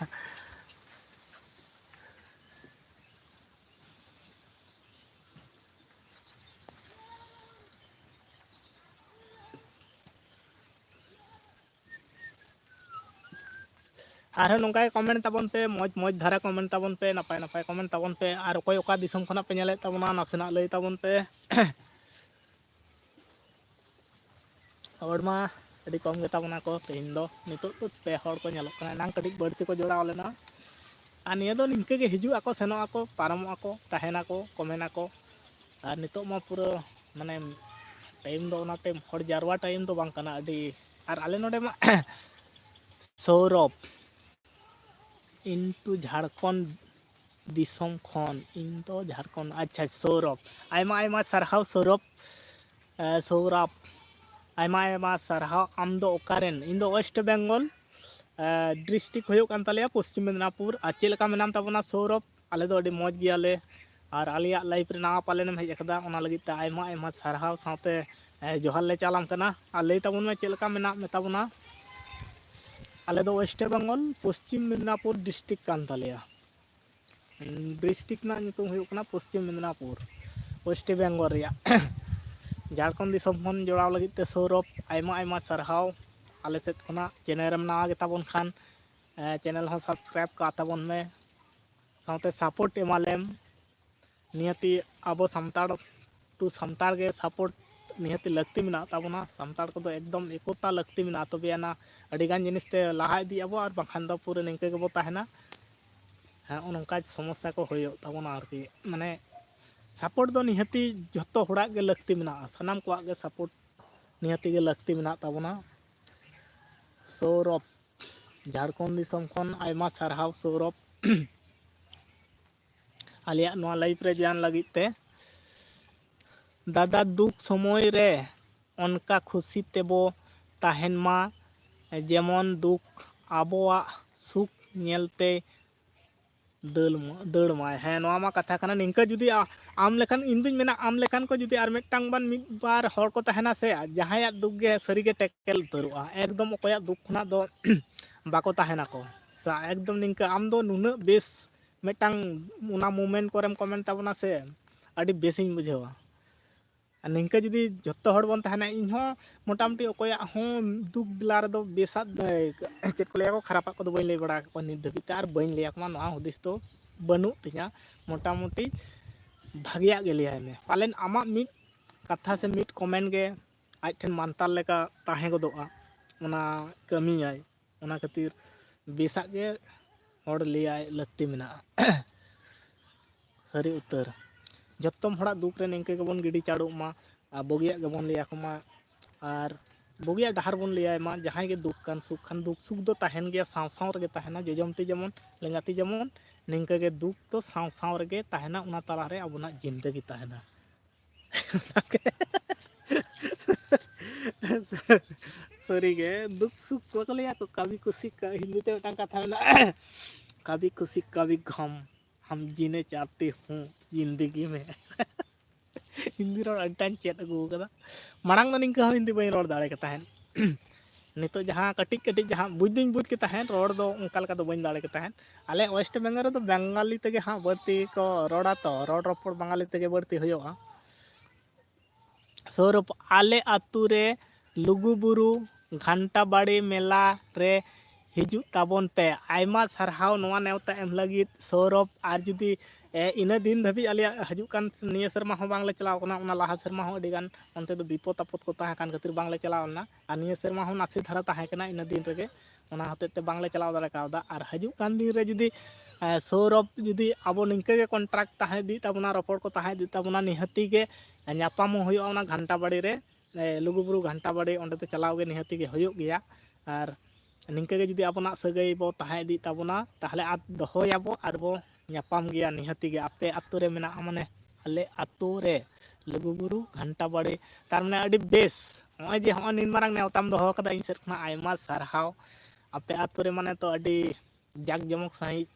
ᱟᱨᱦᱚᱸ ᱱᱚᱝᱠᱟ ᱜᱮ ᱠᱚᱢᱮᱱᱴ ᱛᱟᱵᱚᱱ ᱯᱮ, ᱢᱚᱡᱽ ᱢᱚᱡᱽ ᱫᱷᱟᱨᱟ ᱠᱚᱢᱮᱱᱴ ᱛᱟᱵᱚᱱ ᱯᱮ, ᱱᱟᱯᱟᱭ ᱱᱟᱯᱟᱭ ᱠᱚᱢᱮᱱᱴ ᱛᱟᱵᱚᱱ ᱯᱮ᱾ ᱟᱨ ᱚᱠᱚᱭ ᱚᱠᱟ ᱫᱤᱥᱚᱢ ᱠᱷᱚᱱᱟᱜ ᱯᱮ ᱧᱮᱞᱮᱫ ᱛᱟᱵᱚᱱᱟ, ᱱᱟᱥᱮᱱᱟᱜ ᱞᱟᱹᱭ ᱛᱟᱵᱚᱱ ᱯᱮ᱾ ᱦᱚᱲ ᱢᱟ ᱟᱹᱰᱤ ᱠᱚᱢ ᱜᱮᱛᱟ ᱵᱚᱱᱟ ᱠᱚ ᱛᱮᱦᱮᱧ ᱫᱚ, ᱱᱤᱛᱚᱜ ᱫᱚ ᱯᱮ ᱦᱚᱲ ᱠᱚ ᱧᱮᱞᱚᱜ ᱠᱟᱱᱟ, ᱮᱱᱟᱝ ᱠᱟᱹᱴᱤᱡ ᱵᱟᱹᱲᱛᱤ ᱠᱚ ᱡᱚᱲᱟᱣ ᱞᱮᱱᱟ᱾ ᱟᱨ ᱱᱤᱭᱟᱹ ᱫᱚ ᱱᱤᱝᱠᱟᱹ ᱜᱮ ᱦᱤᱡᱩᱜ ᱟᱠᱚ, ᱥᱮᱱᱚᱜ ᱟᱠᱚ, ᱯᱟᱨᱚᱢᱚᱜ ᱟᱠᱚ, ᱛᱟᱦᱮᱱᱟᱠᱚ, ᱠᱚᱢᱮᱱᱟᱠᱚ᱾ ᱟᱨ ᱱᱤᱛᱚᱜ ᱢᱟ ᱯᱩᱨᱟᱹ ᱢᱟᱱᱮ ᱴᱟᱭᱤᱢ ᱫᱚ ᱚᱱᱟ ᱴᱟᱭᱤᱢ ᱦᱚᱲ ᱡᱟᱨᱣᱟ ᱴᱟᱭᱤᱢ ᱫᱚ ᱵᱟᱝ ᱠᱟᱱᱟ ᱟᱹᱰᱤ᱾ ᱟᱨ ᱟᱞᱮ ᱱᱚᱰᱮ ᱢᱟ ᱥᱚᱨᱚᱵ into ᱡᱷᱟᱲᱠᱷᱚᱸᱰ ᱫᱤᱥᱚᱢ ᱠᱷᱚᱱ᱾ ᱤᱧ ᱫᱚ ᱡᱷᱟᱲᱠᱷᱚᱸᱰ, ᱟᱪᱪᱷᱟ, ᱥᱚᱨᱚᱵ᱾ ᱟᱭᱢᱟ ᱟᱭᱢᱟ ᱥᱟᱨᱦᱟᱣ ᱥᱚᱨᱚᱵ᱾ ᱮ, ᱥᱚᱨᱚᱵ, ᱟᱭᱢᱟ ᱟᱭᱢᱟ ᱥᱟᱨᱦᱟᱣ᱾ ᱟᱢ ᱫᱚ ᱚᱠᱟᱨᱮᱱ? ᱤᱧ ᱫᱚ ᱳᱭᱮᱥᱴ ᱵᱮᱝᱜᱚᱞ ᱰᱤᱥᱴᱨᱤᱠᱴ ᱦᱩᱭᱩᱜ ᱠᱟᱱ ᱛᱟᱞᱮᱭᱟ ᱯᱚᱥᱪᱤᱢ ᱢᱮᱫᱽᱱᱟᱯᱩᱨ᱾ ᱟᱨ ᱪᱮᱫ ᱞᱮᱠᱟ ᱢᱮᱱᱟᱢ ᱛᱟᱵᱚᱱᱟ ᱥᱚᱨᱚᱵ? ᱟᱞᱮ ᱫᱚ ᱟᱹᱰᱤ ᱢᱚᱡᱽ ᱜᱮᱭᱟᱞᱮ᱾ ᱟᱨ ᱟᱞᱮᱭᱟᱜ ᱞᱟᱭᱤᱵᱷ ᱨᱮ ᱱᱟᱣᱟ ᱯᱟᱞᱮᱱ ᱮᱢ ᱦᱮᱡ ᱟᱠᱟᱫᱟ, ᱚᱱᱟ ᱞᱟᱹᱜᱤᱫ ᱛᱮ ᱟᱭᱢᱟ ᱟᱭᱢᱟ ᱥᱟᱨᱦᱟᱣ᱾ ᱥᱟᱶᱛᱮ ᱮ, ᱡᱚᱦᱟᱨ ᱞᱮ ᱪᱟᱞᱟᱢ ᱠᱟᱱᱟ᱾ ᱟᱨ ᱞᱟᱹᱭ ᱛᱟᱵᱚᱱ ᱢᱮ ᱪᱮᱫ ᱞᱮᱠᱟ ᱢᱮᱱᱟᱜ ᱢᱮ ᱛᱟᱵᱚᱱᱟ? ᱟᱞᱮ ᱫᱚ ᱳᱭᱮᱥᱴ ᱵᱮᱝᱜᱚᱞ ᱯᱚᱥᱪᱤᱢ ᱢᱮᱫᱽᱱᱟᱯᱩᱨ ᱰᱤᱥᱴᱨᱤᱠᱴ ᱠᱟᱱ ᱛᱟᱞᱮᱭᱟ᱾ ᱰᱤᱥᱴᱨᱤᱠᱴ ᱨᱮᱱᱟᱜ ᱧᱩᱛᱩᱢ ᱦᱩᱭᱩᱜ ᱠᱟᱱᱟ ᱯᱚᱥᱪᱤᱢ ᱢᱮᱫᱽᱱᱟᱯᱩᱨ, ᱳᱭᱮᱥᱴ ᱵᱮᱝᱜᱚᱞ ᱨᱮᱭᱟᱜ᱾ ᱡᱷᱟᱲᱠᱷᱚᱸᱰ ᱫᱤᱥᱚᱢ ᱠᱷᱚᱱ ᱡᱚᱲᱟᱣ ᱞᱟᱹᱜᱤᱫ ᱛᱮ ᱥᱚᱨᱚᱵ ᱟᱭᱢᱟ ᱟᱭᱢᱟ ᱥᱟᱨᱦᱟᱣ᱾ ᱟᱞᱮ ᱥᱮᱫ ᱠᱷᱚᱱᱟᱜ ᱪᱮᱱᱮᱞ ᱨᱮᱢ ᱱᱟᱣᱟ ᱜᱮᱛᱟ ᱵᱚᱱ ᱠᱷᱟᱱ ᱮ, ᱪᱮᱱᱮᱞ ᱦᱚᱸ ᱥᱟᱵᱥᱠᱨᱟᱭᱤᱵ ᱠᱟᱜ ᱛᱟᱵᱚᱱ ᱢᱮ, ᱥᱟᱶᱛᱮ ᱥᱟᱯᱳᱨᱴ ᱮᱢᱟᱞᱮᱢ᱾ ᱱᱤᱦᱟᱹᱛᱤ ᱟᱵᱚ ᱥᱟᱱᱛᱟᱲ ᱴᱩ ᱥᱟᱱᱛᱟᱲ ᱜᱮ ᱥᱟᱯᱳᱨᱴ ᱱᱤᱦᱟᱹᱛᱤ ᱞᱟᱹᱠᱛᱤ ᱢᱮᱱᱟᱜ ᱛᱟᱵᱚᱱᱟ᱾ ᱥᱟᱱᱛᱟᱲ ᱠᱚᱫᱚ ᱮᱠᱫᱚᱢ ᱮᱠᱚᱛᱟ ᱞᱟᱹᱠᱛᱤ ᱢᱮᱱᱟᱜᱼᱟ, ᱛᱚᱵᱮ ᱟᱱᱟ ᱟᱹᱰᱤᱜᱟᱱ ᱡᱤᱱᱤᱥ ᱛᱮ ᱞᱟᱦᱟ ᱤᱫᱤᱜ ᱟᱵᱚ, ᱟᱨ ᱵᱟᱝᱠᱷᱟᱱ ᱫᱚ ᱯᱩᱨᱟᱹ ᱱᱤᱝᱠᱟᱹ ᱜᱮᱵᱚ ᱛᱟᱦᱮᱱᱟ᱾ ᱦᱮᱸ, ᱱᱚᱜᱼᱚ ᱱᱚᱝᱠᱟ ᱥᱚᱢᱚᱥᱥᱟ ᱠᱚ ᱦᱩᱭᱩᱜ ᱛᱟᱵᱚᱱᱟ ᱟᱨᱠᱤ᱾ ᱢᱟᱱᱮ ᱥᱟᱯᱳᱨᱴ ᱫᱚ ᱱᱤᱦᱟᱹᱛᱤ ᱡᱷᱚᱛᱚ ᱦᱚᱲᱟᱜ ᱜᱮ ᱞᱟᱹᱠᱛᱤ ᱢᱮᱱᱟᱜᱼᱟ, ᱥᱟᱱᱟᱢ ᱠᱚᱣᱟᱜ ᱜᱮ ᱥᱟᱯᱳᱨᱴ ᱱᱤᱦᱟᱹᱛᱤ ᱜᱮ ᱞᱟᱹᱠᱛᱤ ᱢᱮᱱᱟᱜ ᱛᱟᱵᱚᱱᱟ᱾ ᱥᱚᱨᱚᱵ ᱡᱷᱟᱲᱠᱷᱚᱸᱰ ᱫᱤᱥᱚᱢ ᱠᱷᱚᱱ ᱟᱭᱢᱟ ᱥᱟᱨᱦᱟᱣ ᱥᱚᱨᱚᱵ᱾ ᱟᱞᱮᱭᱟᱜ ᱱᱚᱣᱟ ᱞᱟᱭᱤᱵᱷ ᱨᱮ ᱡᱚᱭᱮᱱ ᱞᱟᱹᱜᱤᱫ ᱛᱮ᱾ ᱫᱟᱫᱟ, ᱫᱩᱠ ᱥᱚᱢᱚᱭ ᱨᱮ ᱚᱱᱠᱟ ᱠᱷᱩᱥᱤ ᱛᱮᱵᱚ ᱛᱟᱦᱮᱱ ᱢᱟ, ᱡᱮᱢᱚᱱ ᱫᱩᱠ ᱟᱵᱚᱣᱟᱜ ᱥᱩᱠ ᱧᱮᱞᱛᱮ ᱫᱟᱹᱲ ᱢᱟ-, ᱫᱟᱹᱲ ᱢᱟᱭ᱾ ᱦᱮᱸ, ᱱᱚᱣᱟ ᱢᱟ ᱠᱟᱛᱷᱟ ᱠᱟᱱᱟ᱾ ᱱᱤᱝᱠᱟᱹ ᱡᱩᱫᱤ ᱟ-, ᱟᱢ ᱞᱮᱠᱟᱱ, ᱤᱧ ᱫᱩᱧ ᱢᱮᱱᱟ, ᱟᱢ ᱞᱮᱠᱟᱱ ᱠᱚ ᱡᱩᱫᱤ ᱟᱨ ᱢᱤᱫᱴᱟᱝ ᱵᱟᱝ ᱢᱤᱫ ᱵᱟᱨ ᱦᱚᱲ ᱠᱚ ᱛᱟᱦᱮᱱᱟ ᱥᱮ, ᱡᱟᱦᱟᱸᱭᱟᱜ ᱫᱩᱠ ᱜᱮ ᱥᱟᱹᱨᱤᱜᱮ ᱴᱮᱠᱮᱞ ᱩᱛᱟᱹᱨᱚᱜᱼᱟ, ᱮᱠᱫᱚᱢ ᱚᱠᱚᱭᱟᱜ ᱫᱩᱠ ᱠᱷᱚᱱᱟᱜ ᱫᱚ ᱵᱟᱠᱚ ᱛᱟᱦᱮᱱᱟᱠᱚ᱾ ᱥᱟ-, ᱮᱠᱫᱚᱢ ᱱᱤᱝᱠᱟᱹ ᱟᱢ ᱫᱚ ᱱᱩᱱᱟᱹᱜ ᱵᱮᱥ ᱢᱤᱫᱴᱟᱝ ᱚᱱᱟ ᱢᱩᱢᱮᱱᱴ ᱠᱚᱨᱮᱢ ᱠᱚᱢᱮᱱᱴ ᱛᱟᱵᱚᱱᱟ ᱥᱮ, ᱟᱹᱰᱤ ᱵᱮᱥᱤᱧ ᱵᱩᱡᱷᱟᱹᱣᱟ᱾ ᱟᱨ ᱱᱤᱝᱠᱟᱹ ᱡᱩᱫᱤ ᱡᱷᱚᱛᱚ ᱦᱚᱲ ᱵᱚᱱ ᱛᱟᱦᱮᱱᱟ, ᱤᱧ ᱦᱚᱸ ᱢᱚᱴᱟᱢᱩᱴᱤ ᱚᱠᱚᱭᱟᱜ ᱦᱚᱸ ᱫᱩᱠ ᱵᱮᱞᱟ ᱨᱮᱫᱚ ᱵᱮᱥᱟᱜ, ᱪᱮᱫ ᱠᱚ ᱞᱟᱹᱭᱟ ᱠᱚ, ᱠᱷᱟᱨᱟᱯᱟᱜ ᱠᱚᱫᱚ ᱵᱟᱹᱧ ᱞᱟᱹᱭ ᱵᱟᱲᱟ ᱟᱠᱟᱫ ᱠᱚᱣᱟ ᱱᱤᱛ ᱫᱷᱟᱹᱵᱤᱡ ᱛᱮ, ᱟᱨ ᱵᱟᱹᱧ ᱞᱟᱹᱭ ᱟᱠᱚ ᱢᱟ, ᱱᱚᱣᱟ ᱦᱩᱫᱤᱥ ᱫᱚ ᱵᱟᱹᱱᱩᱜ ᱛᱤᱧᱟ᱾ ᱢᱚᱴᱟᱢᱩᱴᱤ ᱵᱷᱟᱜᱮᱭᱟᱜ ᱜᱮ ᱞᱟᱹᱭᱟᱭ ᱢᱮ, ᱯᱟᱞᱮᱱ ᱟᱢᱟᱜ ᱢᱤᱫ ᱠᱟᱛᱷᱟ ᱥᱮ ᱢᱤᱫ ᱠᱚᱢᱮᱱᱴ ᱜᱮ ᱟᱡ ᱴᱷᱮᱱ ᱢᱟᱱᱛᱟᱨ ᱞᱮᱠᱟ ᱛᱟᱦᱮᱸ ᱜᱚᱫᱚᱜᱼᱟ, ᱚᱱᱟ ᱠᱟᱹᱢᱤᱭᱟᱭ᱾ ᱚᱱᱟ ᱠᱷᱟᱹᱛᱤᱨ ᱵᱮᱥᱟᱜ ᱜᱮ ᱦᱚᱲ ᱞᱟᱹᱭᱟᱭ ᱞᱟᱹᱠᱛᱤ ᱢᱮᱱᱟᱜᱼᱟ᱾ ᱥᱟᱹᱨᱤ ᱩᱛᱟᱹᱨ᱾ ᱡᱚᱛᱚᱢ ᱦᱚᱲᱟᱜ ᱫᱩᱠ ᱨᱮ ᱱᱤᱝᱠᱟᱹ ᱜᱮᱵᱚᱱ ᱜᱤᱰᱤ ᱪᱟᱰᱚᱜ ᱢᱟ᱾ ᱟᱨ ᱵᱩᱜᱤᱭᱟᱜ ᱜᱮᱵᱚᱱ ᱞᱟᱹᱭ ᱟᱠᱚ ᱢᱟ, ᱟᱨ ᱵᱩᱜᱤᱭᱟᱜ ᱰᱟᱦᱟᱨ ᱵᱚᱱ ᱞᱟᱹᱭ ᱟᱭ ᱢᱟ᱾ ᱡᱟᱦᱟᱸᱭ ᱜᱮ ᱫᱩᱠ ᱠᱟᱱ ᱥᱩᱠ ᱠᱟᱱ, ᱫᱩᱠ ᱥᱩᱠ ᱫᱚ ᱛᱟᱦᱮᱱ ᱜᱮᱭᱟ, ᱥᱟᱶ ᱥᱟᱶ ᱨᱮᱜᱮ ᱛᱟᱦᱮᱱᱟ᱾ ᱡᱚᱡᱚᱢ ᱛᱤ ᱡᱮᱢᱚᱱ ᱞᱮᱸᱜᱟ ᱛᱤ ᱡᱮᱢᱚᱱ, ᱱᱤᱝᱠᱟᱹ ᱜᱮ ᱫᱩᱠ ᱫᱚ ᱥᱟᱶ ᱥᱟᱶ ᱨᱮᱜᱮ ᱛᱟᱦᱮᱱᱟ, ᱚᱱᱟ ᱛᱟᱞᱟᱨᱮ ᱟᱵᱚᱱᱟᱜ ᱡᱤᱱᱫᱮᱜᱤ ᱛᱟᱦᱮᱱᱟ᱾ ᱥᱟᱹᱨᱤᱜᱮ ᱫᱩᱠ ᱥᱩᱠ ᱵᱟᱠᱚ ᱞᱟᱹᱭᱟ ᱠᱚ, ᱠᱟᱵᱷᱤ ᱠᱷᱩᱥᱤ ᱠᱟ-, ᱦᱤᱱᱫᱤ ᱛᱮ ᱢᱤᱫᱴᱟᱝ ᱠᱟᱛᱷᱟ ᱢᱮᱱᱟᱜᱼᱟ, ᱠᱟᱵᱷᱤ ᱠᱷᱩᱥᱤ ᱠᱟᱵᱷᱤ ᱜᱷᱟᱢ, ᱦᱟᱢ ᱡᱤᱱᱮ ᱪᱟᱦᱛᱮ ᱦᱩᱸ ᱡᱤᱱᱫᱮᱜᱤ ᱢᱮ᱾ ᱦᱤᱱᱫᱤ ᱨᱚᱲ ᱟᱹᱰᱤᱴᱟᱧ ᱪᱮᱫ ᱟᱹᱜᱩ ᱟᱠᱟᱫᱟ᱾ ᱢᱟᱲᱟᱝ ᱫᱚ ᱱᱤᱝᱠᱟᱹ ᱦᱚᱸ ᱦᱤᱱᱫᱤ ᱵᱟᱹᱧ ᱨᱚᱲ ᱫᱟᱲᱮ ᱠᱮ ᱛᱟᱦᱮᱸᱫ᱾ ᱱᱤᱛᱚᱜ ᱡᱟᱦᱟᱸ ᱠᱟᱹᱴᱤᱡ ᱠᱟᱹᱴᱤᱡ ᱡᱟᱦᱟᱸ ᱵᱩᱡᱽ ᱫᱩᱧ ᱵᱩᱡᱽ ᱠᱮ ᱛᱟᱦᱮᱸᱫ, ᱨᱚᱲ ᱫᱚ ᱚᱱᱠᱟ ᱞᱮᱠᱟ ᱫᱚ ᱵᱟᱹᱧ ᱫᱟᱲᱮ ᱠᱮ ᱛᱟᱦᱮᱸᱫ᱾ ᱟᱞᱮ ᱳᱭᱮᱥᱴ ᱵᱮᱝᱜᱚᱞ ᱨᱮᱫᱚ ᱵᱟᱝᱜᱟᱞᱤ ᱛᱮᱜᱮ ᱦᱟᱸᱜ ᱵᱟᱹᱲᱛᱤ ᱠᱚ ᱨᱚᱲᱟ ᱛᱚ, ᱨᱚᱲ ᱨᱚᱯᱚᱲ ᱵᱟᱝᱜᱟᱞᱤ ᱛᱮᱜᱮ ᱵᱟᱹᱲᱛᱤ ᱦᱩᱭᱩᱜᱼᱟ᱾ ᱥᱚᱨᱚᱯ, ᱟᱞᱮ ᱟᱹᱛᱩ ᱨᱮ ᱞᱩᱜᱩᱵᱩᱨᱩ ᱜᱷᱟᱱᱴᱟ ᱵᱟᱲᱮ ᱢᱮᱞᱟ ᱨᱮ ᱦᱤᱡᱩᱜ ᱛᱟᱵᱚᱱ ᱯᱮ᱾ ᱟᱭᱢᱟ ᱥᱟᱨᱦᱟᱣ ᱱᱚᱣᱟ ᱱᱮᱣᱛᱟ ᱮᱢ ᱞᱟᱹᱜᱤᱫ ᱥᱚᱨᱚᱯ᱾ ᱟᱨ ᱡᱩᱫᱤ, ᱮ, ᱤᱱᱟᱹ ᱫᱤᱱ ᱫᱷᱟᱹᱵᱤᱡ ᱟᱞᱮᱭᱟᱜ ᱦᱤᱡᱩᱜ ᱠᱟᱱ ᱱᱤᱭᱟᱹ ᱥᱮᱨᱢᱟ ᱦᱚᱸ ᱵᱟᱝᱞᱮ ᱪᱟᱞᱟᱣ ᱠᱟᱱᱟ, ᱚᱱᱟ ᱞᱟᱦᱟ ᱥᱮᱨᱢᱟ ᱦᱚᱸ ᱟᱹᱰᱤ ᱜᱟᱱ ᱚᱱᱛᱮ ᱫᱚ ᱵᱤᱯᱚᱫ ᱟᱯᱚᱫ ᱠᱚ ᱛᱟᱦᱮᱸ ᱠᱟᱱ ᱠᱷᱟᱹᱛᱤᱨ ᱵᱟᱝᱞᱮ ᱪᱟᱞᱟᱣ ᱞᱮᱱᱟ᱾ ᱟᱨ ᱱᱤᱭᱟᱹ ᱥᱮᱨᱢᱟ ᱦᱚᱸ ᱱᱟᱥᱮ ᱫᱷᱟᱨᱟ ᱛᱟᱦᱮᱸ ᱠᱟᱱᱟ ᱤᱱᱟᱹ ᱫᱤᱱ ᱨᱮᱜᱮ, ᱚᱱᱟ ᱦᱚᱛᱮᱡ ᱛᱮ ᱵᱟᱝᱞᱮ ᱪᱟᱞᱟᱣ ᱫᱟᱲᱮ ᱠᱟᱣᱫᱟ᱾ ᱟᱨ ᱦᱤᱡᱩᱜ ᱠᱟᱱ ᱫᱤᱱ ᱨᱮ ᱡᱩᱫᱤ, ᱮ, ᱥᱚᱨᱚᱯ ᱡᱩᱫᱤ ᱟᱵᱚ ᱱᱤᱝᱠᱟᱹ ᱜᱮ ᱠᱚᱱᱴᱨᱟᱠᱴ ᱛᱟᱦᱮᱸ ᱤᱫᱤᱜ ᱛᱟᱵᱚᱱᱟ, ᱨᱚᱯᱚᱲ ᱠᱚ ᱛᱟᱦᱮᱸ ᱤᱫᱤᱜ ᱛᱟᱵᱚᱱᱟ, ᱱᱤᱦᱟᱹᱛᱤ ᱜᱮ ᱧᱟᱯᱟᱢᱚᱜ ᱦᱩᱭᱩᱜᱼᱟ ᱚᱱᱟ ᱜᱷᱟᱱᱴᱟ ᱵᱟᱲᱮ ᱨᱮ, ᱮ, ᱞᱩᱜᱩᱵᱩᱨᱩ ᱜᱷᱟᱱᱴᱟ ᱵᱟᱲᱮ, ᱚᱸᱰᱮ ᱫᱚ ᱪᱟᱞᱟᱣ ᱜᱮ ᱱᱤᱦᱟᱹᱛᱤ ᱜᱮ ᱦᱩᱭᱩᱜ ᱜᱮᱭᱟ᱾ ᱟᱨ ᱱᱤᱝᱠᱟᱹ ᱜᱮ ᱡᱩᱫᱤ ᱟᱵᱚᱱᱟᱜ ᱥᱟᱹᱜᱟᱹᱭ ᱵᱚ ᱛᱟᱦᱮᱸ ᱤᱫᱤᱜ ᱛᱟᱵᱚᱱᱟ, ᱛᱟᱦᱚᱞᱮ ᱟᱨ ᱫᱚᱦᱚᱭᱟᱵᱚ ᱟᱨ ᱵᱚ ᱧᱟᱯᱟᱢ ᱜᱮᱭᱟ ᱱᱤᱦᱟᱹᱛᱤ ᱜᱮ᱾ ᱟᱯᱮ ᱟᱹᱛᱩ ᱨᱮ ᱢᱮᱱᱟᱜᱼᱟ, ᱢᱟᱱᱮ ᱟᱞᱮ ᱟᱹᱛᱩ ᱨᱮ ᱞᱩᱜᱩᱵᱩᱨᱩ ᱜᱷᱟᱱᱴᱟ ᱵᱟᱲᱮ, ᱛᱟᱨ ᱢᱟᱱᱮ ᱟᱹᱰᱤ ᱵᱮᱥ᱾ ᱱᱚᱜᱼᱚᱭ ᱡᱮ ᱦᱚᱸᱜᱼᱚᱭ ᱱᱤᱱ ᱢᱟᱨᱟᱝ ᱱᱮᱣᱛᱟᱢ ᱫᱚᱦᱚ ᱠᱟᱫᱟ, ᱤᱧ ᱥᱮᱫ ᱠᱷᱚᱱᱟᱜ ᱟᱭᱢᱟ ᱥᱟᱨᱦᱟᱣ᱾ ᱟᱯᱮ ᱟᱹᱛᱩ ᱨᱮ ᱢᱟᱱᱮ ᱛᱚ ᱟᱹᱰᱤ ᱡᱟᱠ ᱡᱚᱢᱚᱠ ᱥᱟᱺᱦᱤᱡ,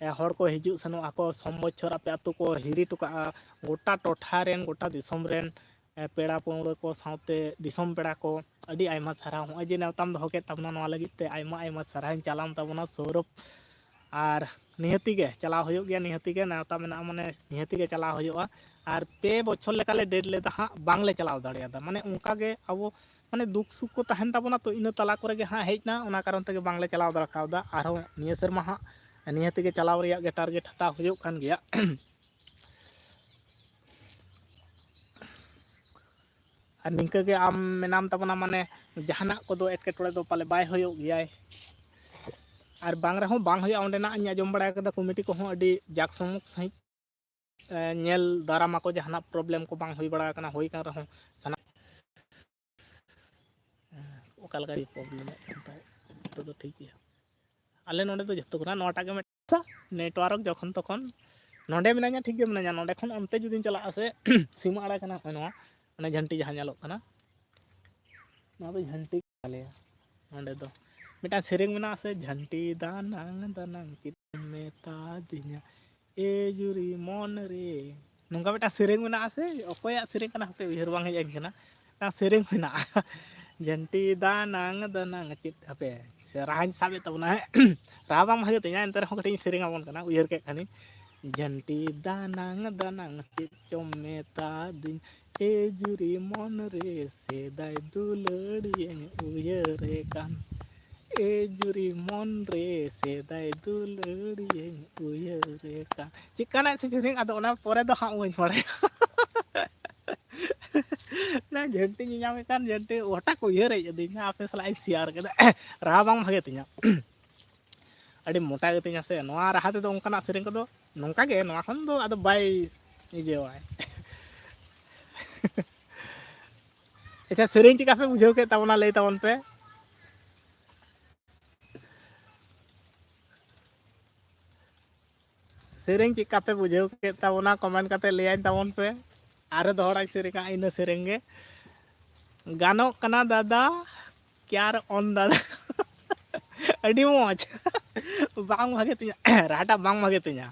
ᱮ, ᱦᱚᱲ ᱠᱚ ᱦᱤᱡᱩᱜ ᱥᱮᱱᱚᱜ ᱟᱠᱚ, ᱥᱚᱢ ᱵᱚᱪᱷᱚᱨ ᱟᱯᱮ ᱟᱹᱛᱩ ᱠᱚ ᱦᱤᱨᱤ ᱦᱚᱴᱚ ᱠᱟᱜᱼᱟ᱾ ᱜᱚᱴᱟ ᱴᱚᱴᱷᱟ ᱨᱮᱱ, ᱜᱚᱴᱟ ᱫᱤᱥᱚᱢ ᱨᱮᱱ, ᱮ, ᱯᱮᱲᱟ ᱯᱟᱹᱣᱲᱟᱹ ᱠᱚ ᱥᱟᱶᱛᱮ ᱫᱤᱥᱚᱢ ᱯᱮᱲᱟ ᱠᱚ, ᱟᱹᱰᱤ ᱟᱭᱢᱟ ᱥᱟᱨᱦᱟᱣ᱾ ᱦᱚᱸᱜᱼᱚᱭ ᱡᱮ ᱱᱮᱣᱛᱟᱢ ᱫᱚᱦᱚ ᱠᱮᱫ ᱛᱟᱵᱚᱱᱟ, ᱱᱚᱣᱟ ᱞᱟᱹᱜᱤᱫ ᱛᱮ ᱟᱭᱢᱟ ᱟᱭᱢᱟ ᱥᱟᱨᱦᱟᱣᱤᱧ ᱪᱟᱞᱟᱢ ᱛᱟᱵᱚᱱᱟ ᱥᱚᱨᱚᱯ᱾ ᱟᱨ ᱱᱤᱦᱟᱹᱛᱤ ᱜᱮ ᱪᱟᱞᱟᱣ ᱦᱩᱭᱩᱜ ᱜᱮᱭᱟ, ᱱᱤᱦᱟᱹᱛᱤ ᱜᱮ ᱱᱮᱣᱛᱟ ᱢᱮᱱᱟᱜᱼᱟ, ᱢᱟᱱᱮ ᱱᱤᱦᱟᱹᱛᱤ ᱜᱮ ᱪᱟᱞᱟᱣ ᱦᱩᱭᱩᱜᱼᱟ᱾ ᱟᱨ ᱯᱮ ᱵᱚᱪᱷᱚᱨ ᱞᱮᱠᱟᱞᱮ ᱰᱮᱴ ᱞᱮᱫᱟ ᱦᱟᱸᱜ, ᱵᱟᱝᱞᱮ ᱪᱟᱞᱟᱣ ᱫᱟᱲᱮᱭᱟᱫᱟ᱾ ᱢᱟᱱᱮ ᱚᱱᱠᱟ ᱜᱮ ᱟᱵᱚ, ᱢᱟᱱᱮ ᱫᱩᱠ ᱥᱩᱠ ᱠᱚ ᱛᱟᱦᱮᱱ ᱛᱟᱵᱚᱱᱟ, ᱛᱚ ᱤᱱᱟᱹ ᱛᱟᱞᱟ ᱠᱚᱨᱮ ᱜᱮ ᱦᱟᱸᱜ ᱦᱮᱡ ᱮᱱᱟ, ᱚᱱᱟ ᱠᱟᱨᱚᱱ ᱛᱮᱜᱮ ᱵᱟᱝᱞᱮ ᱪᱟᱞᱟᱣ ᱫᱟᱲᱮ ᱠᱟᱣᱫᱟ᱾ ᱟᱨᱦᱚᱸ ᱱᱤᱭᱟᱹ ᱥᱮᱨᱢᱟ ᱦᱟᱸᱜ ᱱᱤᱦᱟᱹᱛᱤ ᱜᱮ ᱪᱟᱞᱟᱣ ᱨᱮᱭᱟᱜ ᱜᱮ ᱴᱟᱨᱜᱮᱴ ᱦᱟᱛᱟᱣ ᱦᱩᱭᱩᱜ ᱠᱟᱱ ᱜᱮᱭᱟ᱾ ᱟᱨ ᱱᱤᱝᱠᱟᱹ ᱜᱮ ᱟᱢ ᱢᱮᱱᱟᱢ ᱛᱟᱵᱚᱱᱟ, ᱢᱟᱱᱮ ᱡᱟᱦᱟᱱᱟᱜ ᱠᱚᱫᱚ ᱮᱴᱠᱮᱴᱚᱬᱮ ᱫᱚ ᱯᱟᱞᱮ ᱵᱟᱭ ᱦᱩᱭᱩᱜ ᱜᱮᱭᱟᱭ᱾ ᱟᱨ ᱵᱟᱝ ᱨᱮᱦᱚᱸ ᱵᱟᱝ ᱦᱩᱭᱩᱜᱼᱟ, ᱚᱸᱰᱮᱱᱟᱜ ᱤᱧ ᱟᱸᱡᱚᱢ ᱵᱟᱲᱟ ᱠᱟᱫᱟ, ᱠᱚᱢᱤᱴᱤ ᱠᱚᱦᱚᱸ ᱟᱹᱰᱤ ᱡᱟᱠ ᱡᱚᱢᱚᱠ ᱥᱟᱺᱦᱤᱡ ᱧᱮᱞ ᱫᱟᱨᱟᱢ ᱟᱠᱚ, ᱡᱟᱦᱟᱱᱟᱜ problem ᱠᱚ ᱵᱟᱝ ᱦᱩᱭ ᱵᱟᱲᱟ ᱟᱠᱟᱱᱟ, ᱦᱩᱭ ᱟᱠᱟᱱ ᱨᱮᱦᱚᱸ ᱥᱟᱱᱟᱢ ᱚᱠᱟ ᱞᱮᱠᱟ ᱜᱮ problem ᱮᱫ ᱠᱟᱱ ᱛᱟᱦᱮᱸᱫ, ᱱᱤᱛᱚᱜ ᱫᱚ ᱴᱷᱤᱠ ᱜᱮᱭᱟ᱾ ᱟᱞᱮ ᱱᱚᱰᱮ ᱫᱚ ᱡᱚᱛᱚ ᱠᱷᱚᱱᱟᱜ ᱱᱚᱣᱟᱴᱟᱜ ᱜᱮ ᱢᱤᱫᱴᱟᱝ network ᱡᱚᱠᱷᱚᱱ ᱛᱚᱠᱷᱚᱱ ᱱᱚᱰᱮ ᱢᱤᱱᱟᱹᱧᱟ, ᱴᱷᱤᱠ ᱜᱮ ᱢᱤᱱᱟᱹᱧᱟ, ᱱᱚᱰᱮ ᱠᱷᱚᱱ ᱚᱱᱛᱮ ᱡᱩᱫᱤᱧ ᱪᱟᱞᱟᱜᱼᱟ ᱥᱮ ᱥᱤᱢᱟᱹ ᱟᱲᱟ ᱠᱟᱱᱟ, ᱦᱚᱸᱜᱼᱚᱭ ᱱᱚᱣᱟ ᱚᱱᱮ ᱡᱷᱟᱹᱱᱴᱤ ᱡᱟᱦᱟᱸ ᱧᱮᱞᱚᱜ ᱠᱟᱱᱟ, ᱱᱚᱣᱟ ᱫᱚ ᱡᱷᱟᱹᱱᱴᱤ ᱠᱟᱱ ᱛᱟᱞᱮᱭᱟ᱾ ᱱᱚᱰᱮ ᱫᱚ ᱢᱤᱫᱴᱟᱝ ᱥᱮᱨᱮᱧ ᱢᱮᱱᱟᱜᱼᱟ ᱥᱮ, ᱡᱷᱟᱹᱱᱴᱤ ᱫᱟᱱᱟᱝ ᱫᱟᱱᱟᱝ ᱪᱮᱫ ᱮᱢ ᱢᱮᱛᱟ ᱫᱤᱧᱟ, ᱮ ᱡᱩᱨᱤ ᱢᱚᱱ ᱨᱮ, ᱱᱚᱝᱠᱟ ᱢᱤᱫᱴᱟᱝ ᱥᱮᱨᱮᱧ ᱢᱮᱱᱟᱜᱼᱟ ᱥᱮ, ᱚᱠᱚᱭᱟᱜ ᱥᱮᱨᱮᱧ ᱠᱟᱱᱟ ᱦᱟᱯᱮ ᱩᱭᱦᱟᱹᱨ ᱵᱟᱝ ᱦᱮᱡ ᱟᱹᱧ ᱠᱟᱱᱟ, ᱢᱤᱫᱴᱟᱝ ᱥᱮᱨᱮᱧ ᱢᱮᱱᱟᱜᱼᱟ ᱡᱷᱟᱹᱱᱴᱤ ᱫᱟᱱᱟᱝ ᱫᱟᱱᱟᱝ ᱪᱮᱫ, ᱦᱟᱯᱮ ᱥᱮ ᱨᱟᱦᱟᱧ ᱥᱟᱵ ᱮᱫ ᱛᱟᱵᱚᱱᱟ, ᱦᱮᱸ᱾ ᱨᱟᱦᱟ ᱵᱟᱝ ᱵᱷᱟᱜᱮ ᱛᱤᱧᱟ, ᱮᱱᱛᱮ ᱨᱮᱦᱚᱸ ᱠᱟᱹᱴᱤᱡ ᱤᱧ ᱥᱮᱨᱮᱧ ᱟᱵᱚᱱ ᱠᱟᱱᱟ, ᱩᱭᱦᱟᱹᱨ ᱠᱮᱫ ᱠᱷᱟᱱᱤᱧ᱾ ᱡᱷᱟᱹᱱᱴᱤ ᱫᱟᱱᱟᱝ ᱫᱟᱱᱟᱝ ᱪᱮᱫ ᱪᱚᱢ ᱢᱮᱛᱟ ᱫᱤᱧ, ᱮ ᱡᱩᱨᱤ ᱢᱚᱱ ᱨᱮ ᱥᱮᱫᱟᱭ ᱫᱩᱞᱟᱹᱲᱤᱭᱟᱹᱧ ᱩᱭᱦᱟᱹᱨᱮ ᱠᱟᱱ, ᱮ ᱡᱩᱨᱤ ᱢᱚᱱ ᱨᱮ ᱥᱮᱫᱟᱭ ᱫᱩᱞᱟᱹᱲᱤᱭᱟᱹᱧ ᱩᱭᱦᱟᱹᱨᱮ ᱠᱟᱱ᱾ ᱪᱮᱫ ᱠᱟᱱᱟᱜ ᱥᱮ ᱥᱮᱨᱮᱧ, ᱟᱫᱚ ᱚᱱᱟ ᱯᱚᱨᱮ ᱫᱚ ᱦᱟᱸᱜ ᱵᱟᱹᱧ ᱵᱟᱲᱟᱭᱟ᱾ ᱚᱱᱟ ᱡᱷᱟᱹᱱᱴᱤ ᱧᱮᱧᱟᱢᱮᱫ ᱠᱟᱱ ᱡᱷᱟᱹᱱᱴᱤ ᱦᱚᱴᱟᱜ ᱠᱚ ᱩᱭᱦᱟᱹᱨ ᱦᱮᱡ ᱟᱹᱫᱤᱧᱟ, ᱟᱯᱮ ᱥᱟᱞᱟᱜ ᱤᱧ share ᱠᱮᱫᱟ᱾ ᱨᱟᱦᱟ ᱵᱟᱝ ᱵᱷᱟᱜᱮ ᱛᱤᱧᱟ᱾ ᱟᱹᱰᱤ ᱢᱚᱴᱟ ᱜᱮᱛᱤᱧᱟ ᱥᱮ, ᱱᱚᱣᱟ ᱨᱟᱦᱟ ᱛᱮᱫᱚ ᱚᱱᱠᱟᱱᱟᱜ ᱥᱮᱨᱮᱧ ᱠᱚᱫᱚ ᱱᱚᱝᱠᱟ ᱜᱮ, ᱱᱚᱣᱟ ᱠᱷᱚᱱ ᱫᱚ ᱟᱫᱚ ᱵᱟᱭ ᱤᱭᱟᱹᱣᱟᱭ᱾ ᱟᱪᱪᱷᱟ, ᱥᱮᱨᱮᱧ ᱪᱮᱫᱠᱟ ᱯᱮ ᱵᱩᱡᱷᱟᱹᱣ ᱠᱮᱫ ᱛᱟᱵᱚᱱᱟ, ᱞᱟᱹᱭ ᱛᱟᱵᱚᱱ ᱯᱮ᱾ ᱥᱮᱨᱮᱧ ᱪᱮᱫᱠᱟ ᱯᱮ ᱵᱩᱡᱷᱟᱹᱣ ᱠᱮᱫ ᱛᱟᱵᱚᱱᱟ, comment ᱠᱟᱛᱮ ᱞᱟᱹᱭᱟᱹᱧ ᱛᱟᱵᱚᱱ ᱯᱮ᱾ ᱟᱨ ᱫᱚᱦᱲᱟᱧ ᱥᱮᱨᱮᱧᱟ ᱤᱱᱟᱹ ᱥᱮᱨᱮᱧ ᱜᱮ, ᱜᱟᱱᱚᱜ ᱠᱟᱱᱟ ᱫᱟᱫᱟ, ᱠᱮᱭᱟᱨ ᱚᱱ ᱫᱟᱫᱟ᱾ ᱟᱹᱰᱤ ᱢᱚᱡᱽ᱾ ᱵᱟᱝ ᱵᱷᱟᱜᱮ ᱛᱤᱧᱟ, ᱨᱟᱦᱟᱴᱟᱜ ᱵᱟᱝ ᱵᱷᱟᱜᱮ ᱛᱤᱧᱟ᱾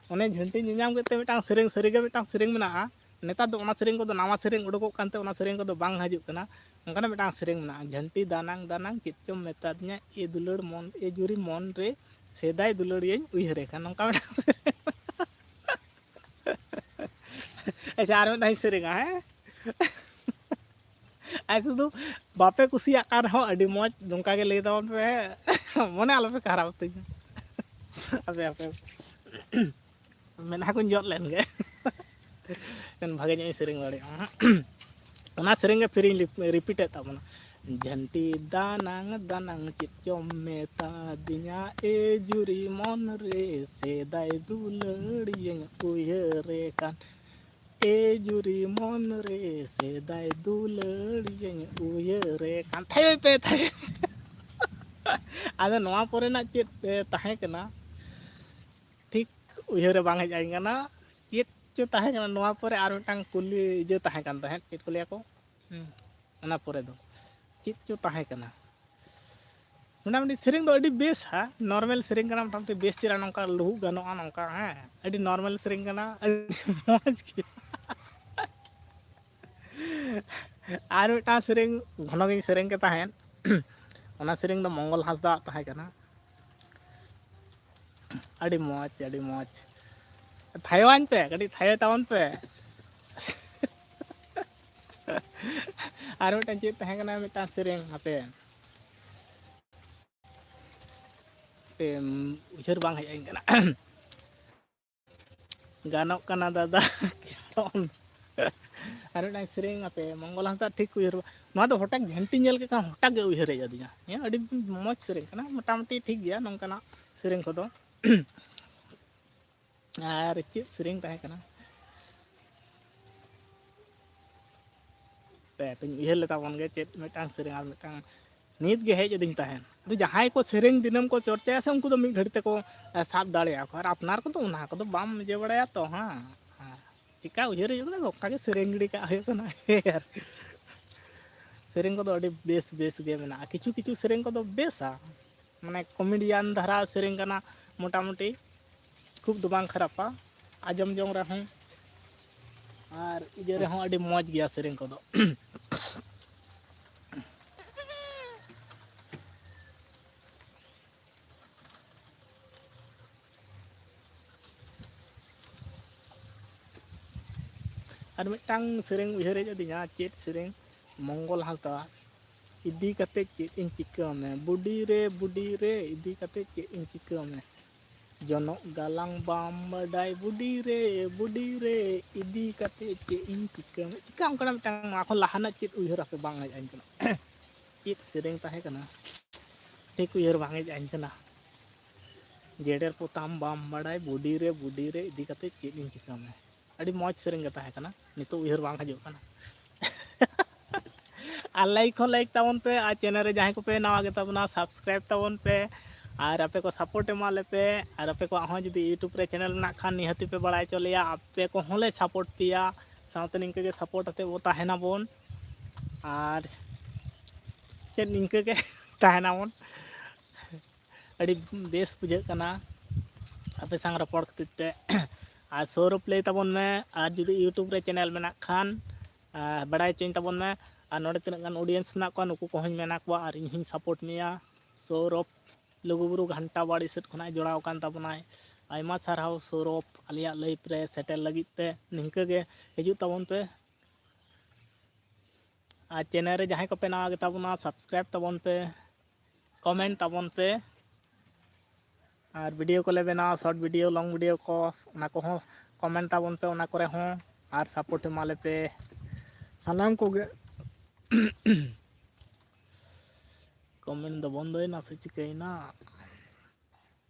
ᱚᱱᱮ ᱡᱷᱟᱹᱱᱴᱤ ᱧᱮᱧᱟᱢ ᱠᱮᱫ ᱛᱮ ᱢᱤᱫᱴᱟᱝ ᱥᱮᱨᱮᱧ, ᱥᱟᱹᱨᱤᱜᱮ ᱢᱤᱫᱴᱟᱝ ᱥᱮᱨᱮᱧ ᱢᱮᱱᱟᱜᱼᱟ᱾ ᱱᱮᱛᱟᱨ ᱫᱚ ᱚᱱᱟ ᱥᱮᱨᱮᱧ ᱠᱚᱫᱚ, ᱱᱟᱣᱟ ᱥᱮᱨᱮᱧ ᱩᱰᱩᱠᱚᱜ ᱠᱟᱱᱛᱮ ᱚᱱᱟ ᱥᱮᱨᱮᱧ ᱠᱚᱫᱚ ᱵᱟᱝ ᱦᱤᱡᱩᱜ ᱠᱟᱱᱟ᱾ ᱚᱱᱠᱟᱱᱟᱜ ᱢᱤᱫᱴᱟᱝ ᱥᱮᱨᱮᱧ ᱢᱮᱱᱟᱜᱼᱟ, ᱡᱷᱟᱹᱱᱴᱤ ᱫᱟᱱᱟᱝ ᱫᱟᱱᱟᱝ ᱪᱮᱫ ᱪᱚᱢ ᱢᱮᱛᱟᱫᱤᱧᱟ, ᱮ ᱫᱩᱞᱟᱹᱲ ᱢᱚᱱ, ᱮ ᱡᱩᱨᱤ ᱢᱚᱱ ᱨᱮ ᱥᱮᱫᱟᱭ ᱫᱩᱞᱟᱹᱲᱤᱭᱟᱹᱧ ᱩᱭᱦᱟᱹᱨᱮ ᱠᱟᱱ, ᱱᱚᱝᱠᱟ ᱢᱤᱫᱴᱟᱝ ᱥᱮᱨᱮᱧ᱾ ᱟᱪᱪᱷᱟ, ᱟᱨ ᱢᱤᱫ ᱫᱷᱟᱣ ᱤᱧ ᱥᱮᱨᱮᱧᱟ, ᱦᱮᱸ? ᱟᱨ ᱥᱩᱫᱷᱩ ᱵᱟᱯᱮ ᱠᱩᱥᱤᱭᱟᱜ ᱠᱟᱱ ᱨᱮᱦᱚᱸ ᱟᱹᱰᱤ ᱢᱚᱡᱽ, ᱱᱚᱝᱠᱟ ᱜᱮ ᱞᱟᱹᱭ ᱛᱟᱵᱚᱱ ᱯᱮ, ᱦᱮᱸ? ᱢᱚᱱᱮ ᱟᱞᱚᱯᱮ ᱠᱷᱟᱨᱟᱯ ᱛᱤᱧᱟ᱾ ᱟᱯᱮ, ᱟᱯᱮ᱾ ᱢᱮᱫᱦᱟ ᱠᱚᱧ ᱡᱚᱫ ᱞᱮᱱ ᱜᱮ᱾ ᱮᱱᱠᱷᱟᱱ ᱵᱷᱟᱜᱮ ᱧᱚᱜ ᱤᱧ ᱥᱮᱨᱮᱧ ᱫᱟᱲᱮᱭᱟᱜᱼᱟ᱾ ᱚᱱᱟ ᱥᱮᱨᱮᱧ ᱜᱮ ᱯᱷᱤᱨᱤᱧ ᱞᱤᱯ-, repeat ᱮᱫ ᱛᱟᱵᱚᱱᱟ᱾ ᱡᱷᱟᱹᱱᱴᱤ ᱫᱟᱱᱟᱝ ᱫᱟᱱᱟᱝ ᱪᱮᱫ ᱪᱚᱢ ᱢᱮᱛᱟ ᱫᱤᱧᱟ, ᱮ ᱡᱩᱨᱤ ᱢᱚᱱ ᱨᱮ ᱥᱮᱫᱟᱭ ᱫᱩᱞᱟᱹᱲᱤᱭᱟᱹᱧ ᱩᱭᱦᱟᱹᱨᱮ ᱠᱟᱱ᱾ ᱮ ᱡᱩᱨᱤ ᱢᱚᱱ ᱨᱮ ᱥᱮᱫᱟᱭ ᱫᱩᱞᱟᱹᱲᱤᱭᱟᱹᱧ ᱩᱭᱦᱟᱹᱨᱮ ᱠᱟᱱ᱾ ᱛᱷᱟᱭᱚᱭ ᱯᱮ, ᱛᱷᱟᱭᱚᱭ᱾ ᱟᱫᱚ ᱱᱚᱣᱟ ᱯᱚᱨᱮᱱᱟᱜ ᱪᱮᱫ, ᱮ, ᱛᱟᱦᱮᱸ ᱠᱟᱱᱟ, ᱴᱷᱤᱠ ᱩᱭᱦᱟᱹᱨ ᱨᱮ ᱵᱟᱝ ᱦᱮᱡ ᱟᱹᱧ ᱠᱟᱱᱟ᱾ ᱪᱮᱫ ᱪᱚ ᱛᱟᱦᱮᱸ ᱠᱟᱱᱟ, ᱱᱚᱣᱟ ᱯᱚᱨᱮ ᱟᱨ ᱢᱤᱫᱴᱟᱝ ᱠᱩᱞᱤ ᱤᱭᱟᱹ ᱛᱟᱦᱮᱸ ᱠᱟᱱ ᱛᱟᱦᱮᱸᱫ, ᱪᱮᱫ ᱠᱚ ᱞᱟᱹᱭᱟ ᱠᱚ? ᱦᱩᱸ, ᱚᱱᱟ ᱯᱚᱨᱮ ᱫᱚ ᱪᱮᱫ ᱪᱚ ᱛᱟᱦᱮᱸ ᱠᱟᱱᱟ᱾ ᱢᱚᱴᱟᱢᱩᱴᱤ ᱥᱮᱨᱮᱧ ᱫᱚ ᱟᱹᱰᱤ ᱵᱮᱥᱟ, ᱱᱚᱨᱢᱟᱞ ᱥᱮᱨᱮᱧ ᱠᱟᱱᱟ, ᱢᱚᱴᱟᱢᱩᱴᱤ ᱵᱮᱥ ᱪᱮᱦᱨᱟ ᱱᱚᱝᱠᱟ ᱞᱩᱦᱩᱜ ᱜᱟᱱᱚᱜᱼᱟ ᱱᱚᱝᱠᱟ, ᱦᱮᱸ, ᱟᱹᱰᱤ ᱱᱚᱨᱢᱟᱞ ᱥᱮᱨᱮᱧ ᱠᱟᱱᱟ, ᱟᱹᱰᱤ ᱢᱚᱡᱽ ᱜᱮ᱾ ᱟᱨ ᱢᱤᱫᱴᱟᱝ ᱥᱮᱨᱮᱧ ᱜᱷᱚᱱᱚ ᱜᱤᱧ ᱥᱮᱨᱮᱧ ᱜᱮ ᱛᱟᱦᱮᱸᱫ, ᱚᱱᱟ ᱥᱮᱨᱮᱧ ᱫᱚ ᱢᱚᱝᱜᱚᱞ ᱦᱟᱸᱥᱫᱟᱣᱟᱜ ᱛᱟᱦᱮᱸ ᱠᱟᱱᱟ᱾ ᱟᱹᱰᱤ ᱢᱚᱡᱽ, ᱟᱹᱰᱤ ᱢᱚᱡᱽ᱾ ᱛᱷᱟᱭᱚᱣᱟᱹᱧ ᱯᱮ, ᱠᱟᱹᱴᱤᱡ ᱛᱷᱟᱭᱚ ᱛᱟᱵᱚᱱ ᱯᱮ᱾ ᱟᱨ ᱢᱤᱫᱴᱟᱝ ᱪᱮᱫ ᱛᱟᱦᱮᱸ ᱠᱟᱱᱟ ᱢᱤᱫᱴᱟᱝ ᱥᱮᱨᱮᱧ, ᱦᱟᱯᱮ᱾ ᱦᱟᱯᱮ, ᱩᱭᱦᱟᱹᱨ ᱵᱟᱝ ᱦᱮᱡ ᱟᱹᱧ ᱠᱟᱱᱟ᱾ ᱜᱟᱱᱚᱜ ᱠᱟᱱᱟ ᱫᱟᱫᱟ᱾ ᱟᱨ ᱢᱤᱫᱴᱟᱝ ᱥᱮᱨᱮᱧ ᱟᱯᱮ ᱢᱚᱝᱜᱚᱞ ᱦᱟᱸᱥᱫᱟ ᱴᱷᱤᱠ ᱩᱭᱦᱟᱹᱨ ᱵᱟ-, ᱱᱚᱣᱟ ᱫᱚ ᱦᱚᱴᱟᱛ ᱡᱷᱟᱹᱱᱴᱤ ᱧᱮᱞ ᱠᱮᱫ ᱠᱷᱟᱱ ᱦᱚᱴᱟᱛ ᱜᱮ ᱩᱭᱦᱟᱹᱨ ᱦᱮᱡ ᱟᱹᱫᱤᱧᱟ᱾ ᱦᱮᱸ, ᱟᱹᱰᱤ ᱢᱚᱡᱽ ᱥᱮᱨᱮᱧ ᱠᱟᱱᱟ, ᱢᱚᱴᱟᱢᱩᱴᱤ ᱴᱷᱤᱠ ᱜᱮᱭᱟ ᱱᱚᱝᱠᱟᱱᱟᱜ ᱥᱮᱨᱮᱧ ᱠᱚᱫᱚ᱾ ᱟᱨ ᱪᱮᱫ ᱥᱮᱨᱮᱧ ᱛᱟᱦᱮᱸ ᱠᱟᱱᱟ? ᱯᱮ ᱛᱚᱧ ᱩᱭᱦᱟᱹᱨ ᱞᱮᱫᱟ ᱵᱚᱱ ᱜᱮ ᱪᱮᱫ ᱢᱤᱫᱴᱟᱝ ᱥᱮᱨᱮᱧ ᱟᱨ ᱢᱤᱫᱴᱟᱝ ᱱᱤᱛ ᱜᱮ ᱦᱮᱡ ᱟᱹᱫᱤᱧ ᱛᱟᱦᱮᱸᱫ᱾ ᱟᱫᱚ ᱡᱟᱦᱟᱸᱭ ᱠᱚ ᱥᱮᱨᱮᱧ ᱫᱤᱱᱟᱹᱢ ᱠᱚ ᱪᱚᱨᱪᱟᱭᱟ ᱥᱮ, ᱩᱱᱠᱩ ᱫᱚ ᱢᱤᱫ ᱜᱷᱟᱹᱲᱤ ᱛᱮᱠᱚ, ᱮ, ᱥᱟᱵ ᱫᱟᱲᱮᱭᱟᱜᱼᱟ ᱠᱚ᱾ ᱟᱨ ᱟᱯᱱᱟᱨ ᱠᱚᱫᱚ ᱚᱱᱟ ᱠᱚᱫᱚ ᱵᱟᱢ ᱤᱭᱟᱹ ᱵᱟᱲᱟᱭᱟ ᱛᱚ, ᱦᱮᱸ᱾ ᱦᱮᱸ᱾ ᱪᱮᱠᱟ ᱩᱭᱦᱟᱹᱨ ᱦᱩᱭᱩᱜ ᱠᱟᱱᱟ, ᱚᱱᱠᱟ ᱜᱮ ᱥᱮᱨᱮᱧ ᱜᱤᱰᱤ ᱠᱟᱜ ᱦᱩᱭᱩᱜ ᱠᱟᱱᱟ᱾ ᱥᱮᱨᱮᱧ ᱠᱚᱫᱚ ᱟᱹᱰᱤ ᱵᱮᱥ ᱵᱮᱥ ᱜᱮ ᱢᱮᱱᱟᱜᱼᱟ, ᱠᱤᱪᱷᱩ ᱠᱤᱪᱷᱩ ᱥᱮᱨᱮᱧ ᱠᱚᱫᱚ ᱵᱮᱥᱟ, ᱢᱟᱱᱮ comedian ᱫᱷᱟᱨᱟ ᱥᱮᱨᱮᱧ ᱠᱟᱱᱟ ᱢᱚᱴᱟᱢᱩᱴᱤ, ᱠᱷᱩᱵ ᱫᱚ ᱵᱟᱝ ᱠᱷᱟᱨᱟᱯᱟ, ᱟᱸᱡᱚᱢ ᱡᱚᱝ ᱨᱮᱦᱚᱸ ᱟᱨ ᱤᱭᱟᱹ ᱨᱮᱦᱚᱸ ᱟᱹᱰᱤ ᱢᱚᱡᱽ ᱜᱮᱭᱟ ᱥᱮᱨᱮᱧ ᱠᱚᱫᱚ᱾ ᱟᱨ ᱢᱤᱫᱴᱟᱝ ᱥᱮᱨᱮᱧ ᱩᱭᱦᱟᱹᱨ ᱦᱮᱡ ᱟᱹᱫᱤᱧᱟ, ᱪᱮᱫ ᱥᱮᱨᱮᱧ? ᱢᱚᱝᱜᱚᱞ ᱦᱟᱸᱥᱫᱟ, ᱤᱫᱤ ᱠᱟᱛᱮ ᱪᱮᱫ ᱤᱧ ᱪᱤᱠᱟᱹ ᱢᱮ, ᱵᱩᱰᱤ ᱨᱮ, ᱵᱩᱰᱤ ᱨᱮ, ᱤᱫᱤ ᱠᱟᱛᱮ ᱪᱮᱫ ᱤᱧ ᱪᱤᱠᱟᱹ ᱢᱮ, ᱡᱚᱱᱚᱜ ᱜᱟᱞᱟᱝ ᱵᱟᱢ ᱵᱟᱰᱟᱭ, ᱵᱩᱰᱤ ᱨᱮ, ᱵᱩᱰᱤ ᱨᱮ, ᱤᱫᱤ ᱠᱟᱛᱮ ᱪᱮᱫ ᱤᱧ ᱪᱤᱠᱟᱹ ᱢᱮ᱾ ᱪᱤᱠᱟ ᱚᱱᱠᱟᱱᱟᱜ ᱢᱤᱫᱴᱟᱝ, ᱱᱚᱣᱟ ᱠᱷᱚᱱ ᱞᱟᱦᱟᱱᱟᱜ ᱪᱮᱫ ᱩᱭᱦᱟᱹᱨ ᱟᱯᱮ ᱵᱟᱝ ᱦᱮᱡ ᱟᱹᱧ ᱠᱟᱱᱟ? ᱪᱮᱫ ᱥᱮᱨᱮᱧ ᱛᱟᱦᱮᱸ ᱠᱟᱱᱟ, ᱴᱷᱤᱠ ᱩᱭᱦᱟᱹᱨ ᱵᱟᱝ ᱦᱮᱡ ᱟᱹᱧ ᱠᱟᱱᱟ᱾ ᱡᱮᱰᱮᱨ ᱯᱚᱛᱟᱢ ᱵᱟᱢ ᱵᱟᱲᱟᱭ, ᱵᱩᱰᱤ ᱨᱮ, ᱵᱩᱰᱤ ᱨᱮ ᱤᱫᱤ ᱠᱟᱛᱮ ᱪᱮᱫ ᱤᱧ ᱪᱤᱠᱟᱹᱢᱟ? ᱟᱹᱰᱤ ᱢᱚᱡᱽ ᱥᱮᱨᱮᱧ ᱜᱮ ᱛᱟᱦᱮᱸ ᱠᱟᱱᱟ, ᱱᱤᱛᱚᱜ ᱩᱭᱦᱟᱹᱨ ᱵᱟᱝ ᱦᱤᱡᱩᱜ ᱠᱟᱱᱟ᱾ ᱟᱨ ᱞᱟᱭᱤᱠ ᱦᱚᱸ ᱞᱟᱭᱤᱠ ᱛᱟᱵᱚᱱ ᱯᱮ, ᱟᱨ ᱪᱮᱱᱮᱞ ᱨᱮ ᱡᱟᱦᱟᱸᱭ ᱠᱚᱯᱮ ᱱᱟᱣᱟ ᱜᱮᱛᱟ ᱵᱚᱱᱟ, ᱥᱟᱵᱥᱠᱨᱟᱭᱤᱵᱽ ᱛᱟᱵᱚᱱ ᱯᱮ, ᱟᱨ ᱟᱯᱮ ᱠᱚ ᱥᱟᱯᱳᱨᱴ ᱮᱢᱟ ᱞᱮᱯᱮ᱾ ᱟᱨ ᱟᱯᱮ ᱠᱚᱣᱟᱜ ᱦᱚᱸ ᱡᱩᱫᱤ ᱭᱩᱴᱩᱵᱽ ᱨᱮ ᱪᱮᱱᱮᱞ ᱢᱮᱱᱟᱜ ᱠᱷᱟᱱ, ᱱᱤᱦᱟᱹᱛᱤ ᱯᱮ ᱵᱟᱲᱟᱭ ᱦᱚᱪᱚ ᱞᱮᱭᱟ, ᱟᱯᱮ ᱠᱚᱦᱚᱸ ᱞᱮ ᱥᱟᱯᱳᱨᱴ ᱯᱮᱭᱟ᱾ ᱥᱟᱶᱛᱮ ᱱᱤᱝᱠᱟᱹ ᱜᱮ ᱥᱟᱯᱳᱨᱴ ᱟᱛᱮ ᱵᱚ ᱛᱟᱦᱮᱱᱟᱵᱚᱱ᱾ ᱟᱨ ᱪᱮᱫ ᱱᱤᱝᱠᱟᱹ ᱜᱮ ᱛᱟᱦᱮᱱᱟᱵᱚᱱ᱾ ᱟᱹᱰᱤ ᱵᱮᱥ ᱵᱩᱡᱷᱟᱹᱜ ᱠᱟᱱᱟ ᱟᱯᱮ ᱥᱟᱶ ᱨᱚᱯᱚᱲ ᱠᱷᱟᱹᱛᱤᱨ ᱛᱮ᱾ ᱟᱨ ᱥᱳᱨᱚᱵᱷ ᱞᱟᱹᱭ ᱛᱟᱵᱚᱱ ᱢᱮ, ᱟᱨ ᱡᱩᱫᱤ ᱭᱩᱴᱩᱵᱽ ᱨᱮ ᱪᱮᱱᱮᱞ ᱢᱮᱱᱟᱜ ᱠᱷᱟᱱ, ᱟᱨ ᱵᱟᱲᱟᱭ ᱦᱚᱪᱚᱧ ᱛᱟᱵᱚᱱ ᱢᱮ᱾ ᱟᱨ ᱱᱚᱰᱮ ᱛᱤᱱᱟᱹᱜ ᱜᱟᱱ ᱚᱰᱤᱭᱮᱱᱥ ᱢᱮᱱᱟᱜ ᱠᱚᱣᱟ, ᱱᱩᱠᱩ ᱠᱚᱦᱚᱸᱧ ᱢᱮᱱᱟ ᱠᱚᱣᱟ, ᱟᱨ ᱤᱧ ᱦᱚᱸᱧ ᱥᱟᱯᱳᱨᱴ ᱢᱮᱭᱟ᱾ ᱥᱳᱨᱚᱵᱷ ᱞᱩᱜᱩᱵᱩᱨᱩ ᱜᱷᱟᱱᱴᱟ ᱵᱟᱲᱤ ᱥᱮᱫ ᱠᱷᱚᱱᱟᱜ ᱡᱚᱲᱟᱣ ᱟᱠᱟᱱ ᱛᱟᱵᱚᱱᱟᱭ᱾ ᱟᱭᱢᱟ ᱥᱟᱨᱦᱟᱣ ᱥᱳᱨᱚᱵᱷ, ᱟᱞᱮᱭᱟᱜ ᱞᱟᱭᱤᱯᱷ ᱨᱮ ᱥᱮᱴᱮᱨ ᱞᱟᱹᱜᱤᱫ ᱛᱮ᱾ ᱱᱤᱝᱠᱟᱹ ᱜᱮ ᱦᱤᱡᱩᱜ ᱛᱟᱵᱚᱱ ᱯᱮ᱾ ᱟᱨ ᱪᱮᱱᱮᱞ ᱨᱮ ᱡᱟᱦᱟᱸᱭ ᱠᱚᱯᱮ ᱱᱟᱣᱟ ᱜᱮᱛᱟ ᱵᱚᱱᱟ, ᱥᱟᱵᱥᱠᱨᱟᱭᱤᱵᱽ ᱛᱟᱵᱚᱱ ᱯᱮ, ᱠᱚᱢᱮᱱᱴ ᱛᱟᱵᱚᱱ ᱯᱮ᱾ ᱟᱨ ᱵᱷᱤᱰᱤᱭᱳ ᱠᱚᱞᱮ ᱵᱮᱱᱟᱣᱟ, ᱥᱚᱨᱴ ᱵᱷᱤᱰᱤᱭᱳ, ᱞᱚᱝ ᱵᱷᱤᱰᱤᱭᱳ ᱠᱚ, ᱚᱱᱟ ᱠᱚᱦᱚᱸ ᱠᱚᱢᱮᱱᱴ ᱛᱟᱵᱚᱱ ᱯᱮ, ᱚᱱᱟ ᱠᱚᱨᱮ ᱦᱚᱸ, ᱟᱨ ᱥᱟᱯᱳᱨᱴ ᱮᱢᱟ ᱞᱮᱯᱮ ᱥᱟᱱᱟᱢ ᱠᱚᱜᱮ᱾ ᱠᱚᱢᱮᱱᱴ ᱫᱚ ᱵᱚᱱᱫᱚᱭᱮᱱᱟ ᱥᱮ ᱪᱤᱠᱟᱹᱭᱮᱱᱟ?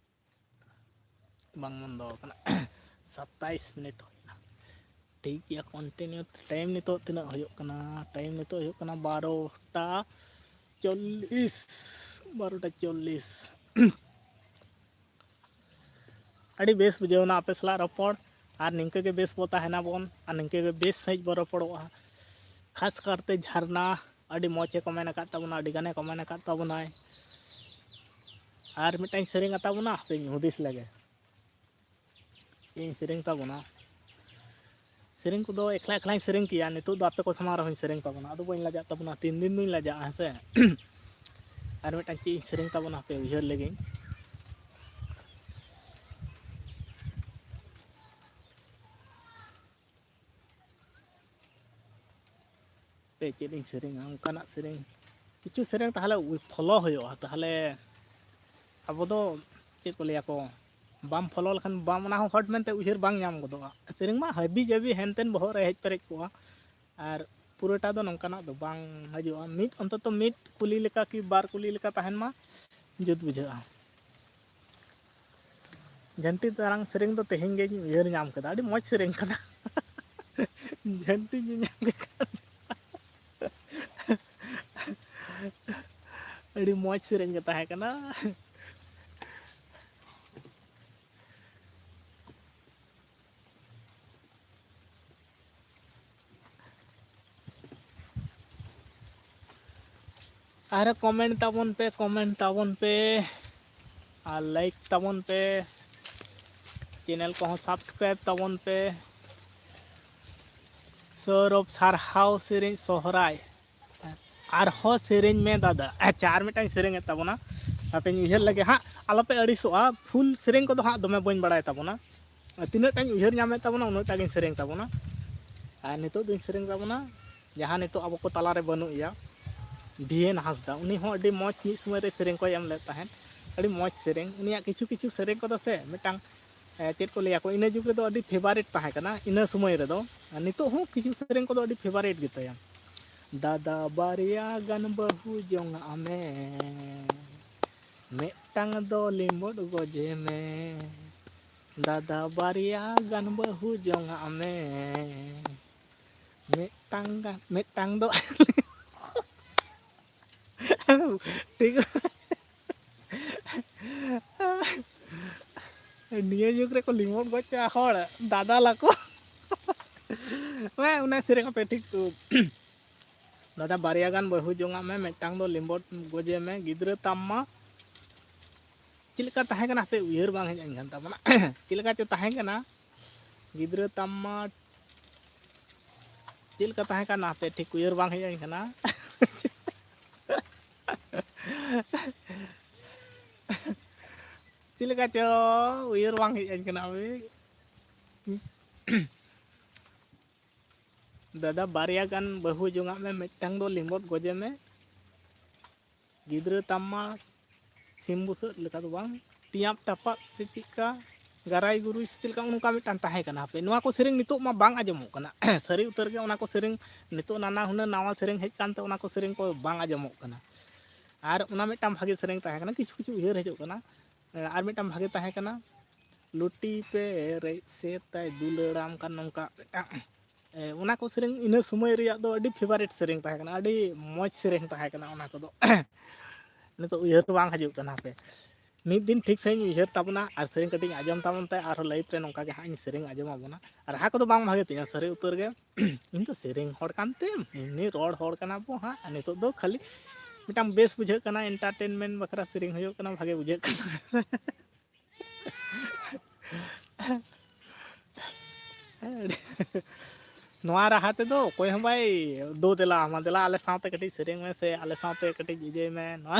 ᱵᱟᱝ ᱵᱚᱱᱫᱚ ᱟᱠᱟᱱᱟ᱾ ᱥᱟᱛᱟᱭᱤᱥ ᱢᱤᱱᱤᱴ ᱦᱩᱭᱱᱟ᱾ ᱴᱷᱤᱠ ᱜᱮᱭᱟ, ᱠᱚᱱᱴᱤᱱᱤᱭᱩ᱾ ᱴᱟᱭᱤᱢ ᱱᱤᱛᱚᱜ ᱛᱤᱱᱟᱹᱜ ᱦᱩᱭᱩᱜ ᱠᱟᱱᱟ? ᱴᱟᱭᱤᱢ ᱱᱤᱛᱚᱜ ᱦᱩᱭᱩᱜ ᱠᱟᱱᱟ ᱵᱟᱨᱚᱴᱟ ᱪᱚᱞᱞᱤᱥ, ᱵᱟᱨᱚᱴᱟ ᱪᱚᱞᱞᱤᱥ᱾ ᱟᱹᱰᱤ ᱵᱮᱥ ᱵᱩᱡᱷᱟᱹᱣ ᱮᱱᱟ ᱟᱯᱮ ᱥᱟᱞᱟᱜ ᱨᱚᱯᱚᱲ, ᱟᱨ ᱱᱤᱝᱠᱟᱹ ᱜᱮ ᱵᱮᱥ ᱵᱚ ᱛᱟᱦᱮᱱᱟ ᱵᱚᱱ, ᱟᱨ ᱱᱤᱝᱠᱟᱹ ᱜᱮ ᱵᱮᱥ ᱥᱟᱺᱦᱤᱡ ᱵᱚ ᱨᱚᱯᱚᱲᱚᱜᱼᱟ᱾ ᱠᱷᱟᱥ ᱠᱟᱨᱛᱮ ᱡᱷᱟᱨᱱᱟ ᱟᱹᱰᱤ ᱢᱚᱡᱽ ᱮ ᱠᱚᱢᱮᱱᱴ ᱟᱠᱟᱫ ᱛᱟᱵᱚᱱᱟ, ᱟᱹᱰᱤ ᱜᱟᱱᱮ ᱠᱚᱢᱮᱱᱴ ᱟᱠᱟᱫ ᱛᱟᱵᱚᱱᱟᱭ᱾ ᱟᱨ ᱢᱤᱫᱴᱟᱝ ᱥᱮᱨᱮᱧ ᱟᱛᱟ ᱵᱚᱱᱟ, ᱦᱟᱯᱮᱧ ᱦᱩᱫᱤᱥ ᱞᱮᱜᱮ᱾ ᱤᱧ ᱥᱮᱨᱮᱧ ᱛᱟᱵᱚᱱᱟ᱾ ᱥᱮᱨᱮᱧ ᱠᱚᱫᱚ ᱮᱠᱞᱟ ᱮᱠᱞᱟᱧ ᱥᱮᱨᱮᱧ ᱠᱮᱭᱟ, ᱱᱤᱛᱚᱜ ᱫᱚ ᱟᱯᱮ ᱠᱚ ᱥᱟᱢᱟᱝ ᱨᱮᱦᱚᱸᱧ ᱥᱮᱨᱮᱧ ᱛᱟᱵᱚᱱᱟ᱾ ᱟᱫᱚ ᱵᱟᱹᱧ ᱞᱟᱡᱟᱜ ᱛᱟᱵᱚᱱᱟ, ᱛᱤᱱ ᱫᱤᱱ ᱫᱚᱧ ᱞᱟᱡᱟᱜᱼᱟ, ᱦᱮᱸ ᱥᱮ? ᱟᱨ ᱢᱤᱫᱴᱟᱝ ᱪᱮᱫ ᱤᱧ ᱥᱮᱨᱮᱧ ᱛᱟᱵᱚᱱᱟ, ᱦᱟᱯᱮ ᱩᱭᱦᱟᱹᱨ ᱞᱮᱜᱤᱧ᱾ ᱦᱟᱯᱮ ᱪᱮᱫ ᱤᱧ ᱥᱮᱨᱮᱧᱟ, ᱚᱱᱠᱟᱱᱟᱜ ᱥᱮᱨᱮᱧ, ᱠᱤᱪᱷᱩ ᱥᱮᱨᱮᱧ ᱛᱟᱦᱚᱞᱮ ᱯᱷᱚᱞᱳ ᱦᱩᱭᱩᱜᱼᱟ᱾ ᱛᱟᱦᱚᱞᱮ ᱟᱵᱚ ᱫᱚ ᱪᱮᱫ ᱠᱚ ᱞᱟᱹᱭᱟ ᱠᱚ, ᱵᱟᱢ ᱯᱷᱚᱞᱳ ᱞᱮᱠᱷᱟᱱ ᱵᱟᱢ, ᱚᱱᱟ ᱦᱚᱸ ᱦᱚᱴ ᱢᱮᱱᱛᱮ ᱩᱭᱦᱟᱹᱨ ᱵᱟᱝ ᱧᱟᱢ ᱜᱚᱫᱚᱜᱼᱟ᱾ ᱥᱮᱨᱮᱧ ᱢᱟ ᱦᱟᱹᱵᱤ ᱡᱟᱹᱵᱤ ᱦᱮᱱᱛᱮᱱ ᱵᱚᱦᱚᱜ ᱨᱮ ᱦᱮᱡ ᱯᱮᱨᱮᱡ ᱠᱚᱜᱼᱟ᱾ ᱟᱨ ᱯᱩᱨᱟᱹᱴᱟ ᱫᱚ ᱱᱚᱝᱠᱟᱱᱟᱜ ᱫᱚ ᱵᱟᱝ ᱦᱤᱡᱩᱜᱼᱟ᱾ ᱢᱤᱫ ᱚᱱᱛᱚᱛᱚ ᱢᱤᱫ ᱠᱩᱞᱤ ᱞᱮᱠᱟ ᱠᱤ ᱵᱟᱨ ᱠᱩᱞᱤ ᱞᱮᱠᱟ ᱛᱟᱦᱮᱱ ᱢᱟ, ᱡᱩᱛ ᱵᱩᱡᱷᱟᱹᱜᱼᱟ᱾ ᱡᱷᱟᱹᱱᱴᱤ ᱛᱟᱨᱟᱝ ᱥᱮᱨᱮᱧ ᱫᱚ ᱛᱮᱦᱮᱧ ᱜᱮᱧ ᱩᱭᱦᱟᱹᱨ ᱧᱟᱢ ᱠᱮᱫᱟ, ᱟᱹᱰᱤ ᱢᱚᱡᱽ ᱥᱮᱨᱮᱧ ᱠᱟᱱᱟ᱾ ᱡᱷᱟᱹᱱᱴᱤ ᱧᱮᱧᱟᱢ ᱞᱮᱠᱷᱟᱱ ᱟᱹᱰᱤ ᱢᱚᱡᱽ ᱥᱮᱨᱮᱧ ᱜᱮ ᱛᱟᱦᱮᱸ ᱠᱟᱱᱟ᱾ ᱟᱨ comment ᱛᱟᱵᱚᱱ ᱯᱮ, comment ᱛᱟᱵᱚᱱ ᱯᱮ, ᱟᱨ like ᱛᱟᱵᱚᱱ ᱯᱮ, channel ᱠᱚᱦᱚᱸ subscribe ᱛᱟᱵᱚᱱ ᱯᱮ᱾ ᱥᱚᱨᱚᱵ ᱥᱟᱨᱦᱟᱣ ᱥᱮᱨᱮᱧ ᱥᱚᱦᱨᱟᱭ᱾ ᱟᱨᱦᱚᱸ ᱥᱮᱨᱮᱧ ᱢᱮ ᱫᱟᱫᱟ᱾ ᱟᱪᱪᱷᱟ, ᱟᱨ ᱢᱤᱫᱴᱟᱝ ᱥᱮᱨᱮᱧᱮᱫ ᱛᱟᱵᱚᱱᱟ, ᱦᱟᱯᱮᱧ ᱩᱭᱦᱟᱹᱨ ᱞᱮᱜᱮ ᱦᱟᱸᱜ, ᱟᱞᱚᱯᱮ ᱟᱹᱲᱤᱥᱚᱜᱼᱟ᱾ Full ᱥᱮᱨᱮᱧ ᱠᱚᱫᱚ ᱦᱟᱸᱜ ᱫᱚᱢᱮ ᱵᱟᱹᱧ ᱵᱟᱲᱟᱭ ᱛᱟᱵᱚᱱᱟ, ᱛᱤᱱᱟᱹᱜ ᱴᱟᱧ ᱩᱭᱦᱟᱹᱨ ᱧᱟᱢᱮᱫ ᱛᱟᱵᱚᱱᱟ ᱩᱱᱟᱹᱜ ᱴᱟ ᱜᱤᱧ ᱥᱮᱨᱮᱧ ᱛᱟᱵᱚᱱᱟ᱾ ᱟᱨ ᱱᱤᱛᱚᱜ ᱫᱚᱧ ᱥᱮᱨᱮᱧ ᱛᱟᱵᱚᱱᱟ ᱡᱟᱦᱟᱸ ᱱᱤᱛᱚᱜ ᱟᱵᱚ ᱠᱚ ᱛᱟᱞᱟᱨᱮ ᱵᱟᱹᱱᱩᱜ ᱮᱭᱟ, ᱵᱷᱤ ᱮᱱ ᱦᱟᱸᱥᱫᱟ᱾ ᱩᱱᱤ ᱦᱚᱸ ᱟᱹᱰᱤ ᱢᱚᱡᱽ ᱢᱤᱫ ᱥᱚᱢᱚᱭ ᱨᱮ ᱥᱮᱨᱮᱧ ᱠᱚᱭ ᱮᱢ ᱞᱮᱫ ᱛᱟᱦᱮᱸᱫ, ᱟᱹᱰᱤ ᱢᱚᱡᱽ ᱥᱮᱨᱮᱧ᱾ ᱩᱱᱤᱭᱟᱜ ᱠᱤᱪᱷᱩ ᱠᱤᱪᱷᱩ ᱥᱮᱨᱮᱧ ᱠᱚᱫᱚ ᱥᱮ ᱢᱤᱫᱴᱟᱝ, ᱮ, ᱪᱮᱫ ᱠᱚ ᱞᱟᱹᱭᱟ ᱠᱚ, ᱤᱱᱟᱹ ᱡᱩᱜᱽ ᱨᱮᱫᱚ ᱟᱹᱰᱤ favourite ᱛᱟᱦᱮᱸ ᱠᱟᱱᱟ ᱤᱱᱟᱹ ᱥᱚᱢᱚᱭ ᱨᱮᱫᱚ᱾ ᱟᱨ ᱱᱤᱛᱚᱜ ᱦᱚᱸ ᱠᱤᱪᱷᱩ ᱥᱮᱨᱮᱧ ᱠᱚᱫᱚ ᱟᱹᱰᱤ favourite ᱜᱮᱛᱟᱭᱟ᱾ ᱫᱟᱫᱟ ᱵᱟᱨᱭᱟ ᱜᱟᱱ ᱵᱟᱹᱦᱩ ᱡᱚᱝᱟᱜ ᱢᱮ, ᱢᱤᱫᱴᱟᱝ ᱫᱚ ᱞᱤᱢᱵᱚᱫ ᱜᱚᱡᱮ ᱢᱮ᱾ ᱫᱟᱫᱟ ᱵᱟᱨᱭᱟ ᱜᱟᱱ ᱵᱟᱹᱦᱩ ᱡᱚᱝᱟᱜ ᱢᱮ, ᱢᱤᱫᱴᱟᱝ ᱜᱟᱱ, ᱢᱤᱫᱴᱟᱝ ᱫᱚ ᱴᱷᱤᱠ᱾ ᱱᱤᱭᱟᱹ ᱡᱩᱜᱽ ᱨᱮᱠᱚ ᱞᱤᱢᱚᱴ ᱜᱚᱡ ᱠᱚᱜᱼᱟ ᱦᱚᱲ, ᱫᱟᱫᱟ ᱞᱟᱠᱚ᱾ ᱦᱮᱸ, ᱚᱱᱟ ᱥᱮᱨᱮᱧ ᱦᱟᱯᱮ ᱴᱷᱤᱠ ᱛᱚ᱾ ᱫᱟᱫᱟ ᱵᱟᱨᱭᱟ ᱜᱟᱱ ᱵᱟᱹᱦᱩ ᱡᱚᱝᱟᱜ ᱢᱮ, ᱢᱤᱫᱴᱟᱝ ᱫᱚ ᱞᱤᱢᱵᱚᱴ ᱜᱚᱡᱮ ᱢᱮ, ᱜᱤᱫᱽᱨᱟᱹ ᱛᱟᱢ ᱢᱟ ᱪᱮᱫ ᱞᱮᱠᱟ ᱛᱟᱦᱮᱸ ᱠᱟᱱᱟ, ᱦᱟᱯᱮ ᱩᱭᱦᱟᱹᱨ ᱵᱟᱝ ᱦᱮᱡ ᱟᱹᱧ ᱠᱟᱱ ᱛᱟᱵᱚᱱᱟ᱾ ᱪᱮᱫ ᱞᱮᱠᱟ ᱪᱚ ᱛᱟᱦᱮᱸ ᱠᱟᱱᱟ, ᱜᱤᱫᱽᱨᱟᱹ ᱛᱟᱢ ᱢᱟ ᱪᱮᱫ ᱞᱮᱠᱟ ᱛᱟᱦᱮᱸ ᱠᱟᱱᱟ, ᱦᱟᱯᱮ ᱴᱷᱤᱠ ᱩᱭᱦᱟᱹᱨ ᱵᱟᱝ ᱦᱮᱡ ᱟᱹᱧ ᱠᱟᱱᱟ᱾ ᱪᱮᱫ ᱞᱮᱠᱟ ᱪᱚ ᱩᱭᱦᱟᱹᱨ ᱵᱟᱝ ᱦᱮᱡ ᱟᱹᱧ ᱠᱟᱱᱟ, ᱦᱟᱯᱮ᱾ ᱫᱟᱫᱟ ᱵᱟᱨᱭᱟ ᱜᱟᱱ ᱵᱟᱹᱦᱩ ᱡᱚᱝᱟᱜ ᱢᱮ, ᱢᱤᱫᱴᱟᱝ ᱫᱚ ᱞᱤᱢᱵᱚᱴ ᱜᱚᱡᱮ ᱢᱮ᱾ ᱜᱤᱫᱽᱨᱟᱹ ᱛᱟᱢ ᱢᱟ ᱥᱤᱢ ᱵᱩᱥᱟᱹᱜ ᱞᱮᱠᱟ ᱫᱚ ᱵᱟᱝ, ᱴᱤᱭᱟᱯ ᱴᱟᱯᱟᱜ ᱥᱮ ᱪᱮᱫᱠᱟ? ᱜᱟᱨᱟᱭ ᱜᱩᱨᱩᱭ ᱥᱮ ᱪᱮᱫ ᱞᱮᱠᱟ, ᱚᱱᱠᱟ ᱢᱤᱫᱴᱟᱝ ᱛᱟᱦᱮᱸ ᱠᱟᱱᱟ᱾ ᱦᱟᱯᱮ, ᱱᱚᱣᱟ ᱠᱚ ᱥᱮᱨᱮᱧ ᱱᱤᱛᱚᱜ ᱢᱟ ᱵᱟᱝ ᱟᱸᱡᱚᱢᱚᱜ ᱠᱟᱱᱟ᱾ ᱥᱟᱹᱨᱤ ᱩᱛᱟᱹᱨ ᱜᱮ, ᱚᱱᱟ ᱠᱚ ᱥᱮᱨᱮᱧ ᱱᱤᱛᱚᱜ ᱱᱟᱱᱟ ᱦᱩᱱᱟᱹᱨ ᱱᱟᱣᱟ ᱥᱮᱨᱮᱧ ᱦᱮᱡ ᱟᱠᱟᱱᱛᱮ ᱚᱱᱟ ᱠᱚ ᱥᱮᱨᱮᱧ ᱠᱚ ᱵᱟᱝ ᱟᱸᱡᱚᱢᱚᱜ ᱠᱟᱱᱟ᱾ ᱟᱨ ᱚᱱᱟ ᱢᱤᱫᱴᱟᱝ ᱵᱷᱟᱜᱮ ᱥᱮᱨᱮᱧ ᱛᱟᱦᱮᱸ ᱠᱟᱱᱟ, ᱠᱤᱪᱷᱩ ᱠᱤᱪᱷᱩ ᱩᱭᱦᱟᱹᱨ ᱦᱤᱡᱩᱜ ᱠᱟᱱᱟ᱾ ᱟᱨ ᱢᱤᱫᱴᱟᱝ ᱵᱷᱟᱜᱮ ᱛᱟᱦᱮᱸ ᱠᱟᱱᱟ, ᱞᱩᱴᱤ ᱯᱮᱨᱮᱡ ᱥᱮᱛᱟᱭ ᱫᱩᱞᱟᱹᱲᱟᱢ ᱠᱟᱱ, ᱱᱚᱝᱠᱟ ᱢᱤᱫᱴᱟᱝ᱾ ᱚᱱᱟ ᱠᱚ ᱥᱮᱨᱮᱧ ᱤᱱᱟᱹ ᱥᱚᱢᱚᱭ ᱨᱮᱭᱟᱜ ᱫᱚ ᱟᱹᱰᱤ favourite ᱥᱮᱨᱮᱧ ᱛᱟᱦᱮᱸ ᱠᱟᱱᱟ, ᱟᱹᱰᱤ ᱢᱚᱡᱽ ᱥᱮᱨᱮᱧ ᱛᱟᱦᱮᱸ ᱠᱟᱱᱟ ᱚᱱᱟ ᱠᱚᱫᱚ᱾ ᱱᱤᱛᱚᱜ ᱩᱭᱦᱟᱹᱨ ᱵᱟᱝ ᱦᱤᱡᱩᱜ ᱠᱟᱱᱟ᱾ ᱦᱟᱯᱮ, ᱢᱤᱫ ᱫᱤᱱ ᱴᱷᱤᱠ ᱥᱟᱺᱦᱤᱡ ᱤᱧ ᱩᱭᱦᱟᱹᱨ ᱛᱟᱵᱚᱱᱟ ᱟᱨ ᱥᱮᱨᱮᱧ ᱠᱟᱹᱴᱤᱡ ᱤᱧ ᱟᱸᱡᱚᱢ ᱛᱟᱵᱚᱱ ᱛᱮ, ᱟᱨᱦᱚᱸ live ᱨᱮ ᱱᱚᱝᱠᱟ ᱜᱮ ᱦᱟᱸᱜ ᱤᱧ ᱥᱮᱨᱮᱧ ᱟᱸᱡᱚᱢ ᱟᱵᱚᱱᱟ᱾ ᱟᱨ ᱨᱟᱦᱟ ᱠᱚᱫᱚ ᱵᱟᱝ ᱵᱷᱟᱜᱮ ᱛᱤᱧᱟ, ᱥᱟᱹᱨᱤ ᱩᱛᱟᱹᱨ ᱜᱮ᱾ ᱤᱧ ᱫᱚ ᱥᱮᱨᱮᱧ ᱦᱚᱲ ᱠᱟᱱ ᱛᱮᱢ, ᱮᱢᱱᱤ ᱨᱚᱲ ᱦᱚᱲ ᱠᱟᱱᱟ ᱵᱚ ᱦᱟᱸᱜ᱾ ᱟᱨ ᱱᱤᱛᱚᱜ ᱫᱚ ᱠᱷᱟᱹᱞᱤ ᱢᱤᱫᱴᱟᱝ ᱵᱮᱥ ᱵᱩᱡᱷᱟᱹᱜ ᱠᱟᱱᱟ, entertainment ᱵᱟᱠᱷᱨᱟ ᱥᱮᱨᱮᱧ ᱦᱩᱭᱩᱜ ᱠᱟᱱᱟ, ᱵᱷᱟᱜᱮ ᱵᱩᱡᱷᱟᱹᱜ ᱠᱟᱱᱟ᱾ ᱱᱚᱣᱟ ᱨᱟᱦᱟ ᱛᱮᱫᱚ ᱚᱠᱚᱭ ᱦᱚᱸ ᱵᱟᱭ ᱫᱳ ᱫᱮᱞᱟ ᱟᱢᱟ, ᱫᱮᱞᱟ ᱟᱞᱮ ᱥᱟᱶᱛᱮ ᱠᱟᱹᱴᱤᱡ ᱥᱮᱨᱮᱧ ᱢᱮ ᱥᱮ ᱟᱞᱮ ᱥᱟᱶᱛᱮ ᱠᱟᱹᱴᱤᱡ ᱤᱭᱟᱹᱭ ᱢᱮ, ᱱᱚᱣᱟ᱾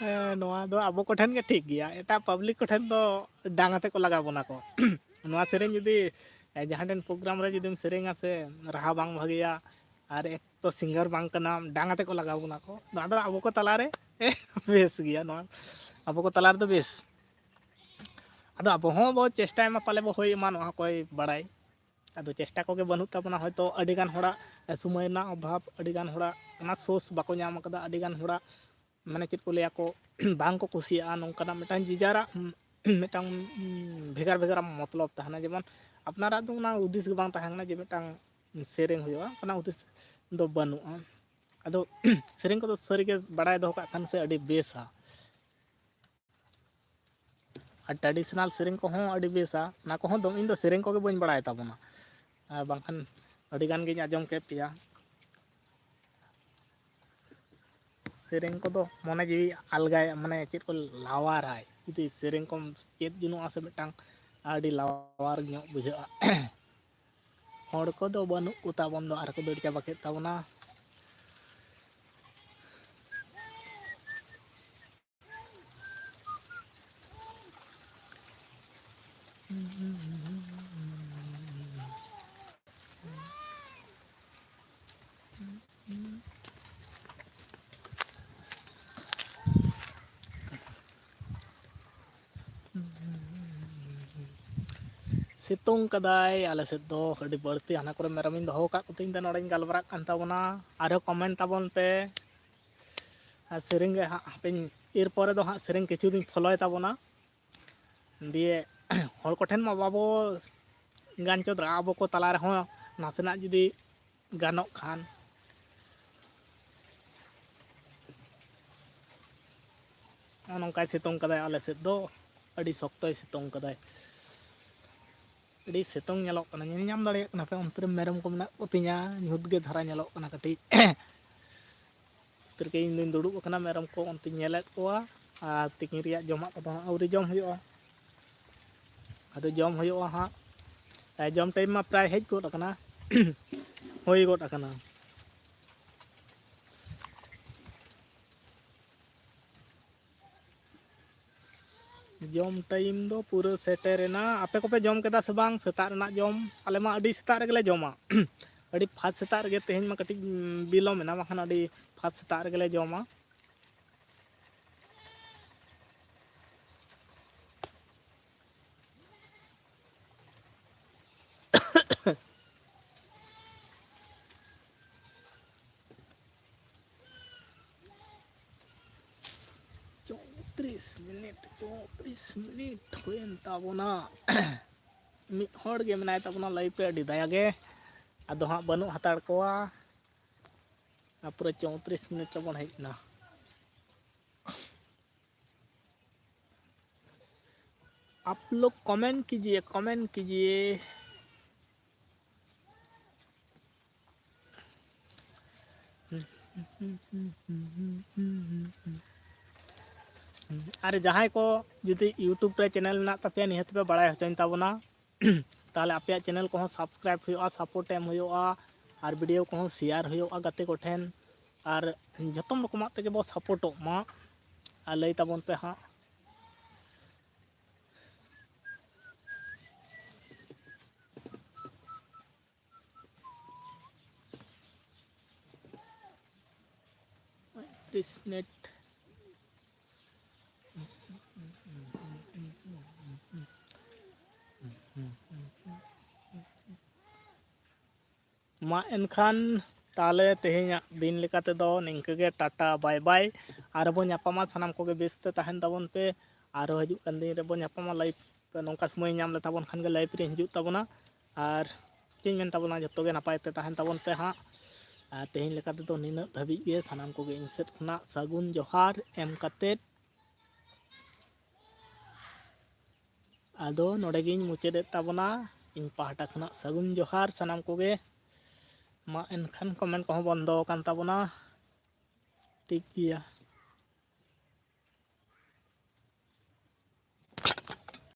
ᱦᱮᱸ, ᱱᱚᱣᱟ ᱫᱚ ᱟᱵᱚ ᱠᱚᱴᱷᱮᱱ ᱜᱮ ᱴᱷᱤᱠ ᱜᱮᱭᱟ, ᱮᱴᱟᱜ public ᱠᱚᱴᱷᱮᱱ ᱫᱚ ᱰᱟᱝ ᱟᱛᱮ ᱠᱚ ᱞᱟᱜᱟᱣ ᱵᱚᱱᱟ ᱠᱚ᱾ ᱱᱚᱣᱟ ᱥᱮᱨᱮᱧ ᱡᱩᱫᱤ, ᱮ, ᱡᱟᱦᱟᱸ ᱴᱷᱮᱱ program ᱨᱮ ᱡᱩᱫᱤᱢ ᱥᱮᱨᱮᱧᱟ ᱥᱮ, ᱨᱟᱦᱟ ᱵᱟᱝ ᱵᱷᱟᱜᱮᱭᱟ, ᱟᱨ ᱮᱠ ᱛᱚ singer ᱵᱟᱝ ᱠᱟᱱᱟᱢ, ᱰᱟᱝ ᱟᱛᱮ ᱠᱚ ᱞᱟᱜᱟᱣ ᱵᱚᱱᱟ ᱠᱚ᱾ ᱱᱚᱣᱟ ᱫᱚ ᱟᱵᱚ ᱠᱚ ᱛᱟᱞᱟᱨᱮ ᱵᱮᱥ ᱜᱮᱭᱟ, ᱱᱚᱣᱟ ᱟᱵᱚ ᱠᱚ ᱛᱟᱞᱟ ᱨᱮᱫᱚ ᱵᱮᱥ᱾ ᱟᱫᱚ ᱟᱵᱚ ᱦᱚᱸ ᱵᱚ ᱪᱮᱥᱴᱟᱭ ᱢᱟ, ᱯᱟᱞᱮ ᱵᱚ ᱦᱩᱭ ᱢᱟ, ᱱᱚᱣᱟ ᱚᱠᱚᱭ ᱵᱟᱲᱟᱭ᱾ ᱟᱫᱚ ᱪᱮᱥᱴᱟ ᱠᱚᱜᱮ ᱵᱟᱹᱱᱩᱜ ᱛᱟᱵᱚᱱᱟ, ᱦᱚᱭᱛᱳ ᱟᱹᱰᱤᱜᱟᱱ ᱦᱚᱲᱟᱜ ᱥᱚᱢᱚᱭ ᱨᱮᱱᱟᱜ ᱚᱵᱷᱟᱵᱽ, ᱟᱹᱰᱤᱜᱟᱱ ᱦᱚᱲᱟᱜ ᱚᱱᱟ source ᱵᱟᱠᱚ ᱧᱟᱢ ᱠᱟᱫᱟ, ᱟᱹᱰᱤᱜᱟᱱ ᱦᱚᱲᱟᱜ, ᱢᱟᱱᱮ, ᱪᱮᱫ ᱠᱚ ᱞᱟᱹᱭᱟ ᱠᱚ, ᱵᱟᱝ ᱠᱚ ᱠᱩᱥᱤᱭᱟᱜᱼᱟ, ᱱᱚᱝᱠᱟᱱᱟᱜ ᱢᱤᱫᱴᱟᱝ ᱡᱮ ᱡᱟᱨᱟᱜ, ᱩᱸ, ᱢᱤᱫᱴᱟᱝ, ᱩᱸ, ᱵᱷᱮᱜᱟᱨ ᱵᱷᱮᱜᱟᱨ ᱢᱚᱛᱞᱚᱵ ᱛᱟᱦᱮᱱᱟ᱾ ᱡᱮᱢᱚᱱ ᱟᱯᱱᱟᱨᱟᱜ ᱫᱚ ᱚᱱᱟ ᱦᱩᱫᱤᱥ ᱜᱮ ᱵᱟᱝ ᱛᱟᱦᱮᱸ ᱠᱟᱱᱟ ᱡᱮ ᱢᱤᱫᱴᱟᱝ ᱥᱮᱨᱮᱧ ᱦᱩᱭᱩᱜᱼᱟ, ᱚᱱᱟ ᱦᱩᱫᱤᱥ ᱫᱚ ᱵᱟᱹᱱᱩᱜᱼᱟ᱾ ᱟᱫᱚ ᱥᱮᱨᱮᱧ ᱠᱚᱫᱚ ᱥᱟᱹᱨᱤᱜᱮ ᱵᱟᱲᱟᱭ ᱫᱚᱦᱚ ᱠᱟᱜ ᱠᱷᱟᱱ ᱥᱮ ᱟᱹᱰᱤ ᱵᱮᱥᱟ᱾ ᱟᱨ traditional ᱥᱮᱨᱮᱧ ᱠᱚᱦᱚᱸ ᱟᱹᱰᱤ ᱵᱮᱥᱟ, ᱚᱱᱟ ᱠᱚᱦᱚᱸ ᱫᱚ, ᱤᱧ ᱫᱚ ᱥᱮᱨᱮᱧ ᱠᱚᱜᱮ ᱵᱟᱹᱧ ᱵᱟᱲᱟᱭ ᱛᱟᱵᱚᱱᱟ, ᱟᱨ ᱵᱟᱝᱠᱷᱟᱱ ᱟᱹᱰᱤ ᱜᱟᱱ ᱜᱤᱧ ᱟᱸᱡᱚᱢ ᱠᱮᱫ ᱯᱮᱭᱟ᱾ ᱥᱮᱨᱮᱧ ᱠᱚᱫᱚ ᱢᱚᱱᱮ ᱡᱤᱣᱤ ᱟᱞᱜᱟᱭᱟ, ᱢᱟᱱᱮ ᱪᱮᱫ ᱠᱚ ᱞᱟᱣᱟᱨᱟᱭ, ᱡᱩᱫᱤ ᱥᱮᱨᱮᱧ ᱠᱚᱢ ᱪᱮᱫ ᱡᱚᱱᱚᱜᱼᱟ ᱥᱮ ᱢᱤᱫᱴᱟᱝ, ᱟᱹᱰᱤ ᱞᱟᱣᱟᱨ ᱧᱚᱜ ᱵᱩᱡᱷᱟᱹᱜᱼᱟ᱾ ᱦᱚᱲ ᱠᱚᱫᱚ ᱵᱟᱹᱱᱩᱜ ᱠᱚ ᱛᱟᱵᱚᱱ ᱫᱚ, ᱟᱨ ᱠᱚ ᱫᱟᱹᱲ ᱪᱟᱵᱟ ᱠᱮᱫ ᱛᱟᱵᱚᱱᱟ᱾ ᱥᱤᱛᱩᱝ ᱠᱟᱫᱟᱭ ᱟᱞᱮ ᱥᱮᱫ ᱫᱚ ᱟᱹᱰᱤ ᱵᱟᱹᱲᱛᱤ᱾ ᱦᱟᱱᱟ ᱠᱚᱨᱮ ᱢᱮᱨᱚᱢᱤᱧ ᱫᱚᱦᱚ ᱟᱠᱟᱫ ᱠᱚᱛᱤᱧ ᱛᱮ ᱱᱚᱰᱮᱧ ᱜᱟᱞᱢᱟᱨᱟᱜ ᱠᱟᱱ ᱛᱟᱵᱚᱱᱟ᱾ ᱟᱨᱦᱚᱸ ᱠᱚᱢᱮᱱᱴ ᱛᱟᱵᱚᱱ ᱯᱮ᱾ ᱟᱨ ᱥᱮᱨᱮᱧ ᱜᱮ ᱦᱟᱸᱜ ᱦᱟᱯᱮᱧ ᱤᱨ ᱯᱚᱨᱮ ᱫᱚ ᱦᱟᱸᱜ ᱥᱮᱨᱮᱧ ᱠᱤᱪᱷᱩ ᱫᱩᱧ ᱯᱷᱚᱞᱳᱭ ᱛᱟᱵᱚᱱᱟ᱾ ᱫᱤᱭᱮ ᱦᱚᱲ ᱠᱚᱴᱷᱮᱱ ᱢᱟ ᱵᱟᱵᱚ ᱜᱟᱱ ᱪᱚ ᱫᱟᱲᱮᱭᱟᱜᱼᱟ, ᱟᱵᱚ ᱠᱚ ᱛᱟᱞᱟ ᱨᱮᱦᱚᱸ ᱱᱟᱥᱮᱱᱟᱜ ᱡᱩᱫᱤ ᱜᱟᱱᱚᱜ ᱠᱷᱟᱱ᱾ ᱱᱚᱜᱼᱚ ᱱᱚᱝᱠᱟᱭ ᱥᱤᱛᱩᱝ ᱠᱟᱫᱟᱭ ᱟᱞᱮ ᱥᱮᱫ ᱫᱚ, ᱟᱹᱰᱤ ᱥᱚᱠᱛᱚᱭ ᱥᱤᱛᱩᱝ ᱠᱟᱫᱟᱭ᱾ ᱟᱹᱰᱤ ᱥᱤᱛᱩᱝ ᱧᱮᱞᱚᱜ ᱠᱟᱱᱟ, ᱧᱮᱞ ᱧᱟᱢ ᱫᱟᱲᱮᱭᱟᱜ ᱠᱟᱱᱟ ᱯᱮ? ᱚᱱᱛᱮ ᱨᱮ ᱢᱮᱨᱚᱢ ᱠᱚ ᱢᱮᱱᱟᱜ ᱠᱚᱛᱤᱧᱟ, ᱧᱩᱛ ᱜᱮ ᱫᱷᱟᱨᱟ ᱧᱮᱞᱚᱜ ᱠᱟᱱᱟ ᱠᱟᱹᱴᱤᱡ᱾ ᱚᱱᱛᱮ ᱨᱮᱜᱮ ᱤᱧ ᱫᱩᱧ ᱫᱩᱲᱩᱵ ᱟᱠᱟᱱᱟ, ᱢᱮᱨᱚᱢ ᱠᱚ ᱚᱱᱛᱮᱧ ᱧᱮᱞᱮᱫ ᱠᱚᱣᱟ ᱟᱨ ᱛᱤᱠᱤᱱ ᱨᱮᱭᱟᱜ ᱡᱚᱢᱟᱜ ᱠᱚᱫᱚ ᱦᱟᱸᱜ ᱟᱹᱣᱨᱤ ᱡᱚᱢ ᱦᱩᱭᱩᱜᱼᱟ᱾ ᱟᱫᱚ ᱡᱚᱢ ᱦᱩᱭᱩᱜᱼᱟ ᱦᱟᱸᱜ᱾ ᱡᱚᱢ ᱴᱟᱭᱤᱢ ᱢᱟ ᱯᱨᱟᱭ ᱦᱮᱡ ᱜᱚᱫ ᱟᱠᱟᱱᱟ, ᱦᱩᱭ ᱜᱚᱫ ᱟᱠᱟᱱᱟ᱾ ᱡᱚᱢ ᱴᱟᱭᱤᱢ ᱫᱚ ᱯᱩᱨᱟᱹ ᱥᱮᱴᱮᱨᱮᱱᱟ᱾ ᱟᱯᱮ ᱠᱚᱯᱮ ᱡᱚᱢ ᱠᱮᱫᱟ ᱥᱮ ᱵᱟᱝ ᱥᱮᱛᱟᱜ ᱨᱮᱱᱟᱜ ᱡᱚᱢ? ᱟᱞᱮ ᱢᱟ ᱟᱹᱰᱤ ᱥᱮᱛᱟᱜ ᱨᱮᱜᱮᱞᱮ ᱡᱚᱢᱟ᱾ ᱟᱹᱰᱤ ᱯᱷᱟᱥᱴ ᱥᱮᱛᱟᱜ ᱨᱮᱜᱮ, ᱛᱮᱦᱮᱧ ᱢᱟ ᱠᱟᱹᱴᱤᱡ ᱵᱤᱞᱚᱢ ᱮᱱᱟ, ᱵᱟᱠᱷᱟᱱ ᱟᱹᱰᱤ ᱯᱷᱟᱥᱴ ᱥᱮᱛᱟᱜ ᱨᱮᱜᱮᱞᱮ ᱡᱚᱢᱟ᱾ ᱪᱳᱛᱨᱤᱥ ᱢᱤᱱᱤᱴ, ᱪᱳᱛᱨᱤᱥ ᱢᱤᱱᱤᱴ ᱦᱩᱭᱮᱱ ᱛᱟᱵᱚᱱᱟ᱾ ᱢᱤᱫ ᱦᱚᱲ ᱜᱮ ᱢᱮᱱᱟᱭ ᱛᱟᱵᱚᱱᱟ ᱞᱟᱭᱤᱵᱷ ᱨᱮ, ᱟᱹᱰᱤ ᱫᱟᱭᱟ ᱜᱮ᱾ ᱟᱫᱚ ᱦᱟᱸᱜ ᱵᱟᱹᱱᱩᱜ ᱦᱟᱛᱟᱲ ᱠᱚᱣᱟ᱾ ᱟᱨ ᱯᱩᱨᱟᱹ ᱪᱳᱛᱨᱤᱥ ᱢᱤᱱᱤᱴ ᱨᱮᱵᱚᱱ ᱦᱮᱡ ᱮᱱᱟ᱾ आप लोग कमेंट कीजिए, कमेंट कीजिए। ᱟᱨ ᱡᱟᱦᱟᱸᱭ ᱠᱚ ᱡᱩᱫᱤ YouTube ᱨᱮ ᱪᱮᱱᱮᱞ ᱢᱮᱱᱟᱜ ᱛᱟᱯᱮᱭᱟ, ᱱᱤᱦᱟᱹᱛ ᱯᱮ ᱵᱟᱲᱟᱭ ᱦᱚᱪᱚᱧ ᱛᱟᱵᱚᱱᱟ᱾ ᱛᱟᱦᱚᱞᱮ ᱟᱯᱮᱭᱟᱜ ᱪᱮᱱᱮᱞ ᱠᱚᱦᱚᱸ ᱥᱟᱵᱥᱠᱨᱟᱭᱤᱵᱽ ᱦᱩᱭᱩᱜᱼᱟ, ᱥᱟᱯᱳᱨᱴ ᱮᱢ ᱦᱩᱭᱩᱜᱼᱟ, ᱟᱨ ᱵᱷᱤᱰᱤᱭᱳ ᱠᱚᱦᱚᱸ ᱥᱮᱭᱟᱨ ᱦᱩᱭᱩᱜᱼᱟ ᱜᱟᱛᱮ ᱠᱚᱴᱷᱮᱱ, ᱟᱨ ᱡᱚᱛᱚᱢ ᱨᱚᱠᱚᱢᱟᱜ ᱛᱮᱜᱮ ᱵᱚ ᱥᱟᱯᱳᱨᱴᱚᱜ ᱢᱟ᱾ ᱟᱨ ᱞᱟᱹᱭ ᱛᱟᱵᱚᱱ ᱯᱮ ᱦᱟᱸᱜ᱾ ᱯᱚᱸᱭᱛᱨᱤᱥ ᱢᱤᱱᱤᱴ᱾ ᱢᱟ ᱮᱱᱠᱷᱟᱱ ᱛᱟᱦᱚᱞᱮ ᱛᱮᱦᱮᱧᱟᱜ ᱫᱤᱱ ᱞᱮᱠᱟ ᱛᱮᱫᱚ ᱱᱤᱝᱠᱟᱹ ᱜᱮ, ᱴᱟᱴᱟ ᱵᱟᱭ ᱵᱟᱭ᱾ ᱟᱨ ᱵᱚᱱ ᱧᱟᱯᱟᱢᱟ, ᱥᱟᱱᱟᱢ ᱠᱚᱜᱮ ᱵᱮᱥ ᱛᱮ ᱛᱟᱦᱮᱱ ᱛᱟᱵᱚᱱ ᱯᱮ᱾ ᱟᱨᱦᱚᱸ ᱦᱤᱡᱩᱜ ᱠᱟᱱ ᱫᱤᱱ ᱨᱮᱵᱚᱱ ᱧᱟᱯᱟᱢᱟ ᱞᱟᱭᱤᱵᱷ ᱛᱮ᱾ ᱱᱚᱝᱠᱟ ᱥᱚᱢᱚᱭ ᱧᱟᱢ ᱞᱮ ᱛᱟᱵᱚᱱ ᱠᱷᱟᱱ ᱜᱮ ᱞᱟᱭᱤᱵᱷ ᱨᱮ ᱦᱤᱡᱩᱜ ᱛᱟᱵᱚᱱᱟ᱾ ᱟᱨ ᱪᱮᱫ ᱤᱧ ᱢᱮᱱ ᱛᱟᱵᱚᱱᱟ, ᱡᱚᱛᱚ ᱜᱮ ᱱᱟᱯᱟᱭ ᱛᱮ ᱛᱟᱦᱮᱱ ᱛᱟᱵᱚᱱ ᱯᱮ ᱦᱟᱸᱜ᱾ ᱟᱨ ᱛᱮᱦᱮᱧ ᱞᱮᱠᱟ ᱛᱮᱫᱚ ᱱᱤᱱᱟᱹᱜ ᱫᱷᱟᱹᱵᱤᱡ ᱜᱮ᱾ ᱥᱟᱱᱟᱢ ᱠᱚᱜᱮ ᱤᱧ ᱥᱮᱫ ᱠᱷᱚᱱᱟᱜ ᱥᱟᱹᱜᱩᱱ ᱡᱚᱦᱟᱨ ᱮᱢ ᱠᱟᱛᱮᱫ ᱟᱫᱚ ᱱᱚᱰᱮ ᱜᱤᱧ ᱢᱩᱪᱟᱹᱫᱮᱫ ᱛᱟᱵᱚᱱᱟ᱾ ᱤᱧ ᱯᱟᱦᱴᱟ ᱠᱷᱚᱱᱟᱜ ᱥᱟᱹᱜᱩᱱ ᱡᱚᱦᱟᱨ ᱥᱟᱱᱟᱢ ᱠᱚᱜᱮ᱾ ᱢᱟ ᱮᱱᱠᱷᱟᱱ ᱠᱚᱢᱮᱱᱴ ᱠᱚᱦᱚᱸ ᱵᱚᱱᱫᱚ ᱟᱠᱟᱱ ᱛᱟᱵᱚᱱᱟ᱾ ᱴᱷᱤᱠ ᱜᱮᱭᱟ,